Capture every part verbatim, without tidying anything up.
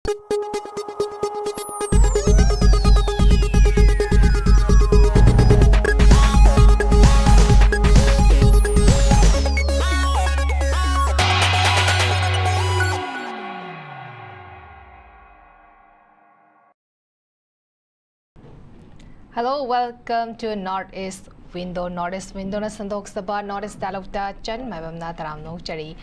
Hello, welcome to North East Window. North East Window ꯅ ꯁꯟꯗꯣꯛꯆꯕ North East Dialogue ꯇ ꯆꯟ ꯃꯥꯏꯕꯝꯅ ꯇꯔꯥꯝꯅ ꯑꯣꯛꯆꯔꯤ꯫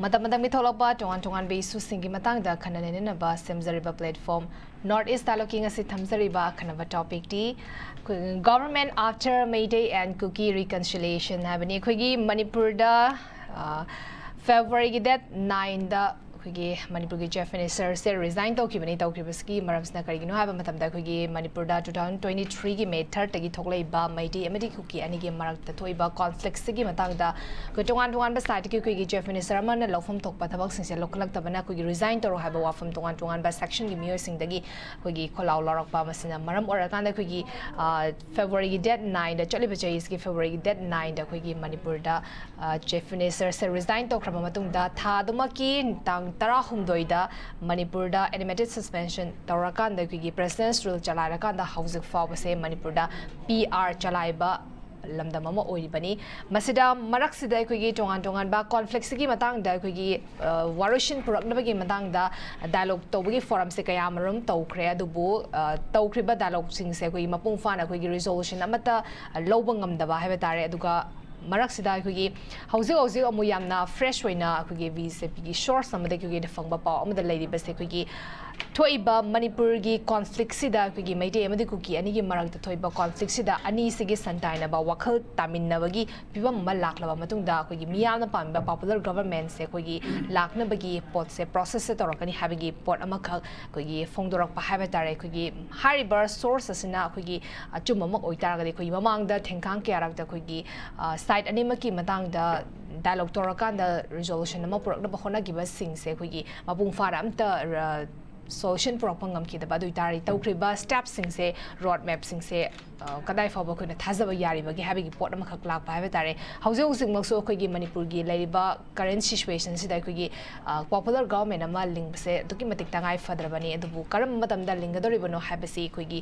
ꯃꯇꯝ ꯃꯇꯝꯒꯤ ꯊꯣꯛꯂꯛꯄ ꯇꯣꯉꯥꯟ ꯇꯣꯉꯥꯟꯕ issue ꯁꯤꯡꯒꯤ ꯃꯇꯥꯡꯗ ꯈꯟꯅ ꯅꯩꯅꯅꯕ ꯁꯦꯝꯖꯔꯤꯕ platform North East Dialogue ꯀꯤ ꯉꯁꯤ ꯊꯝꯖꯔꯤꯕ ꯑꯈꯟꯅꯕ topic ꯇꯤ ꯑꯩꯈꯣꯏ Government after Meitei and Kuki reconciliation ꯍꯥꯏꯕꯅꯤ꯫ ꯑꯩꯈꯣꯏꯒꯤ ꯃꯅꯤꯄꯨꯔꯗ, ꯑ, February ꯒꯤ date nine ꯗ ꯑꯩꯈꯣꯏꯒꯤ ꯃꯅꯤꯄꯨꯔꯒꯤ Chief Minister ꯁꯦ resign ꯇꯧꯈꯤꯕꯅꯤ꯫ ꯇꯧꯈꯤꯕꯁꯤꯒꯤ ꯃꯔꯝꯁꯤꯅ ꯀꯔꯤꯒꯤꯅꯣ ꯍꯥꯏꯕ ꯃꯇꯝꯗ, ꯑꯩꯈꯣꯏꯒꯤ ꯃꯅꯤꯄꯨꯔꯗ two thousand twenty three ꯒꯤ May third ꯇꯒꯤ ꯊꯣꯛꯂꯛꯏꯕ ꯃꯩꯇꯩ ꯑꯃꯗꯤ ꯀꯨꯀꯤ ꯑꯅꯤꯒꯤ ꯃꯔꯛꯇ ꯊꯣꯛꯏꯕ conflict ꯁꯤꯒꯤ ꯃꯇꯥꯡꯗ ꯑꯩꯈꯣꯏ ꯇꯣꯉꯥꯟ ꯇꯣꯉꯥꯟꯕ side ꯀꯤ ꯑꯩꯈꯣꯏꯒꯤ Chief Minister ꯑꯃꯅ ꯂꯧꯐꯝ ꯊꯣꯛꯄ ꯊꯕꯛꯁꯤꯡꯁꯦ ꯂꯧꯈꯠꯂꯛꯇꯕꯅ ꯑꯩꯈꯣꯏꯒꯤ resign ꯇꯧꯔꯣ ꯍꯥꯏꯕ ꯋꯥꯐꯝ ꯇꯣꯉꯥꯟ ꯇꯣꯉꯥꯟꯕ section ꯒꯤ ꯃꯤꯑꯣꯏꯁꯤꯡꯗꯒꯤ ꯑꯩꯈꯣꯏꯒꯤ ꯈꯣꯜꯂꯥꯎ ꯂꯧꯔꯛꯄ꯫ ꯃꯁꯤꯅ ꯃꯔꯝ ꯑꯣꯏꯔꯀꯥꯟꯗ ꯑꯩꯈꯣꯏꯒꯤ, ꯑ, February ꯒꯤ date nine ꯗ, ꯆꯠꯂꯤꯕ ꯆꯍꯤꯁꯤꯒꯤ February ꯒꯤ date nine ꯗ ꯑꯩꯈꯣꯏꯒꯤ ꯃꯅꯤꯄꯨꯔꯗ ꯑ, Chief Minister ꯁꯦ resign ꯇꯧꯈ꯭ꯔꯕ ꯃꯇꯨꯡꯗ, ꯊꯥꯗꯨꯃꯛꯀꯤ ꯇꯥꯡ ꯇꯔꯥꯍꯨꯝꯗꯣꯏꯗ ꯃꯅꯤꯄꯨꯔꯗ animated suspension ꯇꯧꯔꯀꯥꯟꯗ, ꯑꯩꯈꯣꯏꯒꯤ President's Rule ꯆꯂꯥꯏꯔꯀꯥꯟꯗ ꯍꯧꯖꯤꯛ ꯐꯥꯎꯕꯁꯦ ꯃꯅꯤꯄꯨꯔꯗ P R ꯆꯂꯥꯏꯕ ꯂꯝꯗꯝ ꯑꯃ ꯑꯣꯏꯔꯤꯕꯅꯤ꯫ ꯃꯁꯤꯗ ꯃꯔꯛꯁꯤꯗ ꯑꯩꯈꯣꯏꯒꯤ ꯇꯣꯉꯥꯟ ꯇꯣꯉꯥꯟꯕ conflict ꯁꯤꯒꯤ ꯃꯇꯥꯡꯗ ꯑꯩꯈꯣꯏꯒꯤ, ꯑ, ꯋꯥꯔꯣꯏꯁꯤꯟ ꯄꯨꯔꯛꯅꯕꯒꯤ ꯃꯇꯥꯡꯗ dialogue ꯇꯧꯕꯒꯤ forum ꯁꯦ ꯀꯌꯥ ꯑꯃꯔꯣꯝ ꯇꯧꯈ꯭ꯔꯦ꯫ ꯑꯗꯨꯕꯨ, ꯑ, ꯇꯧꯈ꯭ꯔꯤꯕ dialogue ꯁꯤꯡꯁꯦ ꯑꯩꯈꯣꯏꯒꯤ ꯃꯄꯨꯡ ꯐꯥꯅ ꯑꯩꯈꯣꯏꯒꯤ resolution ꯑꯃꯠꯇ, ꯑ, ꯂꯧꯕ ꯉꯝꯗꯕ ꯍꯥꯏꯕ ꯇꯥꯔꯦ꯫ ꯑꯗꯨꯒ ꯃꯔꯛꯁꯤꯗ ꯑꯩꯈꯣꯏꯒꯤ ꯍꯧꯖꯤꯛ ꯍꯧꯖꯤꯛ ꯑꯃꯨꯛ ꯌꯥꯝꯅ fresh ꯑꯣꯏꯅ ꯑꯩꯈꯣꯏꯒꯤ B J P ꯒꯤ source ꯑꯃꯗꯒꯤ ꯑꯩꯈꯣꯏꯒꯤ ꯐꯪꯕ ꯄꯥꯎ ꯑꯃꯗ ꯂꯩꯔꯤꯕꯁꯦ, ꯑꯩꯈꯣꯏꯒꯤ ꯊꯣꯛꯏꯕ ꯃꯅꯤꯄꯨꯔꯒꯤ conflict ꯁꯤꯗ, ꯑꯩꯈꯣꯏꯒꯤ ꯃꯩꯇꯩ ꯑꯃꯗꯤ ꯀꯨꯀꯤ ꯑꯅꯤꯒꯤ ꯃꯔꯛꯇ ꯊꯣꯛꯏꯕ conflict ꯁꯤꯗ ꯑꯅꯤꯁꯤꯒꯤ ꯁꯟꯇꯥꯏꯅꯕ ꯋꯥꯈꯜ ꯇꯥꯃꯤꯟꯅꯕꯒꯤ ꯐꯤꯕꯝ ꯑꯃ ꯂꯥꯛꯂꯕ ꯃꯇꯨꯡꯗ, ꯑꯩꯈꯣꯏꯒꯤ ꯃꯤꯌꯥꯝꯅ ꯄꯥꯝꯃꯤꯕ popular government ꯁꯦ ꯑꯩꯈꯣꯏꯒꯤ ꯂꯥꯛꯅꯕꯒꯤ ꯄꯣꯠꯁꯦ process ꯁꯦ ꯇꯧꯔꯛꯀꯅꯤ ꯍꯥꯏꯕꯒꯤ ꯄꯣꯠ ꯑꯃꯈꯛ ꯑꯩꯈꯣꯏꯒꯤ ꯐꯣꯡꯗꯣꯔꯛꯄ ꯍꯥꯏꯕ ꯇꯥꯔꯦ꯫ ꯑꯩꯈꯣꯏꯒꯤ ꯍꯥꯏꯔꯤꯕ source ꯑꯁꯤꯅ ꯑꯩꯈꯣꯏꯒꯤ ꯑꯆꯨꯝꯕꯃꯛ ꯑꯣꯏꯇꯥꯔꯒꯗꯤ, ꯑꯩꯈꯣꯏꯒꯤ ꯃꯃꯥꯡꯗ ꯊꯦꯡꯈꯥꯡ ꯀꯌꯥꯔꯛꯇ ꯑꯩꯈꯣꯏꯒꯤ, ꯑ, side ꯑꯅꯤꯃꯛꯀꯤ ꯃꯇꯥꯡꯗ dialogue ꯇꯧꯔꯀꯥꯟꯗ resolution ꯑꯃ ꯄꯨꯔꯛꯅꯕ ꯍꯣꯠꯅꯈꯤꯕꯁꯤꯡꯁꯦ ꯑꯩꯈꯣꯏꯒꯤ ꯃꯄꯨꯡ ꯐꯥꯅ ꯑꯝꯇ, ꯑ, ꯁꯣꯂꯨꯁꯟ ꯄꯨꯔꯛꯄ ꯉꯝꯈꯤꯗꯕ꯫ ꯑꯗꯨ ꯑꯣꯏꯇꯥꯔꯗꯤ ꯇꯧꯈ꯭ꯔꯤꯕ ꯁ꯭ꯇꯦꯞꯁꯤꯡꯁꯦ, ꯔꯣꯗ ꯃꯦꯞꯁꯤꯡꯁꯦ ꯀꯗꯥꯏ ꯐꯥꯎꯕ ꯑꯩꯈꯣꯏꯅ ꯊꯥꯖꯕ ꯌꯥꯔꯤꯕꯒꯦ ꯍꯥꯏꯕꯒꯤ ꯄꯣꯠ ꯑꯃꯈꯛ ꯂꯥꯛꯄ ꯍꯥꯏꯕ ꯇꯥꯔꯦ꯫ ꯍꯧꯖꯤꯛ ꯍꯧꯖꯤꯛꯃꯛꯁꯨ ꯑꯩꯈꯣꯏꯒꯤ ꯃꯅꯤꯄꯨꯔꯒꯤ ꯂꯩꯔꯤꯕ ꯀꯔꯦꯟ ꯁꯤꯆꯨꯋꯦꯁꯟꯁꯤꯗ ꯑꯩꯈꯣꯏꯒꯤ ꯄꯣꯄꯨꯂꯔ ꯒꯚꯔꯟꯃꯦꯟ ꯑꯃ ꯂꯤꯡꯕꯁꯦ ꯑꯗꯨꯛꯀꯤ ꯃꯇꯤꯛ ꯇꯉꯥꯏ ꯐꯗ꯭ꯔꯕꯅꯤ꯫ ꯑꯗꯨꯕꯨ ꯀꯔꯝꯕ ꯃꯇꯝꯗ ꯂꯤꯡꯒꯗꯧꯔꯤꯕꯅꯣ ꯍꯥꯏꯕꯁꯤ ꯑꯩꯈꯣꯏꯒꯤ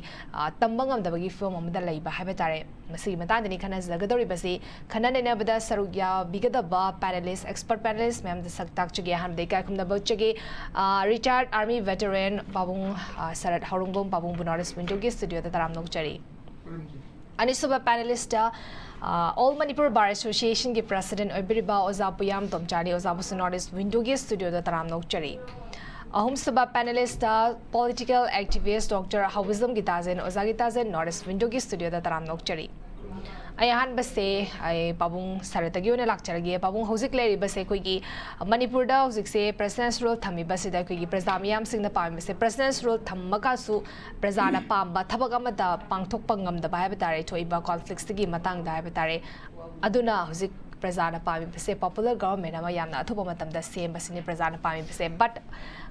ꯇꯝꯕ ꯉꯝꯗꯕꯒꯤ ꯐꯤꯕꯝ ꯑꯃꯗ ꯂꯩꯕ ꯍꯥꯏꯕ ꯇꯥꯔꯦ꯫ ꯃꯁꯤꯒꯤ ꯃꯇꯥꯡꯗꯅꯤ ꯈꯟꯅꯖꯒꯗꯧꯔꯤꯕꯁꯤ꯫ ꯈꯟꯅ ꯅꯩꯅꯕꯗ ꯁꯔꯨꯛ ꯌꯥꯕꯤꯒꯗꯕ ꯄꯦꯅꯦꯂꯤꯁ, ꯑꯦꯛꯁꯄꯔꯠ ꯄꯦꯅꯦꯂꯤꯁ ꯃꯌꯥꯝꯗ ꯁꯛ ꯇꯥꯛꯆꯒꯦ꯫ ꯑꯍꯥꯟꯕꯗ ꯏꯀꯥꯏ ꯈꯨꯝꯅꯕ ꯎꯠꯆꯒꯦ꯫ ꯔꯤꯇꯥꯌꯔꯗ ꯑꯥꯔꯃꯤ ꯚꯦꯇꯔꯦꯟ ꯄꯥꯕꯨꯡ ꯁꯔꯠ ꯍꯥꯎꯔꯨꯡꯕꯝ ꯄꯥꯕꯨꯡꯕꯨ ꯅꯣꯔꯠ ꯏꯁ ꯋꯤꯟꯗꯣꯒꯤ ꯁ꯭ꯇꯨꯗꯤꯑꯣꯗ ꯇꯔꯥꯝꯅ ꯑꯣꯛꯆꯔꯤ꯫ ꯑꯅꯤꯁꯨꯕ ꯄꯦꯅꯦꯂꯤꯁꯇ ꯑꯣꯜ ꯃꯅꯤꯄꯨꯔ ꯕꯥꯔ ꯑꯦꯁꯣꯁꯤꯌꯦꯁꯟꯒꯤ ꯄ꯭ꯔꯦꯁꯤꯗꯦꯟꯠ ꯑꯣꯏꯕꯤꯔꯤꯕ ꯑꯣꯖꯥ ꯄꯨꯌꯥꯝ ꯇꯣꯝꯆꯥꯅꯤ꯫ ꯑꯣꯖꯥꯕꯨꯁꯨ ꯅꯣꯔꯠ ꯏꯁ ꯋꯤꯟꯗꯣꯒꯤ ꯁ꯭ꯇꯨꯗꯤꯑꯣꯗ ꯇꯔꯥꯝꯅ ꯑꯣꯛꯆꯔꯤ꯫ ꯑꯍꯨꯝꯁꯨꯕ ꯄꯦꯅꯦꯂꯤꯁꯇ ꯄꯣꯂꯤꯇꯤꯀꯦꯜ ꯑꯦꯛꯇꯤꯚꯤꯁ꯭ꯠ ꯗꯣꯛꯇꯔ ꯍꯥꯎꯕꯤꯖꯝ ꯒꯤꯇꯥꯖꯦꯟ꯫ ꯑꯣꯖꯥ ꯒꯤꯇꯥꯖꯦꯟ, ꯅꯣꯔꯠ ꯏꯁ ꯋꯤꯟꯗꯣꯒꯤ ꯁ꯭ꯇꯨꯗꯤꯑꯣꯗ ꯇꯔꯥꯝꯅ ꯑꯣꯛꯆꯔꯤ꯫ ꯑꯩ ꯑꯍꯥꯟꯕꯁꯦ ꯑꯩ ꯄꯥꯕꯨꯡ ꯁꯔꯠꯇꯒꯤ ꯑꯣꯏꯅ ꯂꯥꯛꯆꯔꯒꯦ꯫ ꯄꯥꯕꯨꯡ, ꯍꯧꯖꯤꯛ ꯂꯩꯔꯤꯕꯁꯦ ꯑꯩꯈꯣꯏꯒꯤ ꯃꯅꯤꯄꯨꯔꯗ ꯍꯧꯖꯤꯛꯁꯦ ꯄ꯭ꯔꯦꯁꯤꯗꯦꯟꯁ ꯔꯨꯜ ꯊꯝꯃꯤꯕꯁꯤꯗ ꯑꯩꯈꯣꯏꯒꯤ ꯄ꯭ꯔꯖꯥ ꯃꯤꯌꯥꯝꯁꯤꯡꯅ ꯄꯥꯝꯃꯤꯕꯁꯦ, ꯄ꯭ꯔꯦꯁꯤꯗꯦꯟꯁ ꯔꯨꯜ ꯊꯝꯃꯒꯁꯨ ꯄ꯭ꯔꯖꯥꯅ ꯄꯥꯝꯕ ꯊꯕꯛ ꯑꯃꯠꯇ ꯄꯥꯡꯊꯣꯛꯄ ꯉꯝꯗꯕ ꯍꯥꯏꯕ ꯇꯥꯔꯦ, ꯊꯣꯛꯏꯕ ꯀꯣꯟꯐ꯭ꯂꯤꯛꯁꯇꯒꯤ ꯃꯇꯥꯡꯗ ꯍꯥꯏꯕ ꯇꯥꯔꯦ꯫ ꯑꯗꯨꯅ ꯍꯧꯖꯤꯛ ꯄ꯭ꯔꯖꯥꯅ ꯄꯥꯝꯃꯤꯕꯁꯦ ꯄꯣꯄꯨꯂꯔ ꯒꯚꯔꯟꯃꯦꯟ ꯑꯃ ꯌꯥꯝꯅ ꯑꯊꯨꯕ ꯃꯇꯝꯗ ꯁꯦꯝꯕꯁꯤꯅꯤ ꯄ꯭ꯔꯖꯥꯅ ꯄꯥꯝꯃꯤꯕꯁꯦ꯫ ꯕꯠ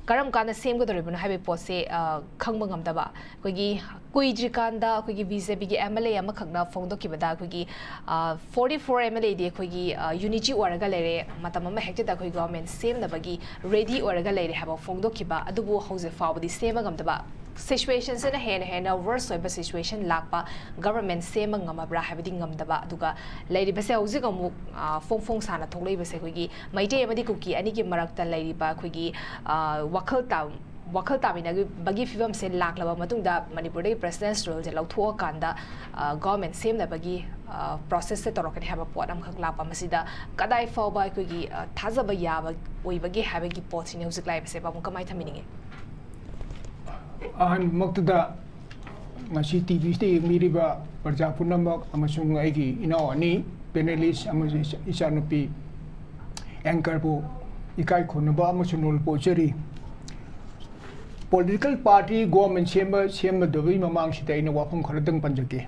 ꯀꯔꯝ ꯀꯥꯟꯗ ꯁꯦꯝꯒꯗꯧꯔꯤꯕꯅꯣ ꯍꯥꯏꯕꯒꯤ ꯄꯣꯠꯁꯦ, ꯑ, ꯈꯪꯕ ꯉꯝꯗꯕ꯫ ꯑꯩꯈꯣꯏꯒꯤ ꯀꯨꯏꯗ꯭ꯔꯤꯀꯥꯟꯗ ꯑꯩꯈꯣꯏꯒꯤ ꯕꯤ ꯖꯦ ꯄꯤꯒꯤ ꯑꯦꯝ ꯑꯦꯜ ꯑꯦ ꯑꯃꯈꯛꯅ ꯐꯣꯡꯗꯣꯛꯈꯤꯕꯗ ꯑꯩꯈꯣꯏꯒꯤ, ꯑ, ꯐꯣꯔꯇꯤ ꯐꯣꯔ ꯑꯦꯝ ꯑꯦꯜ ꯑꯦꯗꯤ ꯑꯩꯈꯣꯏꯒꯤ, ꯑ, ꯌꯨꯅꯤꯇꯤ ꯑꯣꯏꯔꯒ ꯂꯩꯔꯦ, ꯃꯇꯝ ꯑꯃ ꯍꯦꯛꯇꯗ ꯑꯩꯈꯣꯏ ꯒꯚꯔꯟꯃꯦꯟ ꯁꯦꯝꯅꯕꯒꯤ ꯔꯦꯗꯤ ꯑꯣꯏꯔꯒ ꯂꯩꯔꯦ ꯍꯥꯏꯕ ꯐꯣꯡꯗꯣꯛꯈꯤꯕ꯫ ꯑꯗꯨꯕꯨ ꯍꯧꯖꯤꯛ ꯐꯥꯎꯕꯗꯤ ꯁꯦꯝꯕ ꯉꯝꯗꯕ꯫ ꯁꯤꯆꯨꯋꯦꯁꯟꯁꯤꯅ ꯍꯦꯟꯅ ꯍꯦꯟꯅ ꯋꯔꯁ ꯑꯣꯏꯕ ꯁꯤꯆꯨꯋꯦꯁꯟ ꯂꯥꯛꯄ, ꯒꯚꯔꯟꯃꯦꯟ ꯁꯦꯝꯕ ꯉꯝꯃꯕ꯭ꯔꯥ ꯍꯥꯏꯕꯗꯤ ꯉꯝꯗꯕ꯫ ꯑꯗꯨꯒ ꯂꯩꯔꯤꯕꯁꯦ ꯍꯧꯖꯤꯛ ꯑꯃꯨꯛ, ꯑ, ꯐꯣꯡ ꯐꯣꯡ ꯁꯥꯅ ꯊꯣꯛꯂꯛꯏꯕꯁꯦ ꯑꯩꯈꯣꯏꯒꯤ ꯃꯩꯇꯩ ꯑꯃꯗꯤ ꯀꯨꯀꯤ ꯑꯅꯤꯒꯤ ꯃꯔꯛꯇ ꯂꯩꯔꯤꯕ ꯑꯩꯈꯣꯏꯒꯤ, ꯑ, ꯋꯥꯈꯜ ꯇꯥ-, ꯋꯥꯈꯜ ꯇꯥꯃꯤꯟꯅꯕꯒꯤ ꯐꯤꯕꯝꯁꯦ ꯂꯥꯛꯂꯕ ꯃꯇꯨꯡꯗ ꯃꯅꯤꯄꯨꯔꯗꯒꯤ ꯄ꯭ꯔꯦꯁꯤꯗꯦꯟꯁ ꯔꯨꯜꯁꯦ ꯂꯧꯊꯣꯛꯑꯀꯥꯟꯗ, ꯑ, ꯒꯚꯔꯟꯃꯦꯟ ꯁꯦꯝꯅꯕꯒꯤ, ꯑ, ꯄ꯭ꯔꯣꯁꯦꯁꯁꯦ ꯇꯧꯔꯛꯀꯅꯤ ꯍꯥꯏꯕ ꯄꯣꯠ ꯑꯃꯈꯛ ꯂꯥꯛꯄ꯫ ꯃꯁꯤꯗ ꯀꯗꯥꯏ ꯐꯥꯎꯕ ꯑꯩꯈꯣꯏꯒꯤ, ꯑ, ꯊꯥꯖꯕ ꯌꯥꯕ ꯑꯣꯏꯕꯒꯦ ꯍꯥꯏꯕꯒꯤ ꯄꯣꯠꯁꯤꯅꯤ ꯍꯧꯖꯤꯛ ꯂꯥꯛꯏꯕꯁꯦ꯫ ꯄꯥꯕꯨꯡ, ꯀꯃꯥꯏꯅ ꯊꯝꯕꯤꯅꯤꯡꯉꯤ? ꯑꯍꯥꯟꯕꯃꯛꯇꯗ ꯉꯁꯤ ꯇꯤ ꯚꯤꯁꯤꯗ ꯌꯦꯡꯕꯤꯔꯤꯕ ꯄ꯭ꯔꯖꯥ ꯄꯨꯝꯅꯃꯛ ꯑꯃꯁꯨꯡ ꯑꯩꯒꯤ ꯏꯅꯥꯎ ꯑꯅꯤ, ꯄꯦꯅꯦꯂꯤꯁ ꯑꯃꯁꯨꯡ ꯏꯆꯥ-, ꯏꯆꯥꯅꯨꯄꯤ ꯑꯦꯡꯀꯔꯕꯨ ꯏꯀꯥꯏ ꯈꯨꯝꯅꯕ ꯑꯃꯁꯨꯡ ꯅꯣꯂꯨꯛꯄ ꯎꯠꯆꯔꯤ꯫ ꯄꯣꯂꯤꯇꯤꯀꯦꯜ ꯄꯥꯔꯇꯤ ꯒꯣꯔꯃꯦꯟ ꯁꯦꯝꯕ ꯁꯦꯝꯕꯗꯨꯒꯤ ꯃꯃꯥꯡꯁꯤꯗ ꯑꯩꯅ ꯋꯥꯐꯝ ꯈꯔꯗꯪ ꯄꯟꯖꯒꯦ꯫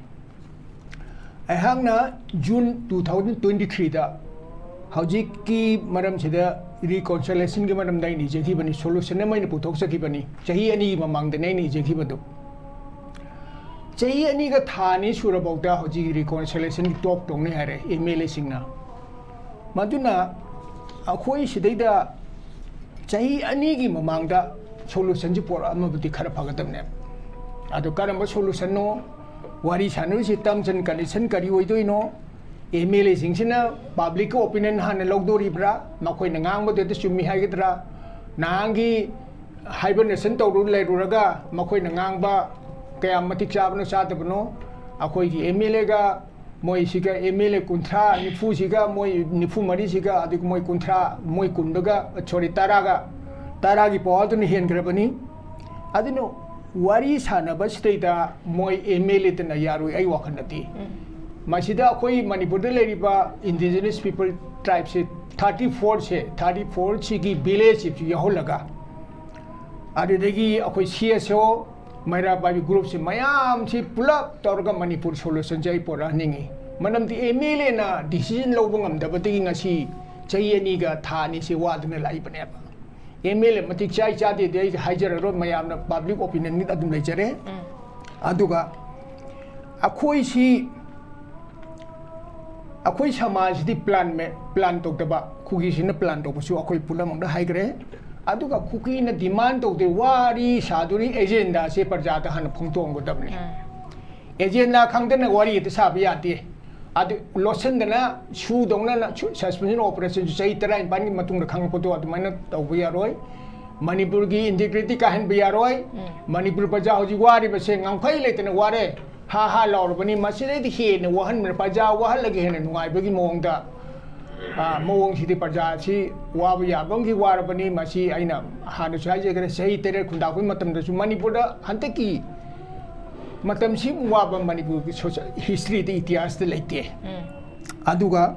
ꯑꯩꯍꯥꯛꯅ ꯖꯨꯟ ꯇꯨ ꯊꯥꯎꯖꯟ ꯇ꯭ꯋꯦꯟꯇꯤ ꯊ꯭ꯔꯤꯗ ꯍꯧꯖꯤꯛꯀꯤ ꯃꯔꯝꯁꯤꯗ ꯔꯤꯀꯣꯟꯁꯤꯂꯦꯁꯟꯒꯤ ꯃꯔꯝꯗ ꯑꯩꯅ ꯏꯖꯈꯤꯕꯅꯤ, ꯁꯣꯂꯨꯁꯟ ꯑꯃ ꯑꯩꯅ ꯄꯨꯊꯣꯛꯆꯈꯤꯕꯅꯤ꯫ ꯆꯍꯤ ꯑꯅꯤꯒꯤ ꯃꯃꯥꯡꯗꯅꯤ ꯑꯩꯅ ꯏꯖꯈꯤꯕꯗꯨ꯫ ꯆꯍꯤ ꯑꯅꯤꯒ ꯊꯥ ꯑꯅꯤ ꯁꯨꯔꯐꯥꯎꯗ ꯍꯧꯖꯤꯛ ꯔꯤꯀꯣꯟꯁꯤꯂꯦꯁꯟꯒꯤ ꯇꯣꯛ ꯇꯧꯅꯤ ꯍꯥꯏꯔꯦ ꯑꯦꯝ ꯑꯦꯜ ꯑꯦꯁꯤꯡꯅ꯫ ꯃꯗꯨꯅ ꯑꯩꯈꯣꯏ ꯁꯤꯗꯩꯗ ꯆꯍꯤ ꯑꯅꯤꯒꯤ ꯃꯃꯥꯡꯗ ꯁꯣꯂꯨꯁꯟꯁꯤ ꯄꯣꯔꯛꯑꯝꯃꯕꯗꯤ ꯈꯔ ꯐꯒꯗꯕꯅꯦꯕ꯫ ꯑꯗꯣ ꯀꯔꯝꯕ ꯁꯣꯂꯨꯁꯟꯅꯣ? ꯋꯥꯔꯤ ꯁꯥꯟꯅꯔꯤꯁꯤ, terms and condition ꯀꯔꯤ ꯑꯣꯏꯗꯣꯏꯅꯣ? ꯑꯦꯝ ꯑꯦꯜ ꯑꯦꯁꯤꯡꯁꯤꯅ ꯄꯕ꯭ꯂꯤꯛꯀꯤ ꯑꯣꯄꯤꯅꯤꯌꯟ ꯍꯥꯟꯅ ꯂꯧꯗꯣꯔꯤꯕ꯭ꯔꯥ? ꯃꯈꯣꯏꯅ ꯉꯥꯡꯕꯗꯨꯗ ꯆꯨꯝꯃꯤ ꯍꯥꯏꯒꯗ꯭ꯔꯥ? ꯅꯍꯥꯟꯒꯤ ꯍꯥꯏꯕꯔꯅꯦꯁꯟ ꯇꯧꯔꯨ ꯂꯩꯔꯨꯔꯒ ꯃꯈꯣꯏꯅ ꯉꯥꯡꯕ ꯀꯌꯥꯝ ꯃꯇꯤꯛ ꯆꯥꯕꯅꯣ ꯆꯥꯗꯕꯅꯣ? ꯑꯩꯈꯣꯏꯒꯤ ꯑꯦꯝ ꯑꯦꯜ ꯑꯦꯒ ꯃꯣꯏꯁꯤꯒ, ꯑꯦꯝ ꯑꯦꯜ ꯑꯦ ꯀꯨꯟꯊ꯭ꯔꯥ ꯅꯤꯐꯨꯁꯤꯒ, ꯃꯣꯏ ꯅꯤꯐꯨ ꯃꯔꯤꯁꯤꯒ, ꯑꯗꯨꯒ ꯃꯣꯏ ꯀꯨꯟꯊ꯭ꯔꯥ, ꯃꯣꯏ ꯀꯨꯟꯗꯨꯒ, ꯁꯣꯔꯤ, ꯇꯔꯥꯒ, ꯇꯔꯥꯒꯤ ꯄꯋꯥꯔꯗꯨꯅ ꯍꯦꯟꯈ꯭ꯔꯕꯅꯤ꯫ ꯑꯗꯨꯅ ꯋꯥꯔꯤ ꯁꯥꯟꯅꯕꯁꯤꯗꯩꯗ ꯃꯣꯏ ꯑꯦꯝ ꯑꯦꯜ ꯑꯦꯗꯅ ꯌꯥꯔꯣꯏ, ꯑꯩ ꯋꯥꯈꯜꯗꯗꯤ꯫ ꯃꯁꯤꯗ ꯑꯩꯈꯣꯏ ꯃꯅꯤꯄꯨꯔꯗ ꯂꯩꯔꯤꯕ ꯏꯟꯗꯤꯖꯤꯅꯁ ꯄꯤꯄꯜ ꯇ꯭ꯔꯥꯏꯕꯁꯦ ꯊꯥꯔꯇꯤ ꯐꯣꯔꯁꯦ, ꯊꯥꯔꯇꯤ ꯐꯣꯔꯁꯤꯒꯤ ꯚꯤꯂꯦꯖꯁꯤꯁꯨ ꯌꯥꯎꯍꯜꯂꯒ, ꯑꯗꯨꯗꯒꯤ ꯑꯩꯈꯣꯏ ꯁꯤ ꯑꯦꯁ ꯑꯣ, ꯃꯩꯔꯥ ꯄꯥꯏꯕꯤ ꯒ꯭ꯔꯨꯞꯁꯤ ꯃꯌꯥꯝꯁꯤ ꯄꯨꯂꯞ ꯇꯧꯔꯒ ꯃꯅꯤꯄꯨꯔ ꯁꯣꯂꯨꯁꯟꯁꯦ ꯑꯩ ꯄꯣꯔꯛꯍꯟꯅꯤꯡꯉꯤ꯫ ꯃꯔꯝꯗꯤ ꯑꯦꯝ ꯑꯦꯜ ꯑꯦꯅ ꯗꯤꯁꯤꯖꯟ ꯂꯧꯕ ꯉꯝꯗꯕꯗꯒꯤ ꯉꯁꯤ ꯆꯍꯤ ꯑꯅꯤꯒ ꯊꯥ ꯑꯅꯤꯁꯤ ꯋꯥꯗꯨꯅ ꯂꯥꯛꯏꯕꯅꯦꯕ꯫ ꯑꯦꯝ ꯑꯦꯜ ꯑꯦ ꯃꯇꯤꯛ ꯆꯥꯏ ꯆꯥꯗꯦꯗꯤ ꯑꯩ ꯍꯥꯏꯖꯔꯔꯣꯏ, ꯃꯌꯥꯝꯅ ꯄꯕ꯭ꯂꯤꯛ ꯑꯣꯄꯤꯅꯤꯌꯟꯒꯤ ꯑꯗꯨꯝ ꯂꯩꯖꯔꯦ꯫ ꯑꯗꯨꯒ ꯑꯩꯈꯣꯏꯁꯤ, ꯑꯩꯈꯣꯏ ꯁꯃꯥꯖꯁꯤꯗꯤ ꯄ꯭ꯂꯥꯟ ꯃꯦ-, ꯄ꯭ꯂꯥꯟ ꯇꯧꯗꯕ, ꯀꯨꯀꯤꯁꯤꯅ ꯄ꯭ꯂꯥꯟ ꯇꯧꯕꯁꯨ ꯑꯩꯈꯣꯏ ꯄꯨꯝꯅꯃꯛꯅ ꯍꯥꯏꯈ꯭ꯔꯦ꯫ ꯑꯗꯨꯒ ꯀꯨꯀꯤꯅ ꯗꯤꯃꯥꯟ ꯇꯧꯗꯦ, ꯋꯥꯔꯤ ꯁꯥꯗꯣꯔꯤ ꯑꯦꯖꯦꯟꯗꯥꯁꯦ ꯄ꯭ꯔꯖꯥꯗ ꯍꯥꯟꯅ ꯐꯣꯡꯗꯣꯛꯑꯝꯒꯗꯕꯅꯤ꯫ ꯑꯦꯖꯦꯟꯗꯥ ꯈꯪꯗꯅ ꯋꯥꯔꯤ ꯍꯦꯛꯇ ꯁꯥꯕ ꯌꯥꯗꯦ꯫ ꯑꯗꯨ ꯂꯣꯠꯁꯤꯟꯗꯅ ꯁꯨꯗꯧꯅ ꯁꯨ-, ꯁꯁꯄꯦꯟꯁꯟ ꯑꯣꯄꯔꯦꯁꯟꯁꯨ ꯆꯍꯤ ꯇꯔꯥꯅꯤꯄꯥꯟꯒꯤ ꯃꯇꯨꯡꯗ ꯈꯪꯉꯛꯄꯗꯣ ꯑꯗꯨꯃꯥꯏꯅ ꯇꯧꯕ ꯌꯥꯔꯣꯏ꯫ ꯃꯅꯤꯄꯨꯔꯒꯤ ꯏꯟꯇꯤꯒ꯭ꯔꯤꯇꯤ ꯀꯥꯏꯍꯟꯕ ꯌꯥꯔꯣꯏ꯫ ꯃꯅꯤꯄꯨꯔ ꯄ꯭ꯔꯖꯥ ꯍꯧꯖꯤꯛ ꯋꯥꯔꯤꯕꯁꯦ ꯉꯝꯈꯩ ꯂꯩꯇꯅ ꯋꯥꯔꯦ꯫ ꯍꯥ ꯍꯥ ꯂꯥꯎꯔꯕꯅꯤ꯫ ꯃꯁꯤꯗꯩꯗꯤ ꯍꯦꯟꯅ ꯋꯥꯍꯟꯕꯅ, ꯄ꯭ꯔꯖꯥ ꯋꯥꯍꯜꯂꯒ ꯍꯦꯟꯅ ꯅꯨꯡꯉꯥꯏꯕꯒꯤ ꯃꯑꯣꯡꯗ, ꯑ, ꯃꯑꯣꯡꯁꯤꯗꯤ ꯄ꯭ꯔꯖꯥꯁꯤ ꯋꯥꯕ ꯌꯥꯕ ꯑꯃꯒꯤ ꯋꯥꯔꯕꯅꯤ꯫ ꯃꯁꯤ ꯑꯩꯅ ꯍꯥꯟꯅꯁꯨ ꯍꯥꯏꯖꯈ꯭ꯔꯦ, ꯆꯍꯤ ꯇꯔꯦꯠ ꯈꯨꯟꯗꯥꯕꯒꯤ ꯃꯇꯝꯗꯁꯨ ꯃꯅꯤꯄꯨꯔꯗ ꯍꯟꯗꯛꯀꯤ ꯃꯇꯝꯁꯤꯃꯨꯛ ꯋꯥꯕ ꯃꯅꯤꯄꯨꯔꯒꯤ ꯁꯣꯁ-, ꯍꯤꯁꯇ꯭ꯔꯤꯗ, ꯏꯇꯤꯍꯥꯁꯇ ꯂꯩꯇꯦ꯫ ꯑꯗꯨꯒ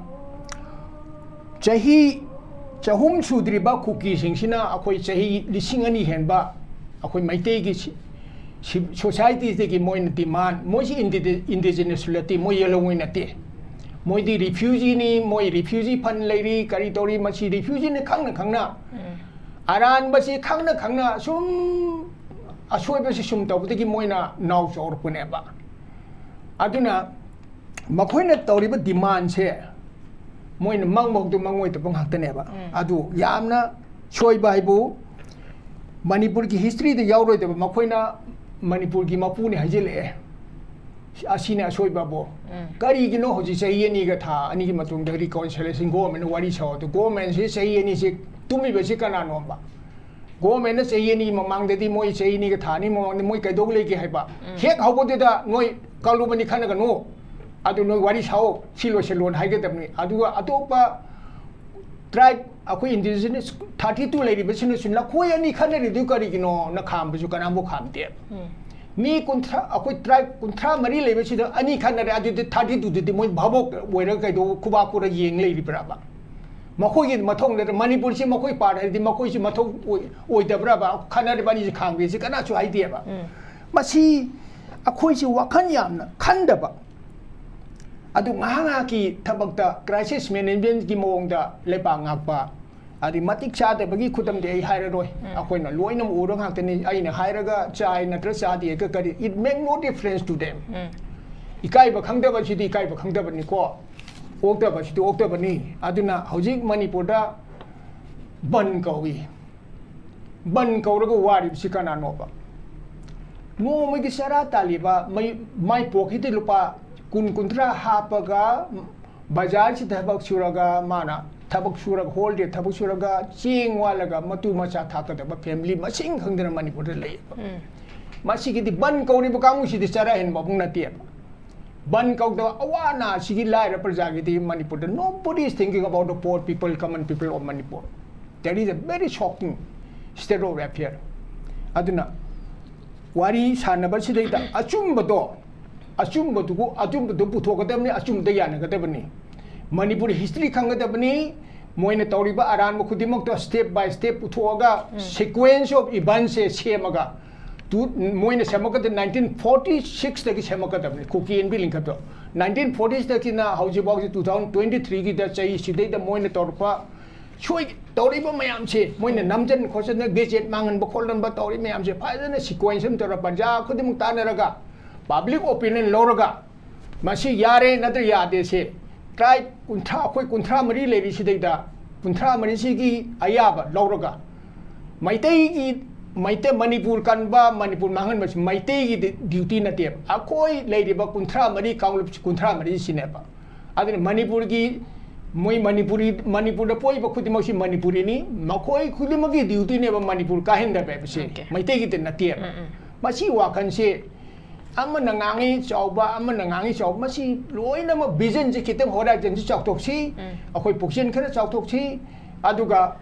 ꯆꯍꯤ ꯆꯍꯨꯝ ꯁꯨꯗ꯭ꯔꯤꯕ ꯀꯨꯀꯤꯁꯤꯡꯁꯤꯅ ꯑꯩꯈꯣꯏ ꯆꯍꯤ ꯂꯤꯁꯤꯡ ꯑꯅꯤ ꯍꯦꯟꯕ ꯑꯩꯈꯣꯏ ꯃꯩꯇꯩꯒꯤ ꯁꯤ-, ꯁꯤ-, ꯁꯣꯁꯥꯏꯇꯤꯁꯤꯗꯒꯤ ꯃꯣꯏꯅ ꯗꯤꯃꯥꯟ, ꯃꯣꯏꯁꯤ ꯏꯟꯗꯤ-, ꯏꯟꯗꯤꯖꯤꯅꯁꯁꯨ ꯅꯠꯇꯦ, ꯃꯣꯏ ꯌꯦꯜꯍꯧꯉꯣꯏ ꯅꯠꯇꯦ꯫ ꯃꯣꯏꯗꯤ ꯔꯤꯐ꯭ꯌꯨꯖꯤꯅꯤ, ꯃꯣꯏ ꯔꯤꯐ꯭ꯌꯨꯖꯤ ꯐꯟ ꯂꯩꯔꯤ, ꯀꯔꯤ ꯇꯧꯔꯤ, ꯃꯁꯤ ꯔꯤꯐ꯭ꯌꯨꯖꯤꯅꯤ ꯈꯪꯅ ꯈꯪꯅ, ꯑꯔꯥꯟꯕꯁꯤ ꯈꯪꯅ ꯈꯪꯅ ꯁꯨꯝ ꯑꯁꯣꯏꯕꯁꯤ ꯁꯨꯝ ꯇꯧꯕꯗꯒꯤ ꯃꯣꯏꯅ ꯅꯥꯎ ꯆꯥꯎꯔꯛꯄꯅꯦꯕ꯫ ꯑꯗꯨꯅ ꯃꯈꯣꯏꯅ ꯇꯧꯔꯤꯕ ꯗꯤꯃꯥꯟꯁꯦ ꯃꯣꯏꯅ ꯃꯪꯕ ꯍꯧꯗꯨ ꯃꯪꯉꯣꯏꯗꯕ ꯉꯥꯛꯇꯅꯦꯕ꯫ ꯑꯗꯨ ꯌꯥꯝꯅ ꯁꯣꯏꯕ ꯍꯥꯏꯕꯨ ꯃꯅꯤꯄꯨꯔꯒꯤ ꯍꯤꯁꯇ꯭ꯔꯤꯗ ꯌꯥꯎꯔꯣꯏꯗꯕ, ꯃꯈꯣꯏꯅ ꯃꯅꯤꯄꯨꯔꯒꯤ ꯃꯄꯨꯅꯤ ꯍꯥꯏꯖꯤꯜꯂꯛꯑꯦ꯫ ꯑꯁꯤꯅꯤ ꯑꯁꯣꯏꯕꯕꯨ꯫ ꯀꯔꯤꯒꯤꯅꯣ ꯍꯧꯖꯤꯛ ꯆꯍꯤ ꯑꯅꯤꯒ ꯊꯥ ꯑꯅꯤꯒꯤ ꯃꯇꯨꯡꯗ ꯔꯤꯀꯣꯟꯁꯤꯂꯦꯁꯟ ꯒꯣꯔꯃꯦꯟꯅ ꯋꯥꯔꯤ ꯁꯥꯎ ꯑꯗꯨ? ꯒꯣꯔꯃꯦꯟꯁꯤ ꯆꯍꯤ ꯑꯅꯤꯁꯤ ꯇꯨꯝꯃꯤꯕꯁꯤ ꯀꯅꯥꯅꯣꯕ? ꯒꯣꯔꯃꯦꯟꯅ ꯆꯍꯤ ꯑꯅꯤꯒꯤ ꯃꯃꯥꯡꯗꯗꯤ ꯃꯣꯏ ꯆꯍꯤ ꯑꯅꯤꯒ ꯊꯥ ꯑꯅꯤ ꯃꯃꯥꯡꯗ ꯃꯣꯏ ꯀꯩꯗꯧ ꯂꯩꯒꯦ ꯍꯥꯏꯕ? ꯍꯦꯛ ꯍꯧꯕꯗꯨꯗ ꯅꯣꯏ ꯀꯜꯂꯨꯕꯅꯤ ꯈꯟꯅꯒꯅꯨ, ꯑꯗꯨ ꯅꯣꯏ ꯋꯥꯔꯤ ꯁꯥꯎ, ꯁꯤ ꯂꯣꯏꯁꯤꯜꯂꯣꯅ ꯍꯥꯏꯒꯗꯕꯅꯤ꯫ ꯑꯗꯨꯒ ꯑꯇꯣꯞꯄ ꯇ꯭ꯔꯥꯏꯕ, ꯑꯩꯈꯣꯏ ꯏꯟꯗꯤꯖꯤꯅꯁ ꯊꯥꯔꯇꯤ ꯇꯨ ꯂꯩꯔꯤꯕꯁꯤꯅꯁꯨ ꯅꯈꯣꯏ ꯑꯅꯤ ꯈꯟꯅꯔꯤꯗꯨ ꯀꯔꯤꯒꯤꯅꯣꯅ ꯈꯥꯝꯕꯁꯨ ꯀꯅꯥꯝꯕꯨ ꯈꯥꯝꯗꯦ꯫ ꯃꯤ ꯀꯨꯟꯊ꯭ꯔꯥ, ꯑꯩꯈꯣꯏ ꯇ꯭ꯔꯥꯏꯕ ꯀꯨꯟꯊ꯭ꯔꯥ ꯃꯔꯤ ꯂꯩꯕꯁꯤꯗ ꯑꯅꯤ ꯈꯟꯅꯔꯦ, ꯑꯗꯨꯗꯤ ꯊꯥꯔꯇꯤ ꯇꯨꯗꯨꯗꯤ ꯃꯣꯏ ꯚꯥꯕꯣꯛ ꯑꯣꯏꯔꯒ ꯀꯩꯗꯧ ꯈꯨꯕꯥꯛ ꯈꯨꯔ ꯌꯦꯡ ꯂꯩꯔꯤꯕ꯭ꯔꯕ? ꯃꯈꯣꯏꯒꯤ ꯃꯊꯧ ꯅꯠꯇ꯭ꯔ ꯃꯅꯤꯄꯨꯔꯁꯤ ꯃꯈꯣꯏ ꯄꯥꯔꯠ ꯍꯥꯏꯔꯗꯤ ꯃꯈꯣꯏꯁꯤ ꯃꯊꯧ ꯑꯣꯏ-, ꯑꯣꯏꯗꯕ꯭ꯔꯕ? ꯈꯟꯅꯔꯤꯕ ꯑꯅꯤꯁꯤ ꯈꯥꯝꯒꯦꯁꯤ ꯀꯅꯥꯁꯨ ꯍꯥꯏꯗꯦꯕ꯫ ꯃꯁꯤ ꯑꯩꯈꯣꯏꯁꯤ ꯋꯥꯈꯜ ꯌꯥꯝꯅ ꯈꯟꯗꯕ, ꯑꯗꯨ ꯉꯥꯏꯍꯥꯛ ꯉꯥꯏꯍꯥꯛꯀꯤ ꯊꯕꯛꯇ ꯀ꯭ꯔꯥꯏꯁꯤꯁ ꯃꯦꯅꯦꯖꯃꯦꯟꯠꯀꯤ ꯃꯑꯣꯡꯗ ꯂꯩꯕꯥꯛ ꯉꯥꯛꯄ, ꯑꯗꯩ ꯃꯇꯤꯛ ꯆꯥꯗꯕꯒꯤ ꯈꯨꯗꯝꯗꯤ ꯑꯩ ꯍꯥꯏꯔꯔꯣꯏ꯫ ꯑꯩꯈꯣꯏꯅ ꯂꯣꯏꯅꯃꯛ ꯎꯔ ꯉꯥꯛꯇꯅꯤ꯫ ꯑꯩꯅ ꯍꯥꯏꯔꯒ ꯆꯥꯏ ꯅꯠꯇ꯭ꯔ ꯆꯥꯗꯦ ꯀ-, ꯀꯔꯤ, it make no difference to them꯫ ꯏꯀꯥꯏꯕ ꯈꯪꯗꯕꯁꯤꯗꯤ ꯏꯀꯥꯏꯕ ꯈꯪꯗꯕꯅꯤꯀꯣ, ꯑꯣꯛꯇꯕꯁꯤꯗꯤ ꯑꯣꯛꯇꯕꯅꯤ꯫ ꯑꯗꯨꯅ ꯍꯧꯖꯤꯛ ꯃꯅꯤꯄꯨꯔꯗ ꯕꯟ ꯀꯧꯏ꯫ ꯕꯟ ꯀꯧꯔꯒ ꯋꯥꯔꯤꯕꯁꯤ ꯀꯅꯥꯅꯣꯕ? ꯅꯣꯡꯃꯒꯤ ꯆꯔꯥ ꯇꯥꯜꯂꯤꯕ ꯃꯩ-, ꯃꯥꯏ ꯄꯣꯀꯦꯠꯇ ꯂꯨꯄꯥ ꯀꯨꯟ, ꯀꯨꯟꯊ꯭ꯔꯥ ꯍꯥꯞꯄꯒ ꯕꯖꯥꯔꯁꯤꯗ ꯊꯕꯛ ꯁꯨꯔꯒ, ꯃꯥꯅ ꯊꯕꯛ ꯁꯨꯔꯒ, ꯍꯣꯜꯗꯦ ꯊꯕꯛ ꯁꯨꯔꯒ, ꯆꯦꯡ ꯋꯥꯜꯂꯒ ꯃꯇꯨ ꯃꯆꯥ ꯊꯥꯛꯀꯗꯕ ꯐꯦꯃꯤꯂꯤ ꯃꯁꯤꯡ ꯈꯪꯗꯅ ꯃꯅꯤꯄꯨꯔꯗ ꯂꯩꯌꯦꯕ꯫ ꯃꯁꯤꯒꯤꯗꯤ ꯕꯟ ꯀꯧꯔꯤꯕ ꯀꯥꯡꯕꯨꯁꯤꯗꯤ ꯆꯔꯥ ꯍꯦꯟꯕ ꯑꯃꯨꯛ ꯅꯠꯇꯦꯕ꯫ ꯕꯟ ꯀꯧꯗꯕ ꯑꯋꯥ ꯑꯅꯥ ꯑꯁꯤꯒꯤ ꯂꯥꯏꯔ ꯄ꯭ꯔꯖꯥꯒꯤꯗꯤ ꯃꯅꯤꯄꯨꯔꯗ nobody is thinking about the poor people, common people of Manipur. That is a very shocking state of affair. ꯑꯗꯨꯅ ꯋꯥꯔꯤ ꯁꯥꯟꯅꯕꯁꯤꯗꯩꯗ ꯑꯆꯨꯝꯕꯗꯣ, ꯑꯆꯨꯝꯕꯗꯨꯕꯨ, ꯑꯆꯨꯝꯕꯗꯨ ꯄꯨꯊꯣꯛꯀꯗꯕꯅꯤ, ꯑꯆꯨꯝꯕꯗ ꯌꯥꯅꯒꯗꯕꯅꯤ꯫ ꯃꯅꯤꯄꯨꯔ ꯍꯤꯁꯇ꯭ꯔꯤ ꯈꯪꯒꯗꯕꯅꯤ꯫ ꯃꯣꯏꯅ ꯇꯧꯔꯤꯕ ꯑꯔꯥꯟꯕ ꯈꯨꯗꯤꯡꯃꯛꯇꯣ step by step ꯄꯨꯊꯣꯛꯑꯒ sequence of events ꯁꯦ ꯁꯦꯝꯃꯒ ꯇꯨ-, ꯃꯣꯏꯅ ꯁꯦꯝꯃꯛꯀꯗ nineteen forty six ꯇꯒꯤ ꯁꯦꯝꯃꯛꯀꯗꯕꯅꯤ ꯀꯨꯀꯤ ꯑꯦꯟ ꯕꯤ ꯂꯤꯡꯈꯠꯇꯣ꯫ ꯅꯥꯏꯟꯇꯤꯟ ꯐꯣꯔꯇꯤꯁꯇꯒꯤꯅ ꯍꯧꯖꯤꯛꯐꯥꯎꯁꯤ ꯇꯨ ꯊꯥꯎꯖꯟ ꯇ꯭ꯋꯦꯟꯇꯤ ꯊ꯭ꯔꯤꯒꯤꯗ ꯆꯍꯤꯁꯤꯗꯩꯗ ꯃꯣꯏꯅ ꯇꯧꯔꯛꯄ ꯁꯣꯏ ꯇꯧꯔꯤꯕ ꯃꯌꯥꯝꯁꯦ, ꯃꯣꯏꯅ ꯅꯝꯖꯟ ꯈꯣꯠꯆꯟꯅ ꯒꯦꯖꯦꯠ ꯃꯥꯡꯍꯟꯕ ꯈꯣꯠꯍꯟꯕ ꯇꯧꯔꯤ ꯃꯌꯥꯝꯁꯦ ꯐꯖꯅ ꯁꯤꯀ꯭ꯋꯦꯟꯁ ꯑꯃ ꯇꯧꯔꯒ ꯄ꯭ꯔꯖꯥ ꯈꯨꯗꯤꯡꯃꯛ ꯇꯥꯟꯅꯔꯒ ꯄꯕ꯭ꯂꯤꯛ ꯑꯣꯄꯤꯅꯤꯌꯟ ꯂꯧꯔꯒ ꯃꯁꯤ ꯌꯥꯔꯦ ꯅꯠꯇ꯭ꯔ ꯌꯥꯗꯦꯁꯦ ꯇ꯭ꯔꯥꯏꯕ ꯀꯨꯟꯊ꯭ꯔꯥ, ꯑꯩꯈꯣꯏ ꯀꯨꯟꯊ꯭ꯔꯥ ꯃꯔꯤ ꯂꯩꯔꯤꯁꯤꯗꯩꯗ ꯀꯨꯟꯊ꯭ꯔꯥ ꯃꯔꯤꯁꯤꯒꯤ ꯑꯌꯥꯕ ꯂꯧꯔꯒ ꯃꯩꯇꯩꯒꯤ ꯃꯩꯇꯩ ꯃꯅꯤꯄꯨꯔ ꯀꯟꯕ, ꯃꯅꯤꯄꯨꯔ ꯃꯥꯡꯍꯟꯕꯁꯤ ꯃꯩꯇꯩꯒꯤ ꯗ꯭ꯌꯨꯇꯤ ꯅꯠꯇꯦꯕ꯫ ꯑꯩꯈꯣꯏ ꯂꯩꯔꯤꯕ ꯀꯨꯟꯊ꯭ꯔꯥ ꯃꯔꯤ ꯀꯥꯡꯂꯨꯞꯁꯤ ꯀꯨꯟꯊ꯭ꯔꯥ ꯃꯔꯤꯁꯤꯅꯦꯕ꯫ ꯑꯗꯨꯅ ꯃꯅꯤꯄꯨꯔꯒꯤ ꯃꯣꯏ ꯃꯅꯤꯄꯨꯔꯤ, ꯃꯅꯤꯄꯨꯔꯗ ꯄꯣꯛꯏꯕ ꯈꯨꯗꯤꯡꯃꯛꯁꯤ ꯃꯅꯤꯄꯨꯔꯤꯅꯤ, ꯃꯈꯣꯏ ꯈꯨꯗꯤꯡꯃꯛꯀꯤ ꯗ꯭ꯌꯨꯇꯤꯅꯦꯕ ꯃꯅꯤꯄꯨꯔ ꯀꯥꯏꯍꯟꯗꯕ ꯍꯥꯏꯕꯁꯦ꯫ Okay. ꯃꯩꯇꯩꯒꯤꯗ ꯅꯠꯇꯦꯕ꯫ ꯃꯁꯤ ꯋꯥꯈꯜꯁꯦ ꯑꯃꯅ ꯉꯥꯡꯉꯤ ꯆꯥꯎꯕ, ꯑꯃꯅ ꯉꯥꯡꯉꯤ ꯆꯥꯎꯕ, ꯃꯁꯤ ꯂꯣꯏꯅꯃꯛ ꯚꯤꯖꯟꯁꯦ ꯈꯤꯇꯪ ꯍꯣꯔꯥꯏꯖꯟꯁꯦ ꯆꯥꯎꯊꯣꯛꯁꯤ, ꯑꯩꯈꯣꯏ ꯄꯨꯛꯆꯦꯜ ꯈꯔ ꯆꯥꯎꯊꯣꯛꯁꯤ, ꯑꯗꯨꯒ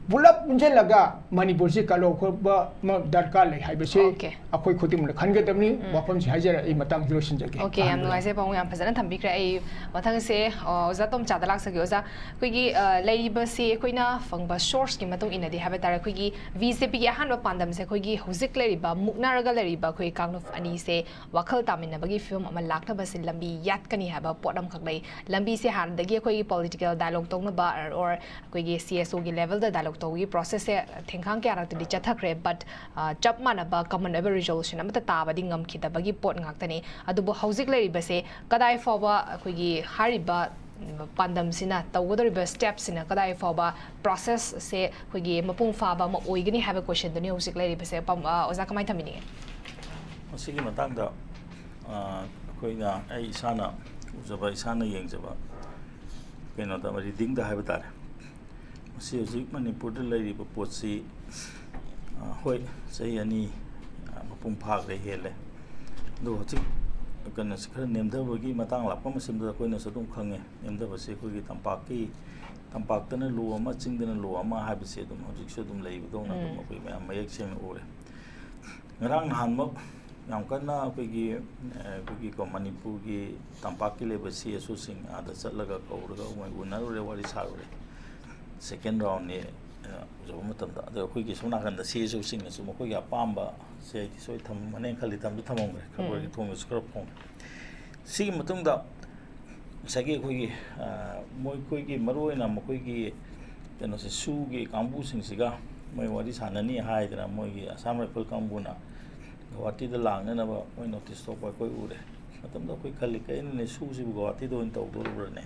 ꯄꯨꯂꯞ ꯄꯨꯟꯁꯤꯜꯂꯒ ꯃꯅꯤꯄꯨꯔꯁꯤ ꯀꯜꯍꯧꯕ ꯑꯃ ꯗꯔꯀꯥꯔ ꯂꯩ ꯍꯥꯏꯕꯁꯤ Okay. ꯑꯩꯈꯣꯏ ꯈꯨꯗꯤꯡꯃꯛꯅ ꯈꯟꯒꯗꯕꯅꯤ꯫ ꯋꯥꯐꯝꯁꯤ ꯍꯥꯏꯖꯔ ꯑꯩ ꯃꯇꯥꯡꯁꯤ ꯂꯣꯏꯁꯤꯟꯖꯒꯦ꯫ Okay, ꯌꯥꯝ ꯇꯥꯍꯟꯅꯤꯡꯉꯤ꯫ ꯅꯨꯡꯉꯥꯏꯖꯩ ꯄꯥꯕꯨꯡ, ꯌꯥꯝ ꯐꯖꯅ ꯊꯝꯕꯤꯈ꯭ꯔꯦ꯫ ꯑꯩ ꯃꯊꯪꯁꯦ ꯑ, ꯑꯣꯖꯥ ꯇꯣꯝꯆꯥꯗ ꯂꯥꯛꯆꯒꯦ꯫ ꯑꯣꯖꯥ, ꯑꯩꯈꯣꯏꯒꯤ ꯑ, ꯂꯩꯔꯤꯕꯁꯤ ꯑꯩꯈꯣꯏꯅ ꯐꯪꯕ ꯁꯣꯔꯁꯀꯤ ꯃꯇꯨꯡ ꯏꯟꯅꯗꯤ ꯍꯥꯏꯕ ꯇꯥꯔꯦ, ꯑꯩꯈꯣꯏꯒꯤ ꯕꯤ ꯖꯦ ꯄꯤꯒꯤ ꯑꯍꯥꯟꯕ ꯄꯥꯟꯗꯝꯁꯦ ꯑꯩꯈꯣꯏꯒꯤ ꯍꯧꯖꯤꯛ ꯂꯩꯔꯤꯕ ꯃꯨꯛꯅꯔꯒ ꯂꯩꯔꯤꯕ ꯑꯩꯈꯣꯏ ꯀꯥꯡꯂꯨꯞ ꯑꯅꯤꯁꯦ ꯋꯥꯈꯜ ꯇꯥꯃꯤꯟꯅꯕꯒꯤ ꯐꯤꯕꯝ ꯑꯃ ꯂꯥꯛꯅꯕꯁꯦ ꯂꯝꯕꯤ ꯌꯥꯠꯀꯅꯤ ꯍꯥꯏꯕ ꯄꯣꯠ ꯑꯃꯈꯛ ꯂꯩ꯫ ꯂꯝꯕꯤꯁꯦ ꯍꯥꯟꯅꯗꯒꯤ ꯑꯩꯈꯣꯏꯒꯤ ꯄꯣꯂꯤꯇꯤꯀꯦꯜ ꯗꯥꯏꯂꯣꯛ ꯇꯧꯅꯕ or ꯑꯩꯈꯣꯏꯒꯤ ꯁꯤ ꯑꯦꯁ ꯑꯣꯒꯤ ꯂꯦꯚꯦꯜꯗ ꯗꯥꯏꯂꯣꯛ ꯇꯧꯕꯒꯤ ꯄ꯭ꯔꯣꯁꯦꯁꯁꯦ ꯊꯦꯡꯈꯥꯡ ꯀꯌꯥꯔꯛꯇꯗꯤ ꯆꯠꯊꯈ꯭ꯔꯦ, ꯕꯠ ꯆꯞ ꯃꯥꯟꯅꯕ ꯀꯃꯟ ꯑꯣꯏꯕ ꯔꯤꯖꯣꯂꯨꯁꯟ ꯑꯃꯠꯇ ꯇꯥꯕꯗꯤ ꯉꯝꯈꯤꯗꯕꯒꯤ ꯄꯣꯠ ꯉꯥꯛꯇꯅꯤ꯫ ꯑꯗꯨꯕꯨ ꯍꯧꯖꯤꯛ ꯂꯩꯔꯤꯕꯁꯦ ꯀꯗꯥꯏ ꯐꯥꯎꯕ ꯑꯩꯈꯣꯏꯒꯤ ꯍꯥꯏꯔꯤꯕ ꯄꯥꯟꯗꯝꯁꯤꯅ, ꯇꯧꯒꯗꯧꯔꯤꯕ ꯁ꯭ꯇꯦꯞꯁꯤꯅ ꯀꯗꯥꯏ ꯐꯥꯎꯕ ꯄ꯭ꯔꯣꯁꯦꯁꯁꯦ ꯑꯩꯈꯣꯏꯒꯤ ꯃꯄꯨꯡ ꯐꯥꯕ ꯑꯃ ꯑꯣꯏꯒꯅꯤ ꯍꯥꯏꯕ ꯀꯣꯏꯁꯟꯗꯨꯅꯤ ꯍꯧꯖꯤꯛ ꯂꯩꯔꯤꯕꯁꯦ꯫ ꯄꯥꯝ-, ꯑ, ꯑꯣꯖꯥ ꯀꯃꯥꯏꯅ ꯊꯝꯕꯤꯅꯤꯡꯉꯤ? ꯃꯁꯤꯒꯤ ꯃꯇꯥꯡꯗ ꯑ, ꯑꯩꯈꯣꯏꯅ, ꯑꯩ ꯏꯁꯥꯅ ꯎꯖꯕ, ꯏꯁꯥꯅ ꯌꯦꯡꯖꯕ ꯀꯩꯅꯣꯗ, ꯔꯤꯗꯤꯡꯗ ꯍꯥꯏꯕ ꯇꯥꯔꯦ, ꯃꯁꯤ ꯍꯧꯖꯤꯛ ꯃꯅꯤꯄꯨꯔꯗ ꯂꯩꯔꯤꯕ ꯄꯣꯠꯁꯤ, ꯑ, ꯍꯣꯏ, ꯆꯍꯤ ꯑꯅꯤ, ꯑ, ꯃꯄꯨꯡ ꯐꯥꯈ꯭ꯔꯦ, ꯍꯦꯜꯂꯦ꯫ ꯑꯗꯨ ꯍꯧꯖꯤꯛ ꯀꯩꯅꯣꯁꯤ ꯈꯔ ꯅꯦꯝꯊꯕꯒꯤ ꯃꯇꯥꯡ ꯂꯥꯛꯄ ꯃꯇꯝꯗ ꯑꯩꯈꯣꯏꯅꯁꯨ ꯑꯗꯨꯝ ꯈꯪꯉꯦ꯫ ꯅꯦꯝꯊꯕꯁꯤ ꯑꯩꯈꯣꯏꯒꯤ ꯇꯝꯄꯥꯛꯀꯤ, ꯇꯝꯄꯥꯛꯇꯅ ꯂꯣ ꯑꯃ, ꯆꯤꯡꯗꯅ ꯂꯣ ꯑꯃ ꯍꯥꯏꯕꯁꯤ ꯑꯗꯨꯝ ꯍꯧꯖꯤꯛꯁꯨ ꯑꯗꯨꯝ ꯂꯩꯕꯗꯧꯅ ꯑꯗꯨꯝ ꯑꯩꯈꯣꯏ ꯃꯌꯥꯝ ꯃꯌꯦꯛ ꯁꯦꯡꯅ ꯎꯔꯦ꯫ ꯉꯔꯥꯡ ꯅꯍꯥꯟꯃꯛ ꯌꯥꯝ ꯀꯟꯅ ꯑꯩꯈꯣꯏꯒꯤ, ꯑ, ꯑꯩꯈꯣꯏꯒꯤ ꯀꯣ, ꯃꯅꯤꯄꯨꯔꯒꯤ ꯇꯝꯄꯥꯛꯀꯤ ꯂꯩꯕ ꯁꯤ ꯑꯦꯁ ꯑꯣꯁꯤꯡ ꯑꯥꯗ ꯆꯠꯂꯒ ꯀꯧꯔꯒ ꯃꯣꯏ ꯎꯅꯔꯨꯔꯦ, ꯋꯥꯔꯤ ꯁꯥꯔꯨꯔꯦ꯫ ꯁꯦꯀꯦꯟ ꯔꯥꯎꯟꯅꯤ, ꯑ, ꯎꯖꯕ ꯃꯇꯝꯗ꯫ ꯑꯗꯣ ꯑꯩꯈꯣꯏꯒꯤ ꯁꯣꯝ ꯅꯥꯀꯟꯗ ꯁꯤ ꯑꯦꯁ ꯑꯣꯁꯤꯡꯅꯁꯨ ꯃꯈꯣꯏꯒꯤ ꯑꯄꯥꯝꯕꯁꯦ ꯑꯩꯗꯤ ꯁꯣꯏ ꯊꯝꯃꯅꯦꯅ ꯈꯜꯂꯤ, ꯊꯝꯁꯨ ꯊꯝꯃꯝꯈ꯭ꯔꯦ, ꯈꯕꯔꯒꯤ ꯊꯣꯡꯗꯁꯨ ꯈꯔ ꯐꯣꯡꯉꯦ꯫ ꯁꯤꯒꯤ ꯃꯇꯨꯡꯗ ꯉꯁꯥꯏꯒꯤ ꯑꯩꯈꯣꯏꯒꯤ, ꯑ, ꯃꯈꯣꯏꯒꯤ ꯃꯔꯨꯑꯣꯏꯅ ꯃꯈꯣꯏꯒꯤ ꯀꯩꯅꯣꯁꯦ, ꯁꯨꯒꯤ ꯀꯥꯡꯕꯨꯁꯤꯡꯁꯤꯒ ꯃꯣꯏ ꯋꯥꯔꯤ ꯁꯥꯟꯅꯅꯤ ꯍꯥꯏꯗꯅ ꯃꯣꯏꯒꯤ Assam Rifle ꯀꯥꯡꯕꯨꯅ ꯒꯧꯍꯥꯇꯤꯗ ꯂꯥꯛꯅꯅꯕ ꯃꯣꯏ notice ꯊꯣꯛꯄ ꯑꯩꯈꯣꯏ ꯎꯔꯦ꯫ ꯃꯇꯝꯗ ꯑꯩꯈꯣꯏ ꯈꯜꯂꯤ, "ꯀꯩꯅꯣꯅꯦ, ꯁꯨꯁꯤꯕꯨ ꯒꯧꯍꯥꯇꯤꯗ ꯑꯣꯏꯅ ꯇꯧꯗꯣꯔꯤꯕ꯭ꯔꯥꯅꯦ?"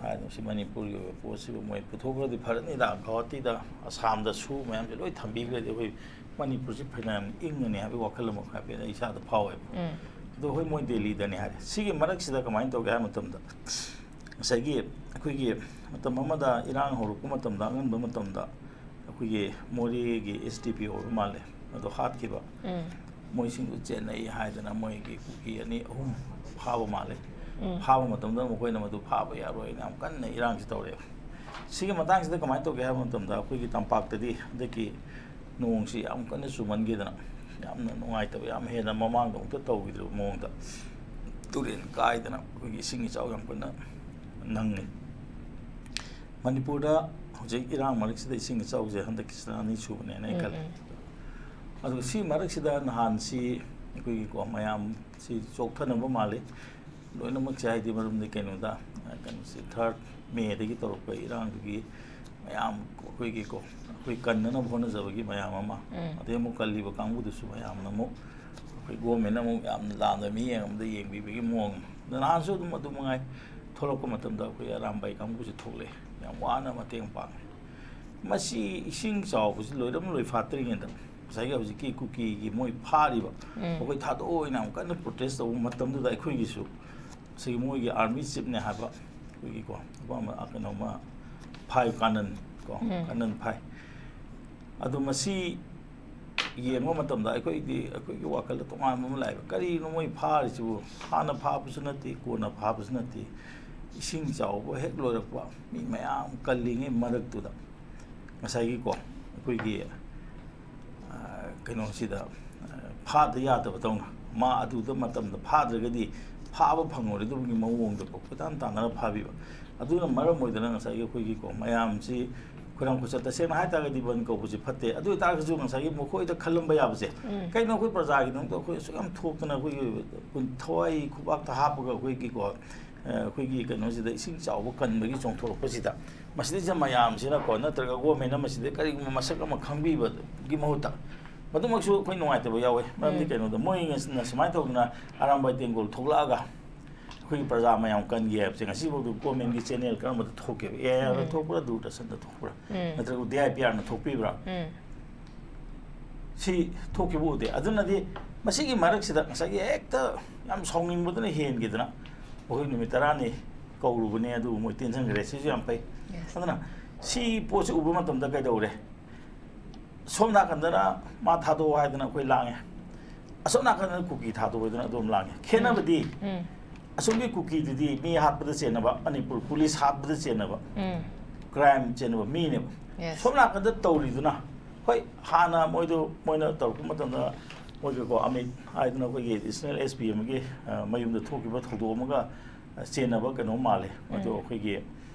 ꯍꯥꯏꯗꯅ, ꯁꯤ ꯃꯅꯤꯄꯨꯔꯒꯤ ꯑꯣꯏꯕ ꯄꯣꯠꯁꯤꯕꯨ ꯃꯣꯏ ꯄꯨꯊꯣꯛꯈ꯭ꯔꯗꯤ ꯐꯔꯅꯤꯗ, ꯒꯧꯍꯥꯇꯤꯗ, ꯑꯁꯥꯝꯗ ꯁꯨ ꯃꯌꯥꯝꯁꯦ ꯂꯣꯏ ꯊꯝꯕꯤꯈ꯭ꯔꯗꯤ ꯑꯩꯈꯣꯏ ꯃꯅꯤꯄꯨꯔꯁꯤ ꯐꯅꯌꯥꯝ ꯏꯪꯉꯅꯤ ꯍꯥꯏꯕꯒꯤ ꯋꯥꯈꯜ ꯑꯃ ꯍꯥꯏꯐꯦꯠ ꯑꯩ ꯏꯁꯥꯗ ꯐꯥꯎꯋꯦꯕ꯫ ꯎꯝ꯫ ꯑꯗꯣ ꯍꯣꯏ, ꯃꯣꯏ ꯗꯦꯜꯂꯤꯗꯅꯤ ꯍꯥꯏꯔꯦ꯫ ꯁꯤꯒꯤ ꯃꯔꯛꯁꯤꯗ ꯀꯃꯥꯏꯅ ꯇꯧꯒꯦ ꯍꯥꯏꯕ ꯃꯇꯝꯗ, ꯉꯁꯥꯏꯒꯤ ꯑꯩꯈꯣꯏꯒꯤ ꯃꯇꯝ ꯑꯃꯗ ꯏꯔꯥꯡ ꯍꯧꯔꯛꯄ ꯃꯇꯝꯗ, ꯑꯉꯟꯕ ꯃꯇꯝꯗ, ꯑꯩꯈꯣꯏꯒꯤ ꯃꯣꯔꯦꯒꯤ S D P O ꯑꯣꯏꯕ ꯃꯥꯜꯂꯦ, ꯑꯗꯣ ꯍꯥꯠꯈꯤꯕ꯫ ꯎꯝ꯫ ꯃꯣꯏꯁꯤꯡꯗꯨ ꯆꯦꯟꯅꯩ ꯍꯥꯏꯗꯅ ꯃꯣꯏꯒꯤ ꯀꯨꯀꯤ ꯑꯅꯤ ꯑꯍꯨꯝ ꯐꯥꯕ ꯃꯥꯜꯂꯦ꯫ ꯎꯝ꯫ ꯐꯥꯕ ꯃꯇꯝꯗ ꯃꯈꯣꯏꯅ ꯃꯗꯨ ꯐꯥꯕ ꯌꯥꯔꯣꯏꯅ ꯌꯥꯝ ꯀꯟꯅ ꯏꯔꯥꯡꯁꯤ ꯇꯧꯔꯛꯑꯦꯕ꯫ ꯁꯤꯒꯤ ꯃꯇꯥꯡꯁꯤꯗ ꯀꯃꯥꯏꯅ ꯇꯧꯒꯦ ꯍꯥꯏꯕ ꯃꯇꯝꯗ, ꯑꯩꯈꯣꯏꯒꯤ ꯇꯝꯄꯥꯛꯇꯗꯤ ꯍꯟꯗꯛꯀꯤ ꯅꯣꯡꯁꯤ ꯌꯥꯝ ꯀꯟꯅ ꯆꯨꯃꯟꯈꯤꯗꯅ, ꯌꯥꯝꯅ ꯅꯨꯡꯉꯥꯏꯇꯕ, ꯌꯥꯝ ꯍꯦꯟꯅ ꯃꯃꯥꯡꯗ ꯑꯃꯨꯛꯇ ꯇꯧꯈꯤꯗ꯭ꯔꯤꯕ ꯃꯑꯣꯡꯗ ꯇꯨꯔꯦꯟ ꯀꯥꯏꯗꯅ ꯑꯩꯈꯣꯏꯒꯤ ꯏꯁꯤꯡ ꯏꯆꯥꯎ ꯌꯥꯝ ꯀꯟꯅ ꯅꯪꯉꯤ꯫ ꯃꯅꯤꯄꯨꯔꯗ ꯍꯧꯖꯤꯛ ꯏꯔꯥꯡ ꯃꯔꯛꯁꯤꯗ ꯏꯁꯤꯡ ꯏꯆꯥꯎꯁꯦ ꯍꯟꯗꯛꯀꯤꯁꯤꯅ ꯑꯅꯤꯁꯨꯕꯅꯦꯅ ꯑꯩ ꯎꯝ, ꯈꯜꯂꯤ꯫ ꯎꯝ꯫ ꯑꯗꯨꯒ ꯁꯤ ꯃꯔꯛꯁꯤꯗ ꯅꯍꯥꯟꯁꯤ ꯑꯩꯈꯣꯏꯒꯤꯀꯣ, ꯃꯌꯥꯝꯁꯤ ꯆꯣꯛꯊꯅꯕ ꯃꯥꯜꯂꯤ ꯂꯣꯏꯅꯃꯛꯁꯦ, ꯍꯥꯏꯗꯤ ꯃꯔꯝꯗꯤ ꯀꯩꯅꯣꯗ, ꯀꯩꯅꯣꯁꯤ, third Mayꯗꯒꯤ ꯇꯧꯔꯛꯄ ꯏꯔꯥꯡꯗꯨꯒꯤ ꯃꯌꯥꯝ ꯑꯩꯈꯣꯏꯒꯤꯀꯣ, ꯑꯩꯈꯣꯏ ꯀꯟꯅꯅꯕ ꯍꯣꯠꯅꯖꯕꯒꯤ ꯃꯌꯥꯝ ꯑꯃ, ꯎꯝ꯫ ꯑꯗꯩ ꯑꯃꯨꯛ ꯀꯜꯂꯤꯕ ꯀꯥꯡꯕꯨꯗꯨꯁꯨ ꯃꯌꯥꯝꯅ ꯑꯃꯨꯛ ꯑꯩꯈꯣꯏ governmentꯅ ꯑꯃꯨꯛ ꯌꯥꯝꯅ ꯂꯥꯟꯕ ꯃꯤꯠꯌꯦꯡ ꯑꯃꯗ ꯌꯦꯡꯕꯤꯕꯒꯤ ꯃꯑꯣꯡ ꯑꯃ꯫ ꯑꯗ ꯅꯍꯥꯟꯁꯨ ꯑꯗꯨꯝ ꯑꯗꯨ ꯃꯉꯥꯏ, ꯊꯣꯛꯂꯛꯄ ꯃꯇꯝꯗ ꯑꯩꯈꯣꯏ ꯑꯔꯥꯝꯕꯥꯏ ꯀꯥꯡꯕꯨꯁꯦ ꯊꯣꯛꯂꯛꯑꯦ, ꯌꯥꯝ ꯋꯥꯅ ꯃꯇꯦꯡ ꯄꯥꯡꯉꯦ꯫ ꯃꯁꯤ ꯏꯁꯤꯡ ꯆꯥꯎꯕꯁꯤ ꯂꯣꯏꯔꯝ ꯂꯣꯏ ꯐꯥꯠꯇ꯭ꯔꯤꯉꯩꯗ ꯉꯁꯥꯏꯒꯤ ꯍꯧꯖꯤꯛꯀꯤ ꯀꯨꯀꯤꯒꯤ ꯃꯣꯏ ꯐꯥꯔꯤꯕ, ꯎꯝ꯫ ꯑꯩꯈꯣꯏ ꯊꯥꯗꯣꯛꯑꯣꯅ ꯌꯥꯝ ꯀꯟꯅ protest ꯇꯧꯕ ꯃꯇꯝꯗꯨꯗ ꯑꯩꯈꯣꯏꯒꯤꯁꯨ ꯉꯁꯥꯏꯒꯤ ꯃꯣꯏꯒꯤ army chiefꯅꯦ ꯍꯥꯏꯕ ꯑꯩꯈꯣꯏꯒꯤꯀꯣ, ꯅꯨꯄꯥ ꯑꯃ, ꯀꯩꯅꯣꯝꯃ, ꯐꯥꯏ ꯀꯥꯅꯟ ꯀꯣ, ꯎꯝ꯫ ꯀꯥꯅꯟ ꯐꯥꯏ꯫ ꯑꯗꯣ ꯃꯁꯤ ꯌꯦꯡꯕ ꯃꯇꯝꯗ ꯑꯩꯈꯣꯏꯗꯤ, ꯑꯩꯈꯣꯏꯒꯤ ꯋꯥꯈꯜꯗ ꯇꯣꯉꯥꯟꯕ ꯑꯃ ꯂꯥꯛꯑꯦꯕ꯫ ꯀꯔꯤꯅꯣ ꯃꯣꯏ ꯐꯥꯔꯤꯁꯤꯕꯨ? ꯍꯥꯟꯅ ꯐꯥꯕꯁꯨ ꯅꯠꯇꯦ, ꯀꯣꯟꯅ ꯐꯥꯕꯁꯨ ꯅꯠꯇꯦ꯫ ꯏꯁꯤꯡ ꯆꯥꯎꯕ ꯍꯦꯛ ꯂꯣꯏꯔꯛꯄ, ꯃꯤ ꯃꯌꯥꯝ ꯀꯜꯂꯤꯉꯩ ꯃꯔꯛꯇꯨꯗ ꯉꯁꯥꯏꯒꯤꯀꯣ, ꯑꯩꯈꯣꯏꯒꯤ, ꯑ, ꯀꯩꯅꯣꯁꯤꯗ, ꯑ, ꯐꯥꯗ ꯌꯥꯗꯕꯗꯧꯅ, ꯃꯥ ꯑꯗꯨꯗ ꯃꯇꯝꯗ ꯐꯥꯗ꯭ꯔꯒꯗꯤ ꯐꯥꯕ ꯐꯪꯉꯣꯏꯗꯕꯒꯤ ꯃꯑꯣꯡꯗꯀꯣ, ꯀꯣꯏꯇꯥꯟ ꯇꯥꯟꯅꯔ ꯐꯥꯕꯤꯕ꯫ ꯑꯗꯨꯅ ꯃꯔꯝ ꯑꯣꯏꯗꯅ ꯉꯁꯥꯏꯒꯤ ꯑꯩꯈꯣꯏꯒꯤꯀꯣ, ꯃꯌꯥꯝꯁꯤ ꯈꯨꯗꯝ ꯈꯨꯆꯠ ꯇꯁꯦꯡꯅ ꯍꯥꯏꯇꯥꯔꯒꯗꯤ ꯕꯟ ꯀꯧꯕꯁꯤ ꯐꯠꯇꯦ꯫ ꯑꯗꯨ ꯑꯣꯏꯇꯥꯔꯒꯁꯨ ꯉꯁꯥꯏꯒꯤ ꯃꯈꯣꯏꯗ ꯈꯜꯂꯝꯕ ꯌꯥꯕꯁꯦ, ꯎꯝ꯫ ꯀꯩꯅꯣ ꯑꯩꯈꯣꯏ ꯄ꯭ꯔꯖꯥꯒꯤꯗꯃꯛꯇ ꯑꯩꯈꯣꯏ ꯑꯁꯨꯛ ꯌꯥꯝ ꯊꯣꯛꯇꯅ ꯑꯩꯈꯣꯏꯒꯤ ꯊꯋꯥꯏ ꯈꯨꯕꯥꯛꯇ ꯍꯥꯞꯄꯒ ꯑꯩꯈꯣꯏꯒꯤꯀꯣ, ꯑ, ꯑꯩꯈꯣꯏꯒꯤ ꯀꯩꯅꯣꯁꯤꯗ ꯏꯁꯤꯡ ꯆꯥꯎꯕ ꯀꯟꯕꯒꯤ ꯆꯣꯡꯊꯣꯔꯛꯄꯁꯤꯗ, ꯃꯁꯤꯗꯩꯁꯤꯗ ꯃꯌꯥꯝꯁꯤꯅꯀꯣ, ꯅꯠꯇ꯭ꯔꯒ ꯒꯣꯔꯃꯦꯟꯅ ꯃꯁꯤꯗ ꯀꯔꯤꯒꯨꯝꯕ ꯃꯁꯛ ꯑꯃ ꯈꯪꯕꯤꯕꯒꯤ ꯃꯍꯨꯠꯇ, ꯃꯗꯨꯃꯛꯁꯨ ꯑꯩꯈꯣꯏ ꯅꯨꯡꯉꯥꯏꯇꯕ ꯌꯥꯎꯋꯦ꯫ ꯃꯔꯝꯗꯤ ꯎꯝ꯫ ꯀꯩꯅꯣꯗ ꯃꯣꯏꯅ ꯁꯨꯃꯥꯏꯅ ꯇꯧꯗꯅ ꯑꯔꯥꯝꯕꯥꯏ ꯇꯦꯡꯒꯣꯜ ꯊꯣꯛꯂꯛꯑꯒ ꯑꯩꯈꯣꯏꯒꯤ ꯄ꯭ꯔꯖꯥ ꯃꯌꯥꯝ ꯀꯟꯒꯦ ꯍꯥꯏꯕꯁꯦ ꯉꯁꯤꯐꯥꯎꯗ ꯒꯣꯔꯃꯦꯟꯒꯤ ꯆꯦꯅꯦꯜ ꯀꯔꯝꯕꯗ ꯊꯣꯛꯀꯦꯕ? ꯑꯦ ꯑꯥꯏ ꯑꯥꯔꯗ ꯎꯝ꯫ ꯊꯣꯛꯄ꯭ꯔꯥ, ꯗꯨꯔꯗꯔꯁꯟꯗ ꯊꯣꯛꯄ꯭ꯔꯥ? ꯎꯝ꯫ ꯅꯠꯇ꯭ꯔꯒ ꯗꯤ ꯑꯥꯏ ꯄꯤ ꯑꯥꯔꯅ ꯊꯣꯛꯄꯤꯕ꯭ꯔꯥ? ꯎꯝ꯫ ꯁꯤ ꯊꯣꯛꯈꯤꯕ ꯎꯗꯦ꯫ ꯑꯗꯨꯅꯗꯤ ꯃꯁꯤꯒꯤ ꯃꯔꯛꯁꯤꯗ ꯉꯁꯥꯏꯒꯤ ꯍꯦꯛꯇ ꯌꯥꯝ ꯁꯥꯎꯅꯤꯡꯕꯗꯨꯅ ꯍꯦꯟꯈꯤꯗꯅ ꯃꯈꯣꯏ ꯅꯨꯃꯤꯠ ꯇꯔꯥꯅꯤ ꯀꯧꯔꯨꯕꯅꯦ, ꯑꯗꯨꯕꯨ ꯃꯣꯏ ꯇꯦꯟꯁꯤꯟꯈ꯭ꯔꯦ꯫ ꯁꯤꯁꯨ ꯌꯥꯝ ꯐꯩ꯫ Yes꯫ ꯑꯗꯨꯅ ꯁꯤ ꯄꯣꯠꯁꯤ ꯎꯕ ꯃꯇꯝꯗ ꯀꯩꯗꯧꯔꯦ? ꯁꯣꯝ ꯅꯥꯀꯟꯗꯅ ꯃꯥ ꯊꯥꯗꯣꯛꯑꯣ ꯍꯥꯏꯗꯅ ꯑꯩꯈꯣꯏ ꯂꯥꯡꯉꯦ, ꯑꯁꯣꯝ ꯅꯥꯀꯟꯗꯅ ꯀꯨꯀꯤ ꯊꯥꯗꯣꯛꯑꯣ ꯍꯥꯏꯗꯅ ꯑꯗꯨꯝ ꯂꯥꯡꯉꯦ꯫ ꯈꯦꯠꯅꯕꯗꯤ ꯎꯝ꯫ ꯑꯁꯣꯝꯒꯤ ꯀꯨꯀꯤꯗꯨꯗꯤ ꯃꯤ ꯍꯥꯠꯄꯗ ꯆꯦꯟꯅꯕ, ꯃꯅꯤꯄꯨꯔ ꯄꯨꯂꯤꯁ ꯍꯥꯠꯄꯗ ꯆꯦꯟꯅꯕ, ꯎꯝ꯫ ꯀ꯭ꯔꯥꯏꯝ ꯆꯦꯟꯅꯕ ꯃꯤꯅꯦꯕ꯫ Yes꯫ ꯁꯣꯝ ꯅꯥꯀꯟꯗ ꯇꯧꯔꯤꯗꯨꯅ, ꯍꯣꯏ, ꯍꯥꯟꯅ ꯃꯣꯏꯗꯣ, ꯃꯣꯏꯅ ꯇꯧꯔꯛꯄ ꯃꯇꯝꯗ ꯃꯣꯏꯒꯤꯀꯣ, ꯑꯃꯤꯠ ꯍꯥꯏꯗꯅ ꯑꯩꯈꯣꯏꯒꯤ ꯑꯦꯗꯤꯁꯅꯦꯜ ꯑꯦꯁ ꯄꯤ ꯑꯃꯒꯤ, ꯑ, ꯃꯌꯨꯝꯗ ꯊꯣꯛꯈꯤꯕ ꯊꯧꯗꯣꯛ ꯑꯃꯒ, ꯑ, ꯆꯦꯟꯅꯕ ꯀꯩꯅꯣ ꯃꯥꯜꯂꯦ꯫ ꯃꯗꯨ ꯎꯝ꯫ ꯑꯩꯈꯣꯏꯒꯤ,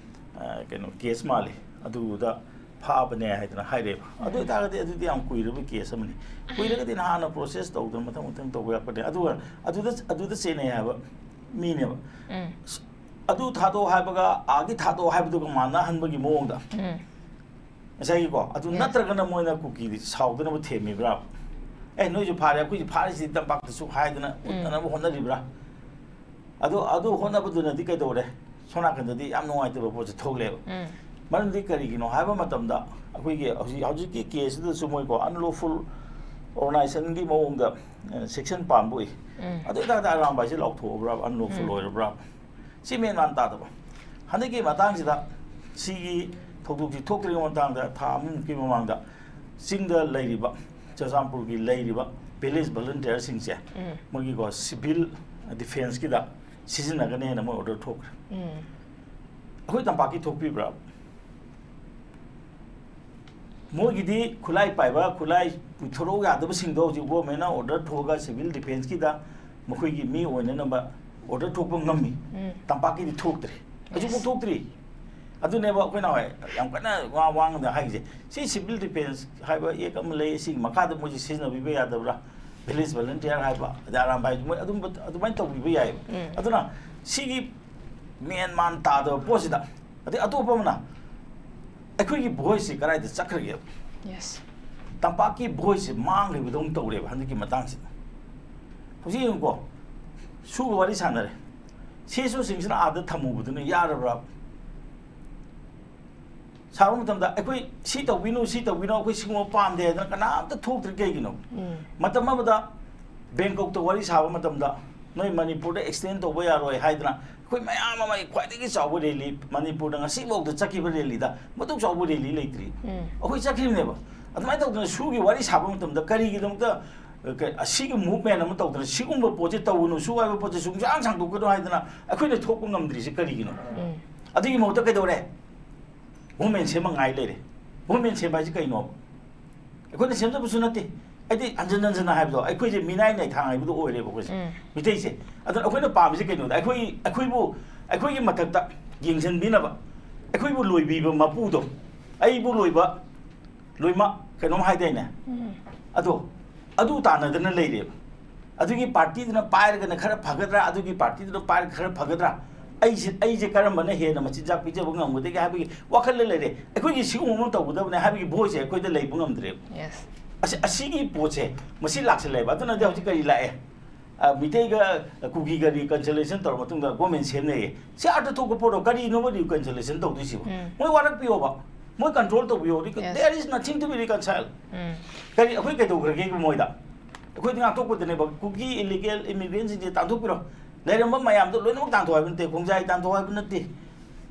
ꯑ, ꯀꯩꯅꯣ, ꯀꯦꯁ ꯃꯥꯜꯂꯦ꯫ ꯑꯗꯨꯗ ꯐꯥꯕꯅꯦ ꯍꯥꯏꯗꯅ ꯍꯥꯏꯔꯛꯑꯦꯕ꯫ ꯑꯗꯨ ꯎꯝ꯫ ꯑꯣꯏꯇꯥꯔꯒꯗꯤ ꯑꯗꯨꯗꯤ ꯌꯥꯝ ꯀꯨꯏꯔꯕ ꯀꯦꯁ ꯑꯃꯅꯤ꯫ ꯀꯨꯏꯔꯒꯗꯤ ꯅꯍꯥꯟꯅ ꯄ꯭ꯔꯣꯁꯦꯁ ꯇꯧꯗꯅ ꯃꯊꯪ ꯃꯊꯪ ꯇꯧꯕ ꯌꯥꯄꯅꯦ꯫ ꯑꯗꯨꯒ ꯑꯗꯨꯗ, ꯑꯗꯨꯗ ꯆꯦꯟꯅꯩ ꯍꯥꯏꯕ ꯃꯤꯅꯦꯕ꯫ ꯎꯝ꯫ ꯑꯗꯨ ꯊꯥꯗꯣꯛꯑꯣ ꯍꯥꯏꯕꯒ ꯑꯥꯒꯤ ꯊꯥꯗꯣꯛꯑꯣ ꯍꯥꯏꯕꯗꯨꯒ ꯃꯥꯟꯅꯍꯟꯕꯒꯤ ꯃꯑꯣꯡꯗ꯫ ꯎꯝ꯫ ꯉꯁꯥꯏꯒꯤꯀꯣ, ꯑꯗꯨ Yes꯫ ꯅꯠꯇ꯭ꯔꯒꯅ ꯃꯣꯏꯅ ꯀꯨꯀꯤꯗꯤ ꯁꯥꯎꯗꯅꯕ ꯊꯦꯝꯃꯤꯕ꯭ꯔꯥ? "ꯑꯦ, ꯅꯣꯏꯁꯨ ꯐꯥꯔꯦ, ꯑꯩꯈꯣꯏꯁꯨ ꯐꯥꯔꯤꯁꯤꯗꯤ ꯇꯝꯄꯥꯛꯇꯁꯨ" ꯍꯥꯏꯗꯅ ꯎꯝ꯫ ꯎꯠꯅꯅꯕ ꯍꯣꯠꯅꯔꯤꯕ꯭ꯔꯥ? ꯑꯗꯨ, ꯑꯗꯨ ꯍꯣꯠꯅꯕꯗꯨꯅꯗꯤ ꯀꯩꯗꯧꯔꯦ? ꯁꯣꯝ ꯅꯥꯀꯟꯗꯗꯤ ꯌꯥꯝ ꯅꯨꯡꯉꯥꯏꯇꯕ ꯄꯣꯠꯁꯦ ꯊꯣꯛꯂꯦꯕ꯫ ꯎꯝ꯫ ꯃꯔꯝꯗꯤ ꯀꯔꯤꯒꯤꯅꯣ ꯍꯥꯏꯕ ꯃꯇꯝꯗ, ꯑꯩꯈꯣꯏꯒꯤ ꯍꯧꯖꯤꯛ, ꯍꯧꯖꯤꯛꯀꯤ ꯀꯦꯁꯁꯤꯗꯁꯨ ꯃꯣꯏꯀꯣ, unlawful organizationꯒꯤ ꯃꯑꯣꯡꯗ, ꯑ, section ꯄꯥꯟꯕ ꯎꯏ꯫ ꯎꯝ꯫ ꯑꯗꯨ ꯑꯣꯏꯇꯥꯔꯗꯤ ꯑꯔꯥꯝꯕꯥꯏꯁꯦ ꯂꯥꯎꯊꯣꯛꯑꯕ꯭ꯔꯥ, unlawful ꯎꯝ꯫ ꯑꯣꯏꯔꯕ꯭ꯔꯥ? ꯁꯤ ꯃꯦꯟ ꯃꯥꯟ ꯇꯥꯗꯕ꯫ ꯍꯟꯗꯛꯀꯤ ꯃꯇꯥꯡꯁꯤꯗ ꯁꯤꯒꯤ ꯊꯧꯗꯣꯛꯁꯤ ꯊꯣꯛꯇ꯭ꯔꯤꯉꯩ ꯃꯇꯥꯡꯗ ꯊꯥ ꯑꯃꯃꯨꯛꯀꯤ ꯃꯃꯥꯡꯗ ꯆꯤꯡꯗ ꯂꯩꯔꯤꯕ, ꯆꯨꯔꯆꯥꯟꯄꯨꯔꯒꯤ ꯂꯩꯔꯤꯕ village volunteerꯁꯤꯡꯁꯦ ꯎꯝ꯫ ꯃꯣꯏꯒꯤꯀꯣ civil defenceꯀꯤꯗ ꯁꯤꯖꯤꯟꯅꯒꯅꯦꯅ ꯃꯣꯏ order ꯊꯣꯛꯈ꯭ꯔꯦ꯫ ꯎꯝ꯫ ꯑꯩꯈꯣꯏ ꯇꯝꯄꯥꯛꯀꯤ ꯊꯣꯛꯄꯤꯕ꯭ꯔꯥ? ꯃꯣꯏꯒꯤꯗꯤ ꯈꯨꯠꯂꯥꯏ ꯄꯥꯏꯕ, ꯈꯨꯠꯂꯥꯏ ꯄꯨꯊꯣꯔꯛꯎ ꯌꯥꯗꯕꯁꯤꯡꯗꯣ ꯍꯧꯖꯤꯛ ꯒꯣꯔꯃꯦꯟꯅ order ꯊꯣꯛꯑꯒ civil defenceꯀꯤꯗ ꯃꯈꯣꯏꯒꯤ ꯃꯤ ꯑꯣꯏꯅꯅꯕ order ꯊꯣꯛꯄ ꯉꯝꯃꯤ꯫ ꯎꯝ꯫ ꯇꯝꯄꯥꯛꯀꯤꯗꯤ ꯊꯣꯛꯇ꯭ꯔꯤ꯫ ꯍꯧꯖꯤꯛꯐꯥꯎ Yes꯫ ꯊꯣꯛꯇ꯭ꯔꯤ꯫ ꯑꯗꯨꯅꯦꯕ ꯑꯩꯈꯣꯏꯅ ꯍꯣꯏ ꯌꯥꯝ ꯀꯟꯅ ꯋꯥ ꯋꯥꯡꯅ ꯍꯥꯏꯔꯤꯁꯦ꯫ ꯁꯤ civil defence ꯍꯥꯏꯕ act ꯑꯃ ꯂꯩ, ꯁꯤꯒꯤ ꯃꯈꯥꯗ ꯃꯣꯏꯁꯦ ꯁꯤꯖꯤꯟꯅꯕꯤꯕ ꯌꯥꯗꯕ꯭ꯔꯥ? Village volunteer ꯍꯥꯏꯕ, ꯑꯗꯩ ꯑꯔꯥꯝꯕꯥꯏ, ꯃꯣꯏ ꯑꯗꯨꯝꯕ ꯑꯗꯨꯃꯥꯏꯅ ꯇꯧꯕꯤꯕ ꯌꯥꯏꯌꯦꯕ꯫ ꯎꯝ. ꯑꯗꯨꯅ ꯁꯤꯒꯤ ꯃꯦꯟ ꯃꯥꯟ ꯇꯥꯗꯕ ꯄꯣꯠꯁꯤꯗ, ꯑꯗꯩ ꯑꯇꯣꯞꯄ ꯑꯃꯅ ꯑꯩꯈꯣꯏꯒꯤ voice ꯁꯤ ꯀꯗꯥꯏꯗ ꯆꯠꯈ꯭ꯔꯒꯦꯕ? Yes. ꯇꯝꯄꯥꯛꯀꯤ voice ꯁꯦ ꯃꯥꯡꯈ꯭ꯔꯤꯕꯗꯧꯅ ꯇꯧꯔꯦꯕ ꯍꯟꯗꯛꯀꯤ ꯃꯇꯥꯡꯁꯤꯗ꯫ ꯍꯧꯖꯤꯛ ꯌꯦꯡꯉꯨꯀꯣ, ꯁꯨꯒ ꯋꯥꯔꯤ ꯁꯥꯟꯅꯔꯦ, CSO ꯁꯤꯡꯁꯤꯅ ꯑꯥꯗ ꯊꯝꯃꯨꯕꯗꯨꯅ ꯌꯥꯔꯕ꯭ꯔꯥ? ꯁꯥꯕ ꯃꯇꯝꯗ ꯑꯩꯈꯣꯏ ꯁꯤ ꯇꯧꯕꯤꯅꯨ, ꯁꯤ ꯇꯧꯕꯤꯅꯨ, ꯑꯩꯈꯣꯏ ꯁꯤꯒꯨꯝꯕ ꯄꯥꯝꯗꯦ ꯍꯥꯏꯗꯅ ꯀꯅꯥꯝꯇ ꯊꯣꯛꯇ꯭ꯔꯤ꯫ ꯀꯩꯒꯤꯅꯣ? ꯎꯝ. ꯃꯇꯝ ꯑꯃꯗ ꯕꯦꯡꯀꯣꯛꯇ ꯋꯥꯔꯤ ꯁꯥꯕ ꯃꯇꯝꯗ ꯅꯣꯏ ꯃꯅꯤꯄꯨꯔꯗ extend ꯇꯧꯕ ꯌꯥꯔꯣꯏ ꯍꯥꯏꯗꯅ ꯑꯩꯈꯣꯏ ꯃꯌꯥꯝ ꯑꯃ, ꯈ꯭ꯋꯥꯏꯗꯒꯤ ꯆꯥꯎꯕ rally, ꯃꯅꯤꯄꯨꯔꯗ ꯉꯁꯤꯐꯥꯎꯗ ꯆꯠꯈꯤꯕ rally ꯗ ꯃꯗꯨꯛ ꯆꯥꯎꯕ rally ꯂꯩꯇ꯭ꯔꯤ꯫ ꯎꯝ. ꯑꯩꯈꯣꯏ ꯆꯠꯈꯤꯕꯅꯦꯕ꯫ ꯑꯗꯨꯃꯥꯏꯅ ꯇꯧꯗꯅ ꯁꯨꯒꯤ ꯋꯥꯔꯤ ꯁꯥꯕ ꯃꯇꯝꯗ ꯀꯔꯤꯒꯤꯗꯃꯛꯇ, ꯑ, ꯀ-, ꯑꯁꯤꯒꯤ movement ꯑꯃ ꯇꯧꯗꯅ ꯁꯤꯒꯨꯝꯕ ꯄꯣꯠꯁꯦ ꯇꯧꯒꯅꯨ, ꯁꯨ ꯍꯥꯏꯕ ꯄꯣꯠꯁꯦ ꯁꯨꯡꯁꯥꯡ ꯁꯥꯡꯗꯣꯛꯀꯅꯨ ꯍꯥꯏꯗꯅ ꯑꯩꯈꯣꯏꯅ ꯊꯣꯛꯄ ꯉꯝꯗ꯭ꯔꯤꯁꯦ ꯀꯔꯤꯒꯤꯅꯣ? ꯎꯝ. ꯑꯗꯨꯒꯤ ꯃꯍꯨꯠꯇ ꯀꯩꯗꯧꯔꯦ? Movement ꯁꯦꯝꯃ ꯉꯥꯏ ꯂꯩꯔꯦ꯫ Movement ꯁꯦꯝꯕ ꯍꯥꯏꯁꯦ ꯀꯩꯅꯣ? ꯑꯩꯈꯣꯏꯅ ꯁꯦꯝꯖꯕꯁꯨ ꯅꯠꯇꯦ꯫ ꯍꯥꯏꯗꯤ ꯍꯟꯖꯟ ꯍꯟꯖꯟꯅ ꯍꯥꯏꯕꯗꯣ, ꯑꯩꯈꯣꯏꯁꯦ ꯃꯤꯅꯥꯏ ꯅꯥꯏꯊꯥꯡ ꯍꯥꯏꯕꯗꯣ ꯑꯣꯏꯔꯦꯕ ꯑꯩꯈꯣꯏꯁꯦ, ꯎꯝ. ꯃꯤꯇꯩꯁꯦ꯫ ꯑꯗꯨꯅ ꯑꯩꯈꯣꯏꯅ ꯄꯥꯝꯃꯤꯁꯦ ꯀꯩꯅꯣꯗ, ꯑꯩꯈꯣꯏ, ꯑꯩꯈꯣꯏꯕꯨ, ꯑꯩꯈꯣꯏꯒꯤ ꯃꯊꯛꯇ ꯌꯦꯡꯁꯤꯟꯕꯤꯅꯕ, ꯑꯩꯈꯣꯏꯕꯨ ꯂꯣꯏꯕꯤꯕ ꯃꯄꯨꯗꯣ, "ꯑꯩꯕꯨ ꯂꯣꯏꯕ ꯂꯣꯏꯃꯛ" ꯀꯩꯅꯣꯝ ꯍꯥꯏꯗꯥꯏꯅꯦ? ꯎꯝ. ꯑꯗꯣ ꯑꯗꯨ ꯇꯥꯟꯅꯗꯅ ꯂꯩꯔꯦꯕ꯫ ꯑꯗꯨꯒꯤ party ꯗꯨꯅ ꯄꯥꯏꯔꯒꯅ ꯈꯔ ꯐꯒꯗ꯭ꯔꯥ, ꯑꯗꯨꯒꯤ party ꯗꯨꯅ ꯄꯥꯏꯔꯒ ꯈꯔ ꯐꯒꯗ꯭ꯔꯥ, ꯑꯩꯁꯦ, ꯑꯩꯁꯦ ꯀꯔꯝꯕꯅ ꯍꯦꯟꯅ ꯃꯆꯤꯟꯖꯥꯛ ꯄꯤꯖꯕ ꯉꯝꯒꯗꯒꯦ ꯍꯥꯏꯕꯒꯤ ꯋꯥꯈꯜꯗ ꯂꯩꯔꯦ꯫ ꯑꯩꯈꯣꯏꯒꯤ ꯁꯤꯒꯨꯝꯕ ꯑꯃ ꯇꯧꯒꯗꯕꯅꯦ ꯍꯥꯏꯕꯒꯤ voice ꯁꯦ ꯑꯩꯈꯣꯏꯗ ꯂꯩꯕ ꯉꯝꯗ꯭ꯔꯦꯕ꯫ Yes. ꯑꯁꯤ, ꯑꯁꯤꯒꯤ ꯄꯣꯠꯁꯦ ꯃꯁꯤ ꯂꯥꯛꯁꯜꯂꯦꯕ꯫ ꯑꯗꯨꯅꯗꯤ ꯍꯧꯖꯤꯛ ꯀꯔꯤ ꯂꯥꯛꯑꯦ? ꯑ, ꯃꯤꯇꯩꯒ ꯀꯨꯀꯤꯒ reconciliation ꯇꯧꯔ ꯃꯇꯨꯡꯗ government ꯁꯦꯝꯅꯩꯌꯦ꯫ ꯁꯤ ꯑꯥꯔꯊ ꯊꯣꯛꯄ ꯄꯣꯠꯔꯣ? ꯀꯔꯤꯅꯣꯕ reconciliation ꯇꯧꯗꯣꯏꯁꯤꯕꯣ? ꯎꯝ. ꯃꯣꯏ ꯋꯥꯔꯛꯄꯤꯌꯣꯕ, ꯃꯣꯏ control ꯇꯧꯕꯤꯌꯣ꯫ Yes. There is nothing to be reconciled. ꯎꯝ. ꯀꯔꯤ, ꯑꯩꯈꯣꯏ ꯀꯩꯗꯧꯈ꯭ꯔꯒꯦ ꯃꯣꯏꯗ? ꯑꯩꯈꯣꯏꯗꯤ ꯉꯥꯛꯊꯣꯛꯄꯗꯅꯦꯕ, ꯀꯨꯀꯤ illegal immigrant ꯁꯤꯡꯁꯦ ꯇꯥꯟꯊꯣꯛꯄꯤꯔꯣ꯫ ꯂꯩꯔꯝꯕ ꯃꯌꯥꯝꯗꯣ ꯂꯣꯏꯅꯃꯛ ꯇꯥꯟꯊꯣꯛ ꯍꯥꯏꯕ ꯅꯠꯇꯦ, ꯈꯣꯡꯖꯥꯏ ꯇꯥꯟꯊꯣꯛ ꯍꯥꯏꯕ ꯅꯠꯇꯦ,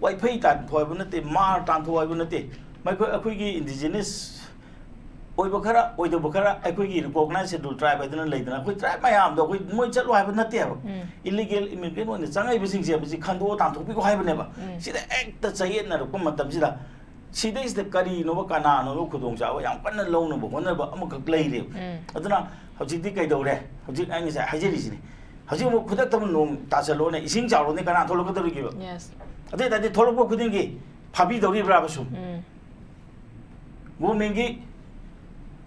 ꯋꯥꯏꯐꯩ ꯇꯥꯟꯊꯣꯛ ꯍꯥꯏꯕ ꯅꯠꯇꯦ, ꯃꯥꯔ ꯇꯥꯟꯊꯣꯛ ꯍꯥꯏꯕ ꯅꯠꯇꯦ꯫ ꯃꯈꯣꯏ, ꯑꯩꯈꯣꯏꯒꯤ indigenous ꯑꯣꯏꯕ ꯈꯔ, ꯑꯣꯏꯗꯕ ꯈꯔ, ꯑꯩꯈꯣꯏꯒꯤ recognized schedule tribe ꯍꯥꯏꯗꯅ ꯂꯩꯗꯅ, ꯑꯩꯈꯣꯏ tribe ꯃꯌꯥꯝꯗꯣ ꯑꯩꯈꯣꯏ, ꯃꯣꯏ ꯆꯠꯂꯣ ꯍꯥꯏꯕ ꯅꯠꯇꯦꯕ꯫ ꯎꯝ. Illegal immigrant ꯑꯣꯏꯅ ꯆꯪꯉꯛꯏꯕꯁꯤꯡꯁꯦ ꯃꯁꯤ ꯈꯟꯗꯣꯛꯑ ꯇꯥꯟꯊꯣꯛꯄꯤꯈꯣ ꯍꯥꯏꯕꯅꯦꯕ꯫ ꯎꯝ. ꯁꯤꯗ ꯍꯦꯛꯇ ꯆꯌꯦꯠꯅꯔꯛꯄ ꯃꯇꯝꯁꯤꯗ, ꯁꯤꯗꯩꯁꯤꯗ ꯀꯔꯤꯅꯣꯕ, ꯀꯅꯥꯅꯣꯕ ꯈꯨꯗꯣꯡꯆꯥꯕ ꯌꯥꯝ ꯀꯟꯅ ꯂꯧꯅꯕ ꯍꯣꯠꯅꯕ ꯑꯃꯈꯛ ꯂꯩꯔꯦꯕ꯫ ꯎꯝ. ꯑꯗꯨꯅ ꯍꯧꯖꯤꯛꯇꯤ ꯀꯩꯗꯧꯔꯦ? ꯍꯧꯖꯤꯛ ꯑꯩ ꯉꯁꯥꯏ ꯍꯥꯏꯖꯔꯤꯁꯤꯅꯤ꯫ ꯍꯧꯖꯤꯛ ꯑꯃꯨꯛ ꯈꯨꯗꯛꯇ ꯑꯃꯨꯛ ꯅꯣꯡ ꯇꯥꯁꯜꯂꯣꯅꯦ, ꯏꯁꯤꯡ ꯆꯥꯎꯔꯣꯅꯦ, ꯀꯅꯥ ꯊꯣꯛꯂꯛꯀꯗꯧꯔꯤꯒꯦꯕ? Yes. ꯑꯗꯨ ꯑꯣꯏ ꯇꯥꯔꯗꯤ ꯊꯣꯛꯂꯛꯄ ꯈꯨꯗꯤꯡꯒꯤ ꯐꯥꯕꯤꯗꯧꯔꯤꯕ꯭ꯔꯥꯕ ꯁꯨꯝ? ꯎꯝ. ꯒꯣꯔꯃꯦꯟꯒꯤ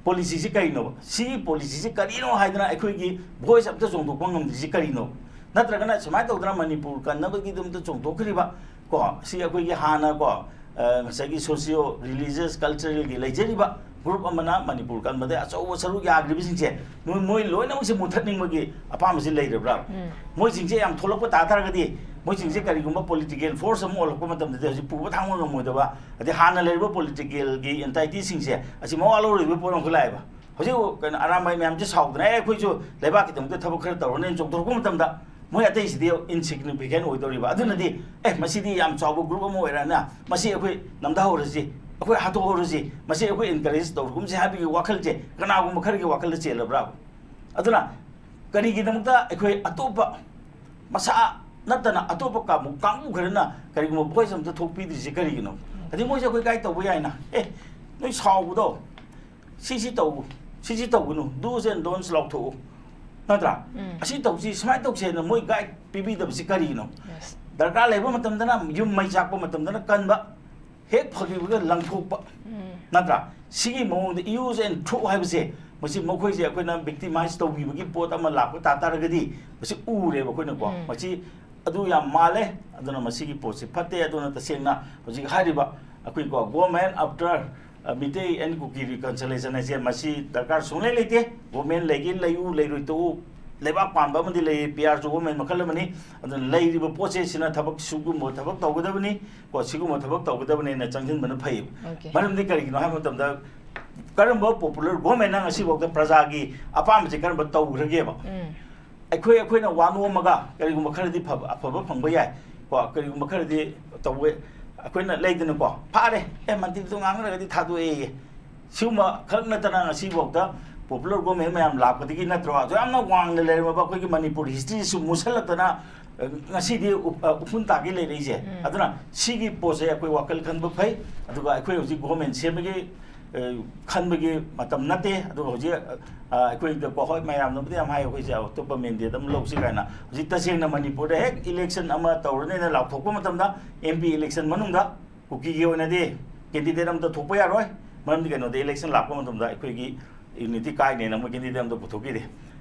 ꯄꯣꯂꯤꯁꯤꯁꯤ ꯀꯔꯤꯅꯣꯕ? ꯁꯤꯒꯤ ꯄꯣꯂꯤꯁꯤꯁꯤ ꯀꯔꯤꯅꯣ ꯍꯥꯏꯗꯅ ꯑꯩꯈꯣꯏꯒꯤ ꯚꯣꯏꯁ ꯑꯝꯇ ꯆꯣꯡꯊꯣꯛꯄ ꯉꯝꯗ꯭ꯔꯤꯁꯤ ꯀꯔꯤꯅꯣ? ꯅꯠꯇ꯭ꯔꯒꯅ ꯁꯨꯃꯥꯏꯅ ꯇꯧꯗꯅ ꯃꯅꯤꯄꯨꯔ ꯀꯟꯅꯕꯒꯤꯗꯃꯛꯇ ꯆꯣꯡꯊꯣꯛꯈ꯭ꯔꯤꯕ ꯀꯣ, ꯁꯤ ꯑꯩꯈꯣꯏꯒꯤ ꯍꯥꯟꯅ ꯀꯣ, ꯑ, ꯉꯁꯥꯏꯒꯤ ꯁꯣꯁꯤꯌꯣ ꯔꯤꯂꯤꯖꯤꯌꯁ ꯀꯜꯆꯔꯦꯜꯒꯤ ꯂꯩꯖꯔꯤꯕ ꯒ꯭ꯔꯨꯞ ꯑꯃꯅ ꯃꯅꯤꯄꯨꯔ ꯀꯟꯕꯗ ꯑꯆꯧꯕ ꯁꯔꯨꯛ ꯌꯥꯈ꯭ꯔꯤꯕꯁꯤꯡꯁꯦ ꯃꯣꯏ, ꯃꯣꯏ ꯂꯣꯏꯅꯃꯛꯁꯦ ꯃꯨꯊꯠꯅꯤꯡꯕꯒꯤ ꯑꯄꯥꯝꯕꯁꯤ ꯂꯩꯔꯕ꯭ꯔꯥ? ꯎꯝ. ꯃꯣꯏꯁꯤꯡꯁꯦ ꯌꯥꯝ ꯊꯣꯛꯂꯛꯄ ꯇꯥ ꯇꯥꯔꯒꯗꯤ ꯃꯣꯏꯁꯤꯡꯁꯦ ꯀꯔꯤꯒꯨꯝꯕ ꯄꯣꯂꯤꯇꯤꯀꯦꯜ ꯐꯣꯔꯁ ꯑꯃ ꯑꯣꯜꯂꯛꯄ ꯃꯇꯝꯗꯗꯤ ꯍꯧꯖꯤꯛ ꯄꯨꯕ ꯊꯥꯡꯕ ꯉꯝꯃꯣꯏꯗꯕ, ꯑꯗꯩ ꯍꯥꯟꯅ ꯂꯩꯔꯤꯕ ꯄꯣꯂꯤꯇꯤꯀꯦꯜꯒꯤ ꯑꯦꯟꯇꯥꯏꯇꯤꯁꯤꯡꯁꯦ ꯑꯁꯤ ꯃꯋꯥ ꯂꯧꯔꯣꯏꯗꯕ ꯄꯣꯠ ꯑꯃꯈꯛ ꯂꯥꯛꯑꯦꯕ꯫ ꯍꯧꯖꯤꯛ ꯀꯩꯅꯣ ꯑꯔꯥꯝꯕꯥꯏ ꯃꯌꯥꯝꯁꯦ ꯁꯥꯎꯗꯅ "ꯑꯦ, ꯑꯩꯈꯣꯏꯁꯨ ꯂꯩꯕꯥꯛꯀꯤꯗꯃꯛꯇ ꯊꯕꯛ ꯈꯔ ꯇꯧꯔꯅꯦꯅ" ꯆꯣꯡꯊꯣꯔꯛꯄ ꯃꯇꯝꯗ ꯃꯣꯏ ꯑꯇꯩꯁꯤꯗꯤ ꯏꯟꯁꯤꯒꯅꯤꯐꯤꯀꯦꯟ ꯑꯣꯏꯗꯧꯔꯤꯕ꯫ ꯑꯗꯨꯅꯗꯤ "ꯑꯦ, ꯃꯁꯤꯗꯤ ꯌꯥꯝ ꯆꯥꯎꯕ ꯒ꯭ꯔꯨꯞ ꯑꯃ ꯑꯣꯏꯔꯛꯑꯅ ꯃꯁꯤ ꯑꯩꯈꯣꯏ ꯅꯝꯊꯍꯧꯔꯁꯤ, ꯑꯩꯈꯣꯏ ꯍꯥꯠꯇꯣꯛꯍꯧꯔꯁꯤ, ꯃꯁꯤ ꯑꯩꯈꯣꯏ ꯑꯦꯟꯀꯔꯦꯖ ꯇꯧꯔꯒꯨꯝꯁꯤ" ꯍꯥꯏꯕꯒꯤ ꯋꯥꯈꯜꯁꯦ ꯀꯅꯥꯒꯨꯝꯕ ꯈꯔꯒꯤ ꯋꯥꯈꯜꯗ ꯆꯦꯜꯂꯕ꯭ꯔꯥ? ꯑꯗꯨꯅ ꯀꯔꯤꯒꯤꯗꯃꯛꯇ ꯑꯩꯈꯣꯏ ꯑꯇꯣꯞꯄ ꯃꯁꯥ ꯅꯠꯇꯅ ꯑꯇꯣꯞꯄ ꯀꯥꯡꯕꯨ, ꯀꯥꯡꯕꯨ ꯈꯔꯅ ꯀꯔꯤꯒꯨꯝꯕ ꯚꯣꯏꯁ ꯑꯃꯇ ꯊꯣꯛꯄꯤꯗ꯭ꯔꯤꯁꯦ ꯀꯔꯤꯒꯤꯅꯣ? ꯑꯗꯩ ꯃꯣꯏꯁꯦ ꯑꯩꯈꯣꯏ ꯒꯥꯏꯗ ꯇꯧꯕ ꯌꯥꯏꯅ, "ꯑꯦ, ꯅꯣꯏ ꯁꯥꯎꯕꯗꯣ, ꯁꯤꯁꯤ ꯇꯧ, ꯁꯤꯁꯤ ꯇꯧꯒꯅꯨ, do's and don'ts ꯂꯥꯎꯊꯣꯛꯎ, ꯅꯠꯇ꯭ꯔꯥ? ꯎꯝ. ꯑꯁꯤ ꯇꯧꯁꯤ, ꯁꯨꯃꯥꯏꯅ ꯇꯧꯁꯦꯅ" ꯃꯣꯏ ꯒꯥꯏꯗ ꯄꯤꯕꯤꯗꯕꯁꯤ ꯀꯔꯤꯒꯤꯅꯣ? Yes. ꯗꯔꯀꯥꯔ ꯂꯩꯕ ꯃꯇꯝꯗꯅ ꯌꯨꯝ ꯃꯩ ꯆꯥꯛꯄ ꯃꯇꯝꯗꯅ ꯀꯟꯕ, ꯍꯦꯛ ꯐꯈꯤꯕꯒ ꯂꯪꯊꯣꯛꯄ, ꯎꯝ. ꯅꯠꯇ꯭ꯔꯥ? ꯁꯤꯒꯤ ꯃꯑꯣꯡꯗ use and throw ꯍꯥꯏꯕꯁꯦ, ꯃꯁꯤ ꯃꯈꯣꯏꯁꯦ ꯑꯩꯈꯣꯏꯅ ꯚꯤꯛꯇꯤꯃꯥꯏꯁ ꯇꯧꯕꯤꯕꯒꯤ ꯄꯣꯠ ꯑꯃ ꯂꯥꯛꯄ ꯇꯥ ꯇꯥꯔꯒꯗꯤ ꯃꯁꯤ ꯎꯔꯦꯕ ꯑꯩꯈꯣꯏꯅꯀꯣ꯫ ꯎꯝ. ꯃꯁꯤ ꯑꯗꯨ ꯌꯥꯝ ꯃꯥꯜꯂꯦ꯫ ꯑꯗꯨꯅ ꯃꯁꯤꯒꯤ ꯄꯣꯠꯁꯤ ꯐꯠꯇꯦ꯫ ꯑꯗꯨꯅ ꯇꯁꯦꯡꯅ ꯍꯧꯖꯤꯛ ꯍꯥꯏꯔꯤꯕ ꯑꯩꯈꯣꯏꯀꯣ, government after, ꯑ, Meitei and Kuki reconciliation ꯍꯥꯏꯁꯦ ꯃꯁꯤ ꯗꯔꯀꯥꯔ ꯁꯨꯡꯂꯩ ꯂꯩꯇꯦ꯫ ꯒꯣꯔꯃꯦꯟ ꯂꯩꯒꯦ ꯂꯩꯌꯨ, ꯂꯩꯔꯣꯏ ꯇꯣꯛꯎ, ꯂꯩꯕꯥꯛ ꯄꯥꯟꯕ ꯑꯃꯗꯤ ꯂꯩꯔꯤ, ꯄꯤ ꯑꯥꯔꯁꯨ ꯒꯣꯔꯃꯦꯟ ꯃꯈꯜ ꯑꯃꯅꯤ꯫ ꯑꯗꯨꯅ ꯂꯩꯔꯤꯕ ꯄꯣꯠꯁꯦ ꯁꯤꯅ ꯊꯕꯛ, ꯁꯤꯒꯨꯝꯕ ꯊꯕꯛ ꯇꯧꯒꯗꯕꯅꯤ, ꯀꯣ, ꯁꯤꯒꯨꯝꯕ ꯊꯕꯛ ꯇꯧꯒꯗꯕꯅꯤꯅ ꯆꯪꯁꯤꯟꯕꯅ ꯐꯩꯌꯦꯕ꯫ Okay. ꯃꯔꯝꯗꯤ ꯀꯔꯤꯒꯤꯅꯣ ꯍꯥꯏꯕ ꯃꯇꯝꯗ ꯀꯔꯝꯕ ꯄꯣꯄꯨꯂꯔ ꯒꯣꯔꯃꯦꯟꯅ ꯉꯁꯤꯐꯥꯎꯗ ꯄ꯭ꯔꯖꯥꯒꯤ ꯑꯄꯥꯝꯕꯁꯦ ꯀꯔꯝꯕ ꯇꯧꯈ꯭ꯔꯒꯦꯕ? ꯎꯝ. ꯑꯩꯈꯣꯏ, ꯑꯩꯈꯣꯏꯅ ꯋꯥ ꯅꯣꯝꯃꯒ ꯀꯔꯤꯒꯨꯝꯕ ꯈꯔꯗꯤ ꯐꯕ, ꯑꯐꯕ ꯐꯪꯕ ꯌꯥꯏ, ꯀꯣ, ꯀꯔꯤꯒꯨꯝꯕ ꯈꯔꯗꯤ ꯇꯧꯕ, ꯑꯩꯈꯣꯏꯅ ꯂꯩꯗꯅꯀꯣ, "ꯐꯥꯔꯦ, ꯑꯦ, ꯃꯟꯇ꯭ꯔꯤꯗꯣ ꯉꯥꯡꯅꯔꯒꯗꯤ ꯊꯥꯗꯣꯛꯑꯦꯌꯦ"꯫ ꯁꯤꯒꯨꯝꯕ ꯈꯛ ꯅꯠꯇꯅ ꯉꯁꯤꯐꯥꯎꯗ ꯄꯣꯄꯨꯂꯔ ꯒꯣꯔꯃꯦꯟ ꯃꯌꯥꯝ ꯂꯥꯛꯄꯗꯒꯤ ꯅꯠꯇ꯭ꯔꯣ ꯑꯗꯨ ꯌꯥꯝꯅ ꯋꯥꯡꯅ ꯂꯩꯔꯝꯃꯕ ꯑꯩꯈꯣꯏꯒꯤ ꯃꯅꯤꯄꯨꯔ ꯍꯤꯁꯇ꯭ꯔꯤꯁꯨ ꯃꯨꯁꯜꯂꯛꯇꯅ, ꯑ, ꯉꯁꯤꯗꯤ ꯎ-, ꯑ, ꯎꯐꯨꯟ ꯇꯥꯒꯦ ꯂꯩꯔꯛꯏꯁꯦ꯫ ꯎꯝ. ꯑꯗꯨꯅ ꯁꯤꯒꯤ ꯄꯣꯠꯁꯦ ꯑꯩꯈꯣꯏ ꯋꯥꯈꯜ ꯈꯟꯕ ꯐꯩ꯫ ꯑꯗꯨꯒ ꯑꯩꯈꯣꯏ ꯍꯧꯖꯤꯛ ꯒꯣꯔꯃꯦꯟ ꯁꯦꯝꯕꯒꯤ, ꯑ, ꯈꯟꯕꯒꯤ ꯃꯇꯝ ꯅꯠꯇꯦ꯫ ꯑꯗꯨꯒ ꯍꯧꯖꯤꯛ, ꯑ, ꯑꯩꯈꯣꯏꯗꯀꯣ, ꯍꯣꯏ, ꯃꯌꯥꯝꯅꯕꯨꯗꯤ ꯌꯥꯝ ꯍꯥꯏ, "ꯑꯩꯈꯣꯏꯁꯦ ꯑꯇꯣꯞꯄ ꯃꯦꯟꯗꯦꯠ ꯑꯃ ꯂꯧꯁꯤ" ꯀꯥꯏꯅ꯫ ꯍꯧꯖꯤꯛ ꯇꯁꯦꯡꯅ ꯃꯅꯤꯄꯨꯔꯗ ꯍꯦꯛ ꯏꯂꯦꯛꯁꯟ ꯑꯃ ꯇꯧꯔꯅꯤꯅ ꯂꯥꯎꯊꯣꯛꯄ ꯃꯇꯝꯗ, ꯑꯦꯝ ꯄꯤ ꯏꯂꯦꯛꯁꯟ ꯃꯅꯨꯡꯗ ꯀꯨꯀꯤꯒꯤ ꯑꯣꯏꯅꯗꯤ ꯀꯦꯟꯗꯤꯗꯦꯠ ꯑꯃꯇ ꯊꯣꯛꯄ ꯌꯥꯔꯣꯏ꯫ ꯃꯔꯝꯗꯤ ꯀꯩꯅꯣꯗ ꯏꯂꯦꯛꯁꯟ ꯂꯥꯛꯄ ꯃꯇꯝꯗ ꯑꯩꯈꯣꯏꯒꯤ ꯌꯨꯅꯤꯇꯤ ꯀꯥꯏꯅꯦꯅ ꯃꯣꯏ ꯀꯦꯟꯗꯤꯗꯦꯠ ꯑꯃꯇ ꯄꯨꯊꯣꯛꯈꯤꯗꯦ꯫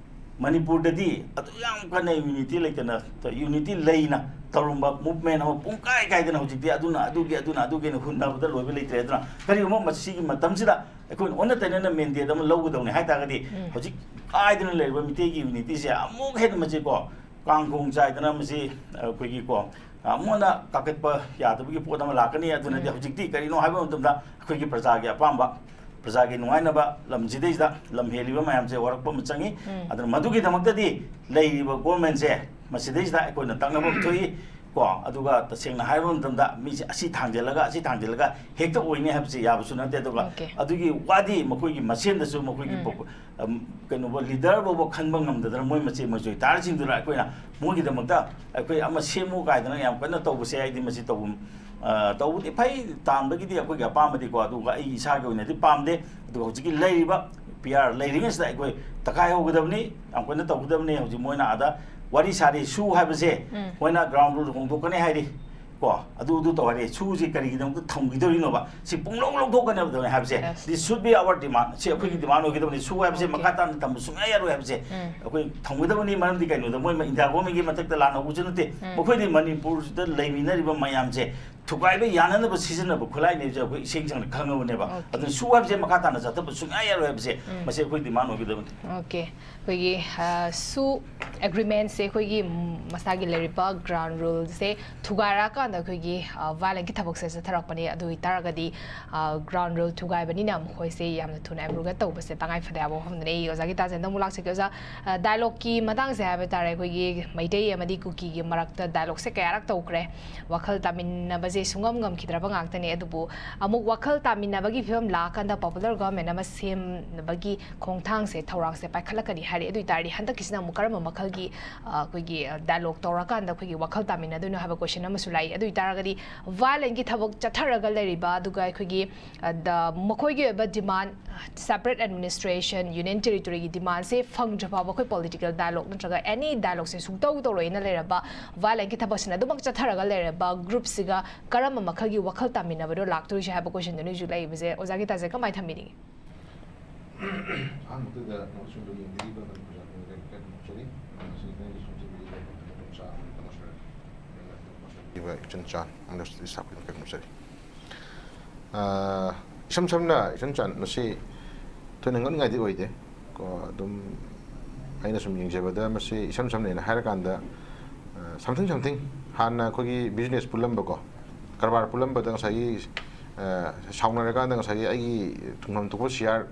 ꯃꯅꯤꯄꯨꯔꯗꯗꯤ ꯑꯗꯨ ꯌꯥꯝ ꯀꯟꯅ ꯌꯨꯅꯤꯇꯤ ꯂꯩꯇꯅ, ꯌꯨꯅꯤꯇꯤ ꯂꯩꯅ ꯇꯧꯔꯝꯕ ꯃꯨꯚꯃꯦꯟ ꯑꯃ ꯄꯨꯡ ꯀꯥꯏ ꯀꯥꯏꯗꯅ ꯍꯧꯖꯤꯛꯇꯤ ꯑꯗꯨꯅ ꯑꯗꯨꯒꯤ, ꯑꯗꯨꯅ ꯑꯗꯨꯒꯤꯅ ꯍꯨꯟꯅꯕꯗ ꯂꯣꯏꯕ ꯂꯩꯇ꯭ꯔꯦ꯫ ꯑꯗꯨꯅ ꯀꯔꯤꯒꯨꯝꯕ ꯃꯁꯤꯒꯤ ꯃꯇꯝꯁꯤꯗ ꯑꯩꯈꯣꯏꯅ ꯑꯣꯟꯅ ꯇꯩꯅꯅ ꯃꯦꯟꯗꯦꯠ ꯑꯃ ꯂꯧꯒꯗꯧꯅꯤ ꯍꯥꯏ ꯇꯥꯔꯒꯗꯤ, ꯎꯝ꯫ ꯍꯧꯖꯤꯛ ꯀꯥꯏꯗꯅ ꯂꯩꯔꯤꯕ ꯃꯤꯇꯩꯒꯤ ꯌꯨꯅꯤꯇꯤꯁꯦ ꯑꯃꯨꯛ ꯍꯦꯟꯅ ꯃꯁꯤꯀꯣ, ꯀꯥꯡꯈꯣꯡ ꯆꯥꯏꯗꯅ ꯃꯁꯤ ꯑꯩꯈꯣꯏꯒꯤꯀꯣ, ꯑꯃꯨꯛ ꯍꯟꯅ ꯀꯥꯈꯠꯄ ꯌꯥꯗꯕꯒꯤ ꯄꯣꯠ ꯑꯃ ꯂꯥꯛꯀꯅꯤ꯫ ꯑꯗꯨꯅꯗꯤ ꯎꯝ꯫ ꯍꯧꯖꯤꯛꯇꯤ ꯀꯔꯤꯅꯣ ꯍꯥꯏꯕ ꯃꯇꯝꯗ ꯑꯩꯈꯣꯏꯒꯤ ꯄ꯭ꯔꯖꯥꯒꯤ ꯑꯄꯥꯝꯕ, ꯄ꯭ꯔꯖꯥꯒꯤ ꯅꯨꯡꯉꯥꯏꯅꯕ ꯂꯝꯁꯤꯗꯩꯁꯤꯗ ꯂꯝ ꯍꯦꯜꯂꯤꯕ ꯃꯌꯥꯝꯁꯦ ꯋꯥꯔꯛꯄ ꯑꯃ ꯆꯪꯉꯤ꯫ ꯎꯝ꯫ ꯑꯗꯨꯅ ꯃꯗꯨꯒꯤꯗꯃꯛꯇꯗꯤ ꯂꯩꯔꯤꯕ ꯒꯣꯔꯃꯦꯟꯁꯦ ꯃꯁꯤꯗꯩꯁꯤꯗ ꯑꯩꯈꯣꯏꯅ ꯇꯛꯅꯕ ꯑꯃ ꯊꯣꯛꯏ꯫ ꯀꯣ, ꯑꯗꯨꯒ ꯇꯁꯦꯡꯅ ꯍꯥꯏꯕ ꯃꯇꯝꯗ ꯃꯤꯁꯦ ꯑꯁꯤ ꯊꯥꯡꯖꯤꯜꯂꯒ, ꯑꯁꯤ ꯊꯥꯡꯖꯤꯜꯂꯒ ꯍꯦꯛꯇ ꯑꯣꯏꯅꯤ ꯍꯥꯏꯕꯁꯤ ꯌꯥꯕꯁꯨ ꯅꯠꯇꯦ꯫ ꯑꯗꯨꯒ OK꯫ ꯑꯗꯨꯒꯤ ꯋꯥꯗꯤ ꯃꯈꯣꯏꯒꯤ ꯃꯁꯦꯟꯗꯁꯨ ꯃꯈꯣꯏꯒꯤ ꯎꯝ꯫ ꯄꯣ-, ꯑꯝ, ꯀꯩꯅꯣꯕꯨ, ꯂꯤꯗꯔ ꯐꯥꯎꯕ ꯈꯟꯕ ꯉꯝꯗꯗꯅ ꯃꯣꯏ ꯃꯆꯦ ꯃꯆꯣꯏ ꯇꯥꯔꯁꯤꯡꯗꯨꯅ ꯑꯩꯈꯣꯏꯅ ꯃꯣꯏꯒꯤꯗꯃꯛꯇ ꯑꯩꯈꯣꯏ ꯑꯃ ꯁꯦꯝꯃꯨ ꯀꯥꯏꯗꯅ ꯌꯥꯝ ꯀꯟꯅ ꯇꯧꯕꯁꯦ ꯑꯩꯗꯤ ꯃꯁꯤ ꯇꯧꯕ, ꯑ, ꯇꯧꯕꯗꯤ ꯐꯩ, ꯇꯥꯟꯕꯒꯤꯗꯤꯀꯣ ꯑꯩꯈꯣꯏꯒꯤ ꯑꯄꯥꯝꯕꯗꯤꯀꯣ, ꯑꯗꯨꯒ ꯑꯩ ꯏꯁꯥꯒꯤ ꯑꯣꯏꯅꯗꯤ ꯄꯥꯝꯗꯦ꯫ ꯑꯗꯨꯒ ꯍꯧꯖꯤꯛꯀꯤ ꯂꯩꯔꯤꯕ ꯄꯤ ꯑꯥꯔ ꯂꯩꯔꯤꯉꯩꯁꯤꯗ ꯑꯩꯈꯣꯏ ꯇꯛꯈꯥꯏꯍꯧꯒꯗꯕꯅꯤ, ꯌꯥꯝ ꯀꯟꯅ ꯇꯧꯒꯗꯕꯅꯤ꯫ ꯍꯧꯖꯤꯛ ꯃꯣꯏꯅ ꯑꯥꯗ ꯋꯥꯔꯤ ꯁꯥꯔꯤ, ꯁꯨ ꯍꯥꯏꯕꯁꯦ ꯎꯝ꯫ ꯃꯣꯏꯅ ꯒ꯭ꯔꯥꯎꯟ ꯔꯨꯜ ꯍꯣꯡꯗꯣꯛꯀꯅꯤ ꯍꯥꯏꯔꯤ꯫ ꯀꯣ, ꯑꯗꯨ, ꯑꯗꯨ ꯇꯧ ꯍꯥꯏꯔꯤ꯫ ꯁꯨꯁꯤ ꯀꯔꯤꯒꯤꯗꯃꯛꯇ ꯊꯝꯈꯤꯗꯧꯔꯤꯅꯣꯕ? ꯁꯤ ꯄꯨꯡꯂꯧ ꯂꯧꯊꯣꯛꯀꯅꯦꯕ ꯍꯥꯏꯕꯁꯦ꯫ Yes꯫ This should be our demand꯫ ꯁꯤ ꯑꯩꯈꯣꯏꯒꯤ ꯎꯝ꯫ Demand ꯑꯣꯏꯒꯗꯕꯅꯤ꯫ ꯁꯨ ꯍꯥꯏꯕꯁꯦ OK꯫ ꯃꯈꯥ ꯇꯥꯅ ꯊꯝꯕ ꯁꯨꯡꯌꯥ ꯌꯥꯔꯣꯏ ꯍꯥꯏꯕꯁꯦ ꯎꯝ꯫ ꯑꯩꯈꯣꯏ ꯊꯝꯒꯗꯕꯅꯤ꯫ ꯃꯔꯝꯗꯤ ꯀꯩꯅꯣꯗ ꯃꯣꯏ ꯏꯟꯗꯤꯌꯥ ꯒꯣꯔꯃꯦꯟꯒꯤ ꯃꯊꯛꯇ ꯂꯥꯟꯅ ꯎꯕꯁꯨ ꯅꯠꯇꯦ꯫ ꯎꯝ꯫ ꯃꯈꯣꯏꯗꯤ ꯃꯅꯤꯄꯨꯔꯁꯤꯗ ꯂꯩꯃꯤꯟꯅꯔꯤꯕ ꯃꯌꯥꯝꯁꯦ ꯊꯨꯒꯥꯏꯕ ꯌꯥꯅꯅꯕ ꯁꯤꯖꯤꯟꯅꯕ ꯈꯨꯠꯂꯥꯏꯅꯦꯁꯦ ꯑꯩꯈꯣꯏ ꯏꯁꯦꯡ ꯁꯦꯡꯅ ꯈꯪꯉꯕꯅꯦꯕ꯫ OK꯫ ꯑꯗꯨꯅ ꯁꯨ ꯍꯥꯏꯕꯁꯦ ꯃꯈꯥ ꯇꯥꯅ ꯆꯠꯊꯕ ꯁꯨꯡꯌꯥ ꯌꯥꯔꯣꯏ ꯍꯥꯏꯕꯁꯦ ꯎꯝ꯫ ꯃꯁꯤ ꯑꯩꯈꯣꯏ demand ꯑꯣꯏꯒꯗꯕꯅꯤ꯫ OK꯫ ꯑꯩꯈꯣꯏꯒꯤ, ꯑ, ꯁꯨ ꯑꯦꯒ꯭ꯔꯤꯃꯦꯟꯁꯦ ꯑꯩꯈꯣꯏꯒꯤ, ꯎꯝ, ꯃꯁꯥꯒꯤ ꯂꯩꯔꯤꯕ ꯒ꯭ꯔꯥꯎꯟ ꯔꯨꯜꯁꯦ ꯊꯨꯒꯥꯏꯔꯛꯑꯀꯥꯟꯗ ꯑꯩꯈꯣꯏꯒꯤ, ꯑ, ꯚꯥꯏꯂꯦꯟꯒꯤ ꯊꯕꯛꯁꯦ ꯆꯠꯊꯔꯛꯄꯅꯦ꯫ ꯑꯗꯨ ꯑꯣꯏꯇꯥꯔꯒꯗꯤ, ꯑ, ꯒ꯭ꯔꯥꯎꯟ ꯔꯨꯜ ꯊꯨꯒꯥꯏꯕꯅꯤꯅ ꯃꯈꯣꯏꯁꯦ ꯌꯥꯝꯅ ꯊꯨꯅ ꯑꯦꯕ꯭ꯔꯣꯒꯦꯠ ꯇꯧꯕꯁꯦ ꯇꯉꯥꯏ ꯐꯗꯦ ꯍꯥꯏꯕ ꯋꯥꯐꯝꯗꯨꯅꯤ꯫ ꯑꯩ ꯑꯣꯖꯥꯒꯤ ꯇꯥꯖꯦꯟꯗ ꯑꯃꯨꯛ ꯂꯥꯛꯆꯒꯦ꯫ ꯑꯣꯖꯥ, ꯑ, ꯗꯥꯏꯂꯣꯒꯀꯤ ꯃꯇꯥꯡꯁꯦ ꯍꯥꯏꯕ ꯇꯥꯔꯦ, ꯑꯩꯈꯣꯏꯒꯤ ꯃꯩꯇꯩ ꯑꯃꯗꯤ ꯀꯨꯀꯤꯒꯤ ꯃꯔꯛꯇ ꯗꯥꯏꯂꯣꯒꯁꯦ ꯀꯌꯥꯔꯛ ꯇꯧꯈ꯭ꯔꯦ꯫ ꯋꯥꯈꯜ ꯇꯥꯃꯤꯟꯅꯕꯁꯦ ꯁꯨꯡꯉꯝ ꯉꯝꯈꯤꯗ꯭ꯔꯕ ꯉꯥꯛꯇꯅꯦ꯫ ꯑꯗꯨꯕꯨ ꯑꯃꯨꯛ ꯋꯥꯈꯜ ꯇꯥꯃꯤꯟꯅꯕꯒꯤ ꯐꯤꯕꯝ ꯂꯥꯛꯑꯀꯥꯟꯗ ꯄꯣꯄꯨꯂꯔ ꯒꯣꯚꯔꯟꯃꯦꯟ ꯑꯃ ꯁꯦꯝꯅꯕꯒꯤ ꯈꯣꯡꯊꯥꯡꯁꯦ, ꯊꯧꯔꯥꯡꯁꯦ ꯄꯥꯏꯈꯠꯂꯛꯀꯅꯤ ꯍꯥꯏꯔꯤ꯫ ꯑꯗꯨ ꯑꯣꯏꯇꯥꯔꯗꯤ ꯍꯟꯗꯛꯀꯤꯁꯤꯅ ꯑꯃꯨꯛ ꯀꯔꯝꯕ ꯃꯈꯜ ꯒꯤ, ꯑ, ꯑꯩꯈꯣꯏꯒꯤ, ꯑ, dialogue ꯇꯧꯔꯀꯥꯟꯗ ꯑꯩꯈꯣꯏꯒꯤ ꯋꯥꯈꯜ ꯇꯥꯃꯤꯟꯅꯗꯣꯏꯅꯣ ꯍꯥꯏꯕ question ꯑꯃꯁꯨ ꯂꯥꯛꯏ꯫ ꯑꯗꯨ ꯑꯣꯏꯇꯥꯔꯒꯗꯤ violent ꯀꯤ ꯊꯕꯛ ꯆꯠꯊꯔꯒ ꯂꯩꯔꯤꯕ, ꯑꯗꯨꯒ ꯑꯩꯈꯣꯏꯒꯤ, ꯑ, ꯗ-, ꯃꯈꯣꯏꯒꯤ ꯑꯣꯏꯕ demand, separate administration, union territory ꯒꯤ demand ꯁꯦ ꯐꯪꯗ꯭ꯔꯤ ꯐꯥꯎꯕ ꯑꯩꯈꯣꯏ political dialogue ꯅꯠꯇ꯭ꯔꯒ any dialogue ꯁꯦ ꯁꯨꯡꯇꯧ ꯇꯧꯔꯣꯏꯅ ꯂꯩꯔꯕ, violent ꯀꯤ ꯊꯕꯛꯁꯤꯅ ꯑꯗꯨꯃꯛ ꯆꯠꯊꯔꯒ ꯂꯩꯔꯕ group ꯁꯤꯒ ꯀꯔꯝꯕ ꯃꯈꯜꯒꯤ ꯋꯥꯈꯜ ꯇꯥꯃꯤꯟꯅꯕꯅꯣ ꯂꯥꯛꯇꯣꯏꯁꯦ ꯍꯥꯏꯕ question ꯗꯨꯅ ꯍꯧꯖꯤꯛ ꯂꯩꯔꯤꯕꯁꯦ꯫ ꯑꯣꯖꯥ ꯒꯤꯇꯥꯁꯦ ꯀꯃꯥꯏꯅ ꯊꯝꯕꯤꯅꯤꯡꯉꯤ? ꯑꯍꯥꯟꯕꯗ ꯅꯣꯡꯁꯨꯝꯗ ꯌꯦꯡꯕꯤꯔꯤꯕ ꯃꯅꯤꯄꯨꯔ ꯖꯥꯇꯤꯒꯤ ꯂꯩꯀꯥꯏ ꯄꯨꯝꯅꯃꯛꯆꯔꯤ꯫ ꯃꯁꯤ ꯅꯪꯒꯤ ꯁꯣꯝ ꯇꯤꯚꯤꯒꯤ ꯂꯩꯕ ꯃꯇꯝ ꯆꯥ ꯑꯃ ꯀꯃꯔꯁꯤꯌꯦꯜ ꯏꯕ ꯏꯆꯟ ꯆꯥꯟ ꯑꯃꯗ ꯁ꯭ꯇꯥꯐ ꯈꯨꯗꯤꯡꯃꯛ ꯀꯔꯤ ꯉꯝꯖꯔꯤ꯫ ꯑ, ꯏꯁꯝ ꯁꯝꯅ ꯏꯆꯟ ꯆꯥꯟ ꯃꯁꯤ ꯊꯣꯏꯅ ꯉꯛꯅꯤꯡꯉꯥꯏꯗꯤ ꯑꯣꯏꯗꯦ꯫ ꯀꯣ, ꯑꯗꯨꯝ ꯑꯩꯅ ꯁꯨꯝ ꯌꯦꯡꯖꯕꯗ ꯃꯁꯤ ꯏꯁꯝ ꯁꯝꯅ ꯑꯩꯅ ꯍꯥꯏꯔꯀꯥꯟꯗ, ꯑ, something something ꯍꯥꯟꯅ ꯑꯩꯈꯣꯏꯒꯤ business ꯄꯨꯜꯂꯝꯕꯀꯣ, ꯀꯔꯕꯥꯔ ꯄꯨꯜꯂꯝꯕꯗ ꯉꯁꯥꯏꯒꯤ, ꯑ, ꯁꯥꯎꯅꯔꯀꯥꯟꯗ ꯉꯁꯥꯏꯒꯤ ꯑꯩꯒꯤ ꯊꯨꯡꯐꯝ ꯊꯣꯛꯄ ꯁꯤꯌꯥꯔ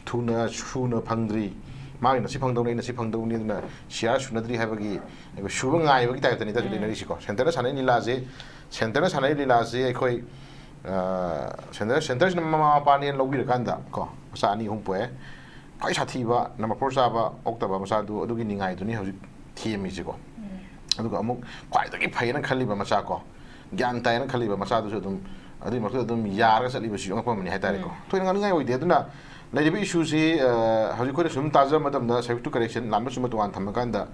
ꯊꯨꯅ ꯁꯨꯅ ꯐꯪꯗ꯭ꯔꯤ, ꯃꯥꯒꯤꯅ ꯁꯤ ꯐꯪꯗꯧꯅꯤ, ꯑꯩꯅ ꯁꯤ ꯐꯪꯗꯧꯅꯤ, ꯑꯗꯨꯅ ꯁꯤꯌꯥꯔ ꯁꯨꯅꯗ꯭ꯔꯤ ꯍꯥꯏꯕꯒꯤ ꯑꯩꯈꯣꯏ ꯁꯨꯕ ꯉꯥꯏꯕꯒꯤ ꯇꯥꯏꯞꯇꯅꯤ ꯇꯥꯁꯨ ꯎꯝ꯫ ꯂꯩꯅꯔꯤꯁꯤꯀꯣ꯫ ꯁꯦꯟꯇꯔꯅ ꯁꯥꯟꯅꯔꯤ ꯂꯤꯂꯥꯁꯦ, ꯁꯦꯟꯇꯔꯅ ꯁꯥꯟꯅꯔꯤ ꯂꯤꯂꯥꯁꯦ ꯑꯩꯈꯣꯏ, ꯑ, ꯁꯦꯟꯇꯔ, ꯁꯦꯟꯇꯔꯁꯤꯅ ꯃꯃꯥ ꯃꯄꯥꯅꯦꯅ ꯂꯧꯕꯤꯔꯀꯥꯟꯗ ꯀꯣ, ꯃꯆꯥ ꯑꯅꯤ ꯑꯍꯨꯝ ꯄꯣꯛꯑꯦ, ꯈ꯭ꯋꯥꯏ ꯁꯥꯊꯤꯕ number four ꯆꯥꯕ ꯑꯣꯛꯇꯕ ꯃꯆꯥꯗꯨ, ꯑꯗꯨꯒꯤ ꯅꯤꯡꯉꯥꯏꯗꯨꯅꯤ ꯍꯧꯖꯤꯛ ꯊꯦꯝꯃꯤꯁꯤꯀꯣ꯫ ꯎꯝ꯫ ꯑꯗꯨꯒ ꯑꯃꯨꯛ ꯈ꯭ꯋꯥꯏꯗꯒꯤ ꯐꯩꯌꯦꯅ ꯈꯜꯂꯤꯕ ꯃꯆꯥ ꯀꯣ, ꯒ꯭ꯌꯥꯟ ꯇꯥꯏꯌꯦꯅ ꯈꯜꯂꯤꯕ ꯃꯆꯥꯗꯨꯁꯨ ꯑꯗꯨꯝ ꯑꯗꯨꯒꯤ ꯃꯔꯛꯇ ꯑꯗꯨꯝ ꯌꯥꯔꯒ ꯆꯠꯂꯤꯕꯁꯤ ꯑꯉꯛꯄ ꯑꯃꯅꯤ ꯍꯥꯏꯇꯥꯔꯦꯀꯣ꯫ ꯎꯝ꯫ ꯊꯣꯏꯅ ꯉꯥꯡꯅꯤꯡꯉꯥꯏ ꯑꯣꯏꯗꯦ꯫ ꯑꯗꯨꯅ ꯂꯩꯔꯤꯕ ꯏꯁꯨꯁꯤ, ꯑ, ꯍꯧꯖꯤꯛ ꯑꯩꯈꯣꯏꯅ ꯁꯨꯝ ꯇꯥꯖꯕ ꯃꯇꯝꯗ, subject to correction, ꯂꯥꯟꯕ ꯆꯨꯝꯕ ꯇꯣꯉꯥꯟ ꯊꯝꯃꯀꯥꯟꯗ,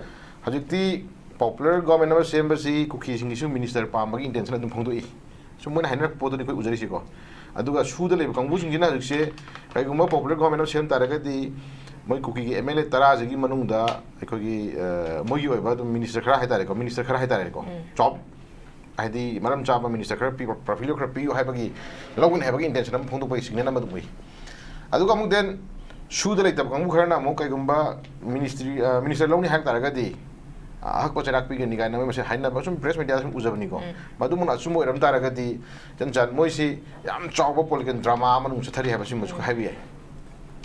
ꯍꯧꯖꯤꯛꯇꯤ popular government ꯑꯃ ꯁꯦꯝꯕꯁꯤ ꯀꯨꯀꯤꯁꯤꯡꯒꯤꯁꯨ minister ꯄꯥꯝꯕꯒꯤ intention ꯑꯗꯨꯝ ꯐꯣꯡꯗꯣꯛꯏ꯫ ꯁꯨꯝ ꯃꯣꯏꯅ ꯍꯥꯏꯅꯔꯛꯄ ꯄꯣꯠꯇꯨꯅꯤ ꯑꯩꯈꯣꯏ ꯎꯖꯔꯤꯁꯤꯀꯣ꯫ ꯑꯗꯨꯒ ꯁꯨꯗ ꯂꯩꯕ ꯀꯥꯡꯕꯨꯁꯤꯡꯁꯤꯅ ꯍꯧꯖꯤꯛꯁꯦ ꯀꯩꯒꯨꯝꯕ popular government ꯑꯃ ꯁꯦꯝ ꯇꯥꯔꯒꯗꯤ, ꯃꯣꯏ ꯀꯨꯀꯤꯒꯤ MLA ꯇꯔꯥꯁꯤꯒꯤ ꯃꯅꯨꯡꯗ ꯑꯩꯈꯣꯏꯒꯤ, ꯑ, ꯃꯣꯏꯒꯤ ꯑꯣꯏꯕ ꯑꯗꯨꯝ minister ꯈꯔ ꯍꯥꯏꯇꯥꯔꯦꯀꯣ, minister ꯈꯔ ꯍꯥꯏꯇꯥꯔꯦꯀꯣ, ꯎꯝ꯫ ꯆꯥꯎ-, ꯍꯥꯏꯗꯤ ꯃꯔꯝ ꯆꯥꯕ minister ꯈꯔ ꯄꯤꯌꯨ, portfolio ꯈꯔ ꯄꯤꯌꯨ ꯍꯥꯏꯕꯒꯤ, ꯂꯧꯒꯅꯤ ꯍꯥꯏꯕꯒꯤ intention ꯑꯃ ꯐꯣꯡꯗꯣꯛꯄꯒꯤ signal ꯑꯃ ꯑꯗꯨꯝ ꯎꯏ꯫ ꯑꯗꯨꯒ ꯑꯃꯨꯛ then ꯁꯨꯗ ꯂꯩꯇꯕ ꯀꯥꯡꯕꯨ ꯈꯔꯅ ꯑꯃꯨꯛ ꯀꯩꯒꯨꯝꯕ ministry, ꯑ, minister ꯂꯧꯅꯤ ꯍꯥꯏꯕ ꯇꯥꯔꯒꯗꯤ, ꯑ, ꯑꯍꯛꯄ ꯆꯩꯔꯥꯛ ꯄꯤꯒꯅꯤ ꯀꯥꯏꯅ ꯃꯣꯏ ꯃꯁꯦ ꯍꯥꯏꯅꯕ ꯁꯨꯝ press media ꯗ ꯁꯨꯝ ꯎꯖꯕꯅꯤꯀꯣ꯫ ꯎꯝ꯫ ꯃꯗꯨꯃꯛꯅ ꯑꯆꯨꯝꯕ ꯑꯣꯏꯔꯝ ꯇꯥꯔꯒꯗꯤ, ꯏꯆꯟ ꯆꯥꯟ ꯃꯣꯏꯁꯤ ꯌꯥꯝ ꯆꯥꯎꯕ political drama ꯑꯃ ꯆꯠꯊꯔꯤ ꯍꯥꯏꯕꯁꯤꯃꯁꯨ ꯎꯝ꯫ ꯍꯥꯏꯕ ꯌꯥꯏ꯫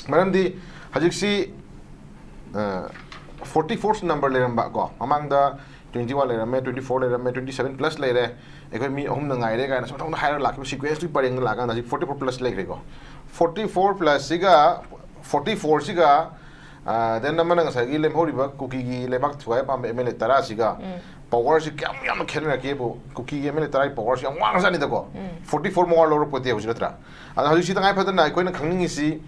ꯃꯔꯝꯗꯤ ꯍꯧꯖꯤꯛꯁꯤ, ꯑ, forty four number ꯂꯩꯔꯝꯕ ꯀꯣ, ꯃꯃꯥꯡꯗ twenty one ꯂꯩꯔꯝꯃꯦ, twenty four ꯂꯩꯔꯝꯃꯦ, twenty seven plus ꯂꯩꯔꯦ꯫ ꯑꯩꯈꯣꯏ ꯃꯤ ꯑꯍꯨꯝꯗ ꯉꯥꯏꯔꯦ ꯀꯥꯏꯅ ꯁꯨꯝ ꯊꯣꯛꯅ ꯍꯥꯏꯔꯒ ꯂꯥꯛꯈꯤꯕ sequence ꯇꯨꯒꯤ ꯄꯔꯦꯡꯗ ꯂꯥꯛꯑꯀꯥꯟꯗ ꯍꯧꯖꯤꯛ forty four plus ꯂꯩꯈ꯭ꯔꯦꯀꯣ꯫ Forty four plus ꯁꯤꯒ, forty four ꯁꯤꯒ, ꯗꯦꯟ ꯑꯃꯅ ꯉꯁꯥꯏꯒꯤ ꯂꯦꯝꯍꯧꯔꯤꯕ ꯀꯨꯀꯤꯒꯤ ꯂꯩꯕꯥꯛ ꯊꯨꯒꯥꯏ ꯄꯥꯝꯕ ꯑꯦꯝ ꯑꯦꯜ ꯑꯦ ꯇꯔꯥꯁꯤꯒ ꯄꯋꯥꯔꯁꯤ ꯀꯌꯥꯝ ꯌꯥꯝꯅ ꯈꯦꯠꯅꯔꯛꯀꯦꯕꯨ, ꯀꯨꯀꯤꯒꯤ ꯑꯦꯝ ꯑꯦꯜ ꯑꯦ ꯇꯔꯥꯒꯤ ꯄꯋꯥꯔꯁꯤ ꯌꯥꯝ ꯋꯥꯡꯖꯥꯠꯅꯤꯗꯀꯣ꯫ ꯐꯣꯔꯇꯤ ꯐꯣꯔ ꯃꯉꯥ ꯂꯧꯔꯛꯄꯗꯤ ꯍꯧꯖꯤꯛ ꯅꯠꯇ꯭ꯔꯥ? ꯑꯗ ꯍꯧꯖꯤꯛꯁꯤ ꯇꯉꯥꯏ ꯐꯗꯅ ꯑꯩꯈꯣꯏꯅ ꯈꯪꯅꯤꯡꯉꯤꯁꯤ,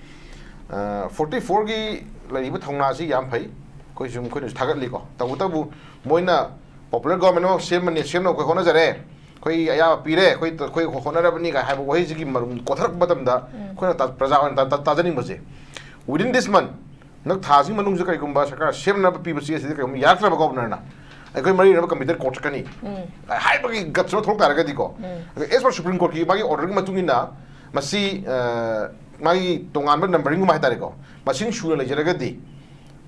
ꯐꯣꯔꯇꯤ ꯐꯣꯔꯒꯤ ꯂꯩꯔꯤꯕ ꯊꯧꯅꯥꯁꯤ ꯌꯥꯝ ꯐꯩ, ꯑꯩꯈꯣꯏꯁꯨ ꯃꯈꯣꯏꯅꯁꯨ ꯊꯥꯒꯠꯂꯤꯀꯣ꯫ ꯇꯧꯕꯇꯕꯨ ꯃꯣꯏꯅ ꯄꯣꯄꯨꯂꯔ ꯒꯣꯚꯔꯟꯃꯦꯟ ꯑꯃ ꯁꯦꯝꯃꯅꯤ, ꯁꯦꯝꯅꯕ ꯑꯩꯈꯣꯏ ꯍꯣꯠꯅꯖꯔꯦ, ꯑꯩꯈꯣꯏ ꯑꯌꯥꯕ ꯄꯤꯔꯦ, ꯑꯩꯈꯣꯏ ꯑꯩꯈꯣꯏ ꯍꯣꯠꯅꯔꯕꯅꯤ ꯀꯥꯏ ꯍꯥꯏꯕ ꯋꯥꯍꯩꯁꯤꯒꯤ ꯃꯔꯨꯝ ꯀꯣꯊꯔꯛꯄ ꯃꯇꯝꯗ ꯑꯩꯈꯣꯏꯅ ꯇꯥ- ꯄ꯭ꯔꯖꯥ ꯑꯣꯏꯅ ꯇꯥ- ꯇꯥ- ꯇꯥꯖꯅꯤꯡꯕꯁꯦ, within this month, ꯅꯪ ꯊꯥꯁꯤꯒꯤ ꯃꯅꯨꯡꯁꯤꯗ ꯀꯔꯤꯒꯨꯝꯕ ꯁꯔꯀꯥꯔ ꯁꯦꯝꯅꯕ ꯄꯤꯕ ꯆꯦ ꯑꯁꯤꯗ ꯀꯔꯤꯒꯨꯝꯕ ꯌꯥꯔꯛꯇ꯭ꯔꯕ ꯒꯣꯚꯔꯅꯔꯅ, ꯑꯩꯈꯣꯏ ꯃꯔꯤ ꯂꯩꯅꯕ ꯀꯝꯄ꯭ꯌꯨꯇꯔ ꯀꯣꯔꯠ ꯆꯠꯀꯅꯤ ꯍꯥꯏꯕꯒꯤ ꯒꯠꯁ ꯑꯃ ꯊꯣꯛꯂꯛ ꯇꯥꯔꯒꯗꯤꯀꯣ, ꯑꯦꯁ ꯄꯔ ꯁꯨꯄ꯭ꯔꯤꯝ ꯀꯣꯔꯠꯀꯤ ꯃꯥꯒꯤ ꯑꯣꯔꯗꯔꯒꯤ ꯃꯇꯨꯡ ꯏꯟꯅ ꯃꯁꯤ, ꯑ, ꯃꯥꯒꯤ ꯇꯣꯉꯥꯟꯕ ꯅꯝꯕꯔꯤꯡꯒꯨꯝꯕ ꯍꯥꯏꯇꯥꯔꯦꯀꯣ, ꯃꯁꯤꯡ ꯁꯨꯅ ꯂꯩꯖꯔꯒꯗꯤ,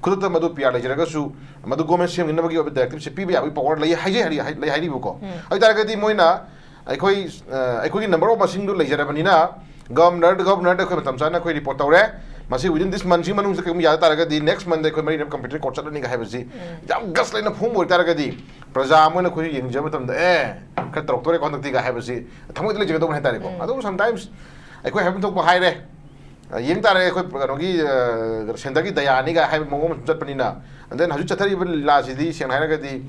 ꯈꯨꯗꯛꯇ ꯃꯗꯨ ꯄꯤ ꯑꯥꯔ ꯂꯩꯖꯔꯒꯁꯨ, ꯃꯗꯨ ꯒꯣꯔꯃꯦꯟ ꯁꯦꯝꯈꯤꯅꯕꯒꯤ ꯑꯣꯏꯕ ꯗꯥꯏꯔꯦꯛꯇꯤꯞꯁꯦ ꯄꯤꯕ ꯌꯥꯕꯒꯤ ꯄꯋꯥꯔ ꯂꯩ ꯍꯥꯏꯖꯩ ꯍꯥꯏꯔꯤ-, ꯍꯥꯏ-, ꯂꯩ ꯍꯥꯏꯔꯤꯕꯀꯣ꯫ ꯑꯗꯨ ꯑꯣꯏꯇꯥꯔꯒꯗꯤ ꯃꯣꯏꯅ ꯑꯩꯈꯣꯏ, ꯑ, ꯑꯩꯈꯣꯏꯒꯤ ꯅꯝꯕꯔ ꯑꯣꯐ ꯃꯁꯤꯡꯗꯨ ꯂꯩꯖꯔꯕꯅꯤꯅ, ꯒꯚꯔꯅꯔꯗ, ꯒꯚꯔꯅꯔꯗ ꯑꯩꯈꯣꯏ ꯃꯇꯝ ꯆꯥꯅ ꯑꯩꯈꯣꯏ ꯔꯤꯄꯣꯔꯠ ꯇꯧꯔꯦ, ꯃꯁꯤ within this monthꯁꯤꯒꯤ ꯃꯅꯨꯡꯗ ꯀꯩꯒꯨꯝꯕ ꯌꯥꯗ ꯇꯥꯔꯒꯗꯤ next monthꯗ ꯑꯩꯈꯣꯏ ꯃꯔꯤ ꯂꯩꯅꯕ ꯀꯝꯄ꯭ꯌꯨꯇꯔ ꯀꯣꯔꯠ ꯆꯠꯂꯅꯤꯒ ꯍꯥꯏꯕꯁꯤ ꯌꯥꯝ ꯒꯠꯁ ꯂꯩꯅ ꯐꯣꯡꯕ ꯑꯣꯏꯇꯥꯔꯒꯗꯤ, ꯄ꯭ꯔꯖꯥ ꯑꯃ ꯑꯣꯏꯅ ꯑꯩꯈꯣꯏꯁꯨ ꯌꯦꯡꯖꯕ ꯃꯇꯝꯗ, "ꯑꯦ, ꯈꯔ ꯇꯧꯔꯛꯇꯣꯔꯦꯀꯣ ꯍꯟꯗꯛꯇꯤꯒ" ꯍꯥꯏꯕꯁꯤ ꯊꯃꯣꯏꯗ ꯂꯩꯖꯒꯗꯧꯕꯅꯤ ꯍꯥꯏꯇꯥꯔꯦꯀꯣ꯫ ꯑꯗꯨꯕꯨ sometimes ꯑꯩꯈꯣꯏ ꯍꯥꯏꯐꯝ ꯊꯣꯛꯄ ꯍꯥꯏꯔꯦ, ꯑ, ꯌꯦꯡ ꯇꯥꯔꯦ, ꯑꯩꯈꯣꯏ ꯀꯩꯅꯣꯒꯤ, ꯑ, ꯁꯦꯟꯇꯔꯒꯤ ꯗꯌꯥꯅꯤꯒ ꯍꯥꯏꯕ ꯃꯑꯣꯡ ꯑꯃ ꯁꯨꯝ ꯆꯠꯄꯅꯤꯅ꯫ And then ꯍꯧꯖꯤꯛ ꯆꯠꯊꯔꯤꯕ ꯂꯤꯂꯥꯁꯤꯗꯤ ꯁꯦꯡꯅ ꯍꯥꯏꯔꯒꯗꯤ,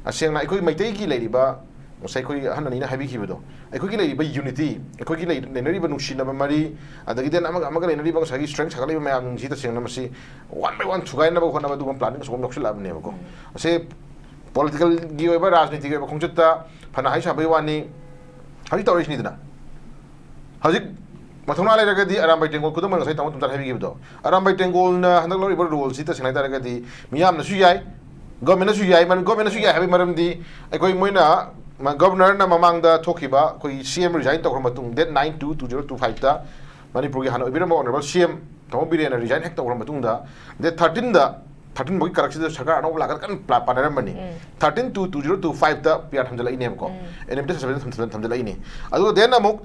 ꯑ, ꯁꯦꯡꯅ ꯑꯩꯈꯣꯏ ꯃꯩꯇꯩꯒꯤ ꯂꯩꯔꯤꯕ, ꯉꯁꯥꯏ ꯑꯩꯈꯣꯏ ꯑꯍꯟ ꯑꯅꯤꯅ ꯍꯥꯏꯕꯤꯈꯤꯕꯗꯣ, ꯑꯩꯈꯣꯏꯒꯤ ꯂꯩꯔꯤꯕ unity, ꯑꯩꯈꯣꯏꯒꯤ ꯂꯩ-, ꯂꯩꯅꯔꯤꯕ ꯅꯨꯡꯁꯤꯅꯕ ꯃꯔꯤ, ꯑꯗꯒꯤ then ꯑꯃꯒ ꯑꯃꯒ ꯂꯩꯅꯔꯤꯕ ꯉꯁꯥꯏꯒꯤ strength ꯁꯥꯒꯠꯂꯛꯏꯕ ꯃꯌꯥꯝꯁꯤ ꯇꯁꯦꯡꯅ ꯃꯁꯤ one by one ꯊꯨꯒꯥꯏꯅꯕ ꯍꯣꯠꯅꯕ ꯑꯗꯨꯒꯨꯝꯕ planning ꯑꯆꯧꯕ ꯑꯃ ꯌꯥꯎꯁꯤꯜꯂꯛꯑꯕꯅꯦꯕꯀꯣ꯫ ꯑꯁꯤ politicalꯒꯤ ꯑꯣꯏꯕ, ꯔꯥꯖꯅꯤꯇꯤꯒꯤ ꯑꯣꯏꯕ ꯈꯣꯡꯆꯠꯇ ꯐꯅ ꯍꯥꯏ ꯁꯥꯕꯒꯤ ꯋꯥꯅꯤ, ꯍꯧꯖꯤꯛ ꯇꯧꯔꯛꯏꯁꯤꯅꯤꯗꯅ꯫ ꯍꯧꯖꯤꯛ ꯃꯊꯧꯅꯥ ꯂꯩꯔꯒꯗꯤ ꯑꯔꯥꯝꯕꯥꯏ ꯇꯦꯡꯒꯣꯜ, ꯈꯨꯗꯝ ꯑꯣꯏꯅ ꯉꯁꯥꯏ ꯇꯥꯃꯣ ꯇꯣꯝꯆꯥꯅ ꯍꯥꯏꯕꯤꯈꯤꯕꯗꯣ, ꯑꯔꯥꯝꯕꯥꯏ ꯇꯦꯡꯒꯣꯜꯅ ꯍꯟꯗꯛ ꯂꯧꯔꯤꯕ roleꯁꯤ ꯇꯁꯦꯡꯅ ꯍꯥꯏꯇꯥꯔꯒꯗꯤ ꯃꯤꯌꯥꯝꯅꯁꯨ ꯌꯥꯏ, governmentꯅꯁꯨ ꯌꯥꯏ꯫ ꯃꯔꯝ, governmentꯅꯁꯨ ꯌꯥꯏ ꯍꯥꯏꯕꯒꯤ ꯃꯔꯝꯗꯤ ꯑꯩꯈꯣꯏ ꯃꯣꯏꯅ, ꯃ-, governorꯅ ꯃꯃꯥꯡꯗ ꯊꯣꯛꯈꯤꯕ ꯑꯩꯈꯣꯏꯒꯤ C M resign ꯇꯧꯈ꯭ꯔ ꯃꯇꯨꯡ, date nine two two zero two fiveꯇ ꯃꯅꯤꯄꯨꯔꯒꯤ ꯍꯥꯟꯅ ꯑꯣꯏꯕꯤꯔꯝꯕ honourable C M ꯇꯥꯃꯣ ꯕꯤꯔꯦꯟꯅ resign ꯍꯦꯛ ꯇꯧꯈ꯭ꯔ ꯃꯇꯨꯡꯗ, date thirteenꯗ, thirteen ꯐꯥꯎꯒꯤ ꯀꯔꯛꯁꯤꯗ ꯁꯔꯀꯥꯔ ꯑꯅꯧꯕ ꯂꯥꯛꯀꯗ꯭ꯔꯥ ꯀꯟꯅ ꯄ꯭ꯂꯥ-, ꯄꯥꯅꯔꯝꯕꯅꯤ꯫ Thirteen two two zero two fiveꯇ P R ꯊꯝꯖꯤꯜꯂꯛꯏꯅꯦꯕꯀꯣ꯫ N M T seven ꯊꯝꯖꯤꯜ-, ꯊꯝꯖꯤꯜꯂꯛꯏꯅꯦ꯫ ꯑꯗꯨꯒ then ꯑꯃꯨꯛ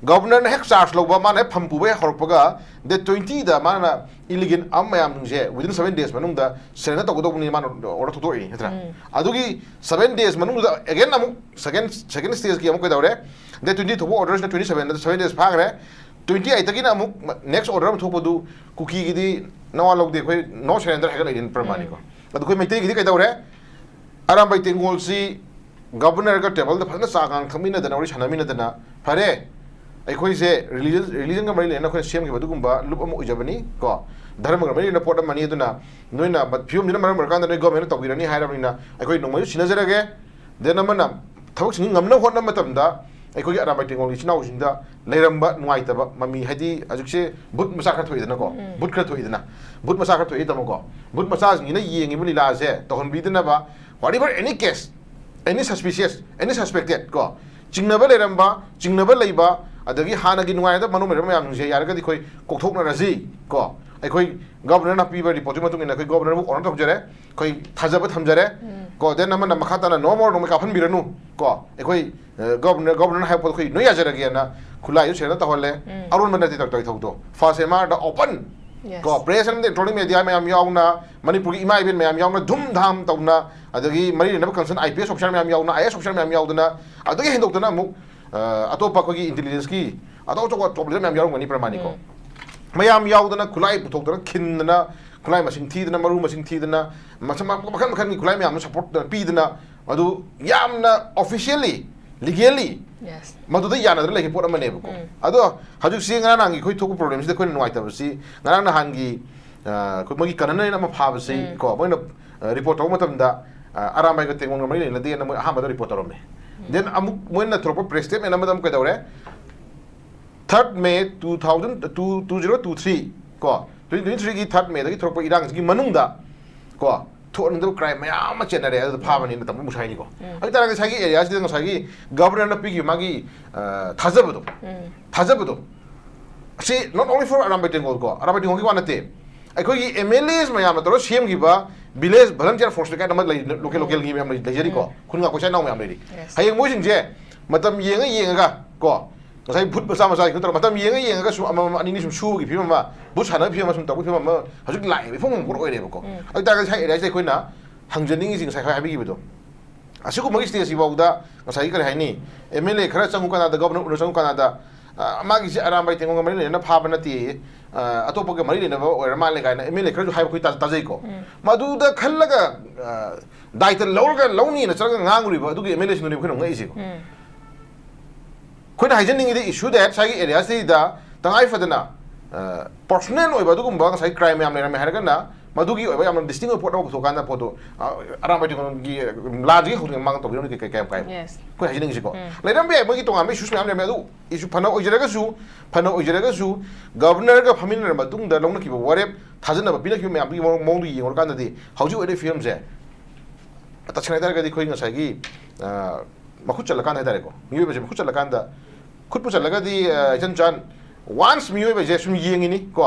governorꯅ ꯍꯦꯛ charge ꯂꯧꯕ, ꯃꯥꯅ ꯍꯦꯛ ꯐꯝ ꯄꯨꯕ ꯍꯦꯛ ꯍꯧꯔꯛꯄꯒ, date twentyꯗ ꯃꯥꯅ illegal arm ꯃꯌꯥꯝꯁꯤꯡꯁꯦ within seven days ꯃꯅꯨꯡꯗ surrender ꯇꯧꯒꯗꯧꯕꯅꯤ ꯃꯥꯅ order ꯊꯣꯛꯇꯣꯛꯏ ꯅꯠꯇ꯭ꯔꯥ? ꯑꯗꯨꯒꯤ seven days ꯃꯅꯨꯡꯗ again ꯑꯃꯨꯛ second, second stageꯀꯤ ꯑꯃꯨꯛ ꯀꯩꯗꯧꯔꯦ? Date twenty ꯊꯣꯛꯄ orderꯁꯤꯅ twenty seven, seven days ꯐꯥꯈ꯭ꯔꯦ꯫ Twenty eightꯇꯒꯤꯅ ꯑꯃꯨꯛ next order ꯑꯃ ꯊꯣꯛꯄꯗꯨ ꯀꯨꯀꯤꯒꯤꯗꯤ ꯅꯋꯥ ꯂꯧꯗꯦ, ꯑꯩꯈꯣꯏ no surrender ꯍꯥꯏꯒꯠꯂꯛꯏꯅꯤ ꯄ꯭ꯔꯃꯥꯅꯤꯀꯣ꯫ ꯑꯗꯣ ꯑꯩꯈꯣꯏ ꯃꯩꯇꯩꯒꯤꯗꯤ ꯀꯩꯗꯧꯔꯦ? ꯑꯔꯥꯝꯕꯥꯏ ꯇꯦꯡꯒꯣꯜꯁꯤ governorꯒ tableꯗ ꯐꯖꯅ ꯆꯥ ꯉꯥꯡ ꯊꯛꯃꯤꯟꯅꯗꯅ, ꯋꯥꯔꯤ ꯁꯥꯟꯅꯃꯤꯟꯅꯗꯅ, ꯐꯔꯦ, ꯑꯩꯈꯣꯏꯁꯦ religion, religionꯒ ꯃꯔꯤ ꯂꯩꯅꯅ ꯑꯩꯈꯣꯏꯅ ꯁꯦꯝꯈꯤꯕ ꯑꯗꯨꯒꯨꯝꯕ ꯂꯨꯞ ꯑꯃ ꯑꯣꯏꯖꯕꯅꯤ ꯀꯣ, ꯙꯔꯃꯒ ꯃꯔꯤ ꯂꯩꯅꯕ ꯄꯣꯠ ꯑꯃꯅꯤ꯫ ꯑꯗꯨꯅ ꯅꯣꯏꯅ ꯃ-, ꯐꯤꯕꯝꯁꯤꯅ ꯃꯔꯝ ꯑꯣꯏꯔꯀꯥꯟꯗ ꯅꯣꯏ governmentꯅ ꯇꯧꯕꯤꯔꯅꯤ ꯍꯥꯏꯔꯕꯅꯤꯅ ꯑꯩꯈꯣꯏ ꯅꯣꯡꯃꯩꯁꯨ ꯁꯤꯟꯅꯖꯔꯒꯦ꯫ Then ꯑꯃꯅ, ꯊꯕꯛꯁꯤꯡꯁꯤ ꯉꯝꯅꯕ ꯍꯣꯠꯅꯕ ꯃꯇꯝꯗ ꯑꯩꯈꯣꯏꯒꯤ ꯑꯔꯥꯝꯕꯥꯏ ꯇꯦꯡꯒꯣꯜꯒꯤ ꯏꯆꯤꯟ ꯏꯅꯥꯎꯁꯤꯡꯗ ꯂꯩꯔꯝꯕ ꯅꯨꯡꯉꯥꯏꯇꯕ ꯃꯃꯤ, ꯍꯥꯏꯗꯤ ꯍꯧꯖꯤꯛꯁꯦ ꯚꯨꯠ ꯃꯆꯥ ꯈꯔ ꯊꯣꯛꯏꯗꯅꯀꯣ, ꯎꯝ꯫ ꯚꯨꯠ ꯈꯔ ꯊꯣꯛꯏꯗꯅ, ꯚꯨꯠ ꯃꯆꯥ ꯈꯔ ꯊꯣꯛꯏꯗꯅꯀꯣ, ꯚꯨꯠ ꯃꯆꯥꯁꯤꯡꯁꯤꯅ ꯌꯦꯡꯉꯤꯕ ꯂꯤꯂꯥꯁꯦ ꯇꯧꯍꯟꯕꯤꯗꯅꯕ, whatever any case, any suspicious, any suspected ꯀꯣ, ꯆꯤꯡꯅꯕ ꯂꯩꯔꯝꯕ, ꯆꯤꯡꯅꯕ ꯂꯩꯕ, ꯑꯗꯒꯤ ꯍꯥꯟꯅꯒꯤ ꯅꯨꯡꯉꯥꯏꯅꯗꯕ ꯃꯅꯨꯡ ꯂꯩꯔꯝꯕ ꯃꯌꯥꯝꯁꯤꯡꯁꯦ ꯌꯥꯔꯒꯗꯤ ꯑꯩꯈꯣꯏ ꯀꯣꯛꯊꯣꯛꯅꯔꯁꯤ ꯀꯣ꯫ ꯑꯩꯈꯣꯏ governorꯅ ꯄꯤꯕ reportꯀꯤ ꯃꯇꯨꯡ ꯏꯟꯅ ꯑꯩꯈꯣꯏ governorꯕꯨ honour ꯇꯧꯖꯔꯦ, ꯑꯩꯈꯣꯏ ꯊꯥꯖꯕ ꯊꯝꯖꯔꯦ ꯎꯝ꯫ ꯀꯣ꯫ Then ꯑꯃꯅ ꯃꯈꯥ ꯇꯥꯅ no more ꯅꯣꯡꯃꯩ ꯀꯥꯞꯍꯟꯕꯤꯔꯅꯨ ꯀꯣ꯫ ꯑꯩꯈꯣꯏ, ꯑ, governor, governorꯅ ꯍꯥꯏꯕ ꯄꯣꯠꯇꯣ ꯑꯩꯈꯣꯏ ꯅꯣꯏ ꯌꯥꯖꯔꯒꯦꯅ ꯈꯨꯠꯂꯥꯏꯗꯨ surrender ꯇꯧꯍꯜꯂꯦ꯫ ꯎꯝ꯫ ꯑꯔꯣꯟꯕ ꯅꯠꯇꯦ ꯇꯧ-, ꯇꯧꯔꯤ ꯊꯧꯗꯣ꯫ First MRꯗ open Yes꯫ ꯀꯣ, press ꯑꯃꯗꯤ electronic media ꯃꯌꯥꯝ ꯌꯥꯎꯅ, ꯃꯅꯤꯄꯨꯔꯒꯤ ꯏꯃꯥ ꯏꯕꯦꯟ ꯃꯌꯥꯝ ꯌꯥꯎꯅ ꯙꯨꯝ ꯙꯥꯝ ꯇꯧꯅ, ꯑꯗꯒꯤ ꯃꯔꯤ ꯂꯩꯅꯕ concern IPS officer ꯃꯌꯥꯝ ꯌꯥꯎꯅ, IAS officer ꯃꯌꯥꯝ ꯌꯥꯎꯗꯅ, ꯑꯗꯨꯗꯒꯤ ꯍꯦꯟꯗꯣꯛꯇꯅ ꯑꯃꯨꯛ, ꯑ, ꯑꯇꯣꯞꯄ ꯑꯩꯈꯣꯏꯒꯤ intelligenceꯀꯤ ꯑꯇꯣꯞ ꯑꯇꯣꯞꯄ top leader ꯃꯌꯥꯝ ꯌꯥꯎꯔꯝꯒꯅꯤ ꯄ꯭ꯔꯃꯥꯅꯤꯀꯣ꯫ ꯎꯝ꯫ ꯃꯌꯥꯝ ꯌꯥꯎꯗꯅ ꯈꯨꯠꯂꯥꯏ ꯄꯨꯊꯣꯛꯇꯅ ꯈꯤꯟꯗꯅ, ꯈꯨꯠꯂꯥꯏ ꯃꯁꯤꯡ ꯊꯤꯗꯅ, ꯃꯔꯨ ꯃꯁꯤꯡ ꯊꯤꯗꯅ, ꯃꯁ-, ꯃ-, ꯃꯈꯜ ꯃꯈꯜꯒꯤ ꯈꯨꯠꯂꯥꯏ ꯃꯌꯥꯝꯗꯣ support ꯄꯤꯗꯅ, ꯑꯗꯨ ꯌꯥꯝꯅ officially, legally Yes꯫ ꯃꯗꯨꯗ ꯌꯥꯅꯗꯅ ꯂꯩꯈꯤꯕ ꯄꯣꯠ ꯑꯃꯅꯦꯕꯀꯣ꯫ ꯎꯝ꯫ ꯑꯗꯣ ꯍꯧꯖꯤꯛꯁꯤ ꯉꯔꯥꯡ ꯅꯍꯥꯟꯒꯤ ꯑꯩꯈꯣꯏ ꯊꯣꯛꯄ problemꯁꯤꯗ ꯑꯩꯈꯣꯏꯅ ꯅꯨꯡꯉꯥꯏꯇꯕꯁꯤ, ꯉꯔꯥꯡ ꯅꯍꯥꯟꯒꯤ, ꯑ, ꯑꯩꯈꯣꯏ ꯃꯣꯏꯒꯤ ꯀꯅꯟ ꯑꯃ ꯐꯥꯕꯁꯤ ꯎꯝ꯫ ꯀꯣ, ꯃꯣꯏꯅ, ꯑ, report ꯇꯧꯕ ꯃꯇꯝꯗ, ꯑ, ꯑꯔꯥꯝꯕꯥꯏꯒ ꯇꯦꯡꯒꯣꯜꯒ ꯃꯔꯤ ꯂꯩꯅꯗꯦꯅ ꯃꯣꯏ ꯑꯍꯥꯟꯕꯗ report ꯇꯧꯔꯝꯃꯦ꯫ ꯎꯝ꯫ Then ꯑꯃꯨꯛ ꯃꯣꯏꯅ ꯊꯣꯔꯛꯄ press statement ꯑꯃꯗ ꯑꯃꯨꯛ ꯀꯩꯗꯧꯔꯦ? Third May two thousand, two, two zero two three ꯀꯣ, twenty twenty-threeꯒꯤ third Mayꯗꯒꯤ ꯊꯣꯔꯛꯄ ꯏꯔꯥꯡꯁꯤꯒꯤ ꯃꯅꯨꯡꯗ ꯀꯣ, ꯊꯣꯛꯍꯟꯅꯤꯡꯗꯕ crime ꯃꯌꯥꯝ ꯑꯃ ꯆꯦꯟꯅꯔꯦ, ꯑꯗꯨꯗ ꯐꯥꯕꯅꯤꯅ ꯇꯝꯕ ꯃꯨꯁꯥꯏꯅꯤꯀꯣ꯫ ꯎꯝ꯫ ꯑꯗꯨ ꯇꯥꯔꯒꯗꯤ ꯉꯁꯥꯏꯒꯤ areaꯁꯤꯗ ꯉꯁꯥꯏꯒꯤ governorꯅ ꯄꯤꯈꯤꯕ ꯃꯥꯒꯤ, ꯑ, ꯊꯥꯖꯕꯗꯣ, ꯎꯝ꯫ ꯊꯥꯖꯕꯗꯣ, ꯑꯁꯤ not only for ꯑꯔꯥꯝꯕꯥꯏ ꯇꯦꯡꯒꯣꯜ ꯀꯣ, ꯑꯔꯥꯝꯕꯥꯏ ꯇꯦꯡꯒꯣꯜꯒꯤ ꯋꯥ ꯅꯠꯇꯦ, ꯑꯩꯈꯣꯏꯒꯤ MLAs ꯃꯌꯥꯝꯅ ꯇꯧꯔꯒ ꯁꯦꯝꯈꯤꯕ village volunteer force ꯀꯥꯏꯅ ꯑꯃ ꯂꯩ, local, ꯎꯝ꯫ Localꯒꯤ ꯃꯌꯥꯝ ꯂꯩ-, ꯂꯩꯖꯔꯤꯀꯣ, ꯎꯝ꯫ ꯈꯨꯟ ꯉꯥꯛꯄ ꯏꯆꯤꯟ ꯏꯅꯥꯎ ꯃꯌꯥꯝ ꯂꯩꯔꯤ꯫ Yes꯫ ꯍꯌꯦꯡ ꯃꯣꯏꯁꯤꯡꯁꯦ ꯃꯇꯝ ꯌꯦꯡꯉ ꯌꯦꯡꯉꯒ ꯀꯣ, ꯉꯁꯥꯏ ꯚꯨꯠ ꯃꯆꯥ ꯃꯆꯥ ꯈꯛꯇ ꯇꯧꯔ ꯃꯇꯝ ꯌꯦꯡꯉ ꯌꯦꯡꯉꯒ ꯁꯨꯝ ꯑꯃꯃꯝ ꯑꯅꯤ ꯑꯅꯤ ꯁꯨꯝ ꯁꯨꯕꯒꯤ ꯐꯤꯕꯝ ꯑꯃ, ꯚꯨꯠ ꯁꯥꯟꯅꯕꯒꯤ ꯐꯤꯕꯝ ꯑꯃ ꯁꯨꯝ ꯇꯧꯕꯒꯤ ꯐꯤꯕꯝ ꯑꯃ ꯍꯧꯖꯤꯛ ꯂꯥꯛꯑꯦꯕ, ꯏꯐꯣꯡ ꯐꯣꯡꯕ ꯄꯣꯠ ꯑꯣꯏꯔꯦꯕꯀꯣ꯫ ꯎꯝ꯫ ꯑꯗꯨ ꯇꯥꯔꯒꯗꯤ ꯉꯁꯥꯏ areaꯁꯤꯗ ꯑꯩꯈꯣꯏꯅ ꯍꯪꯖꯅꯤꯡꯉꯤꯁꯤ ꯉꯁꯥꯏ ꯈꯔ ꯍꯥꯏꯕꯤꯈꯤꯕꯗꯣ, ꯑꯁꯤꯒꯨꯝꯕꯒꯤ stageꯁꯤ ꯐꯥꯎꯗ ꯉꯁꯥꯏꯒꯤ ꯀꯔꯤ ꯍꯥꯏꯅꯤ, MLA ꯈꯔ ꯆꯪꯉꯨ ꯀꯥꯟꯗ, governor ꯎꯅ ꯆꯪꯉꯨ ꯀꯥꯟꯗ, ꯑ, ꯃꯥꯒꯤꯁꯦ ꯑꯔꯥꯝꯕꯥꯏ ꯇꯦꯡꯒꯣꯡꯒ ꯃꯔꯤ ꯂꯩꯅꯅ ꯐꯥꯕ ꯅꯠꯇꯦ, ꯑ, ꯑꯇꯣꯞꯄꯒ ꯃꯔꯤ ꯂꯩꯅꯕ ꯑꯣꯏꯔ ꯃꯥꯜꯂꯦ ꯀꯥꯏꯅ MLA ꯈꯔꯁꯨ ꯍꯥꯏꯕ ꯑꯩꯈꯣꯏ ꯇꯥ-, ꯇꯥꯖꯩꯀꯣ꯫ ꯃꯗꯨꯗ ꯈꯜꯂꯒ, ꯑ, ꯗꯥꯏꯇ ꯂꯧꯔꯒ ꯂꯧꯅꯤꯅ ꯆꯠꯂꯒ ꯉꯥꯡꯉꯨꯔꯤꯕ ꯑꯗꯨꯒꯤ MLA ꯁꯤꯡꯗꯨꯅꯦ ꯑꯩꯈꯣꯏꯅ ꯉꯛꯏꯁꯦꯀꯣ꯫ ꯑꯩꯈꯣꯏꯅ ꯍꯥꯏꯖꯅꯤꯡꯉꯤꯗꯤ issue that ꯁ꯭ꯋꯥꯏꯒꯤ area ꯁꯤꯗ ꯇꯉꯥꯏ ꯐꯗꯅ, ꯑ, personal ꯑꯣꯏꯕ ꯑꯗꯨꯒꯨꯝꯕ ꯉꯁꯥꯏ crime ꯃꯌꯥꯝ ꯂꯩꯔꯝꯃꯦ ꯍꯥꯏꯔꯒꯅ ꯃꯗꯨꯒꯤ ꯑꯣꯏꯕ ꯌꯥꯝꯅ distinct ꯑꯣꯏꯕ ꯄꯣꯠ ꯑꯃ ꯄꯨꯊꯣꯛꯀꯥꯟꯗ ꯄꯣꯠꯇꯣ, ꯑ, ꯑꯔꯥꯝꯕꯥꯏ ꯇꯦꯡꯒꯣꯡꯒꯤ ꯂꯥꯟꯁꯤꯒꯤ ꯍꯧꯖꯤꯛ ꯃꯃꯥꯡꯗ ꯇꯧꯕꯤꯔꯝꯃꯤ ꯀꯩ, ꯀꯩ, ꯀꯌꯥꯝ ꯀꯥꯏꯕ? Yes. ꯑꯩꯈꯣꯏ ꯍꯥꯏꯖꯅꯤꯡꯉꯤꯁꯤꯀꯣ꯫ ꯂꯩꯔꯝꯕ ꯌꯥꯏ, ꯃꯣꯏꯒꯤ ꯇꯣꯉꯥꯟꯕ issues ꯃꯌꯥꯝ ꯂꯩꯔꯝꯃꯦ, ꯑꯗꯨ issue ꯐꯅ ꯑꯣꯏꯖꯔꯒꯁꯨ, ꯐꯅ ꯑꯣꯏꯖꯔꯒꯁꯨ, governorꯒ ꯐꯝꯃꯤꯟꯅꯔ ꯃꯇꯨꯡꯗ ꯂꯧꯅꯈꯤꯕ ꯋꯥꯔꯦꯞ, ꯊꯥꯖꯅꯕ ꯄꯤꯅꯈꯤꯕ ꯃꯌꯥꯝꯗꯨꯒꯤ ꯃꯑꯣꯡ-, ꯃꯑꯣꯡꯗꯣ ꯌꯦꯡꯉꯨꯔꯀꯥꯟꯗꯗꯤ ꯍꯧꯖꯤꯛ ꯑꯣꯏꯔꯤꯕ ꯐꯤꯕꯝꯁꯦ ꯇꯁꯦꯡꯅ ꯍꯥꯏꯇꯥꯔꯒꯗꯤ ꯑꯩꯈꯣꯏ ꯉꯁꯥꯏꯒꯤ, ꯑ, ꯃꯈꯨꯠ ꯆꯜꯂꯀꯥꯟꯗ ꯍꯥꯏꯇꯥꯔꯦꯀꯣ, ꯃꯤꯑꯣꯏꯕꯁꯦ ꯃꯈꯨꯠ ꯆꯜꯂꯀꯥꯟꯗ, ꯈꯨꯠꯄꯨ ꯆꯜꯂꯒꯗꯤ, ꯑ, ꯏꯆꯟ ꯆꯥꯟ, once ꯃꯤꯑꯣꯏꯕꯁꯦ ꯁꯨꯝ ꯌꯦꯡꯉꯤꯅꯤ ꯀꯣ,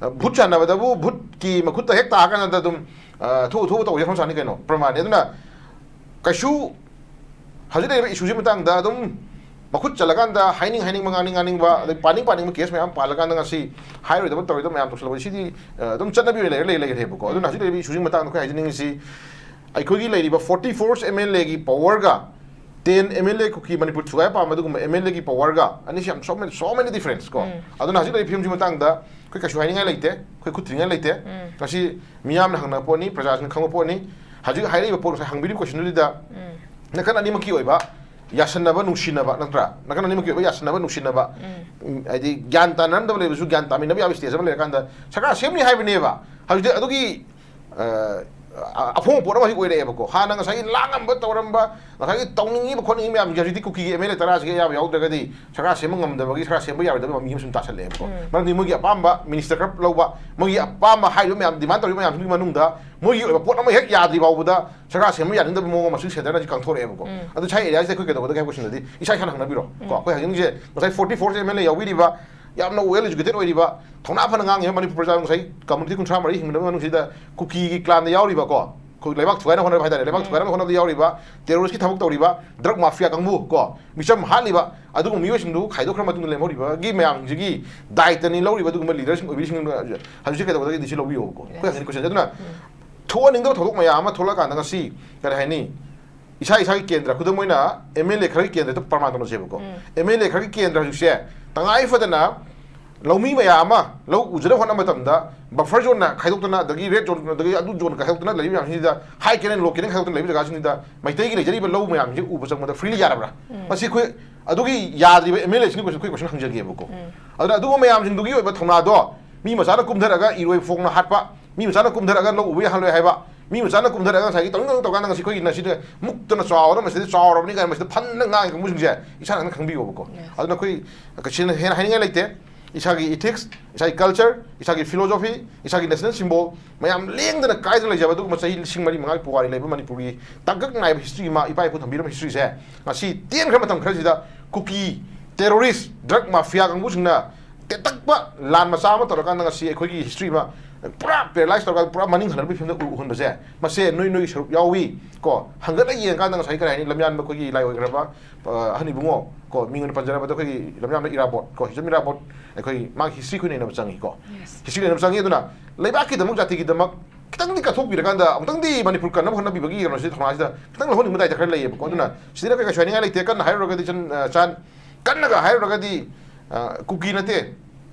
ꯑ, ꯚꯨꯠ ꯁꯥꯟꯅꯕꯗꯕꯨ ꯚꯨꯠꯀꯤ ꯃꯈꯨꯠꯇ ꯍꯦꯛ ꯇꯥꯀꯥꯟꯗ ꯑꯗꯨꯝ, ꯑ, ꯊꯣꯛꯎ ꯊꯣꯛꯎ ꯇꯧꯕꯁꯦ ꯍꯧꯅ ꯁꯥꯅꯤ ꯀꯩꯅꯣ, ꯄ꯭ꯔꯃꯥꯟꯅꯤ꯫ ꯑꯗꯨꯅ ꯀꯩꯁꯨ ꯍꯧꯖꯤꯛ ꯂꯩꯔꯤꯕ issueꯁꯤ ꯃꯇꯥꯡꯗ ꯑꯗꯨꯝ ꯃꯈꯨꯠ ꯆꯜꯂꯀꯥꯟꯗ ꯍꯥꯏꯅꯤꯡ ꯍꯥꯏꯅꯤꯡꯕ, ꯉꯥꯡꯅꯤꯡ ꯉꯥꯡꯅꯤꯡꯕ, ꯑꯗꯩ ꯄꯥꯅꯤꯡ ꯄꯥꯅꯤꯡꯕ case ꯃꯌꯥꯝ ꯄꯥꯜꯂꯀꯥꯟꯗ ꯉꯁꯤ ꯍꯥꯏꯔꯣꯏꯗꯕ ꯇꯧꯔꯣꯏꯗꯕ ꯃꯌꯥꯝ ꯇꯧꯁꯜꯂꯛꯄ, ꯁꯤꯗꯤ, ꯑ, ꯑꯗꯨꯝ ꯆꯠꯅꯕꯤ ꯑꯣꯏꯅ ꯂꯩꯔ ꯂꯩ-, ꯂꯩꯈ꯭ꯔꯦꯕꯀꯣ꯫ ꯑꯗꯨꯅ ꯍꯧꯖꯤꯛ ꯂꯩꯔꯤꯕ issueꯁꯤ ꯃꯇꯥꯡꯗ ꯑꯩꯈꯣꯏ ꯍꯥꯏꯖꯅꯤꯡꯉꯤꯁꯤ, ꯑꯩꯈꯣꯏꯒꯤ ꯂꯩꯔꯤꯕ forty fourth MLAꯒꯤ powerꯒ ten MLA ꯀꯨꯀꯤ ꯃꯅꯤꯄꯨꯔ ꯊꯨꯒꯥꯏ ꯄꯥꯝꯕ ꯑꯗꯨꯒꯨꯝꯕ MLAꯒꯤ powerꯒ ꯑꯅꯤꯁꯤ ꯌꯥꯝ so many, so many difference ꯀꯣ꯫ ꯑꯗꯨꯅ ꯍꯧꯖꯤꯛ ꯂꯩꯔꯤꯕ ꯐꯤꯕꯝꯁꯤ ꯃꯇꯥꯡꯗ ꯑꯩꯈꯣꯏ ꯀꯩꯁꯨ ꯍꯥꯏꯅꯤꯡꯉꯥꯏ ꯂꯩꯇꯦ, ꯑꯩꯈꯣꯏ ꯈꯨꯠ ꯊꯤꯅꯤꯡꯉꯥꯏ ꯂꯩꯇꯦ꯫ ꯉꯁꯤ ꯃꯤꯌꯥꯝꯅ ꯍꯪꯅꯕ ꯄꯣꯠꯅꯤ, ꯄ꯭ꯔꯖꯥꯁꯤꯡꯅ ꯈꯪꯕ ꯄꯣꯠꯅꯤ꯫ ꯍꯧꯖꯤꯛ ꯍꯥꯏꯔꯛꯏꯕ ꯄꯣꯠ, ꯉꯁꯥꯏ ꯍꯪꯕꯤꯔꯤꯕ questionꯗꯨꯗ ꯅꯥꯀꯟ ꯑꯅꯤꯃꯛꯀꯤ ꯑꯣꯏꯕ ꯌꯥꯁꯟꯅꯕ, ꯅꯨꯡꯁꯤꯅꯕ, ꯅꯠꯇ꯭ꯔꯥ? ꯅꯥꯀꯟ ꯑꯅꯤꯃꯛꯀꯤ ꯑꯣꯏꯕ ꯌꯥꯁꯟꯅꯕ, ꯅꯨꯡꯁꯤꯅꯕ, ꯎꯝ, ꯍꯥꯏꯗꯤ ꯒ꯭ꯌꯥꯟ ꯇꯥꯅꯔꯝꯗꯕ ꯂꯩꯕꯁꯨ ꯒ꯭ꯌꯥꯟ ꯇꯥꯃꯤꯟꯅꯕ ꯌꯥꯕ stage ꯑꯃ ꯂꯩꯔꯀꯥꯟꯗ ꯁꯔꯀꯥꯔ ꯁꯦꯝꯅꯤ ꯍꯥꯏꯕꯅꯦꯕ꯫ ꯍꯧꯖꯤꯛꯇꯤ ꯑꯗꯨꯒꯤ, ꯑ, ꯑ-, ꯑꯐꯣꯡꯕ ꯄꯣꯠ ꯑꯃ ꯍꯧꯖꯤꯛ ꯑꯣꯏꯔꯛꯑꯦꯕꯀꯣ꯫ ꯍꯥꯟꯅ ꯉꯁꯥꯏꯒꯤ ꯂꯥꯡꯉꯝꯕ ꯇꯧꯔꯝꯕ, ꯉꯁꯥꯏꯒꯤ ꯇꯧꯅꯤꯡꯉꯤꯕ ꯈꯣꯠꯅꯤꯡꯉꯤꯕ ꯃꯌꯥꯝꯁꯦ ꯍꯧꯖꯤꯛꯇꯤ ꯀꯨꯀꯤꯒꯤ MLA ꯇꯔꯥꯁꯤꯒꯤ ꯑꯌꯥꯕ ꯌꯥꯎꯗ꯭ꯔꯒꯗꯤ ꯁꯔꯀꯥꯔ ꯁꯦꯝꯕ ꯉꯝꯗꯕꯒꯤ, ꯁꯔꯀꯥꯔ ꯁꯦꯝꯕ ꯌꯥꯔꯣꯏꯗꯕ ꯃꯤ ꯑꯃ ꯁꯨꯝ ꯇꯥꯁꯜꯂꯛꯑꯦꯕꯀꯣ꯫ ꯎꯝ꯫ ꯃꯔꯝꯗꯤ ꯃꯣꯏꯒꯤ ꯑꯄꯥꯝꯕ minister ꯈꯔ ꯂꯧꯕ, ꯃꯣꯏꯒꯤ ꯑꯄꯥꯝꯕ ꯍꯥꯏꯔꯤꯕ ꯃꯌꯥꯝ, demand ꯇꯧꯔꯤꯕ ꯃꯌꯥꯝꯁꯤꯒꯤ ꯃꯅꯨꯡꯗ ꯃꯣꯏꯒꯤ ꯑꯣꯏꯕ ꯄꯣꯠ ꯑꯃ ꯍꯦꯛ ꯌꯥꯗ꯭ꯔꯤ ꯐꯥꯎꯕꯗ ꯁꯔꯀꯥꯔ ꯁꯦꯝꯕ ꯌꯥꯅꯤꯡꯗꯕ ꯃꯑꯣꯡ ꯑꯃ ꯁꯤ centreꯅ ꯍꯧꯖꯤꯛ ꯀꯥꯡꯊꯣꯔꯛꯑꯦꯕꯀꯣ꯫ ꯎꯝ꯫ ꯑꯗꯨ ꯁ꯭ꯋꯥꯏ areaꯁꯤꯗ ꯑꯩꯈꯣꯏ ꯀꯩꯗꯧꯒꯗꯒꯦ ꯍꯥꯏꯕ questionꯗꯗꯤ ꯏꯁꯥ ꯏꯁꯥꯅ ꯍꯪꯅꯕꯤꯔꯣ꯫ ꯀꯣ, ꯎꯝ꯫ ꯑꯩꯈꯣꯏ ꯍꯪꯅꯤꯡꯉꯤꯁꯦ ꯉꯁꯥꯏ forty fourth MLA ꯌꯥꯎꯕꯤꯔꯤꯕ, ꯌꯥꯝꯅ well educated ꯑꯣꯏꯔꯤꯕ, ꯊꯧꯅꯥ ꯐꯅ ꯉꯥꯡꯉꯤꯕ ꯃꯅꯤꯄꯨꯔ ꯄ꯭ꯔꯖꯥ ꯉꯁꯥꯏ community ꯀꯨꯟꯊ꯭ꯔꯥ ꯃꯔꯤ ꯍꯤꯡꯅꯕ ꯃꯅꯨꯡꯁꯤꯗ ꯀꯨꯀꯤꯒꯤ clanꯗ ꯌꯥꯎꯔꯤꯕꯀꯣ, ꯑꯩꯈꯣꯏ ꯂꯩꯕꯥꯛ ꯊꯨꯒꯥꯏꯅꯕ ꯍꯣꯠꯅꯕ ꯍꯥꯏꯇꯥꯔꯦ, ꯂꯩꯕꯥꯛ ꯎꯝ꯫ ꯊꯨꯒꯥꯏꯅꯕ ꯍꯣꯠꯅꯕꯗ ꯌꯥꯎꯔꯤꯕ, terroristꯀꯤ ꯊꯕꯛ ꯇꯧꯔꯤꯕ, drug mafia ꯀꯥꯡꯕꯨ ꯀꯣ, ꯃꯤꯆꯝ ꯍꯥꯠꯂꯤꯕ, ꯑꯗꯨꯒꯨꯝꯕ ꯃꯤꯑꯣꯏꯁꯤꯡꯗꯨ ꯈꯥꯏꯗꯣꯛꯈ꯭ꯔ ꯃꯇꯨꯡꯗ ꯂꯦꯝꯍꯧꯔꯤꯕꯒꯤ ꯃꯌꯥꯝꯁꯤꯒꯤ ꯗꯥꯏꯇꯅꯤ ꯂꯧꯔꯤꯕ ꯑꯗꯨꯒꯨꯝꯕ leaderꯁꯤꯡ ꯑꯣꯏꯕꯤꯔꯤꯁꯤꯡ ꯍꯧꯖꯤꯛ ꯀꯩꯗꯧꯒꯗꯒꯦ ꯁꯤ ꯂꯧꯕꯤꯌꯣꯕꯀꯣ꯫ ꯑꯩꯈꯣꯏ ꯍꯪꯉꯤ question ꯑꯗꯨꯅ ꯎꯝ꯫ ꯊꯣꯛꯍꯟꯅꯤꯡꯗꯕ ꯊꯧꯗꯣꯛ ꯃꯌꯥꯝ ꯑꯃ ꯊꯣꯛꯂꯛꯑꯀꯥꯟꯗ ꯉꯁꯤ ꯀꯔꯤ ꯍꯥꯏꯅꯤ? ꯏꯁꯥ ꯏꯁꯥꯒꯤ ꯀꯦꯟꯗ꯭ꯔ, ꯈꯨꯗꯝ ꯑꯣꯏꯅ MLA ꯈꯔꯒꯤ ꯀꯦꯟꯗ꯭ꯔꯗ ꯄ꯭ꯔꯃꯥꯟ ꯇꯧꯅꯁꯦꯕꯀꯣ꯫ ꯎꯝ꯫ MLA ꯈꯔꯒꯤ ꯀꯦꯟꯗ꯭ꯔ ꯍꯧꯖꯤꯛꯁꯦ ꯇꯉꯥꯏ ꯐꯗꯅ ꯂꯧꯃꯤ ꯃꯌꯥꯝ ꯑꯃ ꯂꯧ ꯎꯖꯅꯕ ꯍꯣꯠꯅꯕ ꯃꯇꯝꯗ buffer zoneꯅ ꯈꯥꯏꯗꯣꯛꯇꯅ, ꯑꯗꯒꯤ red zone, ꯑꯗꯒꯤ ꯑꯗꯨ zone ꯈꯥꯏꯗꯣꯛꯇꯅ ꯂꯩꯕ ꯃꯌꯥꯝꯁꯤꯡꯁꯤꯗ, high canal, low canal ꯈꯥꯏꯗꯣꯛꯇꯅ ꯂꯩꯕ ꯖꯒꯥꯁꯤꯡꯁꯤꯗ ꯃꯩꯇꯩꯒꯤ ꯂꯩꯖꯔꯤꯕ ꯂꯧ ꯃꯌꯥꯝꯁꯤꯡꯁꯦ ꯎꯕ ꯆꯪꯕꯗ freely ꯌꯥꯔꯕ꯭ꯔꯥ? ꯃꯁꯤ ꯑꯩꯈꯣꯏ ꯑꯗꯨꯒꯤ ꯌꯥꯗ꯭ꯔꯤꯕ MLAꯁꯤꯡꯗ ꯑꯩꯈꯣꯏ question ꯍꯪꯖꯒꯦꯕꯀꯣ꯫ ꯑꯗꯨꯅ ꯑꯗꯨꯒꯨꯝꯕ ꯃꯌꯥꯝꯁꯤꯡꯗꯨꯒꯤ ꯑꯣꯏꯕ ꯊꯧꯅꯥꯗꯣ ꯃꯤ ꯃꯆꯥꯅ ꯀꯨꯝꯊꯔꯒ ꯏꯔꯣꯏ ꯐꯣꯡꯅ ꯍꯥꯠꯄ, ꯃꯤ ꯃꯆꯥꯅ ꯀꯨꯝꯊꯔꯒ ꯂꯧ ꯎꯕ ꯌꯥꯍꯜꯂꯣꯏ ꯍꯥꯏꯕ, ꯃꯤ ꯃꯆꯥꯅ ꯀꯨꯝꯊꯔꯒ ꯉꯁꯥꯏꯒꯤ ꯇꯧꯅꯤꯡ ꯇꯧꯅꯤꯡ ꯇꯧꯀꯥꯟꯗ ꯉꯁꯤ ꯑꯩꯈꯣꯏꯒꯤ ꯉꯁꯤꯗ ꯃꯨꯛꯇꯅ ꯆꯥꯎꯔ ꯃꯁꯤꯗ ꯆꯥꯎꯔꯕꯅꯤ ꯀꯥꯏꯅ ꯃꯁꯤꯗ ꯐꯟꯅ ꯉꯥꯡꯉꯤ ꯀꯥꯡꯕꯨꯁꯤꯡꯁꯦ ꯏꯁꯥꯅ ꯈꯪꯕꯤꯌꯣꯕꯀꯣ꯫ ꯑꯗꯨꯅ ꯑꯩꯈꯣꯏ ꯀꯩꯁꯨ ꯍꯦꯟꯅ ꯍꯥꯏꯅꯤꯡꯉꯥꯏ ꯂꯩꯇꯦ꯫ ꯏꯁꯥꯒꯤ ethics, ꯏꯁꯥꯒꯤ culture, ꯏꯁꯥꯒꯤ philosophy, ꯏꯁꯥꯒꯤ national symbol ꯃꯌꯥꯝ ꯂꯦꯡꯗꯅ ꯀꯥꯏꯗꯅ ꯂꯩꯖꯕ ꯑꯗꯨꯒꯨꯝꯕ ꯆꯍꯤ ꯂꯤꯁꯤꯡ ꯃꯔꯤ ꯃꯉꯥꯒꯤ ꯄꯨꯋꯥꯔꯤ ꯂꯩꯕ ꯃꯅꯤꯄꯨꯔꯒꯤ ꯇꯥꯡꯀꯛ ꯅꯥꯏꯕ history ꯑꯃ, ꯏꯄꯥ ꯏꯄꯨ ꯊꯝꯕꯤꯔꯝꯕ historyꯁꯦ ꯉꯁꯤ ꯇꯦꯟꯈ꯭ꯔ ꯃꯇꯝ ꯈꯔꯁꯤꯗ ꯀꯨꯀꯤ terrorist, drug mafia ꯀꯥꯡꯕꯨꯁꯤꯡꯅ ꯇꯦꯟꯇꯛꯄ ꯂꯥꯟ ꯃꯆꯥ ꯑꯃ ꯇꯧꯔꯀꯥꯟꯗ ꯉꯁꯤ ꯑꯩꯈꯣꯏꯒꯤ history ꯑꯃ ꯄꯨꯔꯥ paralyze ꯇꯧꯔꯀꯥꯟꯗ ꯄꯨꯔꯥ ꯃꯅꯤꯡ ꯍꯜꯂꯛꯄꯒꯤ ꯐꯤꯕꯝꯗ ꯎ-, ꯎꯍꯟꯕꯁꯦ, ꯃꯁꯦ ꯅꯣꯏ ꯅꯣꯏꯒꯤ ꯁꯔꯨꯛ ꯌꯥꯎꯏ ꯀꯣ꯫ ꯍꯪꯒꯠꯂ ꯌꯦꯡꯉꯀꯥꯟꯗ ꯉꯁꯥꯏ ꯀꯔꯤ ꯍꯥꯏꯅꯤ, ꯂꯝꯌꯥꯟꯕ ꯑꯩꯈꯣꯏꯒꯤ ꯂꯥꯏ ꯑꯣꯏꯈ꯭ꯔꯕ, ꯑ, ꯑꯍꯟ ꯏꯕꯨꯡꯉꯣ ꯀꯣ, ꯃꯤꯡ ꯑꯣꯏꯅ ꯄꯟꯖꯔꯕꯗ ꯑꯩꯈꯣꯏꯒꯤ ꯂꯝꯌꯥꯟꯕ ꯏꯔꯥꯕꯣꯠ ꯀꯣ, ꯍꯤꯖꯝ ꯏꯔꯥꯕꯣꯠ, ꯑꯩꯈꯣꯏ ꯃꯥꯒꯤ history ꯑꯩꯈꯣꯏ ꯅꯩꯅꯕ ꯆꯪꯉꯤ ꯀꯣ꯫ History ꯅꯩꯅꯕ ꯆꯪꯉꯤ꯫ ꯑꯗꯨꯅ ꯂꯩꯕꯥꯛꯀꯤꯗꯃꯛ, ꯖꯥꯇꯤꯒꯤꯗꯃꯛ ꯈꯤꯇꯪꯗꯤ ꯀꯠꯊꯣꯛꯄꯤꯔꯀꯥꯟꯗ ꯑꯃꯨꯛꯇꯪꯗꯤ ꯃꯅꯤꯄꯨꯔ ꯀꯟꯅꯕ ꯍꯣꯠꯅꯕꯤꯕꯒꯤ ꯀꯩꯅꯣꯁꯤ, ꯊꯧꯅꯥꯁꯤꯗ ꯈꯤꯇꯪ ꯂꯧꯍꯟꯅꯤꯡꯕ ꯗꯥꯏꯇ ꯈꯔ ꯂꯩꯌꯦꯕꯀꯣ꯫ ꯑꯗꯨꯅ ꯁꯤꯗꯅ ꯀꯩ ꯀꯩꯁꯨ ꯍꯥꯏꯅꯤꯡꯉꯥꯏ ꯂꯩꯇꯦ꯫ ꯀꯟꯅ ꯍꯥꯏꯔꯨꯔꯒꯗꯤ ꯆꯟ-, ꯑ, ꯆꯥꯟ-, ꯀꯟꯅꯒ ꯍꯥꯏꯔꯨꯔꯒꯗꯤ, ꯑ, ꯀꯨꯀꯤ ꯅꯠꯇꯦ,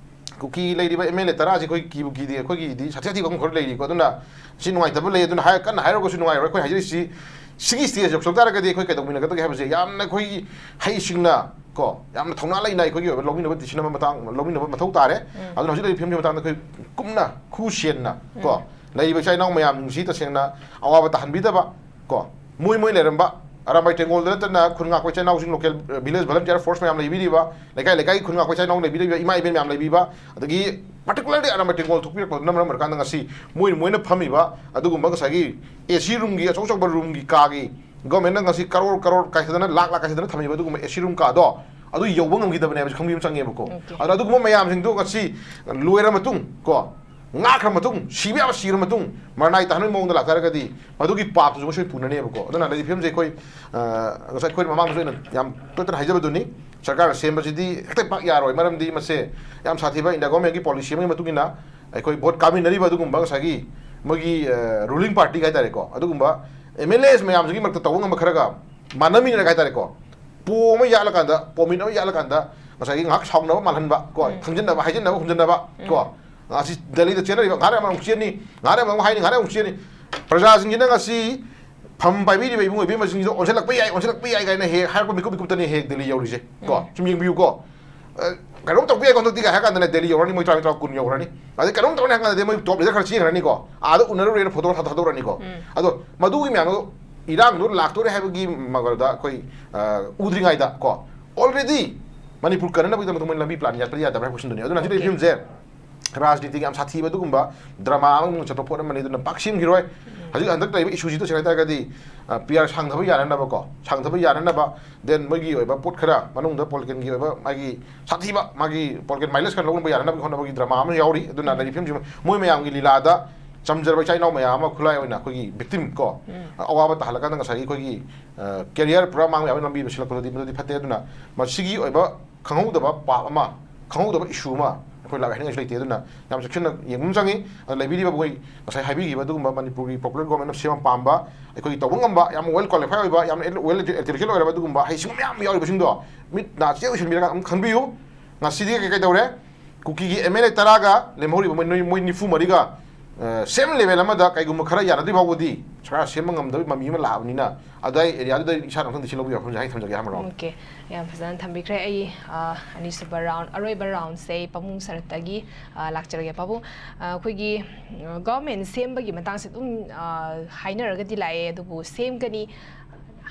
ꯀꯨꯀꯤ ꯂꯩꯔꯤꯕ MLA ꯇꯔꯥꯁꯤ ꯑꯩꯈꯣꯏ ꯀꯤꯕꯨ ꯀꯤꯗꯦ, ꯑꯩꯈꯣꯏꯒꯤꯗꯤ ꯁꯥꯊꯤ ꯁꯥꯊꯤꯕ ꯑꯃ ꯈꯔ ꯂꯩꯔꯤꯀꯣ꯫ ꯑꯗꯨꯅ ꯁꯤ ꯅꯨꯡꯉꯥꯏꯇꯕ ꯂꯩ, ꯑꯗꯨꯅ ꯍꯥꯏ-, ꯀꯟꯅ ꯍꯥꯏꯔꯨꯔꯒꯁꯨ ꯅꯨꯡꯉꯥꯏꯔꯣꯏ꯫ ꯑꯩꯈꯣꯏ ꯍꯥꯏꯖꯔꯤꯁꯤ ꯁꯤꯒꯤ stage ꯌꯧꯁꯤꯜꯂꯛ ꯇꯥꯔꯒꯗꯤ ꯑꯩꯈꯣꯏ ꯀꯩꯗꯧꯃꯤꯟꯅꯒꯗꯒꯦ ꯍꯥꯏꯕꯁꯦ ꯌꯥꯝꯅ ꯑꯩꯈꯣꯏꯒꯤ ꯍꯩꯁꯤꯡꯅ ꯀꯣ, ꯌꯥꯝꯅ ꯊꯧꯅꯥ ꯂꯩꯅ ꯑꯩꯈꯣꯏꯒꯤ ꯑꯣꯏꯕ ꯂꯧꯃꯤꯟꯅꯕ decision ꯑꯃ ꯃꯇꯥꯡ ꯂꯧꯃꯤꯟꯅꯕ ꯃꯊꯧ ꯇꯥꯔꯦ꯫ ꯑꯗꯨꯅ ꯍꯧꯖꯤꯛ ꯂꯩꯔꯤꯕ ꯐꯤꯕꯝꯁꯤ ꯃꯇꯥꯡꯗ ꯑꯩꯈꯣꯏ ꯀꯨꯞꯅ ꯈꯨ ꯁꯦꯟꯅ ꯀꯣ, ꯂꯩꯔꯤꯕ ꯏꯆꯥ ꯏꯅꯥꯎ ꯃꯌꯥꯝꯁꯤ ꯇꯁꯦꯡꯅ ꯑꯋꯥꯕ ꯇꯥꯍꯟꯕꯤꯗꯕ ꯀꯣ, ꯃꯣꯏ ꯃꯣꯏ ꯂꯩꯔꯝꯕ ꯑꯔꯥꯝꯕꯥꯏ ꯇꯦꯡꯒꯣꯜꯗ ꯅꯠꯇꯅ ꯈꯨꯟ ꯉꯥꯛꯄ ꯏꯆꯥ ꯏꯅꯥꯎꯁꯤꯡ, local, ꯑ, village volunteer force ꯃꯌꯥꯝ ꯂꯩꯕꯤꯔꯤꯕ, ꯂꯩꯀꯥꯏ ꯂꯩꯀꯥꯏꯒꯤ ꯈꯨꯟ ꯉꯥꯛꯄ ꯏꯆꯥ ꯏꯅꯥꯎ ꯂꯩꯕꯤꯔꯤꯕ, ꯏꯃꯥ ꯏꯕꯦꯟ ꯃꯌꯥꯝ ꯂꯩꯕꯤꯕ, ꯑꯗꯒꯤ particularly ꯑꯔꯥꯝꯕꯥꯏ ꯇꯦꯡꯒꯣꯜ ꯊꯣꯛꯄꯤꯔꯛꯄꯗꯨꯅ ꯃꯔꯝ ꯑꯣꯏꯔꯀꯥꯟꯗ ꯉꯁꯤ ꯃꯣꯏ ꯃꯣꯏꯅ ꯐꯝꯃꯤꯕ ꯑꯗꯨꯒꯨꯝꯕ ꯉꯁꯥꯏꯒꯤ AC roomꯒꯤ, ꯑꯆꯧ ꯑꯆꯧꯕ roomꯒꯤ ꯀꯥꯒꯤ governmentꯅ ꯉꯁꯤ ꯀꯔꯣꯔ ꯀꯔꯣꯔ ꯀꯥꯏꯊꯗꯅ, ꯂꯥꯛ ꯂꯥꯛ ꯀꯥꯏꯊꯗꯅ ꯊꯝꯃꯤꯕ ꯑꯗꯨꯒꯨꯝꯕ AC room ꯀꯥꯗꯣ ꯑꯗꯨ ꯌꯧꯕ ꯉꯝꯈꯤꯗꯕꯅꯦ ꯍꯥꯏꯕꯁꯤ ꯈꯪꯕꯤꯕ ꯆꯪꯉꯦꯕꯀꯣ꯫ ꯑꯗꯣ ꯑꯗꯨꯒꯨꯝꯕ ꯃꯌꯥꯝꯁꯤꯡꯗꯣ ꯉꯁꯤ ꯂꯣꯏꯔ ꯃꯇꯨꯡ ꯀꯣ, ꯉꯥꯛꯈ꯭ꯔ ꯃꯇꯨꯡ, ꯁꯤꯕ ꯌꯥꯕ ꯁꯤꯔ ꯃꯇꯨꯡ, ꯃꯔꯅꯥꯏ ꯇꯥꯍꯟꯕꯒꯤ ꯃꯑꯣꯡꯗ ꯂꯥꯛꯇꯥꯔꯒꯗꯤ ꯃꯗꯨꯒꯤ ꯄꯥꯞꯇꯨꯁꯨ ꯃꯁꯣꯏ ꯄꯨꯅꯅꯦꯕꯀꯣ꯫ ꯑꯗꯨꯅ ꯂꯩꯔꯤꯕ ꯐꯤꯕꯝꯁꯦ ꯑꯩꯈꯣꯏ, ꯑ, ꯉꯁꯥꯏ ꯑꯩꯈꯣꯏ ꯃꯃꯥꯡꯗꯁꯨ ꯑꯩꯅ ꯌꯥꯝ ꯇꯣꯏ ꯇꯣꯏꯅ ꯍꯥꯏꯖꯕꯗꯨꯅꯤ, ꯁꯔꯀꯥꯔꯅ ꯁꯦꯝꯕꯁꯤꯗꯤ ꯍꯦꯛꯇ ꯄꯥꯛ ꯌꯥꯔꯣꯏ꯫ ꯃꯔꯝꯗꯤ ꯃꯁꯦ ꯌꯥꯝ ꯁꯥꯊꯤꯕ India governmentꯀꯤ policy ꯑꯃꯒꯤ ꯃꯇꯨꯡ ꯏꯟꯅ ꯑꯩꯈꯣꯏ vote ꯀꯥꯃꯤꯟꯅꯔꯤꯕ ꯑꯗꯨꯒꯨꯝꯕ ꯉꯁꯥꯏꯒꯤ ꯃꯣꯏꯒꯤ, ꯑ, ruling party ꯍꯥꯏꯇꯥꯔꯦꯀꯣ, ꯑꯗꯨꯒꯨꯝꯕ MLAs ꯃꯌꯥꯝꯁꯤꯒꯤ ꯃꯔꯛꯇ ꯇꯧꯕ ꯉꯝꯕ ꯈꯔꯒ ꯃꯥꯟꯅꯃꯤꯟꯅꯔꯒ ꯍꯥꯏꯇꯥꯔꯦꯀꯣ, ꯄꯣ ꯑꯃ ꯌꯥꯠꯂꯀꯥꯟꯗ, ꯄꯣꯃꯤꯠ ꯑꯃ ꯌꯥꯠꯂꯀꯥꯟꯗ ꯉꯁꯥꯏꯒꯤ ꯉꯥꯏꯍꯥꯛ ꯁꯥꯎꯅꯕ ꯃꯥꯜꯍꯟꯕ ꯀꯣ, ꯎꯝ꯫ ꯈꯪꯖꯤꯟꯅꯕ, ꯍꯥꯏꯖꯤꯟꯅꯕ, ꯍꯨꯝꯖꯤꯟꯅꯕ ꯀꯣ꯫ ꯎꯝ꯫ ꯑꯁꯤ ꯗꯦꯜꯂꯤꯗ ꯆꯦꯟꯅꯔꯤꯕ, ꯉꯥꯏꯍꯥꯛ ꯑꯃꯨꯛ ꯆꯦꯟꯅꯤ, ꯉꯥꯏꯍꯥꯛ ꯑꯃꯨꯛ ꯍꯥꯏꯅꯤ, ꯉꯥꯏꯍꯥꯛ ꯑꯃꯨꯛ ꯆꯦꯟꯅꯤ꯫ ꯄ꯭ꯔꯖꯥꯁꯤꯡꯁꯤꯅ ꯉꯁꯤ ꯐꯝ ꯄꯥꯏꯕꯤꯔꯤꯕ ꯏꯕꯨꯡ ꯏꯕꯦꯝꯃꯁꯤꯡꯁꯤꯗ ꯑꯣꯟꯁꯤꯜꯂꯛꯄ ꯌꯥꯏ, ꯑꯣꯟꯁꯤꯜꯂꯛꯄ ꯌꯥꯏ ꯀꯥꯏꯅ ꯍꯦꯛ ꯍꯥꯏꯔꯛꯄ ꯃꯤꯀꯨꯞ ꯃꯤꯀꯨꯞꯇꯅꯤ ꯍꯦꯛ ꯗꯦꯜꯂꯤ ꯌꯧꯔꯤꯁꯦ ꯀꯣ꯫ ꯎꯝ꯫ ꯁꯨꯝ ꯌꯦꯡꯕꯤꯌꯨ ꯀꯣ꯫ ꯑ, ꯀꯩꯅꯣꯝ ꯇꯧꯕ ꯌꯥꯏꯀꯣ ꯍꯟꯗꯛꯇꯤ ꯀꯥꯏ ꯍꯥꯏꯔ ꯀꯥꯟꯗꯅꯦ ꯗꯦꯜꯂꯤ ꯌꯧꯔꯅꯤ, ꯃꯣꯏ ꯇꯔꯥꯃꯥꯊꯣꯏ, ꯀꯨꯟ ꯌꯧꯔꯅꯤ꯫ ꯑꯗꯩ ꯀꯩꯅꯣꯝ ꯇꯧꯔꯅꯤ ꯍꯥꯏꯔ ꯀꯥꯟꯗꯗꯤ ꯃꯣꯏ ꯇꯣꯞ ꯂꯤꯗꯔ ꯈꯔ ꯆꯦꯟꯈ꯭ꯔꯅꯤꯀꯣ꯫ ꯑꯥꯗ ꯎꯅꯔꯨꯔꯦꯅ ꯐꯣꯇꯣ ꯊꯥꯗꯣꯔꯛꯑꯅꯤꯀꯣ꯫ ꯎꯝ꯫ ꯑꯗꯣ ꯃꯗꯨꯒꯤ ꯃꯌꯥꯝꯗꯣ, ꯏꯔꯥꯡꯗꯣ ꯂꯥꯛꯇꯣꯔꯦ ꯍꯥꯏꯕꯒꯤ ꯃꯒꯜꯗ ꯑꯩꯈꯣꯏ, ꯑ, ꯎꯗ꯭ꯔꯤꯉꯩꯗ ꯀꯣ, already ꯃꯅꯤꯄꯨꯔ ꯀꯟꯅꯅꯕꯒꯤꯗꯃꯛꯇ ꯃꯣꯏ ꯂꯝꯕꯤ ꯄ꯭ꯂꯥꯟ ꯌꯥꯠꯄꯗꯤ ꯌꯥꯗꯕ꯭ꯔꯥ ꯍꯥꯏꯕ ꯀꯣꯏꯁꯟꯗꯨꯅꯤ꯫ ꯑꯗꯨꯅ ꯍꯧꯖꯤꯛ ꯂꯩꯔꯤꯕ Okay. ꯐꯤꯕꯝꯁꯦ ꯔꯥꯖꯅꯤꯇꯤꯒꯤ ꯌꯥꯝ ꯁꯥꯊꯤꯕ ꯑꯗꯨꯒꯨꯝꯕ ꯗ꯭ꯔꯃꯥ ꯑꯃ ꯆꯠꯄ ꯄꯣꯠ ꯑꯃꯅꯤ꯫ ꯑꯗꯨꯅ ꯄꯥꯛ ꯁꯦꯝꯈꯤꯔꯣꯏ꯫ ꯎꯝ꯫ ꯍꯧꯖꯤꯛ ꯍꯟꯗꯛ ꯂꯩꯔꯤꯕ ꯏꯁꯨꯁꯤꯗ ꯁꯦꯡꯅ ꯍꯥꯏ ꯇꯥꯔꯒꯗꯤ, ꯑ, ꯄꯤ ꯑꯥꯔ ꯁꯥꯡꯊꯕ ꯌꯥꯅꯅꯕꯀꯣ, ꯁꯥꯡꯊꯕ ꯌꯥꯅꯅꯕ, then ꯃꯣꯏꯒꯤ ꯑꯣꯏꯕ ꯄꯣꯠ ꯈꯔ, ꯃꯅꯨꯡꯗ ꯄꯣꯂꯤꯇꯤꯀꯦꯜꯒꯤ ꯑꯣꯏꯕ ꯃꯥꯒꯤ ꯁꯥꯊꯤꯕ, ꯃꯥꯒꯤ ꯄꯣꯂꯤꯇꯤꯀꯦꯜ ꯃꯥꯏꯂꯦꯖ ꯈꯔ ꯂꯧꯅꯕ ꯌꯥꯅꯅꯕꯒꯤ ꯍꯣꯠꯅꯕꯒꯤ ꯗ꯭ꯔꯃꯥ ꯑꯃ ꯌꯥꯎꯔꯤ꯫ ꯑꯗꯨꯅ ꯎꯝ꯫ ꯂꯩꯔꯤꯕ ꯐꯤꯕꯝꯁꯤ ꯃꯣꯏ ꯃꯌꯥꯝꯒꯤ ꯂꯤꯂꯥꯗ ꯆꯝꯖꯔꯕ ꯏꯆꯥ ꯏꯅꯥꯎ ꯃꯌꯥꯝ ꯑꯃ, ꯈꯨꯠꯂꯥꯏ ꯑꯣꯏꯅ ꯑꯩꯈꯣꯏꯒꯤ ꯕꯤꯛꯇꯤꯝ ꯀꯣ, ꯎꯝ꯫ ꯑꯋꯥꯕ ꯇꯥꯍꯜꯂꯀꯥꯟꯗ ꯉꯁꯥꯏꯒꯤ ꯑꯩꯈꯣꯏꯒꯤ, ꯑ, ꯀꯦꯔꯤꯌꯔ ꯄꯨꯔꯥ ꯃꯥꯡꯕ ꯌꯥꯕꯒꯤ ꯂꯝꯕꯤ ꯂꯣꯏꯁꯤꯜꯂꯛꯄꯗꯨꯗꯤ ꯃꯗꯨꯗꯤ ꯐꯠꯇꯦ꯫ ꯑꯗꯨꯅ ꯃꯁꯤꯒꯤ ꯑꯣꯏꯕ ꯈꯪꯍꯧꯗꯕ ꯄꯥꯞ ꯑꯃ, ꯈꯪꯍꯧꯗꯕ ꯏꯁꯨ ꯑꯃ ꯑꯩꯈꯣꯏ ꯂꯥꯛꯍꯟꯅꯤꯡꯉꯥꯏꯁꯨ ꯂꯩꯇꯦ꯫ ꯑꯗꯨꯅ ꯌꯥꯝ ꯆꯦꯛꯁꯤꯟꯅ ꯌꯦꯡꯕ ꯑꯃ ꯆꯪꯉꯤ꯫ ꯑꯗ ꯂꯩꯕꯤꯔꯤꯕ ꯑꯩꯈꯣꯏ ꯉꯁꯥꯏ ꯍꯥꯏꯕꯤꯈꯤꯕ ꯑꯗꯨꯒꯨꯝꯕ ꯃꯅꯤꯄꯨꯔꯒꯤ ꯄꯣꯄꯨꯂꯔ ꯒꯣꯔꯃꯦꯟ ꯑꯃ ꯁꯦꯝꯕ ꯄꯥꯝꯕ, ꯑꯩꯈꯣꯏꯒꯤ ꯇꯧꯕ ꯉꯝꯕ, ꯌꯥꯝ ꯋꯦꯜ ꯀ꯭ꯋꯥꯂꯤꯐꯥꯏ ꯑꯣꯏꯕ, ꯌꯥꯝꯅ ꯋꯦꯜ ꯏꯟꯇꯦꯂꯦꯛꯆꯨꯋꯦꯜ ꯑꯣꯏꯔꯕ ꯑꯗꯨꯒꯨꯝꯕ ꯍꯩꯁꯤꯡꯕ ꯃꯌꯥꯝ ꯌꯥꯎꯔꯤꯕꯁꯤꯡꯗꯣ ꯃꯤꯠ ꯅꯥ ꯆꯦꯠ ꯑꯣꯏꯁꯤꯟꯕꯤꯔꯒ ꯑꯗꯨꯝ ꯈꯟꯕꯤꯌꯨ꯫ ꯉꯁꯤꯗꯤ ꯀꯩ ꯀꯩ ꯇꯧꯔꯦ? ꯀꯨꯀꯤꯒꯤ ꯑꯦꯝ ꯑꯦꯜ ꯑꯦ ꯇꯔꯥꯒ ꯂꯦꯝꯍꯧꯔꯤꯕ ꯃꯣꯏ, ꯃꯣꯏ ꯅꯤꯐꯨ ꯃꯔꯤꯒ, ꯑ, ꯁꯦꯝ ꯂꯦꯚꯦꯜ ꯑꯃꯗ ꯀꯩꯒꯨꯝꯕ ꯈꯔ ꯌꯥꯅꯗ꯭ꯔꯤ ꯐꯥꯎꯕꯗꯤ ꯁꯔꯀꯥꯔ ꯁꯦꯝꯕ ꯉꯝꯗꯕꯒꯤ ꯃꯃꯤ ꯑꯃ ꯂꯥꯛꯑꯕꯅꯤꯅ, ꯑꯗꯨꯋꯥꯏ ꯑꯦꯔꯤꯌꯥꯗꯨꯗ ꯏꯁꯥꯅ ꯑꯃꯨꯛꯇꯪ ꯗꯤꯁꯤꯖꯟ ꯂꯧꯕꯤꯌꯨ꯫ ꯋꯥꯐꯝꯁꯦ ꯍꯥꯏ ꯊꯝꯖꯒꯦ ꯑꯍꯥꯟꯕ ꯔꯥꯎꯟ꯫ Okay, ꯌꯥꯝ ꯐꯖꯅ ꯊꯝꯕꯤꯈ꯭ꯔꯦ꯫ ꯑꯩ, ꯑ, ꯑꯅꯤꯁꯨꯕ ꯔꯥꯎꯟ, ꯑꯔꯣꯏꯕ ꯔꯥꯎꯟꯁꯦ ꯑꯩ ꯄꯥꯕꯨꯡ ꯁꯔꯠꯇꯒꯤ, ꯑ, ꯂꯥꯛꯆꯔꯒꯦ꯫ ꯄꯥꯕꯨꯡ, ꯑ, ꯑꯩꯈꯣꯏꯒꯤ, ꯑ, ꯒꯚꯔꯟꯃꯦꯟ ꯁꯦꯝꯕꯒꯤ ꯃꯇꯥꯡꯁꯦ ꯑꯗꯨꯝ, ꯑ, ꯍꯥꯏꯅꯔꯒꯗꯤ ꯂꯥꯛꯑꯦ, ꯑꯗꯨꯕꯨ ꯁꯦꯝꯒꯅꯤ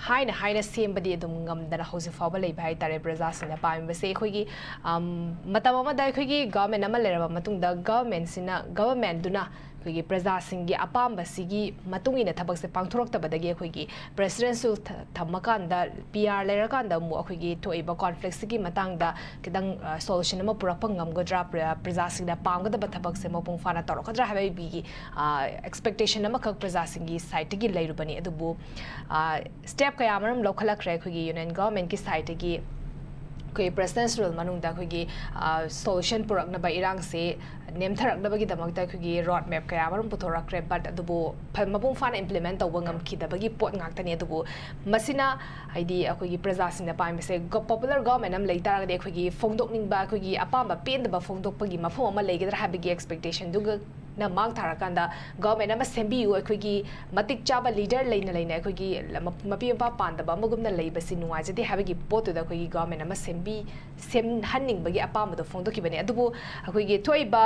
ꯍꯥꯏꯅ ꯍꯥꯏꯅ ꯁꯦꯝꯕꯗꯤ ꯑꯗꯨꯝ ꯉꯝꯗꯅ ꯍꯧꯖꯤꯛ ꯐꯥꯎꯕ ꯂꯩꯕ ꯍꯥꯏꯇꯥꯔꯦ꯫ ꯄ꯭ꯔꯖꯥꯁꯤꯡꯅ ꯄꯥꯝꯃꯤꯕꯁꯦ ꯑꯩꯈꯣꯏꯒꯤ, ꯑꯝ, ꯃꯇꯝ ꯑꯃꯗ ꯑꯩꯈꯣꯏꯒꯤ ꯒꯚꯔꯟꯃꯦꯟ ꯑꯃ ꯂꯩꯔꯕ ꯃꯇꯨꯡꯗ ꯒꯚꯔꯟꯃꯦꯟꯁꯤꯅ, ꯒꯚꯔꯟꯃꯦꯟꯗꯨꯅ ꯑꯩꯈꯣꯏꯒꯤ ꯄ꯭ꯔꯖꯥꯁꯤꯡꯒꯤ ꯑꯄꯥꯝꯕꯁꯤꯒꯤ ꯃꯇꯨꯡ ꯏꯟꯅ ꯊꯕꯛꯁꯦ ꯄꯥꯡꯊꯣꯔꯛꯇꯕꯗꯒꯤ ꯑꯩꯈꯣꯏꯒꯤ ꯄ꯭ꯔꯦꯁꯤꯗꯦꯟꯁꯤꯌꯦꯜ ꯊ-, ꯊꯝꯃꯀꯥꯟꯗ, ꯄꯤ ꯑꯥꯔ ꯂꯩꯔꯀꯥꯟꯗ ꯑꯃꯨꯛ ꯑꯩꯈꯣꯏꯒꯤ ꯊꯣꯛꯏꯕ ꯀꯣꯟꯐ꯭ꯂꯤꯛꯁꯤꯒꯤ ꯃꯇꯥꯡꯗ ꯈꯤꯇꯪ, ꯑ, ꯁꯣꯂꯨꯁꯟ ꯑꯃ ꯄꯨꯔꯛꯄ ꯉꯝꯒꯗ꯭ꯔꯥ, ꯄ꯭ꯔ-, ꯄ꯭ꯔꯖꯥꯁꯤꯡꯅ ꯄꯥꯝꯒꯗꯕ ꯊꯕꯛꯁꯦ ꯃꯄꯨꯡ ꯐꯥꯅ ꯇꯧꯔꯛꯀꯗ꯭ꯔꯥ ꯍꯥꯏꯕꯒꯤ, ꯑ, ꯑꯦꯛꯁꯄꯦꯛꯇꯦꯁꯟ ꯑꯃꯈꯛ ꯄ꯭ꯔꯖꯥꯁꯤꯡꯒꯤ ꯁꯥꯏꯠꯇꯒꯤ ꯂꯩꯔꯨꯕꯅꯤ꯫ ꯑꯗꯨꯕꯨ, ꯑ, ꯁ꯭ꯇꯦꯞ ꯀꯌꯥ ꯑꯃꯔꯣꯝ ꯂꯧꯈꯠꯂꯛꯈ꯭ꯔꯦ ꯑꯩꯈꯣꯏꯒꯤ ꯌꯨꯅꯤꯌꯟ ꯒꯚꯔꯟꯃꯦꯟꯠꯀꯤ ꯁꯥꯏꯠꯇꯒꯤ꯫ ꯑꯩꯈꯣꯏ ꯄ꯭ꯔꯦꯁꯤꯗꯦꯟꯁꯤꯌꯦꯜ ꯃꯅꯨꯡꯗ ꯑꯩꯈꯣꯏꯒꯤ, ꯑ, ꯁꯣꯂꯨꯁꯟ ꯄꯨꯔꯛꯅꯕ ꯏꯔꯥꯡꯁꯤ ꯅꯦꯝꯊꯔꯛꯅꯕꯒꯤꯗꯃꯛꯇ ꯑꯩꯈꯣꯏꯒꯤ ꯔꯣꯗ ꯃꯦꯞ ꯀꯌꯥ ꯑꯃꯔꯣꯝ ꯄꯨꯊꯣꯔꯛꯈ꯭ꯔꯦ, ꯕꯠ ꯑꯗꯨꯕꯨ ꯐ- ꯃꯄꯨꯡ ꯐꯥꯅ ꯏꯝꯄ꯭ꯂꯤꯃꯦꯟ ꯇꯧꯕ ꯉꯝꯈꯤꯗꯕꯒꯤ ꯄꯣꯠ ꯉꯥꯛꯇꯅꯤ꯫ ꯑꯗꯨꯕꯨ ꯃꯁꯤꯅ ꯍꯥꯏꯗꯤ ꯑꯩꯈꯣꯏꯒꯤ ꯄ꯭ꯔꯖꯥꯁꯤꯡꯅ ꯄꯥꯝꯃꯤꯁꯦ ꯄꯣꯄꯨꯂꯔ ꯒꯣꯚꯔꯟꯃꯦꯟ ꯑꯃ ꯂꯩ ꯇꯥꯔꯒꯗꯤ ꯑꯩꯈꯣꯏꯒꯤ ꯐꯣꯡꯗꯣꯛꯅꯤꯡꯕ, ꯑꯩꯈꯣꯏꯒꯤ ꯑꯄꯥꯝꯕ ꯄꯦꯟꯗꯕ ꯐꯣꯡꯗꯣꯛꯄꯒꯤ ꯃꯐꯝ ꯑꯃ ꯂꯩꯒꯗ꯭ꯔꯥ ꯍꯥꯏꯕꯒꯤ ꯑꯦꯛꯁꯄꯦꯛꯇꯦꯁꯟꯗꯨꯒ ꯅ ꯃꯥꯡ ꯊꯥꯔꯀꯥꯟꯗ ꯒꯣꯚꯔꯟꯃꯦꯟ ꯑꯃ ꯁꯦꯝꯕꯤꯌꯨ, ꯑꯩꯈꯣꯏꯒꯤ ꯃꯇꯤꯛ ꯆꯥꯕ ꯂꯤꯗꯔ ꯂꯩꯅ ꯂꯩꯅ ꯑꯩꯈꯣꯏꯒꯤ ꯂ- ꯃ- ꯃꯄꯤ ꯃꯄꯥ ꯄꯥꯟꯗꯕ ꯑꯃꯒꯨꯝꯅ ꯂꯩꯕꯁꯤ ꯅꯨꯡꯉꯥꯏꯖꯗꯦ ꯍꯥꯏꯕꯒꯤ ꯄꯣꯠꯇꯨꯗ ꯑꯩꯈꯣꯏꯒꯤ ꯒꯣꯚꯔꯟꯃꯦꯟ ꯑꯃ ꯁꯦꯝꯕꯤ ꯁꯦꯝꯍꯟꯅꯤꯡꯕꯒꯤ ꯑꯄꯥꯝꯕꯗꯣ ꯐꯣꯡꯗꯣꯛꯈꯤꯕꯅꯤ꯫ ꯑꯗꯨꯕꯨ ꯑꯩꯈꯣꯏꯒꯤ ꯊꯣꯛꯏꯕ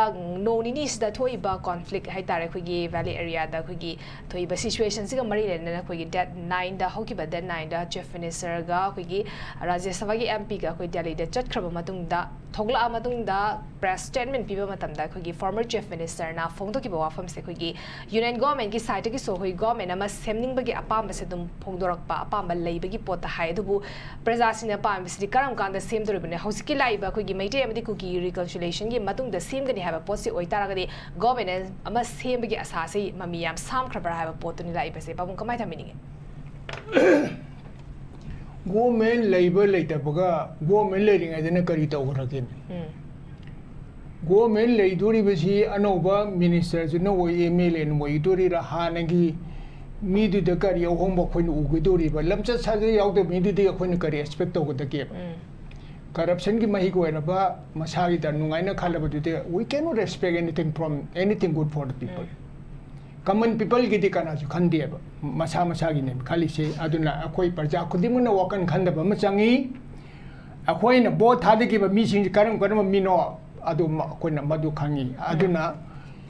ꯅꯣꯡ ꯅꯤꯅꯤꯁꯤꯗ ꯊꯣꯛꯏꯕ ꯀꯣꯟꯐ꯭ꯂꯤꯛ ꯍꯥꯏꯇꯥꯔꯦ, ꯑꯩꯈꯣꯏꯒꯤ ꯚꯦꯂꯤ ꯑꯦꯔꯤꯌꯥꯗ ꯑꯩꯈꯣꯏꯒꯤ ꯊꯣꯛꯏꯕ ꯁꯤꯆꯨꯋꯦꯁꯟꯁꯤꯒ ꯃꯔꯤ ꯂꯩꯅꯅ ꯑꯩꯈꯣꯏꯒꯤ ꯗꯦꯠ ꯅꯥꯏꯟꯗ, ꯍꯧꯈꯤꯕ ꯗꯦꯠ ꯅꯥꯏꯟꯗ ꯆꯤꯐ ꯃꯤꯅꯤꯁꯇꯔꯒ ꯑꯩꯈꯣꯏꯒꯤ ꯔꯥꯖ꯭ꯌ ꯁꯚꯥꯒꯤ ꯑꯦꯝ ꯄꯤꯒ ꯑꯩꯈꯣꯏ ꯗꯦꯜꯂꯤꯗ ꯆꯠꯈ꯭ꯔꯕ ꯃꯇꯨꯡꯗ, ꯊꯣꯛꯂꯛꯑ ꯃꯇꯨꯡꯗ ꯄ꯭ꯔꯦꯁ ꯁ꯭ꯇꯦꯠꯃꯦꯟ ꯄꯤꯕ ꯃꯇꯝꯗ ꯑꯩꯈꯣꯏꯒꯤ ꯐꯣꯔꯃꯔ ꯆꯤꯐ ꯃꯤꯅꯤꯁꯇꯔꯅ ꯐꯣꯡꯗꯣꯛꯈꯤꯕ ꯋꯥꯐꯝꯁꯦ ꯑꯩꯈꯣꯏꯒꯤ ꯌꯨꯅꯤꯌꯟ ꯒꯣꯚꯔꯟꯃꯦꯟꯠꯀꯤ ꯁꯥꯏꯠꯇꯒꯤꯁꯨ ꯑꯩꯈꯣꯏ ꯒꯣꯚꯔꯟꯃꯦꯟꯠ ꯑꯃ ꯁꯦꯝꯅꯤꯡꯕꯒꯤ ꯑꯄꯥꯝꯕꯁꯦ ꯑꯗꯨꯝ ꯐꯣꯡꯗꯣꯔꯛꯄ, ꯑꯄꯥꯝꯕ ꯂꯩꯕꯒꯤ ꯄꯣꯠꯇ ꯍꯥꯏ꯫ ꯑꯗꯨꯕꯨ ꯄ꯭ꯔꯖꯥꯁꯤꯡꯅ ꯄꯥꯝꯃꯤꯁꯤꯗꯤ ꯀꯔꯝ ꯀꯥꯟꯗ ꯁꯦꯝꯗꯣꯔꯤꯕꯅꯣ? ꯍꯧꯖꯤꯛꯀꯤ ꯂꯥꯛꯏꯕ ꯑꯩꯈꯣꯏꯒꯤ ꯃꯩꯇꯩ ꯑꯃꯗꯤ ꯀꯨꯀꯤ ꯔꯤꯀꯟꯁꯤꯂꯦꯁꯟꯒꯤ ꯃꯇꯨꯡꯗ ꯁꯦꯝꯒꯅꯤ ꯍꯥꯏꯕ ꯄꯣꯠꯁꯤ ꯑꯣꯏꯇꯥꯔꯒꯗꯤ ꯒꯣꯚꯔꯟꯃꯦꯟꯠ ꯑꯃ ꯁꯦꯝꯕꯒꯤ ꯑꯁꯥꯁꯤ ꯃꯃꯤ ꯌꯥꯝ ꯁꯥꯝꯈ꯭ꯔꯕ꯭ꯔꯥ ꯍꯥꯏꯕ ꯄꯣꯠꯇꯨꯅꯤ ꯂꯥꯛꯏꯕꯁꯦ꯫ ꯄꯥꯕꯨꯡ, ꯀꯃꯥꯏꯅ ꯊꯝꯕꯤꯅꯤꯡꯉꯤ? ꯒꯣꯃꯦꯟ ꯂꯩꯕ ꯂꯩꯇꯕꯒ, ꯒꯣꯃꯦꯟ ꯂꯩꯔꯤꯉꯩꯗꯅ ꯀꯔꯤ ꯇꯧꯈ꯭ꯔꯒꯦ? ꯎꯝ꯫ ꯒꯣꯃꯦꯟ ꯂꯩꯗꯣꯔꯤꯕꯁꯤ ꯑꯅꯧꯕ ꯃꯤꯅꯤꯁꯇꯔꯁꯤꯅ ꯑꯣꯏ, ꯑꯦꯝ ꯑꯦꯜ ꯑꯦꯅ ꯑꯣꯏꯗꯣꯔꯤꯔꯥ, ꯍꯥꯟꯅꯒꯤ ꯃꯤꯗꯨꯗ ꯀꯔꯤ ꯑꯍꯣꯡꯕ ꯑꯩꯈꯣꯏꯅ ꯎꯒꯗꯣꯔꯤꯕ? ꯂꯝꯆꯠ ꯁꯥꯖꯠ ꯌꯥꯎꯗꯕ ꯃꯤꯗꯨꯗꯤ ꯑꯩꯈꯣꯏꯅ ꯀꯔꯤ ꯑꯦꯛꯁꯄꯦꯛ ꯇꯧꯒꯗꯒꯦꯕ? ꯎꯝ꯫ ꯀꯔꯞꯁꯟꯒꯤ ꯃꯍꯤꯛ ꯑꯣꯏꯔꯕ, ꯃꯁꯥꯒꯤꯗ ꯅꯨꯡꯉꯥꯏꯅ ꯈꯜꯂꯕꯗꯨꯗꯤ, we cannot expect anything from, anything good for the people. ꯀꯃꯟ ꯄꯤꯄꯜꯒꯤꯗꯤ ꯀꯅꯥꯁꯨ ꯈꯟꯗꯦꯕ, ꯃꯁꯥ ꯃꯁꯥꯒꯤꯅꯦꯕ ꯈꯜꯂꯤꯁꯦ꯫ ꯑꯗꯨꯅ ꯑꯩꯈꯣꯏ ꯄ꯭ꯔꯖꯥ ꯈꯨꯗꯤꯡꯃꯛꯅ ꯋꯥꯈꯜ ꯈꯟꯗꯕ ꯑꯃ ꯆꯪꯉꯤ꯫ ꯑꯩꯈꯣꯏꯅ ꯚꯣꯠ ꯊꯥꯗꯈꯤꯕ ꯃꯤꯁꯤꯡꯁꯤ ꯀꯔꯝ ꯀꯔꯝꯕ ꯃꯤꯅꯣ, ꯑꯗꯨ ꯃ- ꯑꯩꯈꯣꯏꯅ ꯃꯗꯨ ꯈꯪꯉꯤ꯫ ꯑꯗꯨꯅ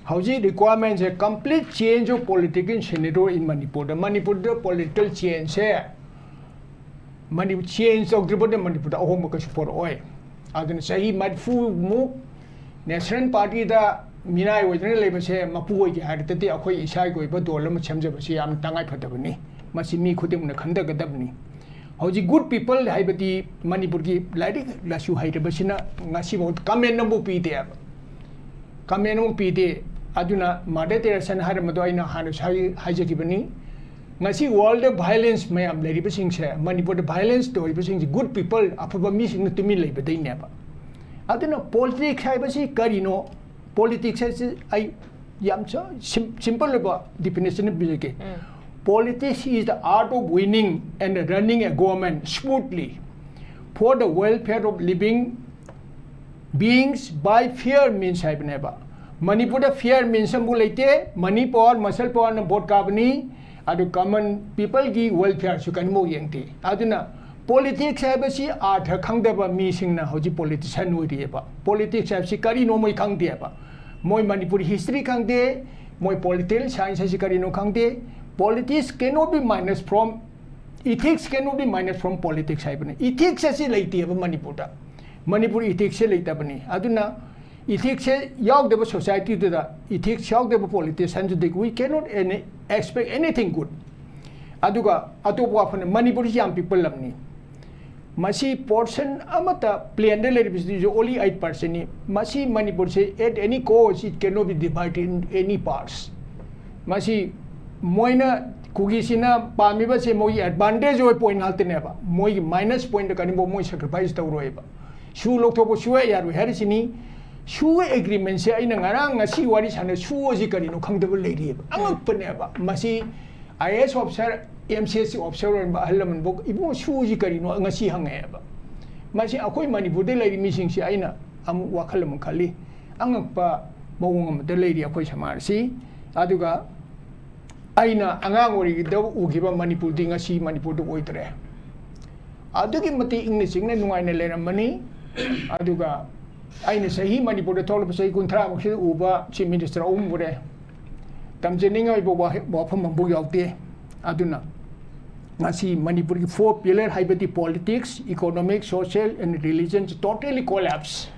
ꯍꯧꯖꯤꯛ ꯔꯤꯀ꯭ꯋꯥꯔꯃꯦꯟꯁꯦ complete change of political scenario in ꯃꯅꯤꯄꯨꯔꯗ꯫ ꯃꯅꯤꯄꯨꯔꯗ ꯄꯣꯂꯤꯇꯤꯀꯦꯜ ꯆꯦꯟꯖꯁꯦ ꯃꯅꯤ ꯆꯦꯟꯖ ꯇꯧꯗ꯭ꯔꯤꯕꯗ ꯃꯅꯤꯄꯨꯔꯗ ꯑꯍꯣꯡꯕ ꯀꯩꯁꯨ ꯄꯨꯔꯛꯑꯣꯏ꯫ ꯑꯗꯨꯅ ꯆꯍꯤ ꯃꯔꯤꯐꯨꯃꯨꯛ ꯅꯦꯁꯅꯦꯜ ꯄꯥꯔꯇꯤꯗ ꯃꯤꯅꯥꯏ ꯑꯣꯏꯗꯨꯅ ꯂꯩꯕꯁꯦ ꯃꯄꯨ ꯑꯣꯏꯒꯦ ꯍꯥꯏꯔꯒꯗꯤ ꯑꯩꯈꯣꯏ ꯏꯁꯥꯒꯤ ꯑꯣꯏꯕ ꯗꯣꯜ ꯑꯃ ꯁꯦꯝꯖꯕꯁꯤ ꯌꯥꯝꯅ ꯇꯉꯥꯏ ꯐꯗꯕꯅꯤ꯫ ꯃꯁꯤ ꯃꯤ ꯈꯨꯗꯤꯡꯃꯛꯅ ꯈꯟꯊꯒꯗꯕꯅꯤ꯫ ꯍꯧꯖꯤꯛ ꯒꯨꯗ ꯄꯤꯄꯜ ꯍꯥꯏꯕꯗꯤ ꯃꯅꯤꯄꯨꯔꯒꯤ ꯂꯥꯏꯔꯤꯛ ꯂꯥꯏꯁꯨ ꯍꯩꯔꯕꯁꯤꯅ ꯉꯁꯤꯐꯥꯎ ꯀꯃꯦꯟ ꯑꯃꯕꯨ ꯄꯤꯗꯦꯕ꯫ ꯀꯃꯦꯟ ꯑꯃ ꯄꯤꯗꯦ꯫ ꯑꯗꯨꯅ ꯃꯥꯗꯔ ꯇꯦꯔꯦꯁꯥꯅ ꯍꯥꯏꯔꯝꯕꯗꯣ ꯑꯩꯅ ꯍꯥꯟꯅꯁꯨ ꯍꯥꯏ- ꯍꯥꯏꯖꯈꯤꯕꯅꯤ꯫ ꯉꯁꯤ ꯋꯥꯔꯜꯗ ꯚꯥꯏꯂꯦꯟꯁ ꯃꯌꯥꯝ ꯂꯩꯔꯤꯕꯁꯤꯡꯁꯦ, ꯃꯅꯤꯄꯨꯔꯗ ꯚꯥꯏꯂꯦꯟꯁ ꯇꯧꯔꯤꯕꯁꯤꯡꯁꯦ ꯒꯨꯗ ꯄꯤꯄꯜ, ꯑꯐꯕ ꯃꯤꯁꯤꯡꯅ ꯇꯨꯃꯤꯟ ꯂꯩꯕꯗꯩꯅꯦꯕ꯫ ꯑꯗꯨꯅ ꯄꯣꯂꯤꯇꯤꯛꯁ ꯍꯥꯏꯕꯁꯤ ꯀꯔꯤꯅꯣ? Politics ꯍꯥꯏꯁꯤ ꯑꯩ ꯌꯥꯝ simple ꯑꯣꯏꯕ definition ꯑꯃ ꯄꯤꯖꯒꯦ. Politics is the art of winning and running a government smoothly for the welfare of living beings by fair means ꯍꯥꯏꯕꯅꯦꯕ. ꯃꯅꯤꯄꯨꯔꯗ fair means ꯑꯃꯕꯨ ꯂꯩꯇꯦ. Money power, muscle powerꯅ vote ꯀꯥꯕꯅꯤ. ꯑꯗꯨ common peopleꯒꯤ welfareꯁꯨ ꯀꯔꯤꯃꯨꯛ ꯌꯦꯡꯗꯦ. ꯑꯗꯨꯅ politics ꯍꯥꯏꯕꯁꯤ ꯑꯥꯔꯊ ꯈꯪꯗꯕ ꯃꯤꯁꯤꯡꯅ ꯍꯧꯖꯤꯛ politician ꯑꯣꯏꯔꯤꯑꯕ. Politics ꯍꯥꯏꯕꯁꯤ ꯀꯔꯤꯅꯣ ꯃꯣꯏ ꯈꯪꯗꯦꯕ. ꯃꯣꯏ ꯃꯅꯤꯄꯨꯔꯤ history ꯈꯪꯗꯦ. ꯃꯣꯏ political science ꯍꯥꯏꯁꯤ ꯀꯔꯤꯅꯣ ꯈꯪꯗꯦ. Politics cannot be minus from ethics cannot be minus from politics ꯍꯥꯏꯕꯅꯤ. Ethics ꯑꯁꯤ ꯂꯩꯇꯦꯕ ꯃꯅꯤꯄꯨꯔꯗ. ꯃꯅꯤꯄꯨꯔ ethicsꯁꯦ ꯂꯩꯇꯕꯅꯤ. ꯑꯗꯨꯅ ethicsꯁꯦ ꯌꯥꯎꯗꯕ societyꯗꯨꯗ, ethics ꯌꯥꯎꯗꯕ politicianꯗꯨꯗꯒꯤ we cannot any, expect anything good. ꯑꯗꯨꯒ ꯑꯇꯣꯞꯄ ꯋꯥꯐꯝꯅ ꯃꯅꯤꯄꯨꯔꯁꯤ ꯌꯥꯝ ꯄꯤꯛꯄ ꯂꯝꯅꯤ. ꯃꯁꯤ portion ꯑꯃꯠꯇ planeꯗ ꯂꯩꯔꯤꯕꯁꯤꯁꯨ only eight percentꯅꯤ. ꯃꯁꯤ ꯃꯅꯤꯄꯨꯔꯁꯦ at any cost it cannot be divided in any parts. ꯃꯁꯤ ꯃꯣꯏꯅ ꯀꯨꯀꯤꯁꯤꯅ ꯄꯥꯝꯃꯤꯕꯁꯦ ꯃꯣꯏꯒꯤ advantage ꯑꯣꯏꯕ point ꯉꯥꯛꯇꯅꯦꯕ. ꯃꯣꯏꯒꯤ minus pointꯇ ꯀꯔꯤꯒꯨꯝꯕ ꯃꯣꯏ sacrifice ꯇꯧꯔꯣꯏꯕ. ꯁꯨ ꯂꯧꯊꯣꯛꯄ ꯁꯨꯌꯥ ꯌꯥꯔꯣꯏ ꯍꯥꯏꯔꯤꯁꯤꯅꯤ. ꯁꯨ agreementꯁꯦ ꯑꯩꯅ ꯉꯔꯥꯡ ꯉꯁꯤ ꯋꯥꯔꯤ ꯁꯥꯟꯅ ꯁꯨ ꯑꯁꯤ ꯀꯔꯤꯅꯣ ꯈꯪꯗꯕ ꯂꯩꯔꯤꯑꯕ. ꯑꯉꯛꯄꯅꯦꯕ. ꯃꯁꯤ IAS officer, MCS officer ꯑꯣꯏꯔꯝꯕ ꯑꯍꯜ ꯂꯃꯟꯕꯨ ꯏꯕꯨꯡꯉꯣ ꯁꯨꯁꯤ ꯀꯔꯤꯅꯣ ꯉꯁꯤ ꯍꯪꯉꯛꯑꯦꯕ. ꯃꯁꯤ ꯑꯩꯈꯣꯏ ꯃꯅꯤꯄꯨꯔꯗ ꯂꯩꯔꯤ ꯃꯤꯁꯤꯡꯁꯤ ꯑꯩꯅ ꯑꯃꯨꯛ ꯋꯥꯈꯜ ꯑꯃꯨꯛ ꯈꯜꯂꯤ. ꯑꯉꯛꯄ ꯃꯑꯣꯡ ꯑꯃꯗ ꯂꯩꯔꯤ ꯑꯩꯈꯣꯏ ꯁꯃꯥꯖꯁꯤ. ꯑꯗꯨꯒ ꯑꯩꯅ ꯑꯉꯥꯡ ꯑꯣꯏꯔꯤꯉꯩꯗ ꯎꯈꯤꯕ ꯃꯅꯤꯄꯨꯔꯗꯤ ꯉꯁꯤ ꯃꯅꯤꯄꯨꯔꯗ ꯑꯣꯏꯗ꯭ꯔꯦ. ꯑꯗꯨꯛꯀꯤ ꯃꯇꯤꯛ ꯏꯪꯅ ꯆꯤꯛꯅ ꯅꯨꯡꯉꯥꯏꯅ ꯂꯩꯔꯝꯕꯅꯤ. ꯑꯗꯨꯒ ꯑꯩꯅ ꯆꯍꯤ ꯃꯅꯤꯄꯨꯔꯗ ꯊꯣꯛꯂꯛꯄ ꯆꯍꯤ ꯀꯨꯟꯊ꯭ꯔꯥꯃꯨꯛꯁꯤꯗ ꯎꯕ chief minister ꯑꯍꯨꯝ ꯎꯔꯦ. ꯇꯝꯖꯅꯤꯡꯉꯥꯏ ꯑꯣꯏꯕ ꯋꯥꯍꯩ-, ꯋꯥꯐꯝ ꯑꯃꯐꯥꯎ ꯌꯥꯎꯗꯦ. ꯑꯗꯨꯅ ꯉꯁꯤ ꯃꯅꯤꯄꯨꯔꯒꯤ four pillar ꯍꯥꯏꯕꯗꯤ politics, economic, social and religion totally collapse.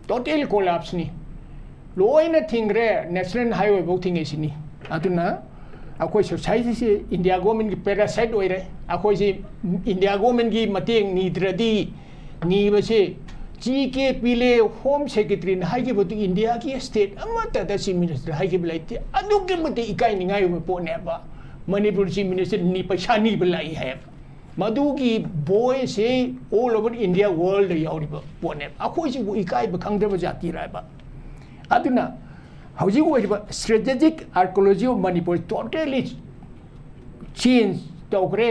Totally collapseꯅꯤ. ꯂꯣꯏꯅ ꯊꯤꯡꯈ꯭ꯔꯦ, national highway ꯐꯥꯎ ꯊꯤꯡꯉꯤꯁꯤꯅꯤ. ꯑꯗꯨꯅ ꯑꯩꯈꯣꯏ societyꯁꯤ India governmentꯀꯤ parasite ꯑꯣꯏꯔꯦ. ꯑꯩꯈꯣꯏꯁꯤ India governmentꯀꯤ ꯃꯇꯦꯡ ꯅꯤꯗ꯭ꯔꯗꯤ, ꯅꯤꯕꯁꯦ G K ꯄꯤꯂꯦ, Home Secretaryꯅ ꯍꯥꯏꯈꯤꯕꯗꯨ Indiaꯒꯤ state ꯑꯃꯠꯇꯗ chief minister ꯍꯥꯏꯈꯤꯕ ꯂꯩꯇꯦ꯫ ꯑꯗꯨꯛꯀꯤ ꯃꯇꯤꯛ ꯏꯀꯥꯏꯅꯤꯡꯉꯥꯏ ꯑꯣꯏꯕ ꯄꯣꯠꯅꯦꯕ꯫ ꯃꯅꯤꯄꯨꯔ chief minister ꯅꯤ-, ꯄꯩꯁꯥ ꯅꯤꯕ ꯂꯥꯛꯏ ꯍꯥꯏꯌꯦꯕ꯫ ꯃꯗꯨꯒꯤ ꯕꯣꯏꯁꯦ all over India, worldꯗ ꯌꯥꯎꯔꯤꯕ ꯄꯣꯠꯅꯦꯕ꯫ ꯑꯩꯈꯣꯏꯁꯤꯕꯨ ꯏꯀꯥꯏꯕ ꯈꯪꯗꯕ ꯖꯥꯇꯤꯔ ꯍꯥꯏꯕ? ꯑꯗꯨꯅ ꯍꯧꯖꯤꯛ ꯑꯣꯏꯔꯤꯕ strategic archaeology of Manipur totally change ꯇꯧꯈ꯭ꯔꯦ,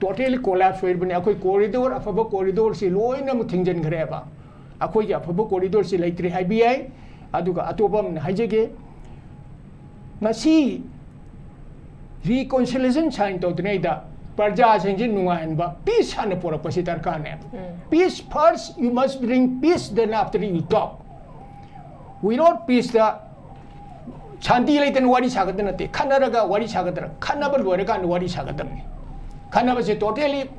totally collapse ꯑꯣꯏꯔꯤꯕꯅꯤ꯫ ꯑꯩꯈꯣꯏ corridor, ꯑꯐꯕ corridorꯁꯤ ꯂꯣꯏꯅꯃꯛ ꯊꯤꯡꯖꯤꯟꯈ꯭ꯔꯦꯕ꯫ ꯑꯩꯈꯣꯏꯒꯤ ꯑꯐꯕ corridorꯁꯤ ꯂꯩꯇ꯭ꯔꯦ ꯍꯥꯏꯕ ꯌꯥꯏ꯫ ꯑꯗꯨꯒ ꯑꯇꯣꯞꯄ ꯑꯃꯅ ꯍꯥꯏꯖꯒꯦ, ꯉꯁꯤ reconciliation sign ꯇꯧꯗ꯭ꯔꯤꯉꯩꯗ ꯄ꯭ꯔꯖꯥꯁꯤꯡꯁꯤ ꯅꯨꯡꯉꯥꯏꯍꯟꯕ, peace ꯍꯥꯟꯅ ꯄꯨꯔꯛꯄꯁꯤ ꯗꯔꯀꯥꯔꯅꯦꯕ꯫ Peace first, you must bring peace, then after you talk. Without peaceꯇ ꯁꯥꯟꯇꯤ ꯂꯩꯇꯅ ꯋꯥꯔꯤ ꯁꯥꯒꯗꯕ ꯅꯠꯇꯦ, ꯈꯠꯅꯔꯒ ꯋꯥꯔꯤ ꯁꯥꯒꯗ꯭ꯔꯥ? ꯈꯠꯅꯕ ꯂꯣꯏꯔꯀꯥꯟꯗ ꯋꯥꯔꯤ ꯁꯥꯒꯗꯕꯅꯤ꯫ ꯈꯠꯅꯕꯁꯦ totally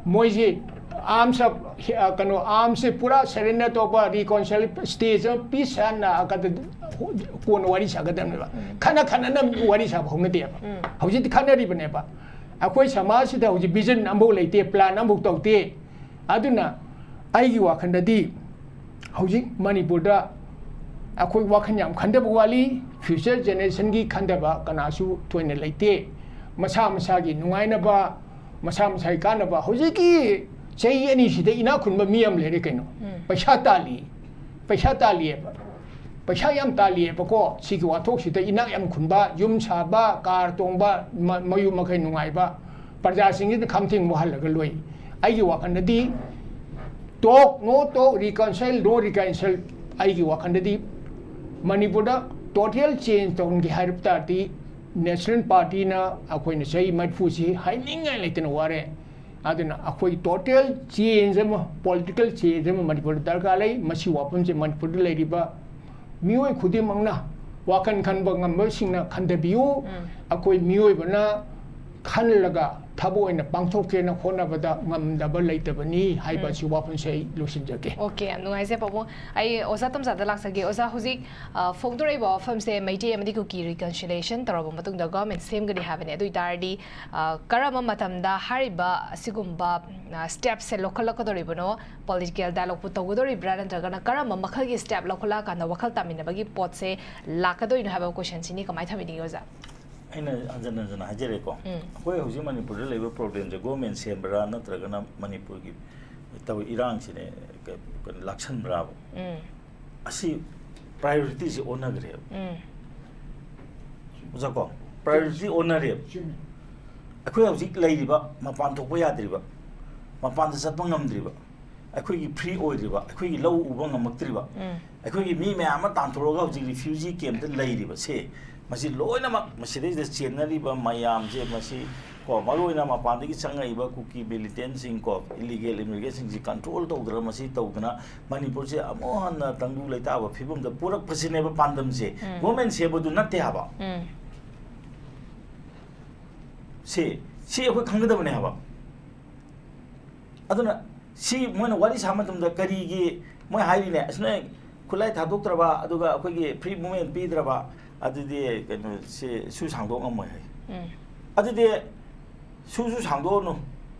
ꯃꯣꯏꯁꯤ arms, ꯀꯩꯅꯣ, armsꯁꯦ ꯄꯨꯔꯥ surrender ꯇꯧꯕ, reconcile stage ꯑꯃ, peace ꯍꯥꯟꯅ ꯀꯣꯟꯅ ꯋꯥꯔꯤ ꯁꯥꯒꯗꯕꯅꯦꯕ꯫ ꯈꯠꯅ ꯈꯠꯅꯅ ꯋꯥꯔꯤ ꯁꯥꯕ ꯍꯧꯅꯗꯦꯕ꯫ ꯍꯧꯖꯤꯛꯇꯤ ꯈꯠꯅꯔꯤꯕꯅꯦꯕ꯫ ꯑꯩꯈꯣꯏ ꯁꯃꯥꯖꯁꯤꯗ ꯍꯧꯖꯤꯛ vision ꯑꯃꯐꯥꯎ ꯂꯩꯇꯦ, plan ꯑꯃꯐꯥꯎ ꯇꯧꯗꯦ꯫ ꯑꯗꯨꯅ ꯑꯩꯒꯤ ꯋꯥꯈꯜꯗꯗꯤ ꯍꯧꯖꯤꯛ ꯃꯅꯤꯄꯨꯔꯗ ꯑꯩꯈꯣꯏ ꯋꯥꯈꯜ ꯌꯥꯝ ꯈꯟꯊꯕ ꯋꯥꯠꯂꯤ꯫ Future generationꯒꯤ ꯈꯟꯊꯕ ꯀꯅꯥꯁꯨ ꯊꯣꯏꯅ ꯂꯩꯇꯦ꯫ ꯃꯁꯥ ꯃꯁꯥꯒꯤ ꯅꯨꯡꯉꯥꯏꯅꯕ, ꯃꯁꯥ ꯃꯁꯥꯒꯤ ꯀꯥꯟꯅꯕ꯫ ꯍꯧꯖꯤꯛꯀꯤ ꯆꯍꯤ ꯑꯅꯤꯁꯤꯗ ꯏꯅꯥꯛ ꯈꯨꯟꯕ ꯃꯤ ꯌꯥꯝ ꯂꯩꯔꯦ ꯀꯩꯅꯣ꯫ ꯄꯩꯁꯥ ꯇꯥꯜꯂꯤ, ꯄꯩꯁꯥ ꯇꯥꯜꯂꯤꯑꯕ, ꯄꯩꯁꯥ ꯌꯥꯝ ꯇꯥꯜꯂꯤꯑꯕꯀꯣ꯫ ꯁꯤꯒꯤ ꯋꯥꯊꯣꯛꯁꯤꯗ ꯏꯅꯥꯛ ꯌꯥꯝ ꯈꯨꯟꯕ, ꯌꯨꯝ ꯁꯥꯕ, car ꯇꯣꯡꯕ, ꯃ-, ꯃꯌꯨꯝ ꯃꯀꯩ ꯅꯨꯡꯉꯥꯏꯕ, ꯄ꯭ꯔꯖꯥꯁꯤꯡꯁꯤꯅ ꯈꯝꯊꯦꯡ ꯃꯨꯍꯜꯂꯒ ꯂꯣꯏ꯫ ꯑꯩꯒꯤ ꯋꯥꯈꯜꯗꯗꯤ talk, no talk, reconcile, no reconcile꯫ ꯑꯩꯒꯤ ꯋꯥꯈꯜꯗꯗꯤ ꯃꯅꯤꯄꯨꯔꯗ total change ꯇꯧꯍꯟꯒꯦ ꯍꯥꯏꯔꯕ ꯇꯥꯔꯗꯤ, National Partyꯅ ꯑꯩꯈꯣꯏꯅ ꯆꯍꯤ ꯃꯔꯤꯐꯨꯁꯤ ꯍꯥꯏꯅꯤꯡꯉꯥꯏ ꯂꯩꯇꯅ ꯋꯥꯔꯦ꯫ ꯑꯗꯨꯅ ꯑꯩꯈꯣꯏ total change ꯑꯃ, political change ꯑꯃ ꯃꯅꯤꯄꯨꯔꯗ ꯗꯔꯀꯥꯔ ꯂꯩ꯫ ꯃꯁꯤ ꯋꯥꯐꯝꯁꯦ ꯃꯅꯤꯄꯨꯔꯗ ꯂꯩꯔꯤꯕ ꯃꯤꯑꯣꯏ ꯈꯨꯗꯤꯡꯃꯛꯅ, ꯋꯥꯈꯜ ꯈꯟꯕ ꯉꯝꯕꯁꯤꯡꯅ ꯈꯟꯊꯕꯤꯌꯨ꯫ ꯑꯩꯈꯣꯏ ꯃꯤꯑꯣꯏꯕꯅ ꯈꯜꯂꯒ ꯊꯕꯛ ꯑꯣꯏꯅ ꯄꯥꯡꯊꯣꯛꯀꯦꯅ ꯍꯣꯠꯅꯕꯗ ꯉꯝꯗꯕ ꯂꯩꯇꯕꯅꯤ ꯍꯥꯏꯕ ꯑꯁꯤ ꯋꯥꯐꯝꯁꯦ ꯑꯩ ꯂꯣꯏꯁꯤꯟꯖꯒꯦ꯫ Okay, ꯌꯥꯝ ꯅꯨꯡꯉꯥꯏꯖꯩ ꯄꯥꯕꯨꯡ꯫ ꯑꯩ ꯑꯣꯖꯥ ꯇꯝꯆꯥꯗ ꯂꯥꯛꯆꯒꯦ꯫ ꯑꯣꯖꯥ, ꯍꯧꯖꯤꯛ, ꯑ, ꯐꯣꯡꯗꯣꯔꯛꯏꯕ ꯋꯥꯐꯝꯁꯦ ꯃꯩꯇꯩ ꯑꯃꯗꯤ ꯀꯨꯀꯤ reconciliation ꯇꯧꯔꯕ ꯃꯇꯨꯡꯗ government ꯁꯦꯝꯒꯅꯤ ꯍꯥꯏꯕꯅꯦ꯫ ꯑꯗꯨ ꯑꯣꯏ ꯇꯥꯔꯗꯤ, ꯑ, ꯀꯔꯝꯕ ꯃꯇꯝꯗ ꯍꯥꯏꯔꯤꯕ ꯑꯁꯤꯒꯨꯝꯕ, ꯑ, stepꯁꯦ ꯂꯧꯈꯠꯂꯛꯀꯗꯧꯔꯤꯕꯅꯣ? Political dialogueꯄꯨ ꯇꯧꯒꯗꯧꯔꯤꯕ꯭ꯔꯥ, ꯅꯠꯇ꯭ꯔꯒꯅ ꯀꯔꯝꯕ ꯃꯈꯜꯒꯤ step ꯂꯧꯈꯠꯂꯛꯑꯀꯥꯟꯗ ꯋꯥꯈꯜ ꯇꯥꯃꯤꯟꯅꯕꯒꯤ ꯄꯣꯠꯁꯦ ꯂꯥꯛꯀꯗꯣꯏꯅꯣ ꯍꯥꯏꯕ questionꯁꯤꯅꯤ꯫ ꯀꯃꯥꯏꯅ ꯊꯝꯕꯤꯅꯤꯡꯉꯤ ꯑꯣꯖꯥ? ꯑꯩꯅ ꯍꯟꯖꯟ ꯍꯟꯖꯟꯅ ꯍꯥꯏꯖꯔꯦꯀꯣ꯫ ꯎꯝ꯫ ꯑꯩꯈꯣꯏ ꯍꯧꯖꯤꯛ ꯃꯅꯤꯄꯨꯔꯗ ꯂꯩꯕ problemꯁꯦ government ꯁꯦꯝꯕ꯭ꯔꯥ ꯅꯠꯇ꯭ꯔꯒꯅ ꯃꯅꯤꯄꯨꯔꯒꯤ ꯇꯧ-, ꯏꯔꯥꯡꯁꯤꯅ ꯀ-, ꯀꯩꯅꯣ ꯂꯥꯛꯁꯟꯕ꯭ꯔꯥꯕ? ꯎꯝ꯫ ꯑꯁꯤ ꯄ꯭ꯔꯥꯏꯌꯣꯔꯤꯇꯤꯁꯦ ꯑꯣꯟꯅꯈ꯭ꯔꯦꯕ꯫ ꯎꯝ꯫ ꯑꯣꯖꯥ ꯀꯣ, ꯄ꯭ꯔꯥꯏꯌꯣꯔꯤꯇꯤ ꯑꯣꯟꯅꯔꯦꯕ꯫ ꯆꯨꯝꯃꯤ꯫ ꯑꯩꯈꯣꯏ ꯍꯧꯖꯤꯛ ꯂꯩꯔꯤꯕ, ꯃꯄꯥꯟ ꯊꯣꯛꯄ ꯌꯥꯗ꯭ꯔꯤꯕ, ꯃꯄꯥꯟꯗ ꯆꯠꯄ ꯉꯝꯗ꯭ꯔꯤꯕ, ꯑꯩꯈꯣꯏꯒꯤ ꯐ꯭ꯔꯤ ꯑꯣꯏꯗ꯭ꯔꯤꯕ, ꯑꯩꯈꯣꯏꯒꯤ ꯂꯧ ꯎꯕ ꯉꯝꯃꯛꯇ꯭ꯔꯤꯕ, ꯎꯝ꯫ ꯑꯩꯈꯣꯏꯒꯤ ꯃꯤ ꯃꯌꯥꯝ ꯑꯃ ꯇꯥꯟꯊꯣꯔꯛꯑꯒ ꯍꯧꯖꯤꯛ ꯔꯤꯐ꯭ꯌꯨꯖꯤ ꯀꯦꯝꯞꯇ ꯂꯩꯔꯤꯕꯁꯦ, ꯃꯁꯤ ꯂꯣꯏꯅꯃꯛ ꯃꯁꯤꯗꯩꯁꯤꯗ ꯆꯦꯟꯅꯔꯤꯕ ꯃꯌꯥꯝꯁꯦ, ꯃꯁꯤ ꯀꯣ, ꯃꯔꯨꯑꯣꯏꯅ ꯃꯄꯥꯟꯗꯒꯤ ꯆꯪꯉꯛꯏꯕ ꯀꯨꯀꯤ ꯃꯤꯂꯤꯇꯦꯟꯁꯤꯡ ꯀꯣ, ꯏꯂꯤꯒꯦꯜ ꯏꯃꯤꯒ꯭ꯔꯦꯟꯁꯤꯡꯁꯤ ꯀꯟꯇ꯭ꯔꯣꯜ ꯇꯧꯗꯅ, ꯃꯁꯤ ꯇꯧꯗꯅ ꯃꯅꯤꯄꯨꯔꯁꯦ ꯑꯃꯨꯛ ꯍꯟꯅ ꯇꯪꯗꯨ ꯂꯩꯇꯥꯕ ꯐꯤꯕꯝꯗ ꯄꯨꯔꯛꯄꯁꯤꯅꯦꯕ ꯄꯥꯟꯗꯝꯁꯦ꯫ ꯎꯝ꯫ ꯒꯣꯔꯃꯦꯟ ꯁꯦꯝꯕꯗꯨ ꯅꯠꯇꯦ ꯍꯥꯏꯕ꯫ ꯎꯝ꯫ ꯁꯤ, ꯁꯤ ꯑꯩꯈꯣꯏ ꯈꯪꯒꯗꯕꯅꯦ ꯍꯥꯏꯕ꯫ ꯑꯗꯨꯅ ꯁꯤ ꯃꯣꯏꯅ ꯋꯥꯔꯤ ꯁꯥꯕ ꯃꯇꯝꯗ ꯀꯔꯤꯒꯤ ꯃꯣꯏ ꯍꯥꯏꯔꯤꯅꯦ, ꯑꯁ, ꯅꯣꯏ ꯈꯨꯠꯂꯥꯏ ꯊꯥꯗꯣꯛꯇ꯭ꯔꯕ, ꯑꯗꯨꯒ ꯑꯩꯈꯣꯏꯒꯤ ꯐ꯭ꯔꯤ ꯃꯨꯚꯃꯦꯟ ꯄꯤꯗ꯭ꯔꯕ, ꯑꯗꯨꯗꯤ ꯀꯩꯅꯣ, ꯁꯤ ꯁꯨ ꯁꯥꯡꯗꯣꯛ ꯉꯝꯃꯣꯏ ꯍꯥꯏ꯫ ꯎꯝ꯫ ꯑꯗꯨꯗꯤ ꯁꯨꯁꯨ ꯁꯥꯡꯗꯣꯛꯑꯅꯨ,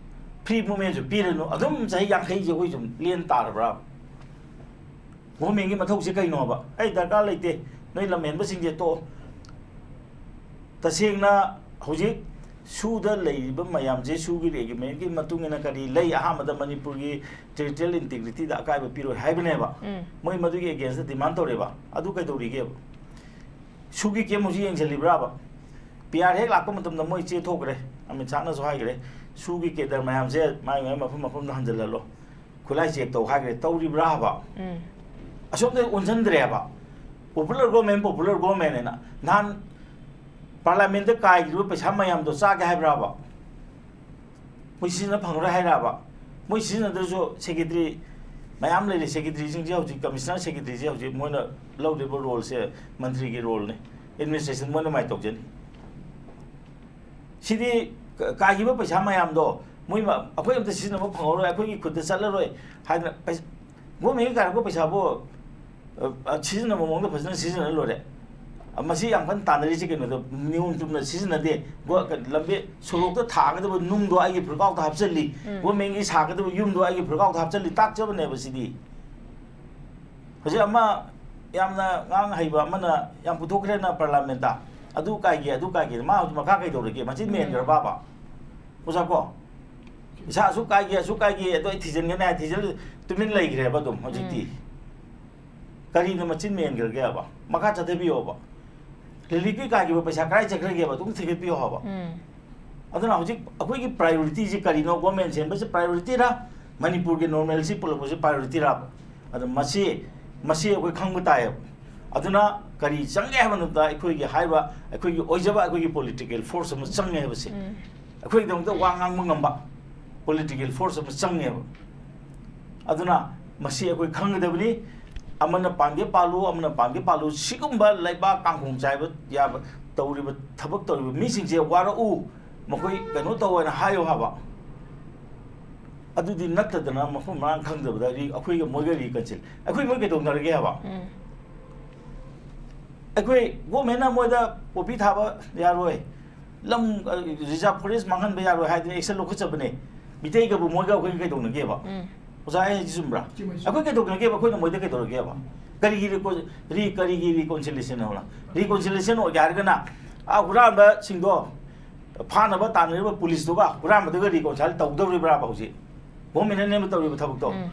ꯐ꯭ꯔꯤ ꯃꯨꯚꯃꯦꯟꯁꯨ ꯄꯤꯔꯅꯨ, ꯑꯗꯨꯝ ꯆꯍꯤ ꯌꯥꯡꯈꯩꯁꯦ ꯑꯩꯈꯣꯏ ꯁꯨꯝ ꯂꯦꯟ ꯇꯥꯔꯕ꯭ꯔꯥ? ꯒꯣꯔꯃꯦꯟꯒꯤ ꯃꯊꯧꯁꯦ ꯀꯩꯅꯣꯕ? ꯑꯩ ꯗꯔꯀꯥꯔ ꯂꯩꯇꯦ, ꯅꯣꯏ ꯂꯝꯍꯦꯟꯕꯁꯤꯡꯁꯦ ꯇꯣꯛꯑꯣ꯫ ꯇꯁꯦꯡꯅ ꯍꯧꯖꯤꯛ ꯁꯨꯗ ꯂꯩꯔꯤꯕ ꯃꯌꯥꯝꯁꯦ, ꯁꯨꯒꯤ ꯔꯦꯒꯤꯃꯦꯟꯒꯤ ꯃꯇꯨꯡ ꯏꯟꯅ ꯀꯔꯤ ꯂꯩ? ꯑꯍꯥꯟꯕꯗ ꯃꯅꯤꯄꯨꯔꯒꯤ ꯇꯦꯔꯤꯇꯣꯔꯤꯌꯦꯜ ꯏꯟꯇꯤꯒ꯭ꯔꯤꯇꯤꯗ ꯑꯀꯥꯏꯕ ꯄꯤꯔꯣꯏ ꯍꯥꯏꯕꯅꯦꯕ꯫ ꯎꯝ꯫ ꯃꯣꯏ ꯃꯗꯨꯒꯤ ꯑꯦꯒꯦꯟꯁꯇ ꯗꯤꯃꯥꯟ ꯇꯧꯔꯦꯕ꯫ ꯑꯗꯨ ꯀꯩꯗꯧꯔꯤꯒꯦꯕ? ꯁꯨꯒꯤ ꯀꯦꯝ ꯍꯧꯖꯤꯛ ꯌꯦꯡꯁꯤꯜꯂꯤꯕ꯭ꯔꯥꯕ? ꯄꯤ ꯑꯥꯔ ꯍꯦꯛ ꯂꯥꯛꯄ ꯃꯇꯝꯗ ꯃꯣꯏ ꯆꯦ ꯊꯣꯛꯈ꯭ꯔꯦ, ꯑꯃꯤꯠ ꯁꯥꯍꯅꯁꯨ ꯍꯥꯏꯈ꯭ꯔꯦ, ꯁꯨꯒꯤ ꯀꯦꯗꯔ ꯃꯌꯥꯝꯁꯦ ꯃꯥꯏ ꯃꯥꯏ ꯃꯐꯝ ꯃꯐꯝꯗ ꯍꯟꯖꯤꯜꯍꯜꯂꯣ, ꯈꯨꯠꯂꯥꯏ ꯆꯦꯛ ꯇꯧ ꯍꯥꯏꯈ꯭ꯔꯦ꯫ ꯇꯧꯔꯤꯕ꯭ꯔꯥ ꯍꯥꯏꯕ? ꯎꯝ꯫ ꯑꯁꯣꯝꯗ ꯑꯣꯟꯁꯤꯟꯗ꯭ꯔꯦꯕ꯫ ꯄꯣꯄꯨꯂꯔ ꯒꯣꯔꯃꯦꯟ, ꯄꯣꯄꯨꯂꯔ ꯒꯣꯔꯃꯦꯟ ꯍꯥꯏꯅ꯫ ꯅꯍꯥꯟ ꯄꯥꯔꯂꯥꯃꯦꯟꯗ ꯀꯥꯏꯈ꯭ꯔꯤꯕ ꯄꯩꯁꯥ ꯃꯌꯥꯝꯗꯣ ꯆꯥꯒꯦ ꯍꯥꯏꯕ꯭ꯔꯥꯕ? ꯃꯣꯏ ꯁꯤꯖꯤꯟꯅ ꯐꯪꯉꯔꯣꯏ ꯍꯥꯏꯔꯕ? ꯃꯣꯏ ꯁꯤꯖꯤꯟꯅꯗ꯭ꯔꯁꯨ ꯁꯦꯀ꯭ꯔꯦꯇꯔꯤ ꯃꯌꯥꯝ ꯂꯩꯔꯤ, ꯁꯦꯀ꯭ꯔꯦꯇꯔꯤꯁꯤꯡꯁꯦ ꯍꯧꯖꯤꯛ, ꯀꯃꯤꯁꯅꯔ ꯁꯦꯀ꯭ꯔꯦꯇꯔꯤꯁꯦ ꯍꯧꯖꯤꯛ ꯃꯣꯏꯅ ꯂꯧꯔꯤꯕ ꯔꯣꯜꯁꯦ ꯃꯟꯇ꯭ꯔꯤꯒꯤ ꯔꯣꯜꯅꯤ, ꯑꯦꯗꯃꯤꯅꯤꯁꯇ꯭ꯔꯦꯁꯟ ꯃꯣꯏꯅ ꯃꯥꯏ ꯇꯧꯖꯅꯤ꯫ ꯁꯤꯗꯤ ꯀ-, ꯀꯥꯏꯈꯤꯕ ꯄꯩꯁꯥ ꯃꯌꯥꯝꯗꯣ ꯃꯣꯏ ꯃ-, ꯑꯩꯈꯣꯏ ꯑꯝꯇ ꯁꯤꯖꯤꯟꯅꯕ ꯐꯪꯍꯧꯔꯣꯏ, ꯑꯩꯈꯣꯏꯒꯤ ꯈꯨꯠꯇ ꯆꯠꯂꯔꯣꯏ ꯍꯥꯏꯗꯅ ꯄꯩꯁ-, ꯒꯣꯔꯃꯦꯟꯒꯤ ꯀꯥꯏꯔꯛꯄ ꯄꯩꯁꯥꯕꯨ, ꯑ, ꯑ, ꯁꯤꯖꯤꯟꯅꯕ ꯃꯑꯣꯡꯗ ꯐꯖꯅ ꯁꯤꯖꯤꯟꯅ ꯂꯣꯏꯔꯦ꯫ ꯑ, ꯃꯁꯤ ꯌꯥꯝ ꯀꯟꯅ ꯇꯥꯟꯅꯔꯤꯁꯦ ꯀꯩꯅꯣꯗ, ꯅꯤꯌꯣꯝ ꯆꯨꯝꯅ ꯁꯤꯖꯤꯟꯅꯗꯦ꯫ ꯒꯣ-, ꯀ-, ꯂꯝꯕꯤ ꯁꯣꯔꯣꯛꯇ ꯊꯥꯒꯗꯕ ꯅꯨꯡꯗꯣ ꯑꯩꯒꯤ ꯐꯨꯔꯤꯠꯀꯥꯎꯇ ꯍꯥꯞꯆꯜꯂꯤ, ꯎꯝ꯫ ꯒꯣꯔꯃꯦꯟꯒꯤ ꯁꯥꯒꯗꯕ ꯌꯨꯝꯗꯣ ꯑꯩꯒꯤ ꯐꯨꯔꯤꯠꯀꯥꯎꯇ ꯍꯥꯞꯆꯜꯂꯤ, ꯇꯥꯛꯆꯕꯅꯦꯕ ꯁꯤꯗꯤ꯫ ꯍꯧꯖꯤꯛ ꯑꯃ ꯌꯥꯝꯅ ꯉꯥꯡ ꯍꯩꯕ ꯑꯃꯅ ꯌꯥꯝ ꯄꯨꯊꯣꯛꯈ꯭ꯔꯦꯅ ꯄꯥꯔꯂꯥꯃꯦꯟꯇ, "ꯑꯗꯨ ꯀꯥꯏꯒꯦ, ꯑꯗꯨ ꯀꯥꯏꯒꯦ", ꯃꯥ ꯍꯧꯖꯤꯛ ꯃꯈꯥ ꯀꯩꯗꯧꯔꯒꯦ? ꯃꯆꯤꯟ ꯎꯝ꯫ ꯃꯦꯟꯈ꯭ꯔꯕꯕ? ꯑꯣꯖꯥ ꯀꯣ, ꯏꯁꯥ ꯑꯁꯨꯛ ꯀꯥꯏꯒꯦ, ꯑꯁꯨꯛ ꯀꯥꯏꯒꯦ, ꯑꯗꯣ ꯑꯩ ꯊꯤꯖꯤꯟꯒꯅꯤ ꯍꯥꯏ ꯊꯤꯖꯤꯜ-, ꯇꯨꯃꯤꯟ ꯂꯩꯈ꯭ꯔꯦꯕ ꯑꯗꯨꯝ ꯍꯧꯖꯤꯛꯇꯤ꯫ ꯎꯝ꯫ ꯀꯔꯤꯅ ꯃꯆꯤꯟ ꯃꯦꯟꯈ꯭ꯔꯒꯦꯕ? ꯃꯈꯥ ꯆꯠꯊꯕꯤꯌꯣꯕ꯫ ꯔꯤꯂꯤꯐꯀꯤ ꯀꯥꯏꯈꯤꯕ ꯄꯩꯁꯥ ꯀꯗꯥꯏ ꯆꯠꯈ꯭ꯔꯒꯦꯕ? ꯑꯗꯨꯝ ꯊꯤꯒꯠꯄꯤꯌꯣ ꯍꯥꯏꯕ꯫ ꯎꯝ꯫ ꯑꯗꯨꯅ ꯍꯧꯖꯤꯛ ꯑꯩꯈꯣꯏꯒꯤ ꯄ꯭ꯔꯥꯏꯌꯣꯔꯤꯇꯤꯁꯤ ꯀꯔꯤꯅꯣ? ꯒꯣꯔꯃꯦꯟ ꯁꯦꯝꯕꯁꯤ ꯄ꯭ꯔꯥꯏꯌꯣꯔꯤꯇꯤꯔꯥ? ꯃꯅꯤꯄꯨꯔꯒꯤ ꯅꯣꯔꯃꯦꯜꯁꯤ ꯄꯨꯜꯂꯛꯄꯁꯤ ꯄ꯭ꯔꯥꯏꯌꯣꯔꯤꯇꯤꯔꯥꯕ? ꯑꯗꯣ ꯃꯁꯤ, ꯃꯁꯤ ꯑꯩꯈꯣꯏ ꯈꯪꯕ ꯇꯥꯏꯌꯦꯕ꯫ ꯑꯗꯨꯅ ꯀꯔꯤ ꯆꯪꯒꯦ ꯍꯥꯏꯕ ꯃꯇꯝꯗ ꯑꯩꯈꯣꯏꯒꯤ ꯍꯥꯏꯔꯤꯕ ꯑꯩꯈꯣꯏꯒꯤ ꯑꯣꯏꯖꯕ ꯑꯩꯈꯣꯏꯒꯤ ꯄꯣꯂꯤꯇꯤꯀꯦꯜ ꯐꯣꯔꯁ ꯑꯃ ꯆꯪꯉꯦ ꯍꯥꯏꯕꯁꯦ, ꯎꯝ꯫ ꯑꯩꯈꯣꯏꯒꯤꯗꯃꯛꯇ ꯋꯥ ꯉꯥꯡꯕ ꯉꯝꯕ ꯄꯣꯂꯤꯇꯤꯀꯦꯜ ꯐꯣꯔꯁ ꯑꯃ ꯆꯪꯉꯦꯕ꯫ ꯑꯗꯨꯅ ꯃꯁꯤ ꯑꯩꯈꯣꯏ ꯈꯪꯒꯗꯕꯅꯤ꯫ ꯑꯃꯅ ꯄꯥꯝꯒꯦ ꯄꯥꯜꯂꯨ, ꯑꯃꯅ ꯄꯥꯝꯒꯦ ꯄꯥꯜꯂꯨ, ꯁꯤꯒꯨꯝꯕ ꯂꯩꯕꯥꯛ ꯀꯥꯡꯈꯣꯡ ꯆꯥꯏꯕ ꯌꯥꯕ ꯇꯧꯔꯤꯕ, ꯊꯕꯛ ꯇꯧꯔꯤꯕ ꯃꯤꯁꯤꯡꯁꯦ ꯋꯥꯔꯛꯎ, ꯃꯈꯣꯏ ꯀꯩꯅꯣ ꯇꯧ ꯍꯥꯏꯅ ꯍꯥꯏꯌꯨ ꯍꯥꯏꯕ꯫ ꯑꯗꯨꯗꯤ ꯅꯠꯇꯗꯅ ꯃꯐꯝ ꯃꯔꯥꯡ ꯈꯪꯗꯕꯗ ꯔꯤ-, ꯑꯩꯈꯣꯏꯒ ꯃꯣꯏꯒ ꯔꯤꯀꯟꯁꯤꯜ, ꯑꯩꯈꯣꯏ ꯃꯣꯏ ꯀꯩꯗꯧꯅꯔꯒꯦ ꯍꯥꯏꯕ? ꯎꯝ꯫ ꯑꯩꯈꯣꯏ ꯒꯣꯔꯃꯦꯟꯅ ꯃꯣꯏꯗ ꯄꯣꯄꯤ ꯊꯥꯕ ꯌꯥꯔꯣꯏ, ꯂꯝ, ꯑ, ꯔꯤꯖꯥꯔꯚ ꯐꯣꯔꯦꯁ ꯃꯥꯡꯍꯟꯕ ꯌꯥꯔꯣꯏ ꯍꯥꯏꯗꯅ ꯑꯦꯛꯁꯟ ꯂꯧꯈꯠꯆꯕꯅꯦ꯫ ꯃꯤꯇꯩꯒꯕꯨ ꯃꯣꯏꯒ ꯑꯩꯈꯣꯏꯒ ꯀꯩꯗꯧꯅꯒꯦꯕ? ꯎꯝ꯫ ꯑꯣꯖꯥ, ꯑꯩ ꯍꯥꯏꯁꯤ ꯆꯨꯝꯕ꯭ꯔꯥ? ꯆꯨꯝꯃꯦ, ꯆꯨꯝꯃꯦ꯫ ꯑꯩꯈꯣꯏ ꯀꯩꯗꯧꯅꯒꯦꯕ? ꯑꯩꯈꯣꯏꯅ ꯃꯣꯏꯗ ꯀꯩꯗꯧꯔꯒꯦꯕ? ꯀꯔꯤꯒꯤ ꯔꯤꯀꯣꯟ-, ꯔꯤ-, ꯀꯔꯤꯒꯤ ꯔꯤꯀꯣꯟꯁꯤꯂꯦꯁꯟ ꯍꯥꯏꯕ? ꯔꯤꯀꯣꯟꯁꯤꯂꯦꯁꯟ ꯑꯣꯏꯒꯦ ꯍꯥꯏꯔꯒꯅ, ꯑꯥ, ꯍꯨꯔꯥꯟꯕꯁꯤꯡꯗꯣ ꯐꯥꯅꯕ ꯇꯥꯟꯅꯔꯤꯕ ꯄꯨꯂꯤꯁꯇꯨꯒ ꯍꯨꯔꯥꯟꯕꯗꯨꯒ ꯔꯤꯀꯣꯟꯁꯥꯏꯜ ꯇꯧꯗꯧꯔꯤꯕ꯭ꯔꯥꯕ ꯍꯧꯖꯤꯛ? ꯒꯣꯔꯃꯦꯟꯅ ꯅꯦꯝꯕ ꯇꯧꯔꯤꯕ ꯊꯕꯛꯇꯣ? ꯎꯝ꯫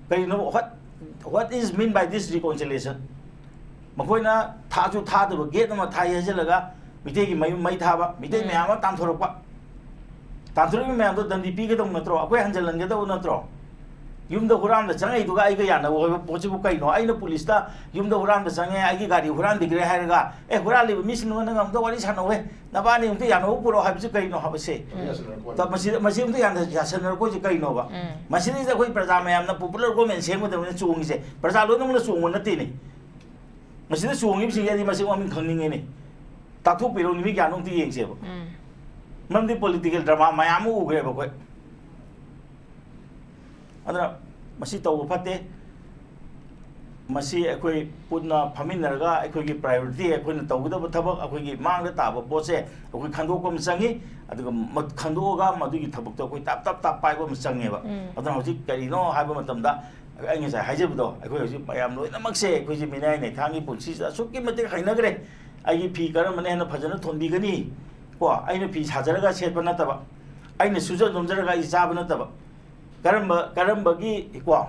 ꯀꯔꯤꯅꯣ? What, what is mean by this reconciliation? ꯃꯈꯣꯏꯅ ꯊꯥꯁꯨ ꯊꯥꯗꯕ ꯒꯦꯠ ꯑꯃ ꯊꯥꯏ ꯍꯥꯏꯖꯤꯜꯂꯒ ꯃꯤꯇꯩꯒꯤ ꯃꯌꯨꯝ ꯃꯩ ꯊꯥꯕ, ꯃꯤꯇꯩ ꯎꯝ꯫ ꯃꯌꯥꯝ ꯑꯃ ꯇꯥꯟꯊꯣꯔꯛꯄ, ꯇꯥꯟꯊꯣꯔꯛꯏꯕ ꯃꯌꯥꯝꯗꯣ ꯗꯟꯗꯤ ꯄꯤꯒꯗꯧ ꯅꯠꯇ꯭ꯔꯣ? ꯑꯩꯈꯣꯏ ꯍꯟꯖꯤꯜꯍꯟꯒꯗꯧ ꯅꯠꯇ꯭ꯔꯣ? ꯌꯨꯝꯗ ꯍꯨꯔꯥꯟꯕ ꯆꯪꯉꯛꯏꯗꯨꯒ ꯑꯩꯒ ꯌꯥꯅꯕ ꯍꯥꯏꯕ ꯄꯣꯠꯁꯤꯕꯨ ꯀꯩꯅꯣ? ꯑꯩꯅ ꯄꯨꯂꯤꯁꯇ ꯌꯨꯝꯗ ꯍꯨꯔꯥꯟꯕ ꯆꯪꯉꯦ, ꯑꯩꯒꯤ ꯒꯥꯔꯤ ꯍꯨꯔꯥꯟꯕꯤꯈ꯭ꯔꯦ ꯍꯥꯏꯔꯒ, "ꯑꯦ, ꯍꯨꯔꯥꯜꯂꯤꯕ ꯃꯤꯁꯤꯡꯗꯨꯒ ꯅꯪ ꯑꯝꯇ ꯋꯥꯔꯤ ꯁꯥꯟꯅꯧꯍꯦ, ꯅꯕꯥꯅꯤ ꯑꯝꯇ ꯌꯥꯅꯕ ꯄꯨꯔꯛꯑꯣ" ꯍꯥꯏꯕꯁꯤ ꯀꯩꯅꯣ ꯍꯥꯏꯕꯁꯦ? ꯎꯝ꯫ ꯇ-, ꯃꯁꯤ, ꯃꯁꯤ ꯑꯝꯇ ꯌꯥꯟ-, ꯌꯥꯁꯟꯅꯔꯛꯄꯁꯤ ꯀꯩꯅꯣꯕ? ꯎꯝ꯫ ꯃꯁꯤꯗꯩꯗ ꯑꯩꯈꯣꯏ ꯄ꯭ꯔꯖꯥ ꯃꯌꯥꯝꯅ ꯄꯣꯄꯨꯂꯔ ꯒꯣꯔꯃꯦꯟ ꯁꯦꯝꯒꯗꯕꯅꯤꯅ ꯆꯣꯡꯉꯤꯁꯦ, ꯄ꯭ꯔꯖꯥ ꯂꯣꯏꯅꯃꯛꯅ ꯆꯣꯡꯕ ꯅꯠꯇꯦꯅꯦ꯫ ꯃꯁꯤꯗ ꯆꯣꯡꯉꯤꯕꯁꯤꯡꯁꯦ ꯑꯩꯗꯤ ꯃꯁꯤꯡ ꯃꯃꯤꯡ ꯈꯪꯅꯤꯡꯉꯤꯅꯦ꯫ ꯇꯥꯛꯊꯣꯛꯄꯤꯔꯣ, ꯅꯨꯃꯤꯠ ꯀꯌꯥꯅꯣ ꯑꯝꯇ ꯌꯦꯡꯁꯦꯕ꯫ ꯎꯝ꯫ ꯃꯔꯝꯗꯤ ꯄꯣꯂꯤꯇꯤꯀꯦꯜ ꯗ꯭ꯔꯃꯥ ꯃꯌꯥꯝ ꯑꯃ ꯎꯈ꯭ꯔꯦꯕ ꯑꯩꯈꯣꯏ꯫ ꯑꯗꯨꯅ ꯃꯁꯤ ꯇꯧꯕ ꯐꯠꯇꯦ꯫ ꯃꯁꯤ ꯑꯩꯈꯣꯏ ꯄꯨꯟꯅ ꯐꯝꯃꯤꯟꯅꯔꯒ ꯑꯩꯈꯣꯏꯒꯤ ꯄ꯭ꯔꯥꯏꯌꯣꯔꯤꯇꯤ, ꯑꯩꯈꯣꯏꯅ ꯇꯧꯒꯗꯕ ꯊꯕꯛ, ꯑꯩꯈꯣꯏꯒꯤ ꯃꯥꯡꯗ ꯇꯥꯕ ꯄꯣꯠꯁꯦ ꯑꯩꯈꯣꯏ ꯈꯟꯗꯣꯛꯄ ꯑꯃ ꯆꯪꯉꯤ꯫ ꯑꯗꯨꯒ ꯃ-, ꯈꯟꯗꯣꯛꯑꯒ ꯃꯗꯨꯒꯤ ꯊꯕꯛꯇꯣ ꯑꯩꯈꯣꯏ ꯇꯞ ꯇꯞ ꯇꯞ ꯄꯥꯏꯕ ꯑꯃ ꯆꯪꯉꯦꯕ꯫ ꯎꯝ꯫ ꯑꯗꯨꯅ ꯍꯧꯖꯤꯛ ꯀꯔꯤꯅꯣ ꯍꯥꯏꯕ ꯃꯇꯝꯗ, ꯑꯩ ꯉꯁꯥꯏ ꯍꯥꯏꯖꯕꯗꯣ, ꯑꯩꯈꯣꯏ ꯍꯧꯖꯤꯛ ꯃꯌꯥꯝ ꯂꯣꯏꯅꯃꯛꯁꯦ ꯑꯩꯈꯣꯏꯁꯦ ꯃꯤꯅꯥꯏ ꯅꯩꯊꯥꯡꯒꯤ ꯄꯨꯟꯁꯤꯁꯤꯗ ꯑꯁꯨꯛꯀꯤ ꯃꯇꯤꯛ ꯍꯩꯅꯈ꯭ꯔꯦ꯫ ꯑꯩꯒꯤ ꯐꯤ ꯀꯔꯝꯕꯅ ꯍꯦꯟꯅ ꯐꯖꯅ ꯊꯣꯟꯕꯤꯒꯅꯤ? ꯀꯣ, ꯑꯩꯅ ꯐꯤ ꯁꯥꯖꯔꯒ ꯁꯦꯠꯄ ꯅꯠꯇꯕ, ꯑꯩꯅ ꯁꯨꯖ ꯅꯣꯝꯖꯔꯒ ꯑꯩ ꯆꯥꯕ ꯅꯠꯇꯕ, ꯀꯔꯝꯕ, ꯀꯔꯝꯕꯒꯤ, ꯀꯣ,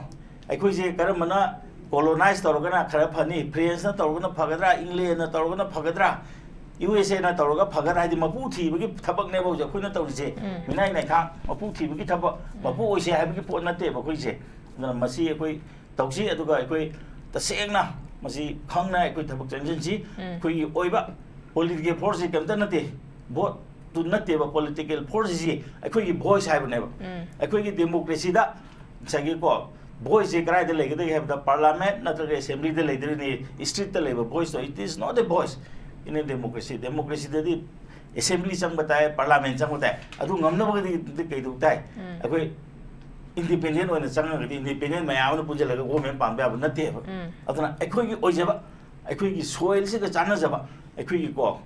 ꯑꯩꯈꯣꯏꯁꯦ ꯀꯔꯝꯕꯅ ꯀꯣꯂꯣꯅꯥꯏꯁ ꯇꯧꯔꯒꯅ ꯈꯔ ꯐꯅꯤ, ꯐ꯭ꯔꯦꯟꯁꯅ ꯇꯧꯔꯒꯅ ꯐꯒꯗ꯭ꯔꯥ, ꯏꯪꯂꯦꯟꯅ ꯇꯧꯔꯒꯅ ꯐꯒꯗ꯭ꯔꯥ, ꯌꯨ ꯑꯦꯁ ꯑꯦꯅ ꯇꯧꯔꯒ ꯐꯒꯗ꯭ꯔꯥ, ꯍꯥꯏꯗꯤ ꯃꯄꯨ ꯊꯤꯕꯒꯤ ꯊꯕꯛꯅꯦꯕ ꯍꯧꯖꯤꯛ ꯑꯩꯈꯣꯏꯅ ꯇꯧꯔꯤꯁꯦ꯫ ꯎꯝ꯫ ꯃꯤꯅꯥꯏ ꯅꯥꯏꯈꯥꯡ ꯃꯄꯨ ꯊꯤꯕꯒꯤ ꯊꯕꯛ, ꯎꯝ꯫ ꯃꯄꯨ ꯑꯣꯏꯁꯦ ꯍꯥꯏꯕꯒꯤ ꯄꯣꯠ ꯅꯠꯇꯦꯕ ꯑꯩꯈꯣꯏꯁꯦ꯫ ꯑꯗꯨꯅ ꯃꯁꯤ ꯑꯩꯈꯣꯏ ꯇꯧꯁꯤ, ꯑꯗꯨꯒ ꯑꯩꯈꯣꯏ ꯇꯁꯦꯡꯅ ꯃꯁꯤ ꯈꯪꯅ ꯑꯩꯈꯣꯏ ꯊꯕꯛ ꯆꯪꯁꯤꯟꯁꯤ꯫ ꯎꯝ꯫ ꯑꯩꯈꯣꯏꯒꯤ ꯑꯣꯏꯕ ꯄꯣꯂꯤꯇꯤꯀꯦꯜ ꯐꯣꯔꯁꯁꯤ ꯀꯩꯝꯇ ꯅꯠꯇꯦ, ꯚꯣꯠꯇꯨ ꯅꯠꯇꯦꯕ꯫ ꯄꯣꯂꯤꯇꯤꯀꯦꯜ ꯐꯣꯔꯁꯁꯤ ꯑꯩꯈꯣꯏꯒꯤ ꯚꯣꯏꯁ ꯍꯥꯏꯕꯅꯦꯕ꯫ ꯎꯝ꯫ ꯑꯩꯈꯣꯏꯒꯤ ꯗꯦꯃꯣꯀ꯭ꯔꯦꯁꯤꯗ ꯉꯁꯥꯏꯒꯤꯀꯣ, ꯚꯣꯏꯁꯁꯦ ꯀꯗꯥꯏꯗ ꯂꯩꯒꯗꯒꯦ ꯍꯥꯏꯕꯗ, ꯄꯥꯔꯂꯥꯃꯦꯟ ꯅꯠꯇ꯭ꯔꯒ ꯑꯦꯁꯦꯝꯕ꯭ꯂꯤꯗ ꯂꯩꯗꯣꯏꯅꯤ꯫ ꯁ꯭ꯇ꯭ꯔꯤꯠꯇ ꯂꯩꯕ ꯚꯣꯏꯁꯇꯣ, it is not a voice in a democracy꯫ ꯗꯦꯃꯣꯀ꯭ꯔꯦꯁꯤꯗꯗꯤ ꯑꯦꯁꯦꯝꯕ꯭ꯂꯤ ꯆꯪꯕ ꯇꯥꯏ, ꯄꯥꯔꯂꯥꯃꯦꯟ ꯆꯪꯕ ꯇꯥꯏ꯫ ꯑꯗꯨ ꯉꯝꯅꯕꯒꯤꯗꯤ ꯀꯩꯗꯧ ꯇꯥꯏ? ꯎꯝ꯫ ꯑꯩꯈꯣꯏ ꯏꯟꯗꯤꯄꯦꯟꯗꯦꯟ ꯑꯣꯏꯅ ꯆꯪꯉꯒꯗꯤ, ꯏꯟꯗꯤꯄꯦꯟꯗꯦꯟ ꯃꯌꯥꯝ ꯑꯃꯅ ꯄꯨꯟꯁꯤꯜꯂꯒ ꯒꯣꯔꯃꯦꯟ ꯄꯥꯟꯕ ꯌꯥꯕ ꯅꯠꯇꯦꯕ꯫ ꯎꯝ꯫ ꯑꯗꯨꯅ ꯑꯩꯈꯣꯏꯒꯤ ꯑꯣꯏꯖꯕ, ꯑꯩꯈꯣꯏꯒꯤ ꯁꯣꯏꯜꯁꯤꯒ ꯆꯥꯟꯅꯖꯕ, ꯑꯩꯈꯣꯏꯒꯤꯀꯣ,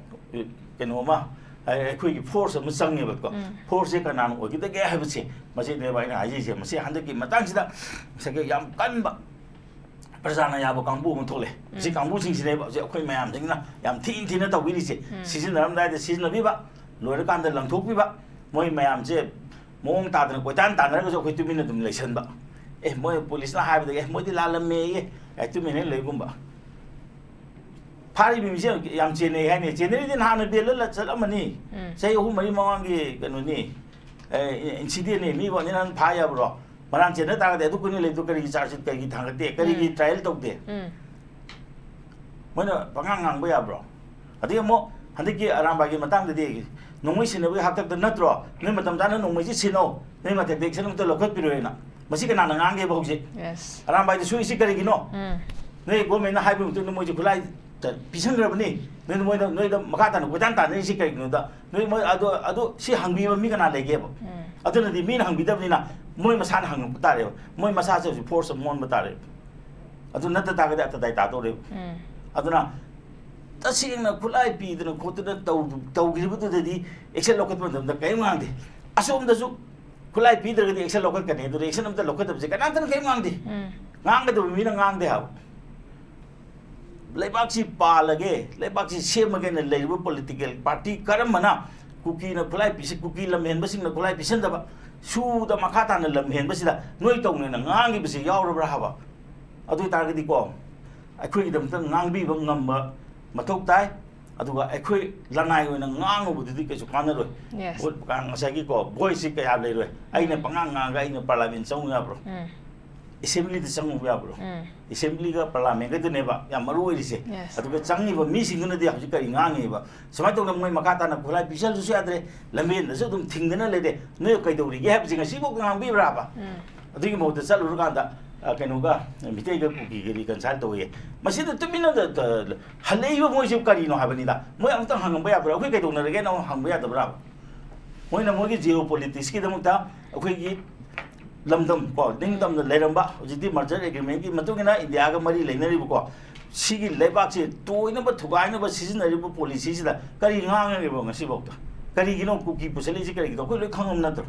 ꯀꯩꯅꯣ ꯑꯃ, ꯑꯩꯈꯣꯏꯒꯤ ꯐꯣꯔꯁ ꯑꯃ ꯆꯪꯉꯦꯕꯀꯣ꯫ ꯎꯝ꯫ ꯐꯣꯔꯁꯁꯦ ꯀꯅꯥꯅ ꯑꯣꯏꯒꯗꯒꯦ ꯍꯥꯏꯕꯁꯦ, ꯃꯁꯤꯅꯦꯕ ꯑꯩꯅ ꯍꯥꯏꯖꯔꯤꯁꯦ꯫ ꯃꯁꯤ ꯍꯟꯗꯛꯀꯤ ꯃꯇꯥꯡꯁꯤꯗ ꯉꯁꯥꯏꯒꯤ ꯌꯥꯝ ꯀꯟꯕ ꯄ꯭ꯔꯖꯥꯅ ꯌꯥꯕ ꯀꯥꯡꯕꯨ ꯑꯃ ꯊꯣꯛꯂꯛꯑꯦ꯫ ꯁꯤ ꯎꯝ꯫ ꯀꯥꯡꯕꯨꯁꯤꯡꯁꯤꯅꯦꯕ ꯍꯧꯖꯤꯛ ꯑꯩꯈꯣꯏ ꯃꯌꯥꯝꯁꯤꯡꯅ ꯌꯥꯝ ꯊꯤꯅ ꯊꯤꯅ ꯇꯧꯕꯤꯔꯤꯁꯦ꯫ ꯎꯝ꯫ ꯁꯤꯖꯤꯟꯅꯔꯝꯗꯥꯏꯗ ꯁꯤꯖꯤꯟꯅꯕꯤꯕ, ꯂꯣꯏꯔꯀꯥꯟꯗ ꯂꯪꯊꯣꯛꯄꯤꯕ, ꯃꯣꯏ ꯃꯌꯥꯝꯁꯦ ꯃꯑꯣꯡ ꯇꯥꯗꯅ ꯀꯣꯏꯇꯥꯟ ꯇꯥꯟꯅꯔꯒꯁꯨ ꯑꯩꯈꯣꯏ ꯇꯨꯃꯤꯟꯅ ꯑꯗꯨꯝ ꯂꯩꯁꯟꯕ꯫ "ꯑꯦ, ꯃꯣꯏ ꯄꯨꯂꯤꯁꯅ ꯍꯥꯏꯕꯗꯒꯤ, ꯑꯦ, ꯃꯣꯏꯗꯤ ꯂꯥꯜꯂꯝꯃꯦꯌꯦ" ꯀꯥꯏ ꯇꯨꯃꯤꯟꯅ ꯂꯩꯒꯨꯝꯕ꯫ ꯐꯥꯔꯤꯕ ꯃꯤꯁꯦ ꯌꯥꯝ ꯆꯦꯟꯅꯩ ꯍꯥꯏꯅꯦ꯫ ꯆꯦꯟꯅꯔꯤꯗꯤ ꯅꯍꯥꯟꯅ ꯕꯦꯜ ꯂꯜꯂ ꯆꯠꯂꯝꯃꯅꯤ꯫ ꯎꯝ꯫ ꯆꯍꯤ ꯑꯍꯨꯝ ꯃꯔꯤ ꯃꯃꯥꯡꯒꯤ ꯀꯩꯅꯣꯅꯤ, ꯑꯦ, ꯏꯟꯁꯤꯗꯦꯟꯅꯤ꯫ ꯃꯤ ꯋꯥꯅꯤ ꯅꯍꯥꯟ ꯐꯥ ꯌꯥꯕ꯭ꯔꯣ? ꯃꯔꯥꯟ ꯆꯦꯟꯅ ꯇꯥꯔꯒꯗꯤ ꯑꯗꯨ ꯀꯨꯏꯅ ꯂꯩꯕꯗꯣ ꯀꯔꯤꯒꯤ ꯆꯥꯔꯖ ꯁꯤꯠ ꯀꯔꯤꯒꯤ ꯊꯥꯡꯒꯠꯇꯦ? ꯀꯔꯤꯒꯤ ꯎꯝ꯫ ꯇ꯭ꯔꯥꯏꯌꯦꯜ ꯇꯧꯗꯦ? ꯎꯝ꯫ ꯃꯣꯏꯅ ꯄꯉꯥꯡ ꯉꯥꯡꯕ ꯌꯥꯕ꯭ꯔꯣ? ꯑꯗꯒꯤ ꯑꯃꯨꯛ ꯍꯟꯗꯛꯀꯤ ꯑꯔꯥꯝꯕꯥꯏꯒꯤ ꯃꯇꯥꯡꯗꯗꯤ ꯅꯣꯡꯃꯩ ꯁꯤꯟꯅꯕꯒꯤ ꯍꯥꯛꯇꯛꯇ ꯅꯠꯇ꯭ꯔꯣ? ꯅꯣꯏ ꯃꯇꯝ ꯆꯥꯅ ꯅꯣꯡꯃꯩꯁꯤ ꯁꯤꯟꯅꯧ, ꯅꯣꯏ ꯃꯊꯛꯇ ꯑꯦꯛꯁꯟ ꯑꯝꯇ ꯂꯧꯈꯠꯄꯤꯔꯣꯏꯅ꯫ ꯃꯁꯤ ꯀꯅꯥꯅ ꯉꯥꯡꯒꯦꯕ ꯍꯧꯖꯤꯛ? Yes꯫ ꯑꯔꯥꯝꯕꯥꯏꯗ ꯁꯣꯛꯏꯁꯤ ꯀꯔꯤꯒꯤꯅꯣ? ꯎꯝ꯫ ꯅꯣꯏ ꯒꯣꯔꯃꯦꯟꯅ ꯍꯥꯏꯕ ꯃꯇꯨꯡꯗ ꯃꯣꯏꯁꯦ ꯈꯨꯠꯂꯥꯏ ꯄꯤꯁꯟꯈ꯭ꯔꯕꯅꯤ꯫ ꯅꯣꯏꯅ ꯃꯣꯏꯗ, ꯅꯣꯏꯗ ꯃꯈꯥ ꯇꯥꯅ ꯀꯣꯏꯇꯥꯟ ꯇꯥꯟꯅꯔꯤꯁꯤ ꯀꯔꯤꯒꯤꯅꯣꯗ? ꯅꯣꯏ ꯃꯣꯏ ꯑꯗꯣ, ꯑꯗꯨ ꯁꯤ ꯍꯪꯕꯤꯕ ꯃꯤ ꯀꯅꯥ ꯂꯩꯒꯦꯕ? ꯎꯝ꯫ ꯑꯗꯨꯅꯗꯤ ꯃꯤꯅ ꯍꯪꯕꯤꯗꯕꯅꯤꯅ ꯃꯣꯏ ꯃꯁꯥꯅ ꯍꯪꯉꯛꯄ ꯇꯥꯔꯦꯕ꯫ ꯃꯣꯏ ꯃꯁꯥꯁꯦ ꯍꯧꯖꯤꯛ ꯐꯣꯔꯁ ꯑꯃ ꯑꯣꯟꯕ ꯇꯥꯔꯦꯕ꯫ ꯑꯗꯨ ꯅꯠꯇ ꯇꯥꯔꯒꯗꯤ ꯑꯇꯗꯥꯏ ꯇꯥꯗꯧꯔꯦꯕ꯫ ꯎꯝ꯫ ꯑꯗꯨꯅ ꯇꯁꯦꯡꯅ ꯈꯨꯠꯂꯥꯏ ꯄꯤꯗꯅ ꯈꯣꯠꯇꯅ ꯇꯧ-, ꯇꯧꯈꯤꯕꯗꯨꯗꯗꯤ ꯑꯦꯛꯁꯟ ꯂꯧꯈꯠꯄ ꯃꯇꯝꯗ ꯀꯔꯤꯝ ꯉꯥꯡꯗꯦ꯫ ꯑꯁꯣꯝꯗꯁꯨ ꯈꯨꯠꯂꯥꯏ ꯄꯤꯗ꯭ꯔꯒꯗꯤ ꯑꯦꯛꯁꯟ ꯂꯧꯈꯠꯀꯅꯤ, ꯑꯗꯨꯅ ꯑꯦꯛꯁꯟ ꯑꯝꯇ ꯂꯧꯈꯠꯇꯕꯁꯦ ꯀꯅꯥꯝꯇꯅ ꯀꯔꯤꯝ ꯉꯥꯡꯗꯦ꯫ ꯎꯝ꯫ ꯉꯥꯡꯒꯗꯕ ꯃꯤꯅ ꯉꯥꯡꯗꯦ ꯍꯥꯏꯕ꯫ ꯂꯩꯕꯥꯛꯁꯤ ꯄꯥꯜꯂꯒꯦ, ꯂꯩꯕꯥꯛꯁꯤ ꯁꯦꯝꯃꯒꯦꯅ ꯂꯩꯔꯤꯕ ꯄꯣꯂꯤꯇꯤꯀꯦꯜ ꯄꯥꯔꯇꯤ ꯀꯔꯝꯕꯅ ꯀꯨꯀꯤꯅ ꯈꯨꯠꯂꯥꯏ ꯄꯤꯁꯤ-, ꯀꯨꯀꯤ ꯂꯝꯍꯦꯟꯕꯁꯤꯡꯅ ꯈꯨꯠꯂꯥꯏ ꯄꯤꯁꯟꯗꯕ, ꯁꯨꯗ ꯃꯈꯥ ꯇꯥꯅ ꯂꯝꯍꯦꯟꯕꯁꯤꯗ ꯅꯣꯏ ꯇꯧꯅꯦꯅ ꯉꯥꯡꯈꯤꯕꯁꯤ ꯌꯥꯎꯔꯕ꯭ꯔꯥ ꯍꯥꯏꯕ? ꯑꯗꯨ ꯑꯣꯏꯇꯥꯔꯒꯗꯤꯀꯣ, ꯑꯩꯈꯣꯏꯒꯤꯗꯃꯛꯇ ꯉꯥꯡꯕꯤꯕ ꯉꯝꯕ ꯃꯊꯧ ꯇꯥꯏ꯫ ꯑꯗꯨꯒ ꯑꯩꯈꯣꯏ ꯂꯅꯥꯏ ꯑꯣꯏꯅ ꯉꯥꯡꯉꯨꯕꯗꯨꯗꯤ ꯀꯩꯁꯨ ꯀꯥꯟꯅꯔꯣꯏ꯫ Yes. ꯚꯣꯠ ꯉꯁꯥꯏꯒꯤꯀꯣ, ꯚꯣꯏꯁꯁꯤ ꯀꯌꯥ ꯂꯩꯔꯣꯏ꯫ ꯑꯩꯅ ꯎꯝ. ꯄꯉꯥꯡ ꯉꯥꯡꯉꯒ ꯑꯩꯅ ꯄꯥꯔꯂꯥꯃꯦꯟ ꯆꯪꯉꯨ ꯌꯥꯕ꯭ꯔꯣ? ꯎꯝ. ꯑꯦꯁꯦꯝꯕ꯭ꯂꯤꯗ ꯆꯪꯉꯨꯕ ꯌꯥꯕ꯭ꯔꯣ? ꯎꯝ. ꯑꯦꯁꯦꯝꯕ꯭ꯂꯤꯒ ꯄꯥꯔꯂꯥꯃꯦꯟꯒꯗꯨꯅꯦꯕ ꯌꯥꯝ ꯃꯔꯨ ꯑꯣꯏꯔꯤꯁꯦ꯫ Yes. ꯑꯗꯨꯒ ꯆꯪꯉꯤꯕ ꯃꯤꯁꯤꯡꯗꯨꯅꯗꯤ ꯍꯧꯖꯤꯛ ꯀꯔꯤ ꯉꯥꯡꯉꯤꯕ? ꯁꯨꯃꯥꯏꯅ ꯇꯧꯗꯅ ꯃꯣꯏ ꯃꯈꯥ ꯇꯥꯅ ꯈꯨꯠꯂꯥꯏ ꯄꯤꯁꯜꯂꯁꯨ ꯌꯥꯗ꯭ꯔꯦ, ꯂꯝꯕꯦꯟꯗꯁꯨ ꯑꯗꯨꯝ ꯊꯤꯡꯗꯅ ꯂꯩꯔꯦ꯫ ꯅꯣꯏ ꯀꯩꯗꯧꯔꯤꯒꯦ ꯍꯥꯏꯕꯁꯦ ꯉꯁꯤꯐꯥꯎ ꯉꯥꯡꯕꯤꯕ꯭ꯔꯥꯕ? ꯎꯝ. ꯑꯗꯨꯒꯤ ꯃꯍꯨꯠꯇ ꯆꯠꯂꯨꯔꯀꯥꯟꯗ, ꯑ, ꯀꯩꯅꯣꯒ, ꯃꯤꯇꯩꯒ ꯀꯨꯀꯤꯒ reconcile ꯇꯧꯋꯦ꯫ ꯃꯁꯤꯗ ꯇꯨꯃꯤꯟꯅ ꯇ-, ꯇ-, ꯍꯜꯂꯛꯏꯕ ꯃꯣꯏꯁꯤꯕꯨ ꯀꯔꯤꯅꯣ ꯍꯥꯏꯕꯅꯤꯗ꯫ ꯃꯣꯏ ꯑꯃꯨꯛꯇꯪ ꯍꯪꯉꯝꯕ ꯌꯥꯕ꯭ꯔꯥ? ꯑꯩꯈꯣꯏ ꯀꯩꯗꯧꯅꯔꯒꯦꯅ ꯑꯃꯨꯛ ꯍꯪꯕ ꯌꯥꯗꯕ꯭ꯔꯥꯕ? ꯃꯣꯏꯅ ꯃꯣꯏꯒꯤ geopoliticsꯀꯤꯗꯃꯛꯇ ꯑꯩꯈꯣꯏꯒꯤ ꯂꯝꯗꯝ ꯀꯣ, ꯅꯤꯡꯇꯝꯅ ꯂꯩꯔꯝꯕ, ꯍꯧꯖꯤꯛꯇꯤ merger agreementꯀꯤ ꯃꯇꯨꯡ ꯏꯟꯅ ꯏꯟꯗꯤꯌꯥꯒ ꯃꯔꯤ ꯂꯩꯅꯔꯤꯕꯀꯣ, ꯁꯤꯒꯤ ꯂꯩꯕꯥꯛꯁꯦ ꯇꯣꯏꯅꯕ ꯊꯨꯒꯥꯏꯅꯕ ꯁꯤꯖꯤꯟꯅꯔꯤꯕ policyꯁꯤꯗ ꯀꯔꯤ ꯉꯥꯡꯉꯒꯦꯕ ꯉꯁꯤꯐꯥꯎꯗ? ꯀꯔꯤꯒꯤꯅꯣ ꯀꯨꯀꯤ ꯄꯨꯁꯜꯂꯛꯏꯁꯦ ꯀꯔꯤꯒꯤꯅꯣ? ꯑꯩꯈꯣꯏ ꯂꯣꯏ ꯈꯪꯉꯝ ꯅꯠꯇ꯭ꯔꯣ?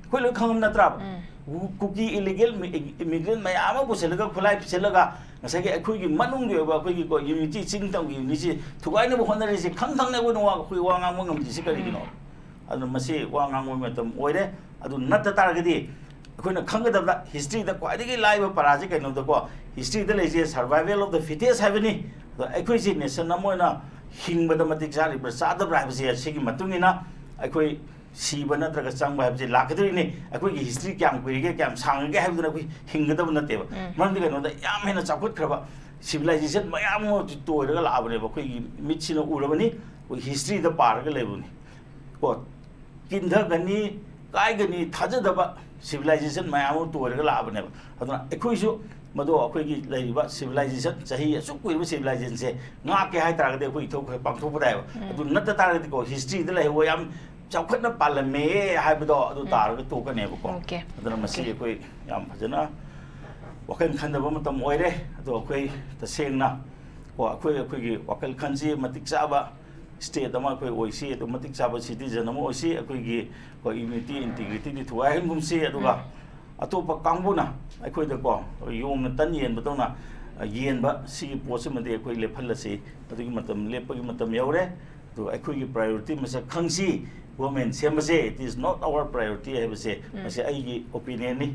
ꯑꯩꯈꯣꯏ ꯂꯣꯏ ꯈꯪꯉꯝ ꯅꯠꯇ꯭ꯔꯥꯕ? ꯎꯝ. ꯀꯨ-, ꯀꯨꯀꯤ illegal mi-, immigrant ꯃꯌꯥꯝ ꯑꯃ ꯄꯨꯁꯜꯂꯒ, ꯈꯨꯠꯂꯥꯏ ꯄꯤꯁꯜꯂꯒ, ꯉꯁꯥꯏꯒꯤ ꯑꯩꯈꯣꯏꯒꯤ ꯃꯅꯨꯡꯒꯤ ꯑꯣꯏꯕ ꯑꯩꯈꯣꯏꯒꯤ ꯀꯣ, unity, ꯆꯤꯡ ꯇꯝꯒꯤ unityꯁꯤ ꯊꯨꯒꯥꯏꯅꯕ ꯍꯣꯠꯅꯔꯤꯁꯦ ꯈꯪ ꯈꯪꯅ ꯑꯩꯈꯣꯏꯅ ꯋꯥ, ꯑꯩꯈꯣꯏ ꯋꯥ ꯉꯥꯡꯕ ꯉꯝꯗ꯭ꯔꯤꯁꯦ ꯀꯔꯤꯒꯤꯅꯣ? ꯑꯗꯨꯅ ꯃꯁꯤ ꯋꯥ ꯉꯥꯡꯕꯒꯤ ꯃꯇꯝ ꯑꯣꯏꯔꯦ꯫ ꯑꯗꯨ ꯅꯠꯇ ꯇꯥꯔꯒꯗꯤ ꯑꯩꯈꯣꯏꯅ ꯈꯪꯒꯗꯕꯗ historyꯗ ꯈ꯭ꯋꯥꯏꯗꯒꯤ ꯂꯥꯏꯕ ꯄꯔꯥꯁꯦ ꯀꯩꯅꯣꯗꯀꯣ, historyꯗ ꯂꯩꯁꯦ survival of the fittest ꯍꯥꯏꯕꯅꯤ꯫ ꯑꯗꯣ ꯑꯩꯈꯣꯏꯁꯦ nation ꯑꯃ ꯑꯣꯏꯅ ꯍꯤꯡꯕꯗ ꯃꯇꯤꯛ ꯆꯥꯔꯤꯕ꯭ꯔꯥ ꯆꯥꯗꯕ꯭ꯔꯥ ꯍꯥꯏꯕꯁꯦ ꯁꯤꯒꯤ ꯃꯇꯨꯡ ꯏꯟꯅ ꯑꯩꯈꯣꯏ ꯁꯤꯕ ꯅꯠꯇ꯭ꯔꯒ ꯆꯪꯕ ꯍꯥꯏꯕꯁꯦ ꯂꯥꯛꯀꯗꯣꯔꯤꯅꯤ꯫ ꯑꯩꯈꯣꯏꯒꯤ history ꯀꯌꯥꯝ ꯀꯨꯏꯔꯒꯦ, ꯀꯌꯥꯝ ꯁꯥꯡꯉꯒꯦ ꯍꯥꯏꯕꯗꯨꯅ ꯑꯩꯈꯣꯏ ꯍꯤꯡꯒꯗꯕ ꯅꯠꯇꯦꯕ꯫ ꯎꯝ. ꯃꯔꯝꯗꯤ ꯀꯩꯅꯣꯗ, ꯌꯥꯝ ꯍꯦꯟꯅ ꯆꯥꯎꯈꯠꯈ꯭ꯔꯕ civilization ꯃꯌꯥꯝ ꯑꯃ ꯇꯣꯏꯔꯒ ꯂꯥꯛꯑꯕꯅꯦꯕ꯫ ꯑꯩꯈꯣꯏꯒꯤ ꯃꯤꯠꯁꯤꯅ ꯎꯔꯕꯅꯤ, ꯑꯩꯈꯣꯏ historyꯗ ꯄꯥꯔꯒ ꯂꯩꯕꯅꯤ꯫ ꯀꯣ, ꯀꯤꯟꯊꯒꯅꯤ, ꯀꯥꯏꯒꯅꯤ, ꯊꯥꯖꯗꯕ civilization ꯃꯌꯥꯝ ꯑꯃ ꯇꯣꯏꯔꯒ ꯂꯥꯛꯑꯕꯅꯦꯕ꯫ ꯑꯗꯨꯅ ꯑꯩꯈꯣꯏꯁꯨ ꯃꯗꯣ, ꯑꯩꯈꯣꯏꯒꯤ ꯂꯩꯔꯤꯕ civilization, ꯆꯍꯤ ꯑꯁꯨꯛ ꯀꯨꯏꯔꯕ civilizationꯁꯦ ꯉꯥꯛꯀꯦ ꯍꯥꯏ ꯇꯥꯔꯒꯗꯤ ꯑꯩꯈꯣꯏ ꯏꯊꯧ ꯈꯔ ꯄꯥꯡꯊꯣꯛꯄ ꯇꯥꯏꯕ꯫ ꯎꯝ. ꯑꯗꯨ ꯅꯠꯇ ꯇꯥꯔꯒꯗꯤꯀꯣ, historyꯗ ꯂꯩꯍꯧꯕ ꯌꯥꯝ ꯆꯥꯎꯈꯠꯅ ꯄꯥꯜꯂꯝꯃꯦ ꯍꯥꯏꯕꯗꯣ ꯑꯗꯨ ꯎꯝ. ꯇꯥꯔꯒ ꯇꯣꯛꯀꯅꯦꯕꯀꯣ꯫ Okay. ꯑꯗꯨꯅ ꯃꯁꯤ Okay. ꯑꯩꯈꯣꯏ ꯌꯥꯝ ꯐꯖꯅ ꯋꯥꯈꯜ ꯈꯟꯗꯕ ꯃꯇꯝ ꯑꯣꯏꯔꯦ꯫ ꯑꯗꯣ ꯑꯩꯈꯣꯏ ꯇꯁꯦꯡꯅ ꯀꯣ, ꯑꯩꯈꯣꯏ, ꯑꯩꯈꯣꯏꯒꯤ ꯋꯥꯈꯜ ꯈꯟꯁꯤ, ꯃꯇꯤꯛ ꯆꯥꯕ state ꯑꯃ ꯑꯩꯈꯣꯏ ꯑꯣꯏꯁꯤ, ꯑꯗꯨ ꯃꯇꯤꯛ ꯆꯥꯕ citizen ꯑꯃ ꯑꯣꯏꯁꯤ꯫ ꯑꯩꯈꯣꯏꯒꯤ, ꯑꯩꯈꯣꯏ unity, integrityꯗꯤ ꯊꯨꯒꯥꯏꯍꯟꯒꯨꯝꯁꯤ꯫ ꯑꯗꯨꯒ ꯎꯝ. ꯑꯇꯣꯞꯄ ꯀꯥꯡꯕꯨꯅ ꯑꯩꯈꯣꯏꯗꯀꯣ, ꯌꯣꯡꯅ ꯇꯟ ꯌꯦꯟꯕꯗꯧꯅ, ꯑ, ꯌꯦꯟꯕ ꯁꯤꯒꯤ ꯄꯣꯠꯁꯤꯃꯗꯤ ꯑꯩꯈꯣꯏ ꯂꯦꯞꯍꯜꯂꯁꯤ꯫ ꯑꯗꯨꯒꯤ ꯃꯇꯝ, ꯂꯦꯞꯄꯒꯤ ꯃꯇꯝ ꯌꯧꯔꯦ꯫ ꯑꯗꯨ ꯑꯩꯈꯣꯏꯒꯤ priority ꯃꯁꯛ ꯈꯪꯁꯤ꯫ Government ꯁꯦꯝꯕꯁꯦ, it is not our priority ꯍꯥꯏꯕꯁꯦ, ꯃꯁꯤ ꯑꯩꯒꯤ opinion ꯅꯤ꯫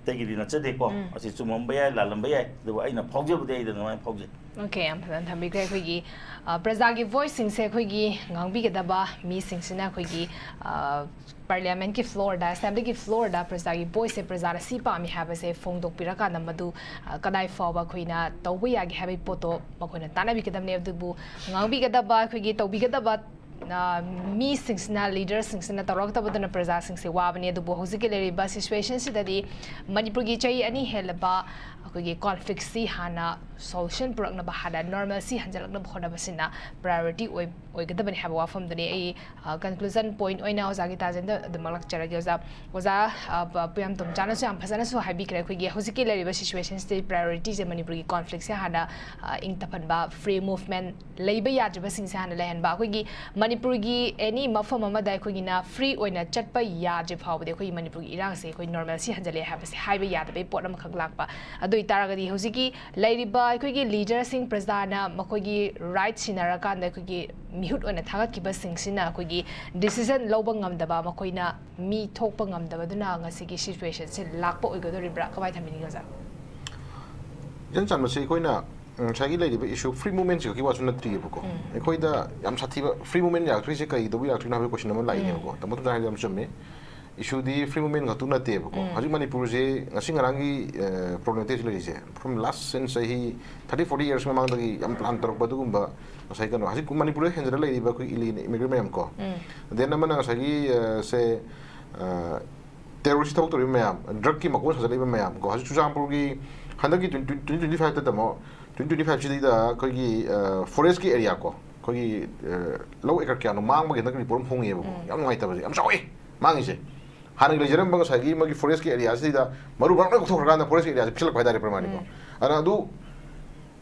ꯑꯇꯩꯒꯤꯗꯤ ꯅꯠꯆꯗꯦꯀꯣ꯫ ꯃꯁꯤ ꯆꯨꯝꯃꯝꯕ ꯌꯥꯏ, ꯂꯥꯜꯂꯝꯕ ꯌꯥꯏ, ꯑꯗꯨꯕꯨ ꯑꯩꯅ ꯐꯥꯎꯖꯕꯗꯤ ꯑꯩ ꯑꯗꯨꯃꯥꯏꯅ ꯐꯥꯎꯖꯩ꯫ OK, ꯌꯥꯝ ꯐꯖꯅ ꯊꯝꯕꯤꯈ꯭ꯔꯦ꯫ ꯑꯩꯈꯣꯏꯒꯤ, ꯑ, ꯄ꯭ꯔꯖꯥꯒꯤ voice ꯁꯤꯡꯁꯦ ꯑꯩꯈꯣꯏꯒꯤ ꯉꯥꯡꯕꯤꯒꯗꯕ ꯃꯤꯁꯤꯡꯁꯤꯅ ꯑꯩꯈꯣꯏꯒꯤ, ꯑ, Parliament ꯀꯤ floor ꯗ, Assembly ꯒꯤ floor ꯗ ꯄ꯭ꯔꯖꯥꯒꯤ voice ꯁꯦ, ꯄ꯭ꯔꯖꯥꯅ ꯁꯤ ꯄꯥꯝꯃꯤ ꯍꯥꯏꯕꯁꯦ ꯐꯣꯡꯗꯣꯛꯄꯤꯔꯀꯥꯟꯗ ꯃꯗꯨ, ꯑ, ꯀꯗꯥꯏ ꯐꯥꯎꯕ ꯑꯩꯈꯣꯏꯅ ꯇꯧꯕ ꯌꯥꯒꯦ ꯍꯥꯏꯕꯒꯤ ꯄꯣꯠꯇꯣ ꯃꯈꯣꯏꯅ ꯇꯥꯟꯅꯕꯤꯒꯗꯕꯅꯦ꯫ ꯑꯗꯨꯕꯨ ꯉꯥꯡꯕꯤꯒꯗꯕ, ꯑꯩꯈꯣꯏꯒꯤ ꯇꯧꯕꯤꯒꯗꯕ, ꯑ, ꯃꯤꯁꯤꯡꯁꯤꯅ, leader ꯁꯤꯡꯁꯤꯅ ꯇꯧꯔꯛꯇꯕꯗꯨꯅ ꯄ꯭ꯔꯖꯥꯁꯤꯡꯁꯦ ꯋꯥꯕꯅꯤ꯫ ꯑꯗꯨꯕꯨ ꯍꯧꯖꯤꯛꯀꯤ ꯂꯩꯔꯤꯕ situation ꯁꯤꯗꯗꯤ ꯃꯅꯤꯄꯨꯔꯒꯤ ꯆꯍꯤ ꯑꯅꯤ ꯍꯦꯜꯂꯕ ꯑꯩꯈꯣꯏꯒꯤ conflict ꯁꯤ ꯍꯥꯟꯅ solution ꯄꯨꯔꯛꯅꯕ, ꯍꯥꯟꯅ normalcy ꯍꯟꯖꯤꯜꯂꯛꯅꯕ ꯍꯣꯠꯅꯕꯁꯤꯅ priority ꯑꯣꯏ-, ꯑꯣꯏꯒꯗꯕꯅꯤ ꯍꯥꯏꯕ ꯋꯥꯐꯝꯗꯨꯅꯤ꯫ ꯑꯩ, ꯑ, conclusion point ꯑꯣꯏꯅ ꯑꯣꯖꯥꯒꯤ ꯇꯥꯖꯦꯟꯗ ꯑꯗꯨꯃꯛ ꯂꯥꯛꯆꯔꯒꯦ꯫ ꯑꯣꯖꯥ, ꯑꯣꯖꯥ, ꯑ, ꯄ-, ꯄꯨꯌꯥꯝꯇꯣꯝꯆꯥꯅꯁꯨ ꯌꯥꯝ ꯐꯖꯅꯁꯨ ꯍꯥꯏꯕꯤꯈ꯭ꯔꯦ꯫ ꯑꯩꯈꯣꯏꯒꯤ ꯍꯧꯖꯤꯛꯀꯤ ꯂꯩꯔꯤꯕ situation ꯁꯤꯗꯤ priority ꯁꯦ ꯃꯅꯤꯄꯨꯔꯒꯤ conflict ꯁꯦ ꯍꯥꯟꯅ, ꯑ, ꯏꯪ ꯇꯞꯍꯟꯕ, free movement ꯂꯩꯕ ꯌꯥꯗ꯭ꯔꯤꯕꯁꯤꯡꯁꯦ ꯍꯥꯟꯅ ꯂꯩꯍꯟꯕ꯫ ꯑꯩꯈꯣꯏꯒꯤ ꯃꯅꯤꯄꯨꯔꯒꯤ any ꯃꯐꯝ ꯑꯃꯗ ꯑꯩꯈꯣꯏꯒꯤꯅ free ꯑꯣꯏꯅ ꯆꯠꯄ ꯌꯥꯗ꯭ꯔꯤ ꯐꯥꯎꯕꯗꯤ ꯑꯩꯈꯣꯏꯒꯤ ꯃꯅꯤꯄꯨꯔꯒꯤ ꯏꯔꯥꯡꯁꯦ ꯑꯩꯈꯣꯏ normalcy ꯍꯟꯖꯤꯜꯂꯛꯑꯦ ꯍꯥꯏꯕꯁꯦ ꯍꯥꯏꯕ ꯌꯥꯗꯕꯒꯤ ꯄꯣꯠ ꯑꯃꯈꯛ ꯂꯥꯛꯄ꯫ ꯑꯗꯨ ꯑꯣꯏꯇꯥꯔꯒꯗꯤ ꯍꯧꯖꯤꯛꯀꯤ ꯂꯩꯔꯤꯕ ꯑꯩꯈꯣꯏꯒꯤ leader ꯁꯤꯡ, ꯄ꯭ꯔꯖꯥꯅ ꯃꯈꯣꯏꯒꯤ right ꯁꯤꯟꯅꯔꯀꯥꯟꯗ ꯑꯩꯈꯣꯏꯒꯤ ꯃꯤꯍꯨꯠ ꯑꯣꯏꯅ ꯊꯥꯒꯠꯈꯤꯕꯁꯤꯡꯁꯤꯅ ꯑꯩꯈꯣꯏꯒꯤ decision ꯂꯧꯕ ꯉꯝꯗꯕ, ꯃꯈꯣꯏꯅ ꯃꯤ ꯊꯣꯛꯄ ꯉꯝꯗꯕꯗꯨꯅ ꯉꯁꯤꯒꯤ situation ꯁꯦ ꯂꯥꯛꯄ ꯑꯣꯏꯒꯗꯧꯔꯤꯕ꯭ꯔꯥ? ꯀꯃꯥꯏꯅ ꯊꯝꯕꯤꯅꯤꯡꯉꯤ, ꯑꯣꯖꯥ? ꯏꯆꯟ ꯆꯟꯕꯁꯦ ꯑꯩꯈꯣꯏꯅ, ꯎꯝ, ꯉꯁꯥꯏꯒꯤ ꯂꯩꯔꯤꯕ issue free movement ꯁꯤ ꯈꯛꯀꯤ ꯋꯥꯁꯨ ꯅꯠꯇ꯭ꯔꯤꯑꯕꯀꯣ꯫ ꯑꯩꯈꯣꯏꯗ ꯌꯥꯝ ꯁꯥꯊꯤꯕ free movement ꯌꯥꯔꯛꯇ꯭ꯔꯤꯁꯦ ꯀꯩꯗꯧꯕ ꯌꯥꯔꯛꯇ꯭ꯔꯤꯅꯣ ꯍꯥꯏꯕꯒꯤ question ꯑꯃ ꯂꯥꯛꯏꯅꯦꯕꯀꯣ꯫ ꯇꯥꯃꯣ ꯇꯣꯝꯆꯥꯅ ꯍꯥꯏꯕꯗꯣ ꯌꯥꯝ ꯆꯨꯝꯃꯦ꯫ Issue ꯗꯤ free movement ꯈꯛꯇꯨ ꯅꯠꯇꯦꯕꯀꯣ꯫ ꯍꯧꯖꯤꯛ ꯃꯅꯤꯄꯨꯔꯁꯦ ꯉꯁꯤ ꯉꯔꯥꯡꯒꯤ, ꯑ, problem ꯅꯠꯇꯦ ꯍꯧꯖꯤꯛ ꯂꯩꯔꯤꯁꯦ꯫ From last since ꯆꯍꯤ thirty, forty years ꯃꯃꯥꯡꯗꯒꯤ ꯌꯥꯝ plan ꯇꯧꯔꯛꯄ ꯑꯗꯨꯒꯨꯝꯕ ꯉꯁꯥꯏ ꯀꯩꯅꯣ, ꯍꯧꯖꯤꯛ ꯃꯅꯤꯄꯨꯔꯗ ꯍꯦꯟꯖꯔ ꯂꯩꯔꯤꯕ ꯑꯩꯈꯣꯏ illegal immigrant ꯃꯌꯥꯝ ꯀꯣ꯫ Then ꯑꯃꯅ ꯉꯁꯥꯏꯒꯤ, ꯑ, ꯁꯦ, ꯑ, terrorist ꯊꯕꯛ ꯇꯧꯔꯤꯕ ꯃꯌꯥꯝ, drug ꯀꯤ ꯃꯀꯣꯟ ꯁꯥꯖꯜꯂꯛꯏꯕ ꯃꯌꯥꯝ ꯀꯣ꯫ ꯍꯧꯖꯤꯛ ꯆꯨꯔꯆꯥꯟꯄꯨꯔꯒꯤ ꯍꯟꯗꯛꯀꯤ twenty twenty five ꯇ ꯇꯝꯃꯣ, twenty twenty five ꯁꯤꯗꯩꯗ ꯑꯩꯈꯣꯏꯒꯤ, ꯑ, forest ꯀꯤ area ꯀꯣ, ꯑꯩꯈꯣꯏꯒꯤ, ꯑ, ꯂꯧ acre ꯀꯌꯥꯅꯣ ꯃꯥꯡꯕꯒꯤ ꯍꯟꯗꯛ report ꯑꯃ ꯐꯣꯡꯉꯛꯑꯦꯕꯀꯣ꯫ ꯌꯥꯝ ꯅꯨꯡꯉꯥꯏꯇꯕꯁꯦ, ꯌꯥꯝ ꯆꯥꯎꯋꯦ ꯃꯥꯡꯉꯤꯁꯦ꯫ ꯍꯥꯟꯅꯒꯤ ꯂꯩꯖꯔꯝꯕ ꯉꯁꯥꯏꯒꯤ ꯃꯣꯏꯒꯤ forest ꯀꯤ area ꯁꯤꯗ ꯃꯔꯨ ꯃꯔꯥꯡ ꯂꯣꯏ ꯀꯣꯛꯊꯣꯛꯈ꯭ꯔꯀꯥꯟꯗ forest ꯀꯤ area ꯁꯦ ꯄꯤꯛꯁꯜꯂꯛꯄ ꯍꯥꯏꯇꯥꯔꯦ ꯄ꯭ꯔꯃꯥꯅꯤꯀꯣ꯫ ꯑꯗꯨꯅ ꯑꯗꯨ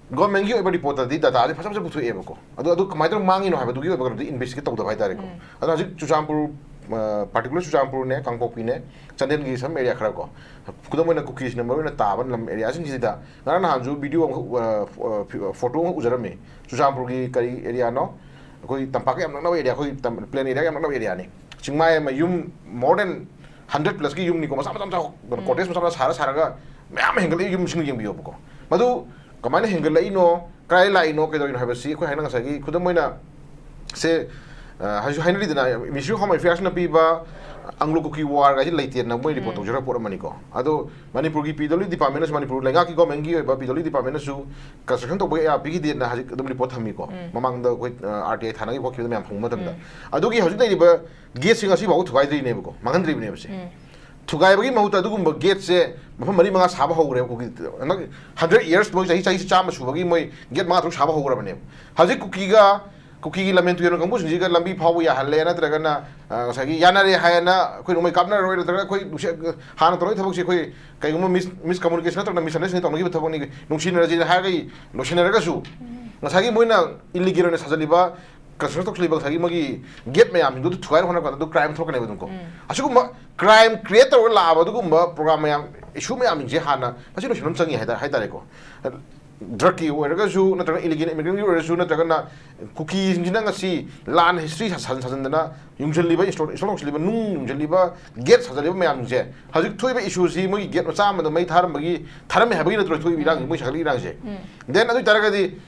government ꯀꯤ ꯑꯣꯏꯕ report ꯇꯗꯤ data ꯁꯦ ꯐꯖ ꯐꯖ ꯄꯨꯊꯣꯛꯑꯦꯕꯀꯣ꯫ ꯑꯗꯣ ꯑꯗꯨ ꯀꯃꯥꯏꯅ ꯇꯧꯔꯒ ꯃꯥꯡꯉꯤꯅꯣ ꯍꯥꯏꯕꯗꯨꯒꯤ ꯑꯣꯏꯕ ꯀꯩꯅꯣꯗꯤ investigate ꯇꯧꯗꯕ ꯍꯥꯏꯇꯥꯔꯦꯀꯣ꯫ ꯑꯗꯣ ꯍꯧꯖꯤꯛ ꯆꯨꯔꯆꯥꯟꯄꯨꯔ, ꯑ, particular ꯆꯨꯔꯆꯥꯟꯄꯨꯔꯅꯦ, ꯀꯥꯡꯄꯣꯛꯄꯤꯅꯦ, ꯆꯥꯟꯗꯦꯜꯒꯤ some area ꯈꯔ ꯀꯣ, ꯈꯨꯗꯝ ꯑꯣꯏꯅ ꯀꯨꯀꯤꯁꯤꯡꯅ ꯃꯔꯨ ꯑꯣꯏꯅ ꯇꯥꯕ ꯂꯝ area ꯁꯤꯡꯁꯤꯗ ꯉꯔꯥꯡ ꯅꯍꯥꯟꯁꯨ video ꯑꯃꯈꯛ, ꯑ, ꯑ, photo ꯑꯃꯈꯛ ꯎꯖꯔꯝꯃꯤ꯫ ꯆꯨꯔꯆꯥꯟꯄꯨꯔꯒꯤ ꯀꯔꯤ area ꯅꯣ? ꯑꯩꯈꯣꯏ ꯇꯝꯄꯥꯛꯀ ꯌꯥꯝ ꯅꯛꯅꯕ area, ꯑꯩꯈꯣꯏ ꯇꯝ-, plain area ꯒ ꯌꯥꯝ ꯅꯛꯅꯕ area ꯅꯤ꯫ ꯆꯤꯡꯃꯥꯏ ꯑꯃ ꯌꯨꯝ more than hundred plus ꯀꯤ ꯌꯨꯝꯅꯤꯀꯣ, ꯃꯆꯥ ꯃꯆꯥ ꯃꯆꯥ cottage ꯃꯆꯥ ꯃꯆꯥ ꯁꯥꯔ ꯁꯥꯔꯒ ꯃꯌꯥꯝ ꯑꯃ ꯍꯦꯟꯒꯠꯂꯛꯏ꯫ ꯌꯨꯝꯁꯤꯡꯗꯣ ꯌꯦꯡꯕꯤꯌꯣꯕꯀꯣ, ꯃꯗꯨ ꯀꯃꯥꯏꯅ ꯍꯦꯟꯒꯠꯂꯛꯏꯅꯣ, ꯀꯗꯥꯏ ꯂꯥꯛꯏꯅꯣ, ꯀꯩꯗꯧꯔꯤꯅꯣ ꯍꯥꯏꯕꯁꯤ ꯑꯩꯈꯣꯏ ꯍꯥꯏꯅ ꯉꯁꯥꯏꯒꯤ ꯈꯨꯗꯝ ꯑꯣꯏꯅ ꯁꯦ, ꯑ, ꯍꯧꯖꯤꯛ ꯍꯥꯏꯅꯔꯤꯗꯅ, Ministry of Home Affairsꯅ ꯄꯤꯕ Anglo Kuki Warꯒꯁꯤ ꯂꯩꯇꯦꯅ ꯃꯣꯏ report ꯎꯝ꯫ ꯇꯧꯖꯔꯛꯄ ꯄꯣꯠ ꯑꯃꯅꯤꯀꯣ꯫ ꯑꯗꯣ ꯃꯅꯤꯄꯨꯔꯒꯤ P W Departmentꯅꯁꯨ, ꯃꯅꯤꯄꯨꯔ ꯂꯩꯉꯥꯛꯀꯤ governmentꯀꯤ ꯑꯣꯏꯕ P W Departmentꯅꯁꯨ construction ꯇꯧꯕ ꯀꯌꯥ ꯄꯤꯈꯤꯗꯦꯅ ꯍꯧꯖꯤꯛ ꯑꯗꯨꯝ report ꯊꯝꯃꯤꯀꯣ꯫ ꯎꯝ꯫ ꯃꯃꯥꯡꯗ ꯑꯩꯈꯣꯏ, ꯑ, R T I ꯊꯥꯅꯈꯤꯕ ꯈꯣꯠꯈꯤꯕꯗ ꯃꯌꯥꯝ ꯐꯪꯕ ꯃꯇꯝꯗ꯫ ꯎꯝ꯫ ꯑꯗꯨꯒꯤ ꯍꯧꯖꯤꯛ ꯂꯩꯔꯤꯕ gateꯁꯤꯡ ꯑꯁꯤ ꯐꯥꯎꯕ ꯊꯨꯒꯥꯏꯗ꯭ꯔꯤꯅꯦꯕꯀꯣ, ꯃꯥꯡꯍꯟꯗ꯭ꯔꯤꯕꯅꯦꯕꯁꯦ꯫ ꯎꯝ꯫ ꯊꯨꯒꯥꯏꯕꯒꯤ ꯃꯍꯨꯠꯇ ꯑꯗꯨꯒꯨꯝꯕ gateꯁꯦ ꯃꯐꯝ ꯃꯔꯤ ꯃꯉꯥ ꯁꯥꯕ ꯍꯧꯈ꯭ꯔꯦꯕ꯫ ꯀꯨꯀꯤ ꯍꯟꯗꯛ hundred years, ꯃꯣꯏ ꯆꯍꯤ, ꯆꯍꯤ ꯆꯥꯝꯃ ꯁꯨꯕꯒꯤ ꯃꯣꯏ gate ꯃꯉꯥ ꯇꯔꯨꯛ ꯁꯥꯕ ꯍꯧꯈ꯭ꯔꯕꯅꯦꯕ꯫ ꯍꯧꯖꯤꯛ ꯀꯨꯀꯤꯒ, ꯀꯨꯀꯤꯒꯤ ꯂꯝꯍꯦꯟ ꯇꯨꯍꯦꯟꯕ ꯀꯥꯡꯕꯨꯁꯤꯡꯁꯤꯒ ꯂꯝꯕꯤ ꯐꯥꯎꯕ ꯌꯥꯍꯜꯂꯦ, ꯅꯠꯇ꯭ꯔꯒꯅ, ꯑ, ꯉꯁꯥꯏꯒꯤ ꯌꯥꯅꯔꯦ ꯍꯥꯏꯅ ꯑꯩꯈꯣꯏ ꯅꯣꯡꯃꯩ ꯀꯥꯞꯅꯔꯔꯣꯏ, ꯅꯠꯇ꯭ꯔꯒ ꯑꯩꯈꯣꯏ ꯅꯨꯡꯁꯤ-, ꯍꯥꯟꯅ ꯇꯧꯔꯛꯏ ꯊꯕꯛꯁꯦ ꯑꯩꯈꯣꯏ ꯀꯩꯒꯨꯝꯕ mis-, miscommunication ꯅꯠꯇ꯭ꯔꯒꯅ misunderstanding ꯇꯧꯅꯈꯤꯕ ꯊꯕꯛꯅꯤ, ꯅꯨꯡꯁꯤꯅꯔꯁꯤꯅ ꯍꯥꯏꯔꯒ ꯂꯣꯏꯁꯤꯟꯅꯔꯒꯁꯨ, ꯉꯁꯥꯏꯒꯤ ꯃꯣꯏꯅ illegal ꯑꯣꯏꯅ ꯁꯥꯖꯜꯂꯤꯕ construction ꯇꯧꯁꯤꯜꯂꯤꯕ ꯉꯁꯥꯏꯒꯤ ꯃꯣꯏꯒꯤ gate ꯃꯌꯥꯝꯁꯤꯡꯗꯨ ꯊꯨꯒꯥꯏꯅ ꯍꯣꯠꯅꯔ ꯀꯥꯟꯗ ꯑꯗꯨ crime ꯊꯣꯛꯀꯅꯦꯕ ꯑꯗꯨꯝꯀꯣ꯫ ꯎꯝ꯫ ꯑꯁꯤꯒꯨꯝꯕ crime create ꯇꯧꯔꯒ ꯂꯥꯛꯑꯕ ꯑꯗꯨꯒꯨꯝꯕ program ꯃꯌꯥꯝ, issue ꯃꯌꯥꯝꯁꯤꯡꯁꯦ ꯍꯥꯟꯅ ꯃꯁꯤ ꯂꯣꯏꯁꯤꯟꯕ ꯑꯃ ꯆꯪꯉꯤ ꯍꯥꯏꯇꯥꯔꯦ, ꯍꯥꯏꯇꯥꯔꯦꯀꯣ꯫ Drugꯀꯤ ꯑꯣꯏꯔꯒꯁꯨ, ꯅꯠꯇ꯭ꯔꯒ illegal immigrantꯀꯤ ꯑꯣꯏꯔꯁꯨ, ꯅꯠꯇ꯭ꯔꯒꯅ ꯀꯨꯀꯤꯁꯤꯡꯁꯤꯅ ꯉꯁꯤ ꯂꯥꯟ history ꯁꯥ-, ꯁꯥꯖꯟ-, ꯁꯥꯖꯟꯗꯅ ꯌꯨꯡꯁꯤꯜꯂꯤꯕ, install, install ꯇꯧꯁꯤꯜꯂꯤꯕ, ꯅꯨꯡ ꯌꯨꯡꯁꯤꯜꯂꯤꯕ, gate ꯁꯥꯖꯜꯂꯤꯕ ꯃꯌꯥꯝꯁꯦ, ꯍꯧꯖꯤꯛ ꯊꯣꯛꯏꯕ issueꯁꯤ ꯃꯣꯏꯒꯤ gate ꯃꯆꯥ ꯑꯃꯗ ꯃꯩ ꯊꯥꯔꯝꯕꯒꯤ, ꯊꯥꯔꯝꯃꯦ ꯍꯥꯏꯕꯒꯤ ꯅꯠꯇ꯭ꯔꯣ ꯊꯣꯛꯏꯕ ꯏꯔꯥꯡꯁꯦ, ꯃꯣꯏ ꯁꯥꯒꯠꯂꯤ ꯏꯔꯥꯡꯁꯦ? ꯎꯝ꯫ Then ꯑꯗꯨ ꯑꯣꯏꯇꯥꯔꯒꯗꯤ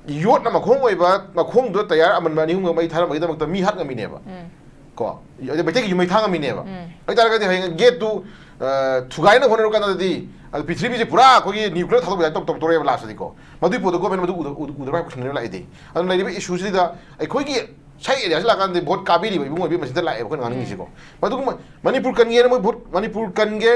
ꯌꯣꯠꯅ ꯃꯈꯣꯡ ꯑꯣꯏꯕ, ꯃꯈꯣꯡꯗꯨꯗ tyre ꯑꯃꯟꯕ ꯑꯅꯤ ꯑꯍꯨꯝꯒ ꯃꯩ ꯊꯥꯔꯝꯕꯒꯤꯗꯃꯛꯇ ꯃꯤ ꯍꯥꯠ ꯉꯝꯃꯤꯅꯦꯕ꯫ ꯎꯝ꯫ ꯀꯣ? ꯑꯗꯩ ꯃꯩꯇꯩꯒꯤ ꯌꯨꯝ ꯃꯩ ꯊꯥ ꯉꯝꯃꯤꯅꯦꯕ꯫ ꯎꯝ꯫ ꯑꯗꯨ ꯑꯣꯏꯇꯥꯔꯒꯗꯤ ꯍꯌꯦꯡ gateꯇꯨ, ꯑ, ꯊꯨꯒꯥꯏꯅ ꯍꯣꯠꯅꯔ ꯀꯥꯟꯗꯗꯤ, ꯑꯗꯨ ꯄ꯭ꯔꯤꯊꯤꯕꯤꯁꯦ ꯄꯨꯔꯥ ꯑꯩꯈꯣꯏꯒꯤ nuclear ꯊꯥꯗꯣꯛꯄ ꯌꯥꯏ ꯇꯧ-, ꯇꯧ-, ꯇꯧꯔꯛꯑꯦꯕ lastꯇꯗꯤꯀꯣ꯫ ꯃꯗꯨꯒꯤ ꯄꯣꯠꯇꯣ government ꯃꯗꯨ ꯎꯗ-, ꯎꯗ-, ꯎꯗ꯭ꯔꯕ ꯍꯥꯏꯕ ꯀꯣꯏꯁꯟꯗꯨꯅꯦꯕ ꯂꯥꯛꯏꯗꯤ꯫ ꯑꯗꯨꯅ ꯂꯩꯔꯤꯕ issueꯁꯤꯗ ꯑꯩꯈꯣꯏꯒꯤ ꯁꯥꯏ areaꯁꯤ ꯂꯥꯛꯀꯥꯟꯗꯗꯤ vote ꯀꯥꯕꯤꯔꯤꯕ ꯏꯕꯨꯡ ꯑꯣꯏꯕꯤ ꯃꯁꯤꯗ ꯂꯥꯛꯑꯦꯕ ꯑꯩꯈꯣꯏꯅ ꯉꯥꯡꯅꯤꯡꯉꯤꯁꯤꯀꯣ꯫ ꯃꯗꯨꯒꯨꯝꯕ ꯃꯅꯤꯄꯨꯔ ꯀꯟꯒꯦꯅ ꯃꯣꯏ vote, ꯃꯅꯤꯄꯨꯔ ꯀꯟꯒꯦ,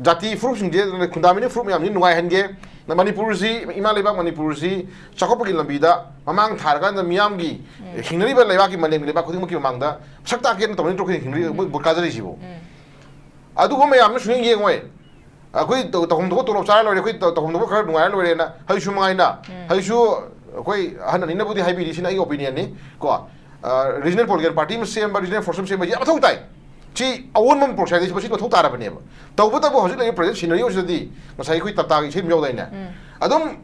ꯖꯥꯇꯤ ꯐꯨꯔꯨꯞꯁꯤꯡꯁꯦ, ꯈꯨꯟꯗꯥꯃꯤꯟꯅ ꯐꯨꯔꯨꯞ ꯃꯌꯥꯝꯁꯤ ꯅꯨꯡꯉꯥꯏꯍꯟꯒꯦ, ꯃꯅꯤꯄꯨꯔꯁꯤ, ꯏꯃꯥ ꯂꯩꯕꯥꯛ ꯃꯅꯤꯄꯨꯔꯁꯤ ꯆꯥꯎꯈꯠꯄꯒꯤ ꯂꯝꯕꯤꯗ ꯃꯃꯥꯡ ꯊꯥꯔꯀꯥꯟꯗ ꯃꯤꯌꯥꯝꯒꯤ, ꯎꯝ꯫ ꯍꯤꯡꯅꯔꯤꯕ ꯂꯩꯕꯥꯛꯀꯤ, ꯃꯥꯂꯦꯝꯒꯤ ꯂꯩꯕꯥꯛ ꯈꯨꯗꯤꯡꯃꯛꯀꯤ ꯃꯃꯥꯡꯗ ꯁꯛ ꯇꯥꯛꯀꯦꯅ ꯇꯧꯅꯤ ꯅꯠꯇ꯭ꯔꯣ ꯑꯩꯈꯣꯏ ꯍꯤꯡꯅꯔꯤ-, ꯎꯝ꯫ ꯃꯣꯏ ꯚꯣꯠ ꯀꯥꯖꯔꯤꯁꯤꯕꯨ? ꯎꯝ꯫ ꯑꯗꯨꯒꯨꯝꯕ ꯃꯌꯥꯝꯗꯨ ꯁꯨꯡꯌꯦꯡ ꯌꯦꯡꯉꯣꯏ꯫ ꯑꯩꯈꯣꯏ ꯇꯧ-, ꯇꯧꯐꯝ ꯊꯣꯛꯄ ꯇꯣꯂꯣꯞ ꯆꯥꯔ ꯂꯣꯏꯔꯦ, ꯑꯩꯈꯣꯏ ꯇꯧ-, ꯇꯧꯐꯝ ꯊꯣꯛꯄ ꯈꯔ ꯅꯨꯡꯉꯥꯏꯔ ꯂꯣꯏꯔꯦꯅ ꯍꯧꯖꯤꯛꯁꯨ ꯃꯉꯥꯏꯅ, ꯎꯝ꯫ ꯍꯧꯖꯤꯛꯁꯨ ꯑꯩꯈꯣꯏ ꯑꯍꯟ ꯑꯅꯤꯅꯕꯨꯗꯤ ꯍꯥꯏꯕꯤꯔꯤ, ꯁꯤꯅ ꯑꯩꯒꯤ opinionꯅꯤ ꯀꯣ꯫ ꯑ, regional political party ꯑꯃ ꯁꯦꯝꯕ, regional force ꯑꯃ ꯁꯦꯝꯕ, ꯌꯥꯝ ꯃꯊꯧ ꯇꯥꯏ꯫ ꯁꯤ ꯑꯑꯣꯟꯕ ꯑꯃ process ꯁꯤ ꯃꯊꯧ ꯇꯥꯔꯕꯅꯦꯕ꯫ ꯇꯧꯕꯇꯕꯨ ꯍꯧꯖꯤꯛ ꯂꯩꯔꯤꯕ present scenario ꯁꯤꯗꯗꯤ ꯉꯁꯥꯏ ꯑꯩꯈꯣꯏ ꯇꯥꯇꯥꯒꯤ ꯏꯁꯩ ꯑꯃ ꯌꯥꯎꯗꯥꯏꯅꯦ? ꯎꯝ꯫ ꯑꯗꯨꯝ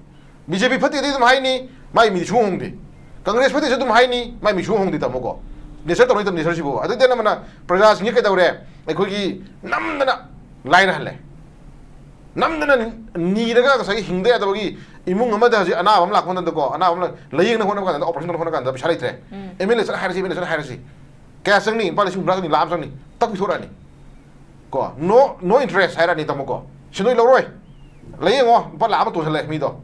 BJP ꯐꯠꯇꯦꯗꯤ ꯑꯗꯨꯝ ꯍꯥꯏꯅꯤ, ꯃꯥꯏ ꯃꯤꯗꯤ ꯁꯨꯡꯍꯣꯡ ꯍꯣꯡꯗꯦ꯫ Congress ꯐꯠꯇꯦꯁꯨ ꯑꯗꯨꯝ ꯍꯥꯏꯅꯤ, ꯃꯥꯏ ꯃꯤ ꯁꯨꯡꯍꯣꯡ ꯍꯣꯡꯗꯦ, ꯇꯥꯃꯣꯀꯣ꯫ ꯅꯦꯆꯔ ꯇꯧꯅꯩ ꯇꯧ ꯅꯦꯆꯔꯁꯤꯕꯨ꯫ ꯑꯗꯨꯗꯤ ꯑꯅꯝꯕꯅ ꯄ꯭ꯔꯖꯥꯁꯤꯡꯁꯦ ꯀꯩꯗꯧꯔꯦ? ꯑꯩꯈꯣꯏꯒꯤ ꯅꯝꯗꯅ ꯂꯥꯏꯔꯍꯜꯂꯦ꯫ ꯅꯝꯗꯅ ꯅꯤꯔꯒ ꯉꯁꯥꯏꯒꯤ ꯍꯤꯡꯗ ꯌꯥꯗꯕꯒꯤ ꯏꯃꯨꯡ ꯑꯃꯗ ꯍꯧꯖꯤꯛ ꯑꯅꯥꯕ ꯑꯃ ꯂꯥꯛꯄ ꯃꯇꯝꯗꯀꯣ, ꯑꯅꯥꯕ ꯑꯃ ꯂꯥꯏꯌꯦꯡꯅ ꯍꯣꯠꯅꯕ ꯀꯥꯟꯗ, ꯑꯣꯄꯔꯦꯁꯟ ꯇꯧꯅ ꯍꯣꯠꯅꯕ ꯀꯥꯟꯗ ꯄꯩꯁꯥ ꯂꯩꯇ꯭ꯔꯦ꯫ ꯑꯦꯝ ꯑꯦꯜ ꯑꯦ ꯆꯠ ꯍꯥꯏꯔꯁꯤ, ꯑꯦꯝ ꯑꯦꯜ ꯑꯦ ꯆꯠ ꯍꯥꯏꯔꯁꯤ, ꯀꯌꯥ ꯆꯪꯅꯤ? ꯂꯨꯄꯥ ꯂꯤꯁꯤꯡ ꯍꯨꯝꯗ꯭ꯔꯥ ꯆꯪꯅꯤ, ꯂꯥꯈ ꯑꯃ ꯆꯪꯅꯤ, ꯇꯛ ꯄꯤꯊꯣꯔꯛꯑꯅꯤ꯫ ꯀꯣ, "No, no interest" ꯍꯥꯏꯔꯛꯑꯅꯤ, ꯇꯥꯃꯣ ꯀꯣ, "ꯁꯦꯟꯗꯣꯏ ꯂꯧꯔꯣꯏ, ꯂꯥꯏꯌꯦꯡꯉꯣ, ꯂꯨꯄꯥ ꯂꯥꯈ ꯑꯃ ꯇꯣꯡꯁꯜꯂꯦ ꯃꯤꯗꯣ"꯫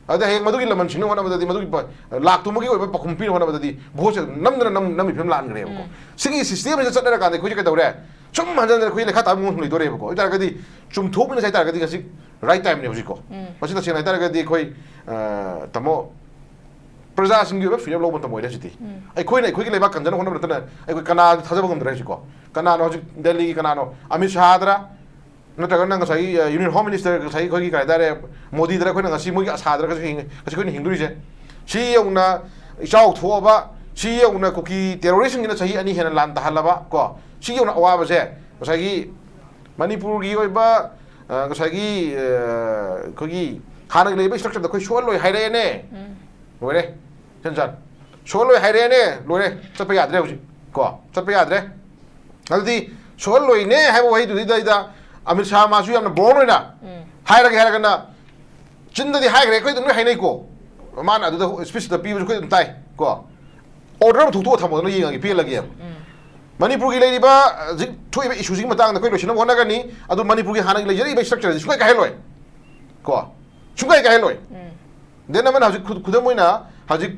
ꯑꯗꯨꯗꯤ ꯍꯌꯦꯡ ꯃꯗꯨꯒꯤ ꯂꯃꯟ ꯁꯤꯡꯅꯕ ꯍꯣꯠꯅꯕꯗꯗꯤ, ꯃꯗꯨꯒꯤ ꯄ-, ꯂꯥꯛꯇꯨꯃꯒꯤ ꯑꯣꯏꯕ ꯄꯥꯎꯈꯨꯝ ꯄꯤꯅꯕ ꯍꯣꯠꯅꯕꯗꯗꯤ ꯚꯣꯠꯁꯦ ꯅꯝꯗꯅ ꯅꯝ-, ꯅꯝꯃꯤ ꯐꯤꯕꯝ ꯂꯥꯛꯍꯟꯈ꯭ꯔꯦꯕꯀꯣ꯫ ꯎꯝ꯫ ꯁꯤꯒꯤ ꯁꯤꯁꯇꯦꯝꯁꯤꯗ ꯆꯠꯅꯔꯀꯥꯟꯗ ꯑꯩꯈꯣꯏꯁꯦ ꯀꯩꯗꯧꯔꯦ? ꯁꯨꯝ ꯍꯟꯖꯟ ꯍꯟꯖꯟ ꯑꯩꯈꯣꯏ ꯂꯩꯈꯥ ꯇꯥꯕ ꯃꯑꯣꯡ ꯁꯨꯝ ꯂꯩꯗꯣꯔꯦꯕꯀꯣ꯫ ꯑꯗꯨ ꯑꯣꯏ ꯇꯥꯔꯒꯗꯤ ꯆꯨꯝꯊꯣꯛꯃꯤꯟꯅꯁꯦ ꯍꯥꯏ ꯇꯥꯔꯒꯗꯤ ꯉꯁꯤ ꯔꯥꯏꯠ ꯇꯥꯏꯝꯅꯦ ꯍꯧꯖꯤꯛꯀꯣ꯫ ꯎꯝ꯫ ꯃꯁꯤ ꯇꯁꯦꯡꯅ ꯍꯥꯏ ꯇꯥꯔꯒꯗꯤ ꯑꯩꯈꯣꯏ, ꯑ, ꯇꯥꯃꯣ, ꯄ꯭ꯔꯖꯥꯁꯤꯡꯒꯤ ꯑꯣꯏꯕ ꯐ꯭ꯔꯤꯗꯝ ꯂꯧꯕ ꯃꯇꯝ ꯑꯣꯏꯔꯦ ꯍꯧꯖꯤꯛꯇꯤ꯫ ꯎꯝ꯫ ꯑꯩꯈꯣꯏꯅ ꯑꯩꯈꯣꯏꯒꯤ ꯂꯩꯕꯥꯛ ꯀꯟꯖꯅꯕ ꯍꯣꯠꯅꯕ ꯅꯠꯇꯅ ꯑꯩꯈꯣꯏ ꯀꯅꯥꯗ ꯊꯥꯖꯕ ꯉꯝꯗ꯭ꯔꯦ ꯍꯧꯖꯤꯛꯀꯣ꯫ ꯀꯅꯥꯅꯣ ꯍꯧꯖꯤꯛ ꯗꯦꯜꯂꯤꯒꯤ ꯀꯅꯥꯅꯣ? ꯑꯃꯤꯠ ꯁꯥꯍꯗ꯭ꯔꯥ? ꯅꯠꯇ꯭ꯔꯒꯅ ꯉꯁꯥꯏꯒꯤ, ꯑ, ꯌꯨꯅꯤꯌꯟ ꯍꯣꯝ ꯃꯤꯅꯤꯁꯇꯔ, ꯉꯁꯥꯏꯒꯤ ꯑꯩꯈꯣꯏꯒꯤ ꯀꯩ ꯍꯥꯏꯇꯥꯔꯦ, ꯃꯣꯗꯤꯗꯔ, ꯑꯩꯈꯣꯏꯅ ꯉꯁꯤ ꯃꯣꯏꯒꯤ ꯑꯁꯥꯗꯔ ꯉꯁꯤ ꯍꯤꯡ-, ꯉꯁꯤ ꯑꯩꯈꯣꯏꯅ ꯍꯤꯡꯗꯣꯔꯤꯁꯦ? ꯁꯤ ꯌꯧꯅ ꯏꯆꯥꯎ ꯊꯣꯛꯑꯕ, ꯁꯤ ꯌꯧꯅ ꯀꯨꯀꯤ ꯇꯦꯔꯣꯔꯤꯁꯁꯤꯡꯁꯤꯅ ꯆꯍꯤ ꯑꯅꯤ ꯍꯦꯟꯅ ꯂꯥꯟ ꯇꯥꯍꯜꯂꯕ ꯀꯣ, ꯁꯤ ꯌꯧꯅ ꯑꯋꯥꯕꯁꯦ ꯉꯁꯥꯏꯒꯤ ꯃꯅꯤꯄꯨꯔꯒꯤ ꯑꯣꯏꯕ, ꯑ, ꯉꯁꯥꯏꯒꯤ, ꯑ, ꯑꯩꯈꯣꯏꯒꯤ ꯍꯥꯟꯅꯒꯤ ꯂꯩꯔꯤꯕ ꯏꯁꯇ꯭ꯔꯛꯆꯔꯗ ꯑꯩꯈꯣꯏ ꯁꯣꯛꯍꯜꯂꯣꯏ ꯍꯥꯏꯔꯛꯑꯦꯅꯦ꯫ ꯎꯝ꯫ ꯂꯣꯏꯔꯦ꯫ ꯁꯟ ꯁꯟ꯫ ꯁꯣꯛꯍꯜꯂꯣꯏ ꯍꯥꯏꯔꯛꯑꯦꯅꯦ꯫ ꯂꯣꯏꯔꯦ꯫ ꯆꯠꯄ ꯌꯥꯗ꯭ꯔꯦ ꯍꯧꯖꯤꯛ꯫ ꯀꯣ? ꯆꯠꯄ ꯌꯥꯗ꯭ꯔꯦ꯫ ꯑꯗꯨꯗꯤ ꯁꯣꯛꯍꯜꯂꯣꯏꯅꯦ ꯍꯥꯏꯕ ꯋꯥꯍꯩꯗꯨꯗꯩꯗ ꯑꯃꯤꯠ ꯁꯥꯍ ꯃꯥꯁꯨ ꯌꯥꯝꯅ ꯕꯣꯜ ꯑꯣꯏꯅ ꯎꯝ꯫ ꯍꯥꯏꯔꯒꯦ ꯍꯥꯏꯔꯒꯅ, ꯆꯤꯟꯗꯗꯤ ꯍꯥꯏꯈ꯭ꯔꯦ, ꯑꯩꯈꯣꯏ ꯑꯗꯨꯝ ꯂꯣꯏ ꯍꯥꯏꯅꯩꯀꯣ꯫ ꯃꯥꯅ ꯑꯗꯨꯗ ꯁ꯭ꯄꯤꯆꯇ ꯄꯤꯕꯁꯨ ꯑꯩꯈꯣꯏ ꯑꯗꯨꯝ ꯇꯥꯏ ꯀꯣ꯫ ꯑꯣꯔꯗꯔ ꯑꯃ ꯊꯣꯛꯇꯣꯛꯑ ꯊꯝꯃꯣꯗꯅ ꯌꯦꯡꯉꯒꯦ, ꯄꯦꯜꯂꯒꯦ꯫ ꯎꯝ꯫ ꯃꯅꯤꯄꯨꯔꯒꯤ ꯂꯩꯔꯤꯕ ꯍꯧꯖꯤꯛ ꯊꯣꯛꯏꯕ ꯏꯁꯨꯁꯤꯒꯤ ꯃꯇꯥꯡꯗ ꯑꯩꯈꯣꯏ ꯂꯣꯏꯁꯤꯟꯅꯕ ꯍꯣꯠꯅꯒꯅꯤ꯫ ꯑꯗꯨ ꯃꯅꯤꯄꯨꯔꯒꯤ ꯍꯥꯟꯅꯒꯤ ꯂꯩꯖꯔꯤꯕ ꯏꯁꯇ꯭ꯔꯛꯆꯔꯁꯤ ꯁꯨꯡꯀꯥꯏ ꯀꯥꯏꯍꯜꯂꯣꯏ ꯀꯣ꯫ ꯁꯨꯡꯀꯥꯏ ꯀꯥꯏꯍꯜꯂꯣꯏ꯫ ꯎꯝ꯫ ꯗꯦꯟ ꯑꯃꯅ ꯍꯧꯖꯤꯛ ꯈꯨ-, ꯈꯨꯗꯝ ꯑꯣꯏꯅ ꯍꯧꯖꯤꯛ,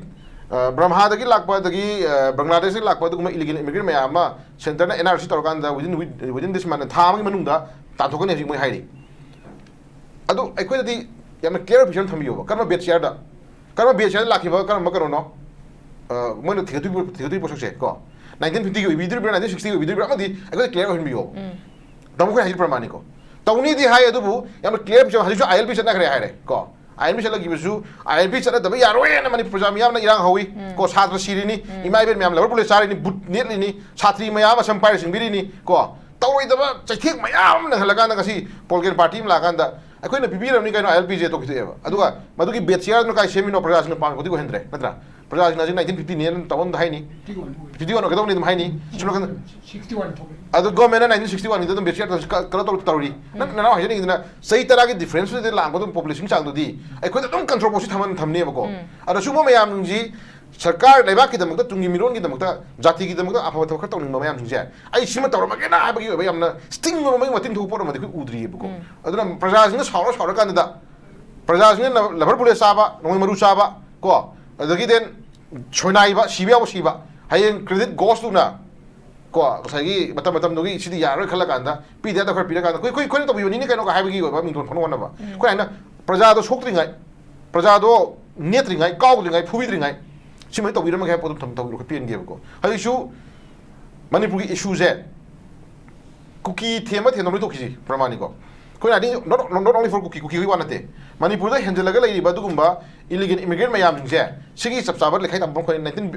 ꯑ, ꯕ꯭ꯔꯝꯍꯥꯗꯒꯤ ꯂꯥꯛꯄ, ꯑꯗꯒꯤ, ꯑ, ꯕꯪꯒ꯭ꯂꯥꯗꯦꯁꯇꯒꯤ ꯂꯥꯛꯄ ꯑꯗꯨꯒꯨꯝꯕ ꯏꯂꯤꯒꯦꯜ ꯏꯃꯤꯒ꯭ꯔꯦꯟ ꯃꯌꯥꯝ ꯑꯃ ꯁꯦꯟꯇꯔꯅ ꯑꯦꯟ ꯑꯥꯔ ꯁꯤ ꯇꯧꯔꯀꯥꯟꯗ within, within this month, ꯊꯥ ꯑꯃꯒꯤ ꯃꯅꯨꯡꯗ ꯇꯥꯟꯊꯣꯛꯀꯅꯤ ꯍꯧꯖꯤꯛ ꯃꯣꯏ ꯍꯥꯏꯔꯤ꯫ ꯑꯗꯨ ꯑꯩꯈꯣꯏꯗꯗꯤ ꯌꯥꯝꯅ ꯀ꯭ꯂꯤꯌꯥꯔ ꯄꯤꯛꯆꯔ ꯑꯃ ꯊꯝꯕꯤꯌꯣꯕ꯫ ꯀꯔꯝꯕ ꯕꯦꯠꯁ ꯌꯥꯔꯗ, ꯀꯔꯝꯕ ꯕꯦꯠꯁ ꯌꯥꯔꯗ ꯂꯥꯛꯈꯤꯕ ꯀꯔꯝꯕ ꯀꯩꯅꯣꯅꯣ? ꯑ, ꯃꯣꯏꯅ ꯊꯤꯒꯠꯇꯣꯏꯕ, ꯊꯤꯒꯠꯇꯣꯏꯕ ꯄꯣꯠꯁꯛꯁꯦ ꯀꯣ, ꯅꯥꯏꯟꯇꯤꯟ ꯐꯤꯐꯇꯤꯒꯤ ꯑꯣꯏꯕꯤꯗꯣꯔꯤꯕ꯭ꯔꯥ, ꯅꯥꯏꯟꯇꯤꯟ ꯁꯤꯛꯁꯇꯤꯒꯤ ꯑꯣꯏꯕꯤꯗꯣꯔꯤꯕ꯭ꯔꯥ, ꯑꯃꯗꯤ ꯑꯩꯈꯣꯏꯗ ꯀ꯭ꯂꯤꯌꯥꯔ ꯑꯣꯏꯍꯟꯕꯤꯌꯣꯕ꯫ ꯎꯝ꯫ ꯇꯥꯃꯣ ꯑꯩꯈꯣꯏꯅ ꯍꯥꯏꯁꯤ ꯄ꯭ꯔꯃꯥꯅꯤꯀꯣ꯫ ꯇꯧꯅꯤꯗꯤ ꯍꯥꯏ, ꯑꯗꯨꯕꯨ ꯌꯥꯝꯅ ꯀ꯭ꯂꯤꯌꯥꯔ ꯄꯤꯛꯆꯔ, ꯍꯧꯖꯤꯛꯁꯨ ꯑꯥꯏ ꯑꯦꯜ ꯄꯤ ꯆꯠꯅꯈ꯭ꯔꯦ ꯍꯥꯏꯔꯦ ꯀꯣ꯫ ꯑꯥꯏ ꯑꯦꯜ ꯄꯤ ꯆꯠꯂꯈꯤꯕꯁꯨ, ꯑꯥꯏ ꯑꯦꯜ ꯄꯤ ꯆꯠꯅꯗꯕ ꯌꯥꯔꯣꯏꯅ ꯃꯅꯤꯄꯨꯔ ꯄ꯭ꯔꯖꯥ ꯃꯤꯌꯥꯝꯅ ꯏꯔꯥꯡ ꯍꯧꯏ ꯎꯝ꯫ ꯀꯣ, ꯁꯥꯇ꯭ꯔ ꯁꯤꯔꯤꯅꯤ, ꯎꯝ꯫ ꯏꯃꯥ ꯏꯕꯦꯟ ꯃꯌꯥꯝ ꯂꯕꯔ ꯕꯨꯂꯦꯠ ꯆꯥꯔꯤꯅꯤ, ꯕꯨꯠ ꯅꯦꯠꯂꯤꯅꯤ, ꯁꯥꯇ꯭ꯔꯤ ꯃꯌꯥꯝ ꯑꯃ ꯁꯝ ꯄꯥꯏꯔ ꯆꯤꯡꯕꯤꯔꯤꯅꯤ ꯀꯣ꯫ ꯇꯧꯔꯣꯏꯗꯕ ꯆꯩꯊꯦꯛ ꯃꯌꯥꯝ ꯑꯃ ꯅꯪꯍꯜꯂꯀꯥꯟꯗ ꯉꯁꯤ ꯄꯣꯂꯤꯇꯤꯀꯦꯜ ꯄꯥꯔꯇꯤ ꯑꯃ ꯂꯥꯛꯑꯀꯥꯟꯗ ꯑꯩꯈꯣꯏꯅ ꯄꯤꯕꯤꯔꯕꯅꯤ ꯀꯩꯅꯣ ꯑꯥꯏ ꯑꯦꯜ ꯄꯤꯁꯦ ꯇꯣꯛꯈꯤꯗꯣꯛꯑꯦꯕ꯫ ꯑꯗꯨꯒ ꯃꯗꯨꯒꯤ ꯕꯦꯠꯁ ꯌꯥꯔꯗꯨꯅ ꯀꯥꯏ ꯁꯦꯝꯃꯤꯅꯣ? ꯄ꯭ꯔꯖꯥꯁꯤꯡꯅ ꯄꯥꯝꯃꯤꯕꯗꯤ ꯑꯣꯏꯍꯟꯗ꯭ꯔꯦ, ꯅꯠꯇ꯭ꯔꯥ? ꯄ꯭ꯔꯖꯥꯁꯤꯡꯅ ꯍꯧꯖꯤꯛ ꯅꯥꯏꯟꯇꯤꯟ ꯐꯤꯐꯇꯤꯅꯦꯅ ꯇꯧꯐꯝꯗ ꯍꯥꯏꯅꯤ, ꯁꯤꯛꯁꯇꯤ ꯋꯥꯟ ꯑꯣꯏ꯫ ꯐꯤꯐꯇꯤ ꯋꯥꯟ ꯑꯣꯏꯒꯗꯧꯅꯤ ꯑꯗꯨꯝ ꯍꯥꯏꯅꯤ, ꯁꯣꯝ ꯅꯥꯀꯟꯗ ꯁꯤꯛꯁꯇꯤ ꯋꯥꯟ ꯊꯣꯛꯂꯛꯑꯦ꯫ ꯑꯗꯣ ꯒꯣꯔꯃꯦꯟꯅ ꯅꯥꯏꯟꯇꯤꯟ ꯁꯤꯛꯁꯇꯤ ꯋꯥꯟꯒꯤꯗ ꯑꯗꯨꯝ ꯕꯦꯁꯤꯌꯥꯔ ꯀꯩꯅꯣ ꯇꯧ ꯇꯧꯔꯤ꯫ ꯅꯪ ꯅꯅꯥꯎ ꯍꯥꯏꯖꯅꯤꯡꯉꯤꯗꯅ ꯆꯍꯤ ꯇꯔꯥꯒꯤ ꯗꯤꯐ꯭ꯔꯦꯟꯁꯇꯨꯗꯤ ꯂꯥꯛꯄ ꯑꯗꯨꯝ ꯄꯣꯄꯨꯂꯦꯁꯟ ꯆꯥꯡꯗꯨꯗꯤ ꯑꯩꯈꯣꯏꯗ ꯑꯗꯨꯝ ꯀꯟꯇ꯭ꯔꯣꯕꯔꯁꯤ ꯊꯝꯃꯟ ꯊꯝꯅꯦꯕꯀꯣ꯫ ꯑꯗꯣ ꯁꯤꯒꯨꯝꯕ ꯃꯌꯥꯝꯁꯤ ꯁꯔꯀꯥꯔ ꯂꯩꯕꯥꯛꯀꯤꯗꯃꯛꯇ, ꯇꯨꯡꯒꯤ ꯃꯤꯔꯣꯟꯒꯤꯗꯃꯛꯇ, ꯖꯥꯇꯤꯒꯤꯗꯃꯛꯇ ꯑꯐꯕ ꯊꯕꯛ ꯈꯔ ꯇꯧꯅꯤꯡꯕ ꯃꯌꯥꯝꯁꯤꯡꯁꯦ ꯑꯩ ꯁꯤꯃ ꯇꯧꯔꯝꯃꯒꯦꯅ ꯍꯥꯏꯕꯒꯤ ꯑꯣꯏꯕ ꯌꯥꯝꯅ ꯁ꯭ꯇꯤꯡ ꯑꯃ, ꯃꯩ ꯃꯇꯤꯟ ꯊꯣꯛꯄ ꯄꯣꯠ ꯑꯃꯗꯤ ꯑꯩꯈꯣꯏ ꯎꯗ꯭ꯔꯤꯑꯕꯀꯣ꯫ ꯑꯗꯨꯅ ꯄ꯭ꯔꯖꯥꯁꯤꯡꯅ ꯁꯥꯎꯔ ꯁꯥꯎꯔꯀꯥꯟꯗ ꯄ꯭ꯔꯖꯥꯁꯤꯡꯅ ꯂꯕꯔ ꯕꯨꯂꯦꯠ ꯆꯥꯕ, ꯅꯣꯡꯃꯩ ꯃꯔꯨ ꯆꯥꯕ ꯀꯣ, ꯑꯗꯒꯤ ꯗꯦꯟ ꯁꯣꯏꯅꯥꯏꯕ, ꯁꯤꯕ ꯌꯥꯕ ꯁꯤꯕ, ꯍꯌꯦꯡ ꯀ꯭ꯔꯦꯗꯤꯠ ꯒꯣꯁꯇꯨꯅ ꯀꯣ ꯉꯁꯥꯏꯒꯤ ꯃꯇꯝ ꯃꯇꯝꯗꯨꯒꯤ ꯁꯤꯗꯤ ꯌꯥꯔꯔꯣꯏ ꯈꯜꯂ ꯀꯥꯟꯗ ꯄꯤꯗ ꯌꯥꯗꯕ ꯈꯔ ꯄꯤꯔꯀꯥꯟꯗ ꯑꯩꯈꯣꯏ ꯑꯩꯈꯣꯏ ꯑꯩꯈꯣꯏꯅ ꯇꯧꯕꯤꯕꯅꯤꯅꯦ ꯀꯩꯅꯣꯒ ꯍꯥꯏꯕꯒꯤ ꯑꯣꯏꯕ ꯃꯤꯡꯊꯣꯟ ꯐꯪꯅꯕ ꯍꯣꯠꯅꯕ꯫ ꯑꯩꯈꯣꯏ ꯍꯥꯏꯅ ꯄ꯭ꯔꯖꯥꯗꯣ ꯁꯣꯛꯇ꯭ꯔꯤꯉꯩ, ꯄ꯭ꯔꯖꯥꯗꯣ ꯅꯦꯠꯇ꯭ꯔꯤꯉꯩ, ꯀꯥꯎꯗ꯭ꯔꯤꯉꯩ, ꯐꯨꯕꯤꯗ꯭ꯔꯤꯉꯩ ꯁꯤꯃꯗꯤ ꯇꯧꯕꯤꯔꯝꯃꯒꯦ ꯍꯥꯏꯕ ꯄꯣꯠꯇꯣ ꯊꯝ- ꯇꯧꯕꯤꯔꯣ, ꯈꯔ ꯄꯦꯟꯒꯦꯕꯀꯣ꯫ ꯍꯧꯖꯤꯛꯁꯨ ꯃꯅꯤꯄꯨꯔꯒꯤ ꯏꯁꯨꯁꯦ ꯀꯨꯀꯤ ꯊꯦꯝꯕ ꯊꯦꯝꯗꯕ ꯂꯣꯏ ꯇꯣꯛꯈꯤꯁꯤ ꯄ꯭ꯔꯃꯥꯅꯤꯀꯣ꯫ ꯑꯩꯈꯣꯏꯅ ꯍꯥꯏꯗꯤ not not only for ꯀꯨꯀꯤ, ꯀꯨꯀꯤꯒꯤ ꯋꯥ ꯅꯠꯇꯦ, ꯃꯅꯤꯄꯨꯔꯗ ꯍꯦꯟꯖꯜꯂꯒ ꯂꯩꯔꯤꯕ ꯑꯗꯨꯒꯨꯝꯕ ꯏꯂꯤꯒꯦꯜ ꯏꯃꯤꯒ꯭ꯔꯦꯟ ꯃꯌꯥꯝꯁꯤꯡꯁꯦ ꯁꯤꯒꯤ ꯆꯞ ꯆꯥꯕ ꯂꯩꯈꯥꯏ ꯇꯝꯐꯝ ꯑꯩꯈꯣꯏ ꯅꯥꯏꯟꯇꯤꯟ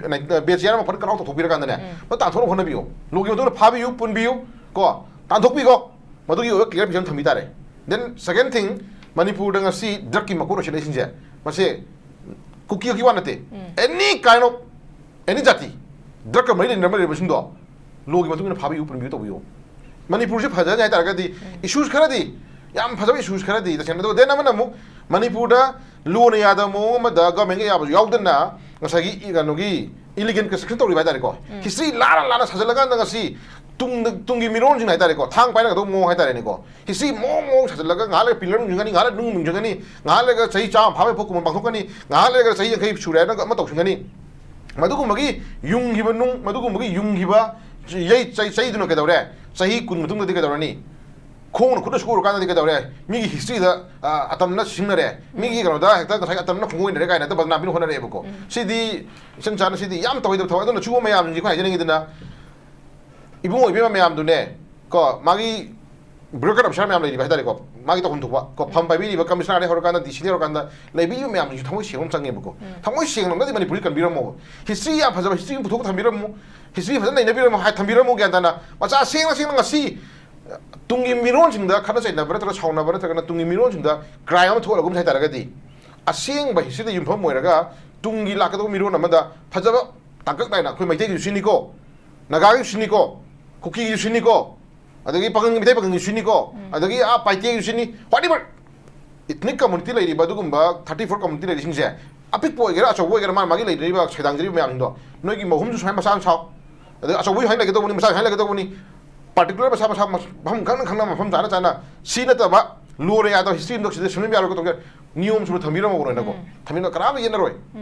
ꯕꯦꯆꯤꯌꯥꯔ ꯑꯃ ꯐꯖꯅ ꯀꯠ ꯑꯥꯎꯠ ꯇꯧꯊꯣꯛꯄꯤꯔꯀꯥꯟꯗꯅꯦ ꯐꯖꯅ ꯇꯥꯟꯊꯣꯛꯅꯕ ꯍꯣꯠꯅꯕꯤꯌꯨ꯫ ꯂꯣꯒꯤ ꯃꯇꯨꯡꯗ ꯐꯥꯕꯤꯌꯨ, ꯄꯨꯟꯕꯤꯌꯨ ꯀꯣ, ꯇꯥꯟꯊꯣꯛꯄꯤꯈꯣ꯫ ꯃꯗꯨꯒꯤ ꯑꯣꯏꯕ ꯀ꯭ꯂꯤꯌꯥꯔ ꯄꯤꯛꯆꯔ ꯑꯃ ꯊꯝꯕꯤ ꯇꯥꯔꯦ꯫ ꯗꯦꯟ ꯁꯦꯀꯦꯟ ꯊꯤꯡ, ꯃꯅꯤꯄꯨꯔꯗ ꯉꯁꯤ ꯗ꯭ꯔꯛꯀꯤ ꯃꯀꯣꯟ ꯑꯣꯏꯁꯤꯜꯂꯛꯏꯁꯤꯡꯁꯦ ꯃꯁꯦ ꯀꯨꯀꯤ ꯈꯛꯀꯤ ꯋꯥ ꯅꯠꯇꯦ, ꯑꯦꯅꯤ ꯀꯥꯏꯟ ꯑꯣꯐ ꯑꯦꯅꯤ ꯖꯥꯇꯤ ꯗ꯭ꯔꯛꯀ ꯃꯔꯤ ꯂꯩꯅꯔꯝꯕ ꯂꯩꯔꯤꯕꯁꯤꯡꯗꯣ ꯂꯣꯒꯤ ꯃꯇꯨꯡ ꯏꯟꯅ ꯐꯥꯕꯤꯌꯨ, ꯄꯨꯟꯕꯤꯌꯨ ꯇꯧꯕꯤꯌꯨ꯫ ꯃꯅꯤꯄꯨꯔꯁꯤ ꯐꯖꯅꯤ ꯍꯥꯏꯇꯥꯔꯒꯗꯤ ꯏꯁꯨꯁ ꯈꯔꯗꯤ, ꯌꯥꯝ ꯐꯖꯕ ꯏꯁꯨꯁ ꯈꯔꯗꯤ ꯇꯁꯦꯡꯅ, ꯑꯗꯨꯒ ꯗꯦꯟ ꯑꯃꯅ ꯑꯃꯨꯛ ꯃꯅꯤꯄꯨꯔꯗ ꯂꯣꯅ ꯌꯥꯗꯕ ꯃꯑꯣꯡ ꯑꯃꯗ ꯒꯚꯔꯟꯃꯦꯟꯒ ꯌꯥꯕꯁꯨ ꯌꯥꯎꯗꯅ ꯉꯁꯥꯏꯒꯤ ꯏ- ꯀꯩꯅꯣꯒꯤ ꯏꯂꯤꯒꯦꯟ ꯀꯟꯁꯇ꯭ꯔꯛꯁꯟ ꯇꯧꯔꯤꯕ ꯍꯥꯏꯇꯥꯔꯦꯀꯣ꯫ ꯍꯤꯁꯇ꯭ꯔꯤ ꯂꯥꯟꯅ ꯂꯥꯟꯅ ꯁꯥꯖꯜꯂꯀꯥꯟꯗ ꯉꯁꯤ ꯇꯨꯡꯗ ꯇꯨꯡꯒꯤ ꯃꯤꯔꯣꯟꯁꯤꯡ ꯍꯥꯏꯇꯥꯔꯦꯀꯣ, ꯊꯥꯡ ꯄꯥꯏꯔꯒꯗꯧꯕ ꯃꯑꯣꯡ ꯍꯥꯏꯇꯥꯔꯦꯅꯦꯀꯣ꯫ ꯍꯤꯁꯇ꯭ꯔꯤ ꯃꯑꯣꯡ ꯃꯑꯣꯡ ꯁꯥꯖꯜꯂꯒ ꯉꯥꯏꯍꯥꯛ ꯂꯩꯔꯒ ꯄꯤꯂꯔ ꯑꯃꯨꯛ ꯌꯨꯡꯉꯅꯤ, ꯉꯥꯏꯍꯥꯛ ꯂꯩꯔꯒ ꯅꯨꯡ ꯑꯃꯨꯛ ꯌꯨꯡꯉꯅꯤ, ꯉꯥꯏꯍꯥꯛ ꯂꯩꯔꯒ ꯆꯍꯤ ꯆꯥꯝꯃ ꯐꯥꯕꯒꯤ ꯄꯣꯠꯀꯨꯝꯕ ꯄꯥꯡꯊꯣꯛꯀꯅꯤ, ꯉꯥꯏꯍꯥꯛ ꯂꯩꯔꯒ ꯆꯍꯤ ꯌꯥꯡꯈꯩ ꯁꯨꯔꯦ ꯍꯥꯏꯅ ꯑꯃ ꯇꯧꯁꯤꯟꯒꯅꯤ꯫ ꯃꯗꯨꯒꯨꯝꯕꯒꯤ ꯌꯨꯡꯈꯤꯕ ꯅꯨꯡ, ꯃꯗꯨꯒꯨꯝꯕꯒꯤ ꯌꯨꯡꯈꯤꯕ ꯌꯩ ꯆꯩ ꯆꯩꯗꯨꯅ ꯀꯩꯗꯧꯔꯦ? ꯆꯍꯤ ꯀꯨꯟ ꯃꯇꯨꯡꯗꯗꯤ ꯀꯩꯗꯧꯔꯅꯤ? ꯈꯣꯡꯅ ꯈꯨꯠꯅ ꯁꯨꯔꯀꯥꯟꯗꯗꯤ ꯀꯩꯗꯧꯔꯦ? ꯃꯤꯒꯤ ꯍꯤꯁꯇ꯭ꯔꯤꯗ ꯑ, ꯑꯇꯝꯅ ꯁꯤꯖꯤꯟꯅꯔꯦ, ꯃꯤꯒꯤ ꯀꯩꯅꯣꯗ ꯍꯦꯛꯇ ꯉꯁꯥꯏ ꯑꯇꯝꯅ ꯈꯣꯡꯒꯣꯏꯅꯔꯦ ꯀꯥꯏꯅ ꯍꯦꯛꯇ ꯕꯗꯅꯥꯝ ꯄꯤꯅ ꯍꯣꯠꯅꯔꯛꯑꯦꯕꯀꯣ꯫ ꯁꯤꯗꯤ ꯏꯆꯝ ꯆꯥꯅ ꯁꯤꯗꯤ ꯌꯥꯝ ꯇꯧꯍꯩꯗꯕ ꯊꯕꯛ꯫ ꯑꯗꯨꯅ ꯁꯤꯒꯨꯝꯕ ꯃꯌꯥꯝꯁꯤꯡꯁꯦ ꯑꯩꯈꯣꯏ ꯍꯥꯏꯖꯅꯤꯡꯉꯤꯗꯅ ꯏꯕꯨꯡꯉꯣ ꯏꯕꯦꯝꯃ ꯃꯌꯥꯝꯗꯨꯅꯦ ꯀꯣ, ꯃꯥꯒꯤ ꯕ꯭ꯌꯨꯔꯣꯀ꯭ꯔꯦꯠ ꯑꯣꯐꯤꯁꯥꯔ ꯃꯌꯥꯝ ꯂꯩꯔꯤꯕ ꯍꯥꯏꯇꯥꯔꯦꯀꯣ, ꯃꯥꯒꯤ ꯇꯧꯐꯝ ꯊꯣꯛꯄ ꯀꯣ, ꯐꯝ ꯄꯥꯏꯕꯤꯔꯤꯕ ꯀꯃꯤꯁꯅꯔꯗꯩ ꯍꯧꯔꯀꯥꯟꯗ ꯗꯤ ꯁꯤꯗꯩ ꯍꯧꯔꯀꯥꯟꯗ ꯂꯩꯕꯤꯔꯤꯕ ꯃꯌꯥꯝꯁꯤꯡꯁꯨ ꯊꯃꯣꯏ ꯁꯦꯡꯕ ꯑꯃ ꯆꯪꯉꯦꯕꯀꯣ꯫ ꯊꯃꯣꯏ ꯁꯦꯡꯂꯝꯒꯗꯤ ꯃꯅꯤꯄꯨꯔꯁꯤ ꯀꯟꯕꯤꯔꯝꯃꯣꯕ꯫ ꯍꯤꯁꯇ꯭ꯔꯤ ꯌꯥꯝ ꯐꯖꯕ ꯍꯤꯁꯇ꯭ꯔꯤ ꯑꯃ ꯄꯨꯊꯣꯛꯑ ꯊꯝꯕꯤꯔꯝꯃꯨ, ꯍꯤꯁꯇ꯭ꯔꯤ ꯐꯖꯅ ꯅꯩꯅꯕꯤꯔꯝꯃꯨ, ꯍꯥꯏ ꯊꯝꯕꯤꯔꯝꯃꯨ ꯒ꯭ꯌꯥꯟ ꯇꯥꯅ꯫ ꯃꯆꯥ ꯁꯦꯡꯅ ꯁꯦꯡꯅ ꯉꯁꯤ ꯇꯨꯡꯒꯤ ꯃꯤꯔꯣꯟꯁꯤꯡꯗ ꯈꯠꯅ ꯆꯩꯅꯕ ꯅꯠꯇ꯭ꯔꯒ ꯁꯥꯎꯅꯕ ꯅꯠꯇ꯭ꯔꯒꯅ ꯇꯨꯡꯒꯤ ꯃꯤꯔꯣꯟꯁꯤꯡꯗ ꯀ꯭ꯔꯥꯏꯝ ꯑꯃ ꯊꯣꯛꯍꯜꯂꯒꯨꯝꯁꯦ ꯍꯥꯏꯇꯥꯔꯒꯗꯤ ꯑꯁꯦꯡꯕ ꯍꯤꯁꯇ꯭ꯔꯤꯗ ꯌꯨꯝꯐꯝ ꯑꯣꯏꯔꯒ ꯇꯨꯡꯒꯤ ꯂꯥꯛꯀꯗꯧꯕ ꯃꯤꯔꯣꯟ ꯑꯃꯗ ꯐꯖꯕ ꯇꯥꯡꯀꯛ ꯅꯥꯏꯅ ꯑꯩꯈꯣꯏ ꯃꯩꯇꯩꯒꯤꯁꯨ ꯁꯤꯅꯤꯀꯣ, ꯅꯥꯒꯥꯒꯤꯁꯨ ꯁꯤꯅꯤꯀꯣ, ꯀꯨꯀꯤꯒꯤꯁꯨ ꯁꯤꯅꯤꯀꯣ, ꯑꯗꯒꯤ ꯄꯥꯉꯜ, ꯃꯩꯇꯩ ꯄꯥꯉꯜꯒꯤꯁꯨ ꯁꯤꯅꯤꯀꯣ, ꯑꯗꯒꯤ ꯑꯥ ꯄꯥꯏꯇꯦꯒꯤꯁꯨ ꯁꯤꯅꯤ, whatever ethnic community ꯂꯩꯔꯤꯕ ꯑꯗꯨꯒꯨꯝꯕ thirty four community ꯂꯩꯔꯤꯁꯤꯡꯁꯦ, ꯑꯄꯤꯛꯄ ꯑꯣꯏꯒꯦꯔꯥ ꯑꯆꯧꯕ ꯑꯣꯏꯒꯦꯔꯥ, ꯃꯥ ꯃꯥꯒꯤ ꯂꯩꯅꯔꯤꯕ ꯁꯩꯗꯥꯡꯖꯔꯤꯕ ꯃꯌꯥꯝꯁꯤꯡꯗꯣ, ꯅꯣꯏꯒꯤ ꯃꯍꯨꯝꯁꯨ ꯁꯨꯃꯥꯏꯅ ꯃꯆꯥ ꯑꯃ ꯁꯥꯎ, ꯑꯗꯩ ꯑꯆꯧꯕꯒꯤ ꯁꯨꯃꯥꯏꯅ ꯂꯩꯒꯗꯧꯕꯅꯤ, ꯃꯆꯥ ꯁꯨꯃꯥꯏꯅ ꯂꯩꯒꯗꯧꯕꯅꯤ, particular ꯃꯁꯥ ꯃꯁꯥ ꯃꯐꯝ ꯈꯪꯅ ꯈꯪꯅ ꯃꯐꯝ ꯆꯥꯅ ꯆꯥꯅ ꯁꯤ ꯅꯠꯇꯕ ꯂꯣꯔꯦ ꯌꯥꯗꯕ history ꯑꯃꯗꯣ ꯁꯤꯗ ꯁꯦꯝꯖꯤꯟꯕ ꯌꯥꯔꯣꯏ ꯀꯧꯊꯣꯛꯀꯦ, ꯅꯤꯌꯣꯝ ꯆꯨꯝꯅ ꯊꯝꯕꯤꯔꯝꯃꯕꯅꯤꯅꯀꯣ, ꯊꯝꯕꯤꯔꯝꯃ ꯀꯅꯥꯝꯇ ꯌꯦꯠꯅꯔꯣꯏ꯫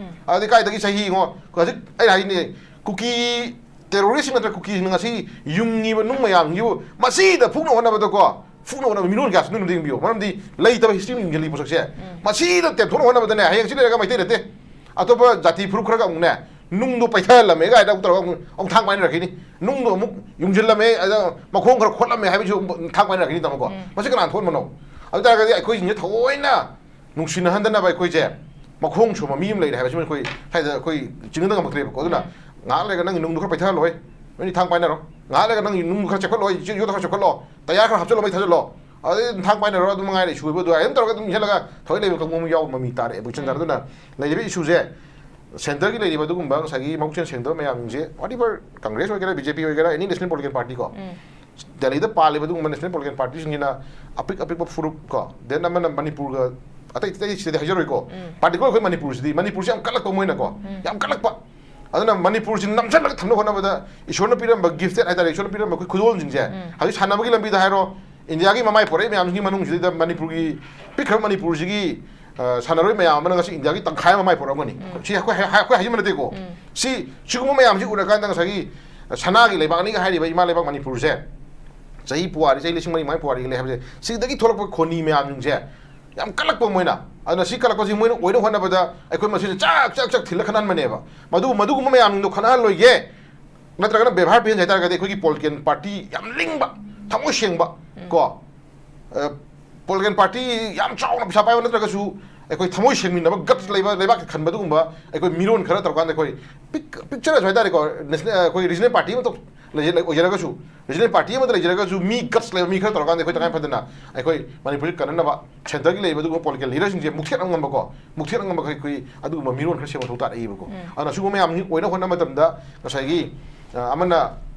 ꯑꯗꯨꯗꯤ ꯀꯥꯏꯗꯒꯤ ꯆꯍꯤ ꯌꯦꯡꯉꯣ, ꯍꯧꯖꯤꯛ ꯑꯩꯅ ꯍꯥꯏꯅꯦ, ꯀꯨꯀꯤ terrorist ꯅꯠꯇ꯭ꯔ ꯀꯨꯀꯤꯁꯤꯡꯅ ꯉꯁꯤ ꯌꯨꯡꯉꯤꯕ ꯅꯨꯡ ꯃꯌꯥꯝꯁꯤꯕꯨ ꯃꯁꯤꯗ ꯐꯨꯛꯅ ꯍꯣꯠꯅꯕꯗꯀꯣ, ꯐꯨꯛꯅ ꯍꯣꯠꯅꯕ ꯃꯤꯔꯣꯟ ꯀꯌꯥꯁꯨ ꯅꯣꯏꯅ ꯌꯦꯡꯕꯤꯌꯨ꯫ ꯃꯔꯝꯗꯤ ꯂꯩꯇꯕ history ꯑꯃ ꯌꯨꯡꯁꯤꯜꯂꯤ ꯄꯣꯠꯁꯛꯁꯦ꯫ ꯃꯁꯤꯗ ꯇꯦꯝꯊꯣꯛꯅ ꯍꯣꯠꯅꯕꯗꯅꯦ, ꯍꯌꯦꯡ ꯁꯤ ꯂꯩꯔꯒ ꯃꯩꯇꯩ ꯅꯠꯇꯦ, ꯑꯇꯣꯞꯄ ꯖꯥꯇꯤ ꯐꯨꯔꯨꯞ ꯈꯔꯒ ꯑꯃꯨꯛꯅꯦ, ꯅꯨꯡꯗꯣ ꯄꯩꯊꯍꯜꯂꯝꯃꯦ ꯀꯥꯏꯅ ꯑꯃꯨꯛ ꯇꯧꯔꯒ ꯑꯃꯨꯛ, ꯑꯃꯨꯛ ꯊꯥꯡ ꯄꯥꯏꯅꯔꯛꯈꯤꯅꯤ꯫ ꯅꯨꯡꯗꯣ ꯑꯃꯨꯛ ꯌꯨꯡꯁꯤꯜꯂꯝꯃꯦ, ꯑꯗ ꯃꯈꯣꯡ ꯈꯔ ꯈꯣꯠꯂꯝꯃꯦ ꯍꯥꯏꯕꯁꯨ ꯑꯃꯨꯛ ꯊꯥꯡ ꯄꯥꯏꯅꯔꯛꯈꯤꯅꯤ ꯇꯥꯃꯣꯀꯣ꯫ ꯃꯁꯤ ꯀꯅꯥꯅ ꯊꯣꯛꯍꯟꯕꯅꯣ? ꯑꯗꯨ ꯇꯥꯔꯒꯗꯤ ꯑꯩꯈꯣꯏꯁꯤꯡꯁꯦ ꯊꯑꯣꯏꯅ ꯅꯨꯡꯁꯤꯅꯍꯟꯗꯅꯕ ꯑꯩꯈꯣꯏꯁꯦ ꯃꯈꯣꯡ ꯁꯣꯝꯕ ꯃꯤ ꯑꯃ ꯂꯩꯔꯦ ꯍꯥꯏꯕꯁꯤꯃ ꯑꯩꯈꯣꯏ ꯁ꯭ꯋꯥꯏꯗ ꯑꯩꯈꯣꯏ ꯆꯤꯡꯅꯗ ꯉꯝꯃꯛꯇ꯭ꯔꯦꯕꯀꯣ꯫ ꯑꯗꯨꯅ ꯉꯥꯏꯍꯥꯛ ꯂꯩꯔꯒ ꯅꯪꯒꯤ ꯅꯨꯡꯗꯨ ꯈꯔ ꯄꯩꯊꯍꯜꯂꯣꯏ, ꯅꯣꯏꯅꯤ ꯊꯥꯡ ꯄꯥꯏꯅꯔꯣ, ꯉꯥꯏꯍꯥꯛ ꯂꯩꯔꯒ ꯅꯪꯒꯤ ꯅꯨꯡꯗꯨ ꯈꯔ ꯆꯦꯛꯈꯠꯂꯣꯏ, ꯌꯣꯠꯇꯣ ꯈꯔ ꯆꯦꯛꯈꯠꯂꯣ, ꯇꯌꯥꯔ ꯈꯔ ꯍꯥꯞꯆꯜꯂꯣ, ꯃꯩ ꯊꯥꯖꯜꯂꯣ, ꯑꯗꯩ ꯊꯥꯡ ꯄꯥꯏꯅꯔꯣ꯫ ꯑꯗꯨ ꯃꯉꯥꯏꯔꯦ, ꯏꯁꯨ ꯑꯣꯏꯕ ꯑꯗꯨ ꯑꯗꯨꯝ ꯇꯧꯔꯒ ꯑꯗꯨꯝ ꯏꯟꯁꯤꯜꯂꯒ ꯊꯑꯣꯏ ꯂꯩꯕ ꯀꯥꯡꯕꯨ ꯑꯃ ꯌꯥꯎꯕ ꯃꯃꯤ ꯇꯥꯔꯦ꯫ ꯑꯩꯈꯣꯏ ꯆꯟꯗ꯭ꯔ ꯑꯗꯨꯅ ꯂꯩꯔꯤꯕ ꯏꯁꯨꯁꯦ, ꯁꯦꯟꯇꯔꯒꯤ ꯂꯩꯔꯤꯕ ꯑꯗꯨꯒꯨꯝꯕ ꯉꯁꯥꯏꯒꯤ ꯃꯕꯨꯛꯆꯦꯜ ꯁꯦꯡꯗꯕ ꯃꯌꯥꯝꯁꯦ, whatever, ꯀꯪꯒ꯭ꯔꯦꯁ ꯑꯣꯏꯒꯦꯔꯥ, ꯕꯤ ꯖꯦ ꯄꯤ ꯑꯣꯏꯒꯦꯔꯥ, ꯑꯦꯅꯤ ꯅꯦꯁꯅꯦꯜ ꯄꯣꯂꯤꯇꯤꯀꯦꯜ ꯄꯥꯔꯇꯤ ꯀꯣ, ꯗꯦꯜꯂꯤꯗ ꯄꯥꯜꯂꯤꯕ ꯑꯗꯨꯒꯨꯝꯕ ꯅꯦꯁꯅꯦꯜ ꯄꯣꯂꯤꯇꯤꯀꯦꯜ ꯄꯥꯔꯇꯤꯁꯤꯡꯁꯤꯅ ꯑꯄꯤꯛ ꯑꯄꯤꯛꯄ ꯐꯨꯔꯨꯞ ꯀꯣ, ꯗꯦꯟ ꯑꯃꯅ ꯃꯅꯤꯄꯨꯔꯒ, ꯑꯇꯩ ꯑꯇꯩ ꯁꯤꯗꯗꯤ ꯍꯥꯏꯖꯔꯣꯏꯀꯣ, ꯄꯥꯔꯇꯤꯀꯨꯂꯔ ꯑꯩꯈꯣꯏ ꯃꯅꯤꯄꯨꯔꯁꯤꯗꯤ, ꯃꯅꯤꯄꯨꯔꯁꯤ ꯌꯥꯝ ꯀꯜꯂꯛꯄ ꯃꯣꯏꯅꯀꯣ, ꯌꯥꯝ ꯀꯜꯂꯛꯄ꯫ ꯑꯗꯨꯅ ꯃꯅꯤꯄꯨꯔꯁꯤ ꯅꯝꯁꯤꯜꯂꯒ ꯊꯝꯅꯕ ꯍꯣꯠꯅꯕꯗ ꯏꯁꯣꯔꯅ ꯄꯤꯔꯝꯕ ꯒꯤꯐꯇꯦꯠ ꯍꯥꯏꯇꯥꯔꯦ, ꯏꯁꯣꯔꯅ ꯄꯤꯔꯝꯕ ꯑꯩꯈꯣꯏ ꯈꯨꯗꯣꯜꯁꯤꯡꯁꯦ, ꯍꯧꯖꯤꯛ ꯁꯥꯟꯅꯕꯒꯤ ꯂꯝꯕꯤꯗ ꯍꯥꯏꯔꯣ, ꯏꯟꯗꯤꯌꯥꯒꯤ ꯃꯃꯥꯏ ꯄꯣꯔꯛꯏ ꯃꯌꯥꯝꯁꯤꯒꯤ ꯃꯅꯨꯡꯁꯤꯗꯩꯗ ꯃꯅꯤꯄꯨꯔꯒꯤ, ꯄꯤꯛꯈ꯭ꯔꯕ ꯃꯅꯤꯄꯨꯔꯁꯤꯒꯤ, ꯑ, ꯁꯥꯟꯅꯔꯣꯏ ꯃꯌꯥꯝ ꯑꯃꯅ ꯉꯁꯤ ꯏꯟꯗꯤꯌꯥꯒꯤ ꯇꯪꯈꯥꯏ ꯑꯃ ꯃꯃꯥꯏ ꯄꯣꯔꯛꯑꯝꯒꯅꯤ꯫ ꯁꯤ ꯑꯩꯈꯣꯏ ꯍꯥꯏ-, ꯑꯩꯈꯣꯏ ꯍꯥꯏꯖꯕ ꯅꯠꯇꯦꯀꯣ꯫ ꯁꯤ, ꯁꯤꯒꯨꯝꯕ ꯃꯌꯥꯝꯁꯤ ꯎꯔꯀꯥꯟꯗ ꯉꯁꯥꯏꯒꯤ ꯁꯅꯥꯒꯤ ꯂꯩꯕꯥꯛꯅꯤꯒ ꯍꯥꯏꯔꯤꯕ ꯏꯃꯥ ꯂꯩꯕꯥꯛ ꯃꯅꯤꯄꯨꯔꯁꯦ, ꯆꯍꯤ ꯄꯨꯋꯥꯔꯤ, ꯆꯍꯤ ꯂꯤꯁꯤꯡ ꯃꯔꯤ ꯃꯉꯥ ꯄꯨꯋꯥꯔꯤꯒ ꯂꯩ ꯍꯥꯏꯕꯁꯦ, ꯁꯤꯗꯒꯤ ꯊꯣꯛꯂꯛꯄ ꯈꯣꯅꯤ ꯃꯌꯥꯝꯁꯤꯡꯁꯦ ꯌꯥꯝ ꯀꯜꯂꯛꯄ ꯃꯣꯏꯅ꯫ ꯑꯗꯨꯅ ꯁꯤ ꯀꯜꯂꯛꯄꯁꯤ ꯃꯣꯏꯅ ꯑꯣꯏꯅꯕ ꯍꯣꯠꯅꯕꯗ ꯑꯩꯈꯣꯏ ꯃꯁꯤꯁꯦ ꯆꯥꯛ, ꯆꯥꯛ, ꯆꯥꯛ ꯊꯤꯜꯂ ꯈꯠꯅꯍꯟꯕꯅꯦꯕ꯫ ꯃꯗꯨ, ꯃꯗꯨꯒꯨꯝꯕ ꯃꯌꯥꯝꯁꯤꯡꯗꯣ ꯈꯠꯅꯍꯜꯂꯣꯏꯒꯦ, ꯅꯠꯇ꯭ꯔꯒꯅ ꯕꯦꯕꯥꯔ ꯄꯤꯍꯟꯁꯦ ꯍꯥꯏꯇꯥꯔꯒꯗꯤ ꯑꯩꯈꯣꯏꯒꯤ ꯄꯣꯂꯤꯇꯤꯀꯦꯜ ꯄꯥꯔꯇꯤ ꯌꯥꯝ ꯂꯤꯡꯕ, ꯊꯃꯣꯏ ꯁꯦꯡꯕ, ꯀꯣ, ꯑ, ꯄꯣꯂꯤꯇꯤꯀꯦꯜ ꯄꯥꯔꯇꯤ ꯌꯥꯝ ꯆꯥꯎꯅ ꯄꯩꯁꯥ ꯄꯥꯏꯕ ꯅꯠꯇ꯭ꯔꯒꯁꯨ ꯑꯩꯈꯣꯏ ꯊꯃꯣꯏ ꯁꯦꯡꯃꯤꯟꯅꯕ, ꯒꯠꯁ ꯂꯩꯕ, ꯂꯩꯕꯥꯛꯀꯤ ꯈꯟꯕ ꯑꯗꯨꯒꯨꯝꯕ ꯑꯩꯈꯣꯏ ꯃꯤꯔꯣꯟ ꯈꯔ ꯇꯧꯔꯀꯥꯟꯗ ꯑꯩꯈꯣꯏ ꯄꯤꯛ-, ꯄꯤꯛꯆꯔꯁꯨ ꯍꯥꯏꯇꯥꯔꯦꯀꯣ, ꯅꯦꯁꯅꯦꯜ, ꯑꯩꯈꯣꯏ ꯔꯤꯖꯅꯦꯜ ꯄꯥꯔꯇꯤ ꯑꯃ ꯇꯧ-, ꯂꯩꯖ- ꯂꯩ- ꯑꯣꯏꯖꯔꯒꯁꯨ, ꯔꯤꯖꯅꯦꯜ ꯄꯥꯔꯇꯤ ꯑꯃꯗ ꯂꯩꯖꯔꯒꯁꯨ, ꯃꯤ ꯒꯠꯁ ꯂꯩꯕ ꯃꯤ ꯈꯔ ꯇꯧꯔꯀꯥꯟꯗ ꯑꯩꯈꯣꯏ ꯇꯉꯥꯏ ꯐꯗꯅ ꯑꯩꯈꯣꯏ ꯃꯅꯤꯄꯨꯔꯁꯤ ꯀꯟꯅꯅꯕ ꯁꯦꯟꯇꯔꯒꯤ ꯂꯩꯔꯤꯕ ꯑꯗꯨꯒꯨꯝꯕ ꯄꯣꯂꯤꯇꯤꯀꯦꯜ ꯂꯤꯗꯔꯁꯤꯡꯁꯦ ꯃꯨꯛꯊꯦꯠꯅ ꯉꯝꯕꯀꯣ, ꯃꯨꯛꯊꯦꯠꯅ ꯉꯝꯕ ꯑꯩꯈꯣꯏ ꯑꯗꯨꯒꯨꯝꯕ ꯃꯤꯔꯣꯟ ꯈꯔ ꯁꯦꯝꯕ ꯃꯊꯧ ꯇꯥꯔꯛꯏꯕꯀꯣ꯫ ꯑꯗꯨꯅ ꯁꯤꯒꯨꯝꯕ ꯃꯌꯥꯝꯁꯤ ꯑꯣꯏꯅꯕ ꯍꯣꯠꯅꯕ ꯃꯇꯝꯗ ꯉꯁꯥꯏꯒꯤ, ꯑ, ꯑꯃꯅ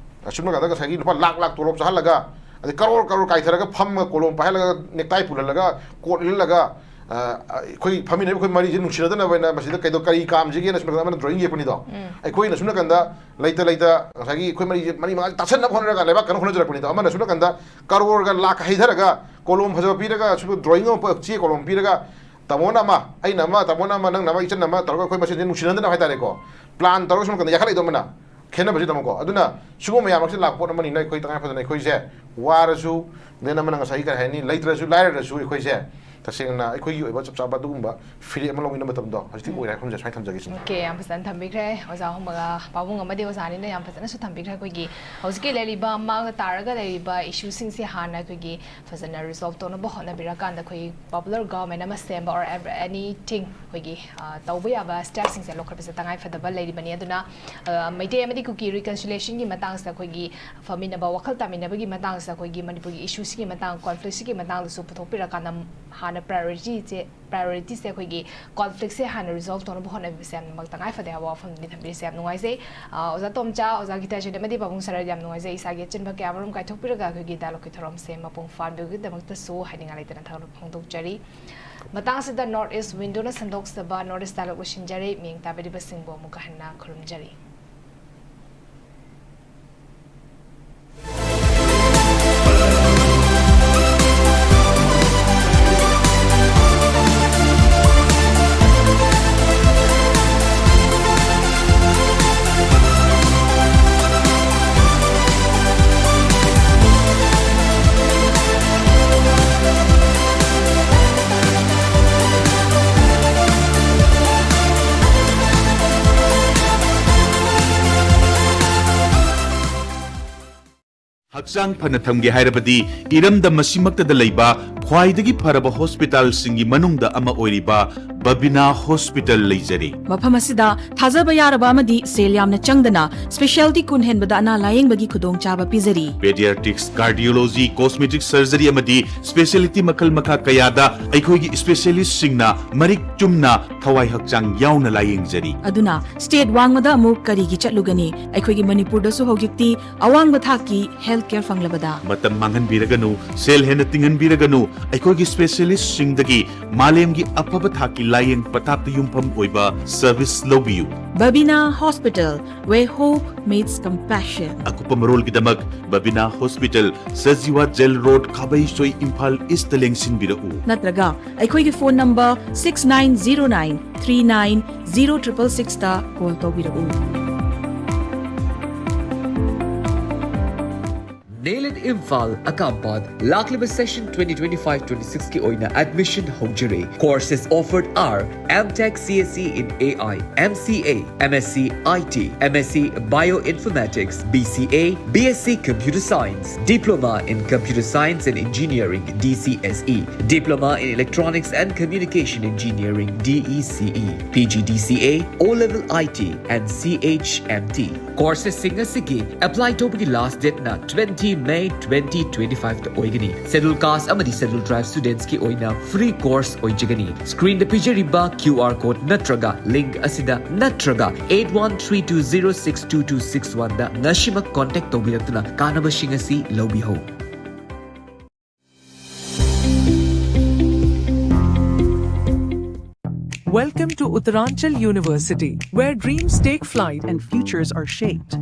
ꯑꯁꯨꯝꯅ ꯀꯥꯟꯗ ꯉꯁꯥꯏꯒꯤ ꯂꯨꯄꯥ ꯂꯥꯛ ꯂꯥꯛ ꯇꯣꯂꯣꯞ ꯆꯥꯍꯜꯂꯒ, ꯑꯗꯩ ꯀꯔꯣꯔ ꯀꯔꯣꯔ ꯀꯥꯏꯊꯔꯒ ꯐꯝꯃꯒ ꯀꯣꯂꯣꯝ ꯄꯥꯏꯍꯜꯂꯒ, ꯅꯦꯛꯇꯥꯏ ꯄꯨꯜꯍꯜꯂꯒ, ꯀꯣꯠ ꯏꯜꯍꯜꯂꯒ, ꯑ, ꯑꯩꯈꯣꯏ ꯐꯝꯃꯤꯟꯅꯔꯤꯕ ꯑꯩꯈꯣꯏ ꯃꯔꯤꯁꯦ ꯅꯨꯡꯁꯤꯅꯗꯅꯕ ꯍꯥꯏꯅ ꯃꯁꯤꯗ ꯀꯩꯗꯧ-, ꯀꯔꯤ ꯀꯥꯝꯁꯤꯒꯦꯅ ꯁꯨꯝ ꯑꯃꯅ ꯗ꯭ꯔꯣꯌꯤꯡ ꯌꯦꯛꯄꯅꯤꯗꯣ꯫ ꯑꯩꯈꯣꯏꯅ ꯁꯨꯝ ꯅꯥꯀꯟꯗ ꯂꯩꯇ ꯂꯩꯇ ꯉꯁꯥꯏꯒꯤ ꯑꯩꯈꯣꯏ ꯃꯔꯤꯁꯦ ꯃꯔꯤ ꯃꯉꯥ ꯇꯥꯁꯟꯅꯕ ꯍꯣꯠꯅꯔꯒ ꯂꯩꯕꯥꯛ ꯀꯟꯅ ꯍꯣꯠꯅꯖꯔꯛꯄꯅꯤꯗꯣ꯫ ꯑꯃꯅ ꯁꯨꯝ ꯅꯥꯀꯟꯗ ꯀꯔꯣꯔꯒ ꯂꯥꯛ ꯍꯩꯊꯔꯒ ꯀꯣꯂꯣꯝ ꯐꯖꯕ ꯄꯤꯔꯒ ꯁꯨꯝ ꯗ꯭ꯔꯣꯌꯤꯡ ꯑꯃ ꯄ-, ꯆꯦ ꯀꯣꯂꯣꯝ ꯄꯤꯔꯒ ꯇꯥꯃꯣꯅ ꯑꯃ, ꯑꯩꯅ ꯑꯃ, ꯇꯥꯃꯣꯅ ꯑꯃ, ꯅꯪꯅ ꯑꯃ, ꯏꯆꯟꯅ ꯑꯃ ꯇꯧꯔꯒ ꯑꯩꯈꯣꯏ ꯃꯁꯦꯟꯁꯦ ꯅꯨꯡꯁꯤꯅꯗꯅꯕ ꯍꯥꯏꯇꯥꯔꯦꯀꯣ, ꯄ꯭ꯂꯥꯟ ꯇꯧꯔꯒ ꯁꯨꯝ ꯅꯥꯀꯟꯗ ꯌꯥꯈꯠꯂꯛꯏꯗꯣ ꯑꯃꯅ꯫ ꯈꯦꯠꯅꯕꯁꯤꯗꯃꯛꯀꯣ꯫ ꯑꯗꯨꯅ ꯁꯤꯒꯨꯝꯕ ꯃꯌꯥꯝ ꯑꯁꯤ ꯂꯥꯛꯄ ꯄꯣꯠ ꯑꯃꯅꯤꯅ ꯑꯩꯈꯣꯏ ꯇꯉꯥꯏ ꯐꯗꯅ ꯑꯩꯈꯣꯏꯁꯦ ꯋꯥꯔꯁꯨ, then ꯑꯃꯅ ꯉꯁꯥꯏꯒꯤ ꯀꯔꯤ ꯍꯥꯏꯅꯤ, ꯂꯩꯇ꯭ꯔꯁꯨ ꯂꯥꯏꯔꯔꯁꯨ ꯑꯩꯈꯣꯏꯁꯦ ꯇꯁꯦꯡꯅ ꯑꯩꯈꯣꯏꯒꯤ ꯑꯣꯏꯕ ꯆꯞ ꯆꯥꯕ ꯑꯗꯨꯒꯨꯝꯕ ꯐꯤꯔꯦꯞ ꯑꯃ ꯂꯧꯃꯤꯟꯅꯕ ꯃꯇꯝꯗꯣ ꯍꯧꯖꯤꯛꯇꯤ ꯑꯣꯏꯔꯦ ꯍꯥꯏꯕ ꯋꯥꯐꯝꯁꯦ ꯁꯨꯃꯥꯏꯅ ꯊꯝꯖꯒꯦ ꯁꯤꯅꯤ꯫ ꯑꯣꯀꯦ, ꯌꯥꯝ ꯐꯖꯅ ꯊꯝꯕꯤꯈ꯭ꯔꯦ ꯑꯣꯖꯥ ꯑꯍꯨꯝꯃꯛ꯫ ꯄꯥꯕꯨꯡ ꯑꯃꯗꯤ ꯑꯣꯖꯥꯅꯤꯅ ꯌꯥꯝ ꯐꯖꯅꯁꯨ ꯊꯝꯕꯤꯈ꯭ꯔꯦ꯫ ꯑꯩꯈꯣꯏꯒꯤ ꯍꯧꯖꯤꯛꯀꯤ ꯂꯩꯔꯤꯕ ꯃꯥꯡꯗ ꯇꯥꯔꯒ ꯂꯩꯔꯤꯕ ꯏꯁꯨꯁꯤꯡꯁꯦ ꯍꯥꯟꯅ ꯑꯩꯈꯣꯏꯒꯤ ꯐꯖꯅ ꯔꯤꯖꯣꯜꯕ ꯇꯧꯅꯕ ꯍꯣꯠꯅꯕꯤꯔꯀꯥꯟꯗ ꯑꯩꯈꯣꯏꯒꯤ ꯄꯣꯄꯨꯂꯔ ꯒꯚꯔꯟꯃꯦꯟ ꯑꯃ ꯁꯦꯝꯕ or anything ꯑꯩꯈꯣꯏꯒꯤ, ꯑ, ꯇꯧꯕ ꯌꯥꯕ ꯁ꯭ꯇꯦꯞꯁꯤꯡꯁꯦ ꯂꯧꯈꯠꯄꯁꯦ ꯇꯉꯥꯏ ꯐꯗꯕ ꯂꯩꯔꯤꯕꯅꯤ꯫ ꯑꯗꯨꯅ, ꯑ, ꯃꯩꯇꯩ ꯑꯃꯗꯤ ꯀꯨꯀꯤ ꯔꯤꯀꯟꯁꯤꯂꯦꯁꯟꯒꯤ ꯃꯇꯥꯡꯁꯤꯗ ꯑꯩꯈꯣꯏꯒꯤ ꯐꯝꯃꯤꯟꯅꯕ, ꯋꯥꯈꯜ ꯇꯥꯃꯤꯟꯅꯕꯒꯤ ꯃꯇꯥꯡꯁꯤꯗ ꯑꯩꯈꯣꯏꯒꯤ ꯃꯅꯤꯄꯨꯔꯒꯤ ꯏꯁꯨꯁꯤꯒꯤ ꯃꯇꯥꯡ, ꯀꯣꯟꯐ꯭ꯂꯤꯛꯁꯤꯒꯤ ꯃꯇꯥꯡꯗꯁꯨ ꯄꯨꯊꯣꯛꯄꯤꯔꯀꯥꯟꯗ ꯍꯥꯟꯅ ꯄ꯭ꯔꯥꯏꯑꯣꯔꯤꯇꯤꯁꯦ, ꯄ꯭ꯔꯥꯏꯑꯣꯔꯤꯇꯤꯁꯦ ꯑꯩꯈꯣꯏꯒꯤ ꯀꯣꯟꯐ꯭ꯂꯤꯛꯁꯦ ꯍꯥꯟꯅ ꯔꯤꯖꯣꯜꯕ ꯇꯧꯅꯕ ꯍꯣꯠꯅꯕꯤꯕꯁꯦ ꯌꯥꯝꯅꯃꯛ ꯇꯉꯥꯏ ꯐꯗꯦ ꯍꯥꯏꯕ ꯋꯥꯐꯝꯗꯨꯗꯤ ꯊꯝꯕꯤꯔꯤꯁꯦ ꯌꯥꯝ ꯅꯨꯡꯉꯥꯏꯖꯩ꯫ ꯑ, ꯑꯣꯖꯥ ꯇꯣꯝꯆꯥ, ꯑꯣꯖꯥ ꯒꯤꯇꯥꯖꯤꯠ ꯑꯃꯗꯤ ꯄꯥꯕꯨꯡ ꯁꯔꯗ ꯌꯥꯝ ꯅꯨꯡꯉꯥꯏꯖꯩ꯫ ꯏꯁꯥꯒꯤ ꯑꯆꯤꯟꯕ ꯀꯌꯥꯃꯔꯨꯝ ꯀꯥꯏꯊꯣꯛꯄꯤꯔꯒ ꯑꯩꯈꯣꯏꯒꯤ ꯗꯥꯏꯂꯣꯒꯀꯤ ꯊꯧꯔꯝꯁꯦ ꯃꯄꯨꯡ ꯐꯥꯍꯟꯕꯤꯕꯒꯤꯗꯃꯛꯇꯁꯨ ꯍꯥꯏꯅꯤꯡꯉꯥꯏ ꯂꯩꯇꯅ ꯊꯥꯒꯠꯄ ꯐꯣꯡꯗꯣꯛꯆꯔꯤ꯫ ꯃꯇꯥꯡꯁꯤꯗ ꯅꯣꯔꯠ ꯏꯁ ꯋꯤꯟꯗꯣꯅ ꯁꯟꯗꯣꯛꯆꯕ ꯅꯣꯔꯠ ꯏꯁ ꯗꯥꯏꯂꯣꯒ ꯂꯣꯏꯁꯤꯟꯖꯔꯦ꯫ ꯃꯤꯠꯌꯦꯡ ꯇꯥꯕꯤꯔꯤꯕꯁꯤꯡꯕꯨ ꯑꯃꯨꯛꯀ ꯍꯟꯅ ꯈꯨꯔꯨꯝꯖꯔꯤ꯫ ꯍꯛꯆꯥꯡ ꯐꯅ ꯊꯝꯒꯦ ꯍꯥꯏꯔꯕꯗꯤ ꯏꯔꯝꯗꯝ ꯑꯁꯤꯃꯛꯇꯗ ꯂꯩꯕ ꯈ꯭ꯋꯥꯏꯗꯒꯤ ꯐꯔꯕ ꯍꯣꯁꯄꯤꯇꯥꯜꯁꯤꯡꯒꯤ ꯃꯅꯨꯡꯗ ꯑꯃ ꯑꯣꯏꯔꯤꯕ ꯕꯕꯤꯅꯥ ꯍꯣꯁꯄꯤꯇꯥꯜ ꯂꯩꯖꯔꯤ꯫ ꯃꯐꯝ ꯑꯁꯤꯗ ꯊꯥꯖꯕ ꯌꯥꯔꯕ ꯑꯃꯗꯤ ꯁꯦꯜ ꯌꯥꯝꯅ ꯆꯪꯗꯅ ꯁ꯭ꯄꯦꯁꯤꯌꯦꯜꯇꯤ ꯀꯨꯟ ꯍꯦꯟꯕꯗ ꯑꯅꯥ ꯂꯥꯌꯦꯡꯕꯒꯤ ꯈꯨꯗꯣꯡꯆꯥꯕ ꯄꯤꯖꯔꯤ꯫ ꯄꯦꯗꯤꯌꯥꯇ꯭ꯔꯤꯛꯁ, ꯀꯥꯔꯗꯤꯑꯣꯂꯣꯖꯤ, ꯀꯣꯁꯃꯦꯇꯤꯛ ꯁꯔꯖꯔꯤ ꯑꯃꯗꯤ ꯁ꯭ꯄꯦꯁꯤꯌꯦꯂꯤꯇꯤ ꯃꯈꯜ ꯃꯈꯥ ꯀꯌꯥꯗ ꯑꯩꯈꯣꯏꯒꯤ ꯁ꯭ꯄꯦꯁꯤꯌꯦꯂꯤꯁꯁꯤꯡꯅ ꯃꯔꯤꯛ ꯆꯨꯝꯅ ꯊꯋꯥꯏ ꯍꯛꯆꯥꯡ ꯌꯥꯎꯅ ꯂꯥꯌꯦꯡꯖꯔꯤ꯫ ꯑꯗꯨꯅ ꯁ꯭ꯇꯦꯠ ꯋꯥꯡꯃꯗ ꯑꯃꯨꯛ ꯀꯔꯤꯒꯤ ꯆꯠꯂꯨꯒꯅꯤ? ꯑꯩꯈꯣꯏꯒꯤ ꯃꯅꯤꯄꯨꯔꯗꯁꯨ ꯍꯧꯖꯤꯛꯇꯤ ꯑꯋꯥꯡꯕ ꯊꯥꯛꯀꯤ ꯍꯦꯜꯊ ꯀꯦꯌꯔ ꯐꯪꯂꯕꯗ꯫ ꯃꯇꯝ ꯃꯥꯡꯍꯟꯕꯤꯔꯒꯅꯨ, ꯁꯦꯜ ꯍꯦꯟꯅ ꯇꯤꯡꯍꯟꯕꯤꯔꯒꯅꯨ, ꯑꯩꯈꯣꯏꯒꯤ ꯁ꯭ꯄꯦꯁꯤꯌꯦꯂꯤꯁ꯭ꯠꯁꯤꯡꯗꯒꯤ ꯃꯥꯂꯦꯝꯒꯤ ꯑꯐꯕ ꯊꯥꯛꯀꯤ ꯂꯥꯌꯦꯡ ꯄꯊꯥꯞꯇ ꯌꯨꯝꯐꯝ ꯑꯣꯏꯕ ꯁꯔꯚꯤꯁ ꯂꯧꯕꯤꯌꯨ꯫ Babina hospital, where hope meets compassion. ꯑꯀꯨꯞꯄ ꯃꯔꯣꯜꯒꯤꯗꯃꯛ Babina hospital, Sajiwa jail road, Khabeisoi, Imphal ꯏꯁ꯭ꯠꯇ ꯂꯦꯡꯁꯤꯟꯕꯤꯔꯛꯎ꯫ ꯅꯠꯇ꯭ꯔꯒ ꯑꯩꯈꯣꯏꯒꯤ phone number six nine zero nine three nine zero triple sixꯇ ꯀꯣꯜ ꯇꯧꯕꯤꯔꯛꯎ꯫ Nail It Imphal, Akampat, ꯂꯥꯛꯂꯤꯕ session twenty twenty-five twenty-sixꯀꯤ ꯑꯣꯏꯅ admission ꯍꯧꯖꯔꯦ꯫ Courses offered are M Tech C S E in A I, M C A, M S C I T, M S C Bioinformatics, B C A, B S C Computer Science, Diploma in Computer Science and Engineering, D C S E, Diploma in Electronics and Communication Engineering, D E C E, P G D C A, O-Level I T, and C H M T꯫ Courses ꯁꯤꯡ ꯑꯁꯤꯒꯤ apply ꯇꯧꯕꯒꯤ last dateꯅ twenty May twenty twenty-fiveꯇ ꯑꯣꯏꯒꯅꯤ꯫ Schedule Caste ꯑꯃꯗꯤ Schedule Tribe studentsꯀꯤ ꯑꯣꯏꯅ free course ꯑꯣꯏꯖꯒꯅꯤ꯫ Screenꯗ ꯄꯤꯖꯔꯤꯕ QR code ꯅꯠꯇ꯭ꯔꯒ link ꯑꯁꯤꯗ ꯅꯠꯇ꯭ꯔꯒ eight one three two zero six two two six oneꯗ ꯉꯁꯤꯃꯛ contact ꯇꯧꯕꯤꯔꯛꯇꯨꯅ ꯀꯥꯟꯅꯕꯁꯤꯡ ꯑꯁꯤ ꯂꯧꯕꯤꯍꯧ꯫ Welcome to Uttaranchal University, where dreams take flight and futures are shaped.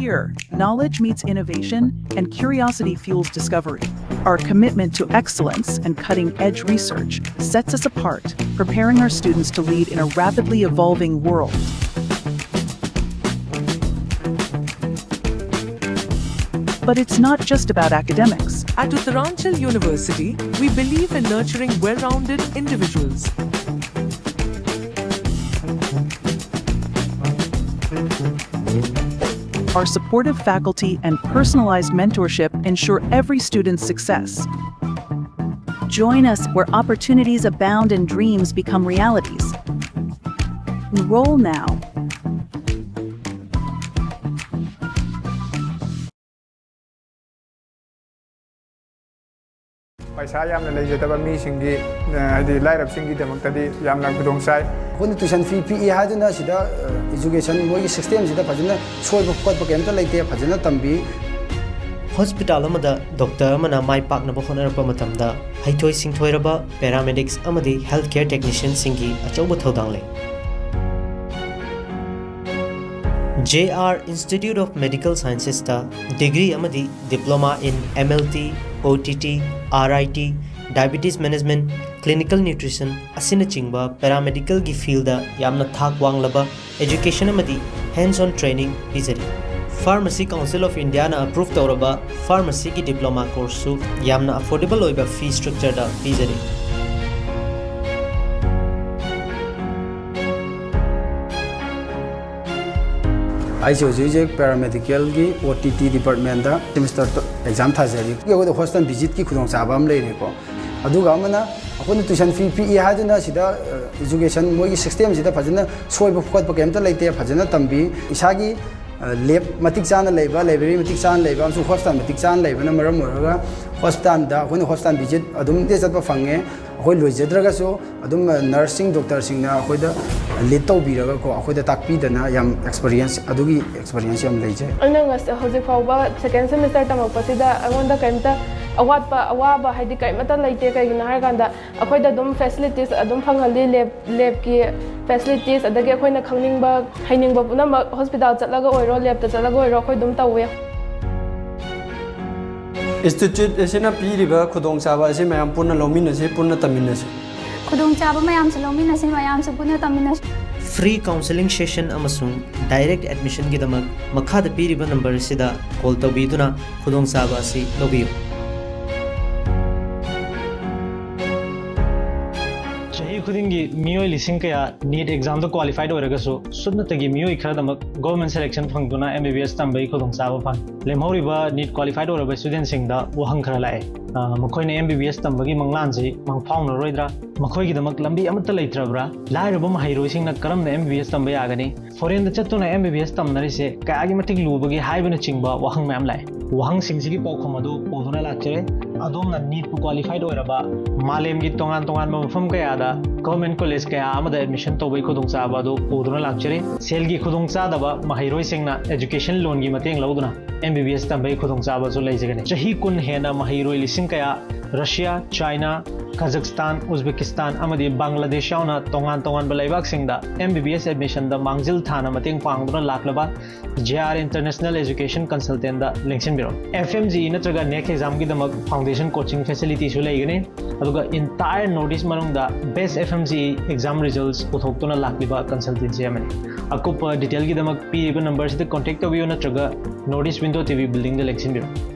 Here, knowledge meets innovation and curiosity fuels discovery. Our commitment to excellence and cutting-edge research sets us apart, preparing our students to lead in a rapidly evolving world. But it's not just about academics. At Uttaranchal University, we believe in nurturing well-rounded individuals. Our supportive faculty and personalized mentorship ensure every student's success. Join us where opportunities abound and dreams become realities. Enroll now. ꯄꯩꯁꯥ ꯌꯥꯝꯅ ꯂꯩꯖꯗꯕ ꯃꯤꯁꯤꯡꯒꯤ, ꯑ, ꯍꯥꯏꯗꯤ ꯂꯥꯏꯔꯕꯁꯤꯡꯒꯤꯗꯃꯛꯇꯗꯤ ꯌꯥꯝꯅ ꯈꯨꯗꯣꯡ ꯆꯥꯏ꯫ ꯑꯩꯈꯣꯏꯅ tuition fee ꯄꯤꯛꯏ ꯍꯥꯏꯗꯨꯅ ꯁꯤꯗ education ꯃꯣꯏꯒꯤ systemꯁꯤꯗ ꯐꯖꯅ ꯁꯣꯏꯕ ꯈꯣꯠꯄ ꯀꯩꯝꯇ ꯂꯩꯇꯦ, ꯐꯖꯅ ꯇꯝꯕꯤ꯫ ꯍꯣꯁꯄꯤꯇꯥꯜ ꯑꯃꯗ ꯗꯣꯛꯇꯔ ꯑꯃꯅ ꯃꯥꯏ ꯄꯥꯛꯅꯕ ꯍꯣꯠꯅꯔꯛꯄ ꯃꯇꯝꯗ ꯍꯩꯊꯣꯏ ꯁꯤꯡꯊꯣꯏꯔꯕ paramedics ꯑꯃꯗꯤ health care technicianꯁꯤꯡꯒꯤ ꯑꯆꯧꯕ ꯊꯧꯗꯥꯡ ꯂꯩ꯫ J R Institute of Medical Sciences ꯇ degree ꯑꯃꯗꯤ diploma in M L T, O T T, R I T, diabetes management, clinical nutrition ꯑꯁꯤꯅꯆꯤꯡꯕ paramedicalꯒꯤ fieldꯗ ꯌꯥꯝꯅ ꯊꯥꯛ ꯋꯥꯡꯂꯕ education ꯑꯃꯗꯤ hands on training ꯄꯤꯖꯔꯤ꯫ Pharmacy Council of Indiaꯅ approve ꯇꯧꯔꯕ pharmacyꯒꯤ diploma courseꯁꯨ ꯌꯥꯝꯅ affordable ꯑꯣꯏꯕ fee structureꯗ ꯄꯤꯖꯔꯤ꯫ ꯑꯩꯁꯦ ꯍꯧꯖꯤꯛ ꯍꯧꯖꯤꯛ paramedicalꯒꯤ O T T departmentꯇ semester exam ꯊꯥꯖꯔꯤ꯫ ꯑꯩꯈꯣꯏꯗ hospital visitꯀꯤ ꯈꯨꯗꯣꯡꯆꯥꯕ ꯑꯃ ꯂꯩꯔꯦꯀꯣ꯫ ꯑꯗꯨꯒ ꯑꯃꯅ ꯑꯩꯈꯣꯏꯅ tuition fee ꯄꯤꯛꯏ ꯍꯥꯏꯗꯨꯅ ꯁꯤꯗ education ꯃꯣꯏꯒꯤ systemꯁꯤꯗ ꯐꯖꯅ ꯁꯣꯏꯕ ꯈꯣꯠꯄ ꯀꯩꯝꯇ ꯂꯩꯇꯦ, ꯐꯖꯅ ꯇꯝꯕꯤ꯫ ꯏꯁꯥꯒꯤ lab ꯃꯇꯤꯛ ꯆꯥꯅ ꯂꯩꯕ, library ꯃꯇꯤꯛ ꯆꯥꯅ ꯂꯩꯕ ꯑꯃꯁꯨꯡ hospital ꯃꯇꯤꯛ ꯆꯥꯅ ꯂꯩꯕꯅ ꯃꯔꯝ ꯑꯣꯏꯔꯒ hospitalꯗ ꯑꯩꯈꯣꯏꯅ hospital visit ꯑꯗꯨꯝꯗꯤ ꯆꯠꯄ ꯐꯪꯉꯦ꯫ ꯑꯩꯈꯣꯏ ꯂꯣꯏꯖꯗ꯭ꯔꯒꯁꯨ ꯑꯗꯨꯝ nursing doctorꯁꯤꯡꯅ ꯑꯩꯈꯣꯏꯗ lead ꯇꯧꯕꯤꯔꯒꯀꯣ, ꯑꯩꯈꯣꯏꯗ ꯇꯥꯛꯄꯤꯗꯅ ꯌꯥꯝ experience, ꯑꯗꯨꯒꯤ experience ꯌꯥꯝ ꯂꯩꯖꯩ꯫ ꯑꯩꯅ ꯉꯁ-, ꯍꯧꯖꯤꯛ ꯐꯥꯎꯕ second semester ꯇꯝꯃꯛꯄꯁꯤꯗ ꯑꯩꯉꯣꯟꯗ ꯀꯔꯤꯝꯇ ꯑꯋꯥꯠꯄ, ꯑꯋꯥꯕ ꯍꯥꯏꯗꯤ ꯀꯔꯤꯃꯠꯇ ꯂꯩꯇꯦ꯫ ꯀꯩꯒꯤꯅꯣ ꯍꯥꯏꯔꯀꯥꯟꯗ ꯑꯩꯈꯣꯏꯗ ꯑꯗꯨꯝ facilities ꯑꯗꯨꯝ ꯐꯪꯍꯜꯂꯤ꯫ Lab, labꯀꯤ facilities, ꯑꯗꯒꯤ ꯑꯩꯈꯣꯏꯅ ꯈꯪꯅꯤꯡꯕ, ꯍꯩꯅꯤꯡꯕ ꯄꯨꯝꯅꯃꯛ hospital ꯆꯠꯂꯒ ꯑꯣꯏꯔꯣ, labꯇ ꯆꯠꯂꯒ ꯑꯣꯏꯔꯣ, ꯑꯩꯈꯣꯏ ꯑꯗꯨꯝ ꯇꯧꯋꯦ꯫ Institute ꯑꯁꯤꯅ ꯄꯤꯔꯤꯕ ꯈꯨꯗꯣꯡꯆꯥꯕ ꯑꯁꯤ ꯃꯌꯥꯝ ꯄꯨꯟꯅ ꯂꯧꯃꯤꯟꯅꯁꯤ, ꯄꯨꯟꯅ ꯇꯝꯃꯤꯟꯅꯁꯤ꯫ ꯈꯨꯗꯣꯡꯆꯥꯕ ꯃꯌꯥꯝꯁꯨ ꯂꯧꯃꯤꯟꯅꯁꯤ, ꯃꯌꯥꯝꯁꯨ ꯄꯨꯟꯅ ꯇꯝꯃꯤꯟꯅꯁꯤ꯫ Free counselling session ꯑꯃꯁꯨꯡ direct admissionꯒꯤꯗꯃꯛ ꯃꯈꯥꯗ ꯄꯤꯔꯤꯕ number ꯑꯁꯤꯗ call ꯇꯧꯕꯤꯗꯨꯅ ꯈꯨꯗꯣꯡꯆꯥꯕ ꯑꯁꯤ ꯂꯧꯕꯤꯌꯨ꯫ ꯆꯍꯤ ꯈꯨꯗꯤꯡꯒꯤ ꯃꯤꯑꯣꯏ ꯂꯤꯁꯤꯡ ꯀꯌꯥ ꯅꯤꯠ ꯑꯦꯛꯖꯥꯝꯗ ꯀ꯭ꯋꯥꯂꯤꯐꯥꯏꯠ ꯑꯣꯏꯔꯒꯁꯨ ꯁꯨꯞꯅꯇꯒꯤ ꯃꯤꯑꯣꯏ ꯈꯔꯗꯃꯛ ꯒꯣꯔꯃꯦꯟ ꯁꯦꯂꯦꯛꯁꯟ ꯐꯪꯗꯨꯅ ꯑꯦꯝ ꯕꯤ ꯕꯤ ꯑꯦꯁ ꯇꯝꯕꯒꯤ ꯈꯨꯗꯣꯡꯆꯥꯕ ꯐꯪꯏ꯫ ꯂꯦꯝꯍꯧꯔꯤꯕ ꯅꯤꯠ ꯀ꯭ꯋꯥꯂꯤꯐꯥꯏꯠ ꯑꯣꯏꯔꯕ ꯏꯁꯇꯨꯗꯦꯟꯁꯤꯡꯗ ꯋꯥꯍꯪ ꯈꯔ ꯂꯥꯛꯑꯦ꯫ ꯑ, ꯃꯈꯣꯏꯅ ꯑꯦꯝ ꯕꯤ ꯕꯤ ꯑꯦꯁ ꯇꯝꯕꯒꯤ ꯃꯪꯂꯥꯟꯁꯤ ꯃꯪꯐꯥꯎꯅꯔꯣꯏꯗ꯭ꯔꯥ? ꯃꯈꯣꯏꯒꯤꯗꯃꯛ ꯂꯝꯕꯤ ꯑꯃꯠꯇ ꯂꯩꯇ꯭ꯔꯕ꯭ꯔꯥ? ꯂꯥꯏꯔꯕ ꯃꯍꯩꯔꯣꯏꯁꯤꯡꯅ ꯀꯔꯝꯅ ꯑꯦꯝ ꯕꯤ ꯕꯤ ꯑꯦꯁ ꯇꯝꯕ ꯌꯥꯒꯅꯤ? ꯐꯣꯔꯦꯟꯗ ꯆꯠꯇꯨꯅ ꯑꯦꯝ ꯕꯤ ꯕꯤ ꯑꯦꯁ ꯇꯝꯅꯔꯤꯁꯦ ꯀꯌꯥꯒꯤ ꯃꯇꯤꯛ ꯂꯨꯕꯒꯦ ꯍꯥꯏꯕꯅꯆꯤꯡꯕ ꯋꯥꯍꯪ ꯃꯌꯥꯝ ꯂꯥꯛꯑꯦ꯫ ꯋꯥꯍꯪꯁꯤꯡꯁꯤꯒꯤ ꯄꯥꯎꯈꯨꯝ ꯑꯗꯨ ꯄꯨꯗꯨꯅ ꯂꯥꯛꯆꯔꯦ꯫ ꯑꯗꯣꯝꯅ ꯅꯤꯠꯄꯨ ꯀ꯭ꯋꯥꯂꯤꯐꯥꯏꯠ ꯑꯣꯏꯔꯕ ꯃꯥꯂꯦꯝꯒꯤ ꯇꯣꯉꯥꯟ ꯇꯣꯉꯥꯟꯕ ꯃꯐꯝ ꯀꯌꯥꯗ ꯒꯣꯔꯃꯦꯟ ꯀꯣꯂꯦꯖ ꯀꯌꯥ ꯑꯃꯗ ꯑꯦꯗꯃꯤꯁꯟ ꯇꯧꯕꯒꯤ ꯈꯨꯗꯣꯡꯆꯥꯕ ꯑꯗꯨ ꯄꯨꯗꯨꯅ ꯂꯥꯛꯆꯔꯤ꯫ ꯁꯦꯜꯒꯤ ꯈꯨꯗꯣꯡꯆꯥꯗꯕ ꯃꯍꯩꯔꯣꯏꯁꯤꯡꯅ ꯑꯦꯖꯨꯀꯦꯁꯟ ꯂꯣꯟꯒꯤ ꯃꯇꯦꯡ ꯂꯧꯗꯨꯅ ꯑꯦꯝ ꯕꯤ ꯕꯤ ꯑꯦꯁ ꯇꯝꯕꯒꯤ ꯈꯨꯗꯣꯡꯆꯥꯕꯁꯨ ꯂꯩꯖꯒꯅꯤ꯫ ꯆꯍꯤ ꯀꯨꯟ ꯍꯦꯟꯅ ꯃꯍꯩꯔꯣꯏ ꯂꯤꯁꯤꯡ ꯀꯌꯥ ꯔꯁꯤꯌꯥ, ꯆꯥꯏꯅꯥ, ꯀꯥꯖꯥꯛꯁꯇꯥꯟ, ꯎꯖꯕꯦꯀꯤꯁꯇꯥꯟ ꯑꯃꯗꯤ ꯕꯪꯒ꯭ꯂꯥꯗꯦꯁ ꯌꯥꯎꯅ ꯇꯣꯉꯥꯟ ꯇꯣꯉꯥꯟꯕ ꯂꯩꯕꯥꯛꯁꯤꯡꯗ ꯑꯦꯝ ꯕꯤ ꯕꯤ ꯑꯦꯁ ꯑꯦꯗꯃꯤꯁꯟꯗ ꯃꯥꯡꯖꯤꯜ ꯊꯥꯅ ꯃꯇꯦꯡ ꯄꯥꯡꯗꯨꯅ ꯂꯥꯛꯂꯕ ꯖꯦ ꯑꯥꯔ ꯏꯟꯇꯔꯅꯦꯁꯅꯦꯜ ꯑꯦꯖꯨꯀꯦꯁꯟ ꯀꯟꯁꯜꯇꯦꯟꯗ ꯂꯦꯡꯁꯤꯟꯕꯤꯔꯣ꯫ ꯑꯦꯐ ꯑꯦꯝ ꯖꯤ ꯏ ꯅꯠꯇ꯭ꯔꯒ ꯅꯦꯛ ꯑꯦꯛꯖꯥꯝꯒꯤꯗꯃꯛ ꯐꯥꯎꯟꯗꯦꯁꯟ ꯀꯣꯆꯤꯡ ꯐꯦꯁꯤꯂꯤꯇꯤꯁꯨ ꯂꯩꯒꯅꯤ꯫ ꯑꯗꯨꯒ entire North East ꯃꯅꯨꯡꯗ best F M G exam results ꯄꯨꯊꯣꯛꯇꯨꯅ ꯂꯥꯛꯂꯤꯕ ꯀꯟꯁꯜꯇꯦꯟꯁꯤ ꯑꯃꯅꯤ꯫ ꯑꯀꯨꯞꯄ ꯗꯤꯇꯦꯜꯒꯤꯗꯃꯛ ꯄꯤꯔꯤꯕ ꯅꯝꯕꯔꯁꯤꯗ ꯀꯣꯟꯇꯦꯛ ꯇꯧꯕꯤꯌꯨ ꯅꯠꯇ꯭ꯔꯒ North East Window T V buildingꯗ ꯂꯦꯡꯁꯤꯟꯕꯤꯔꯛꯎ꯫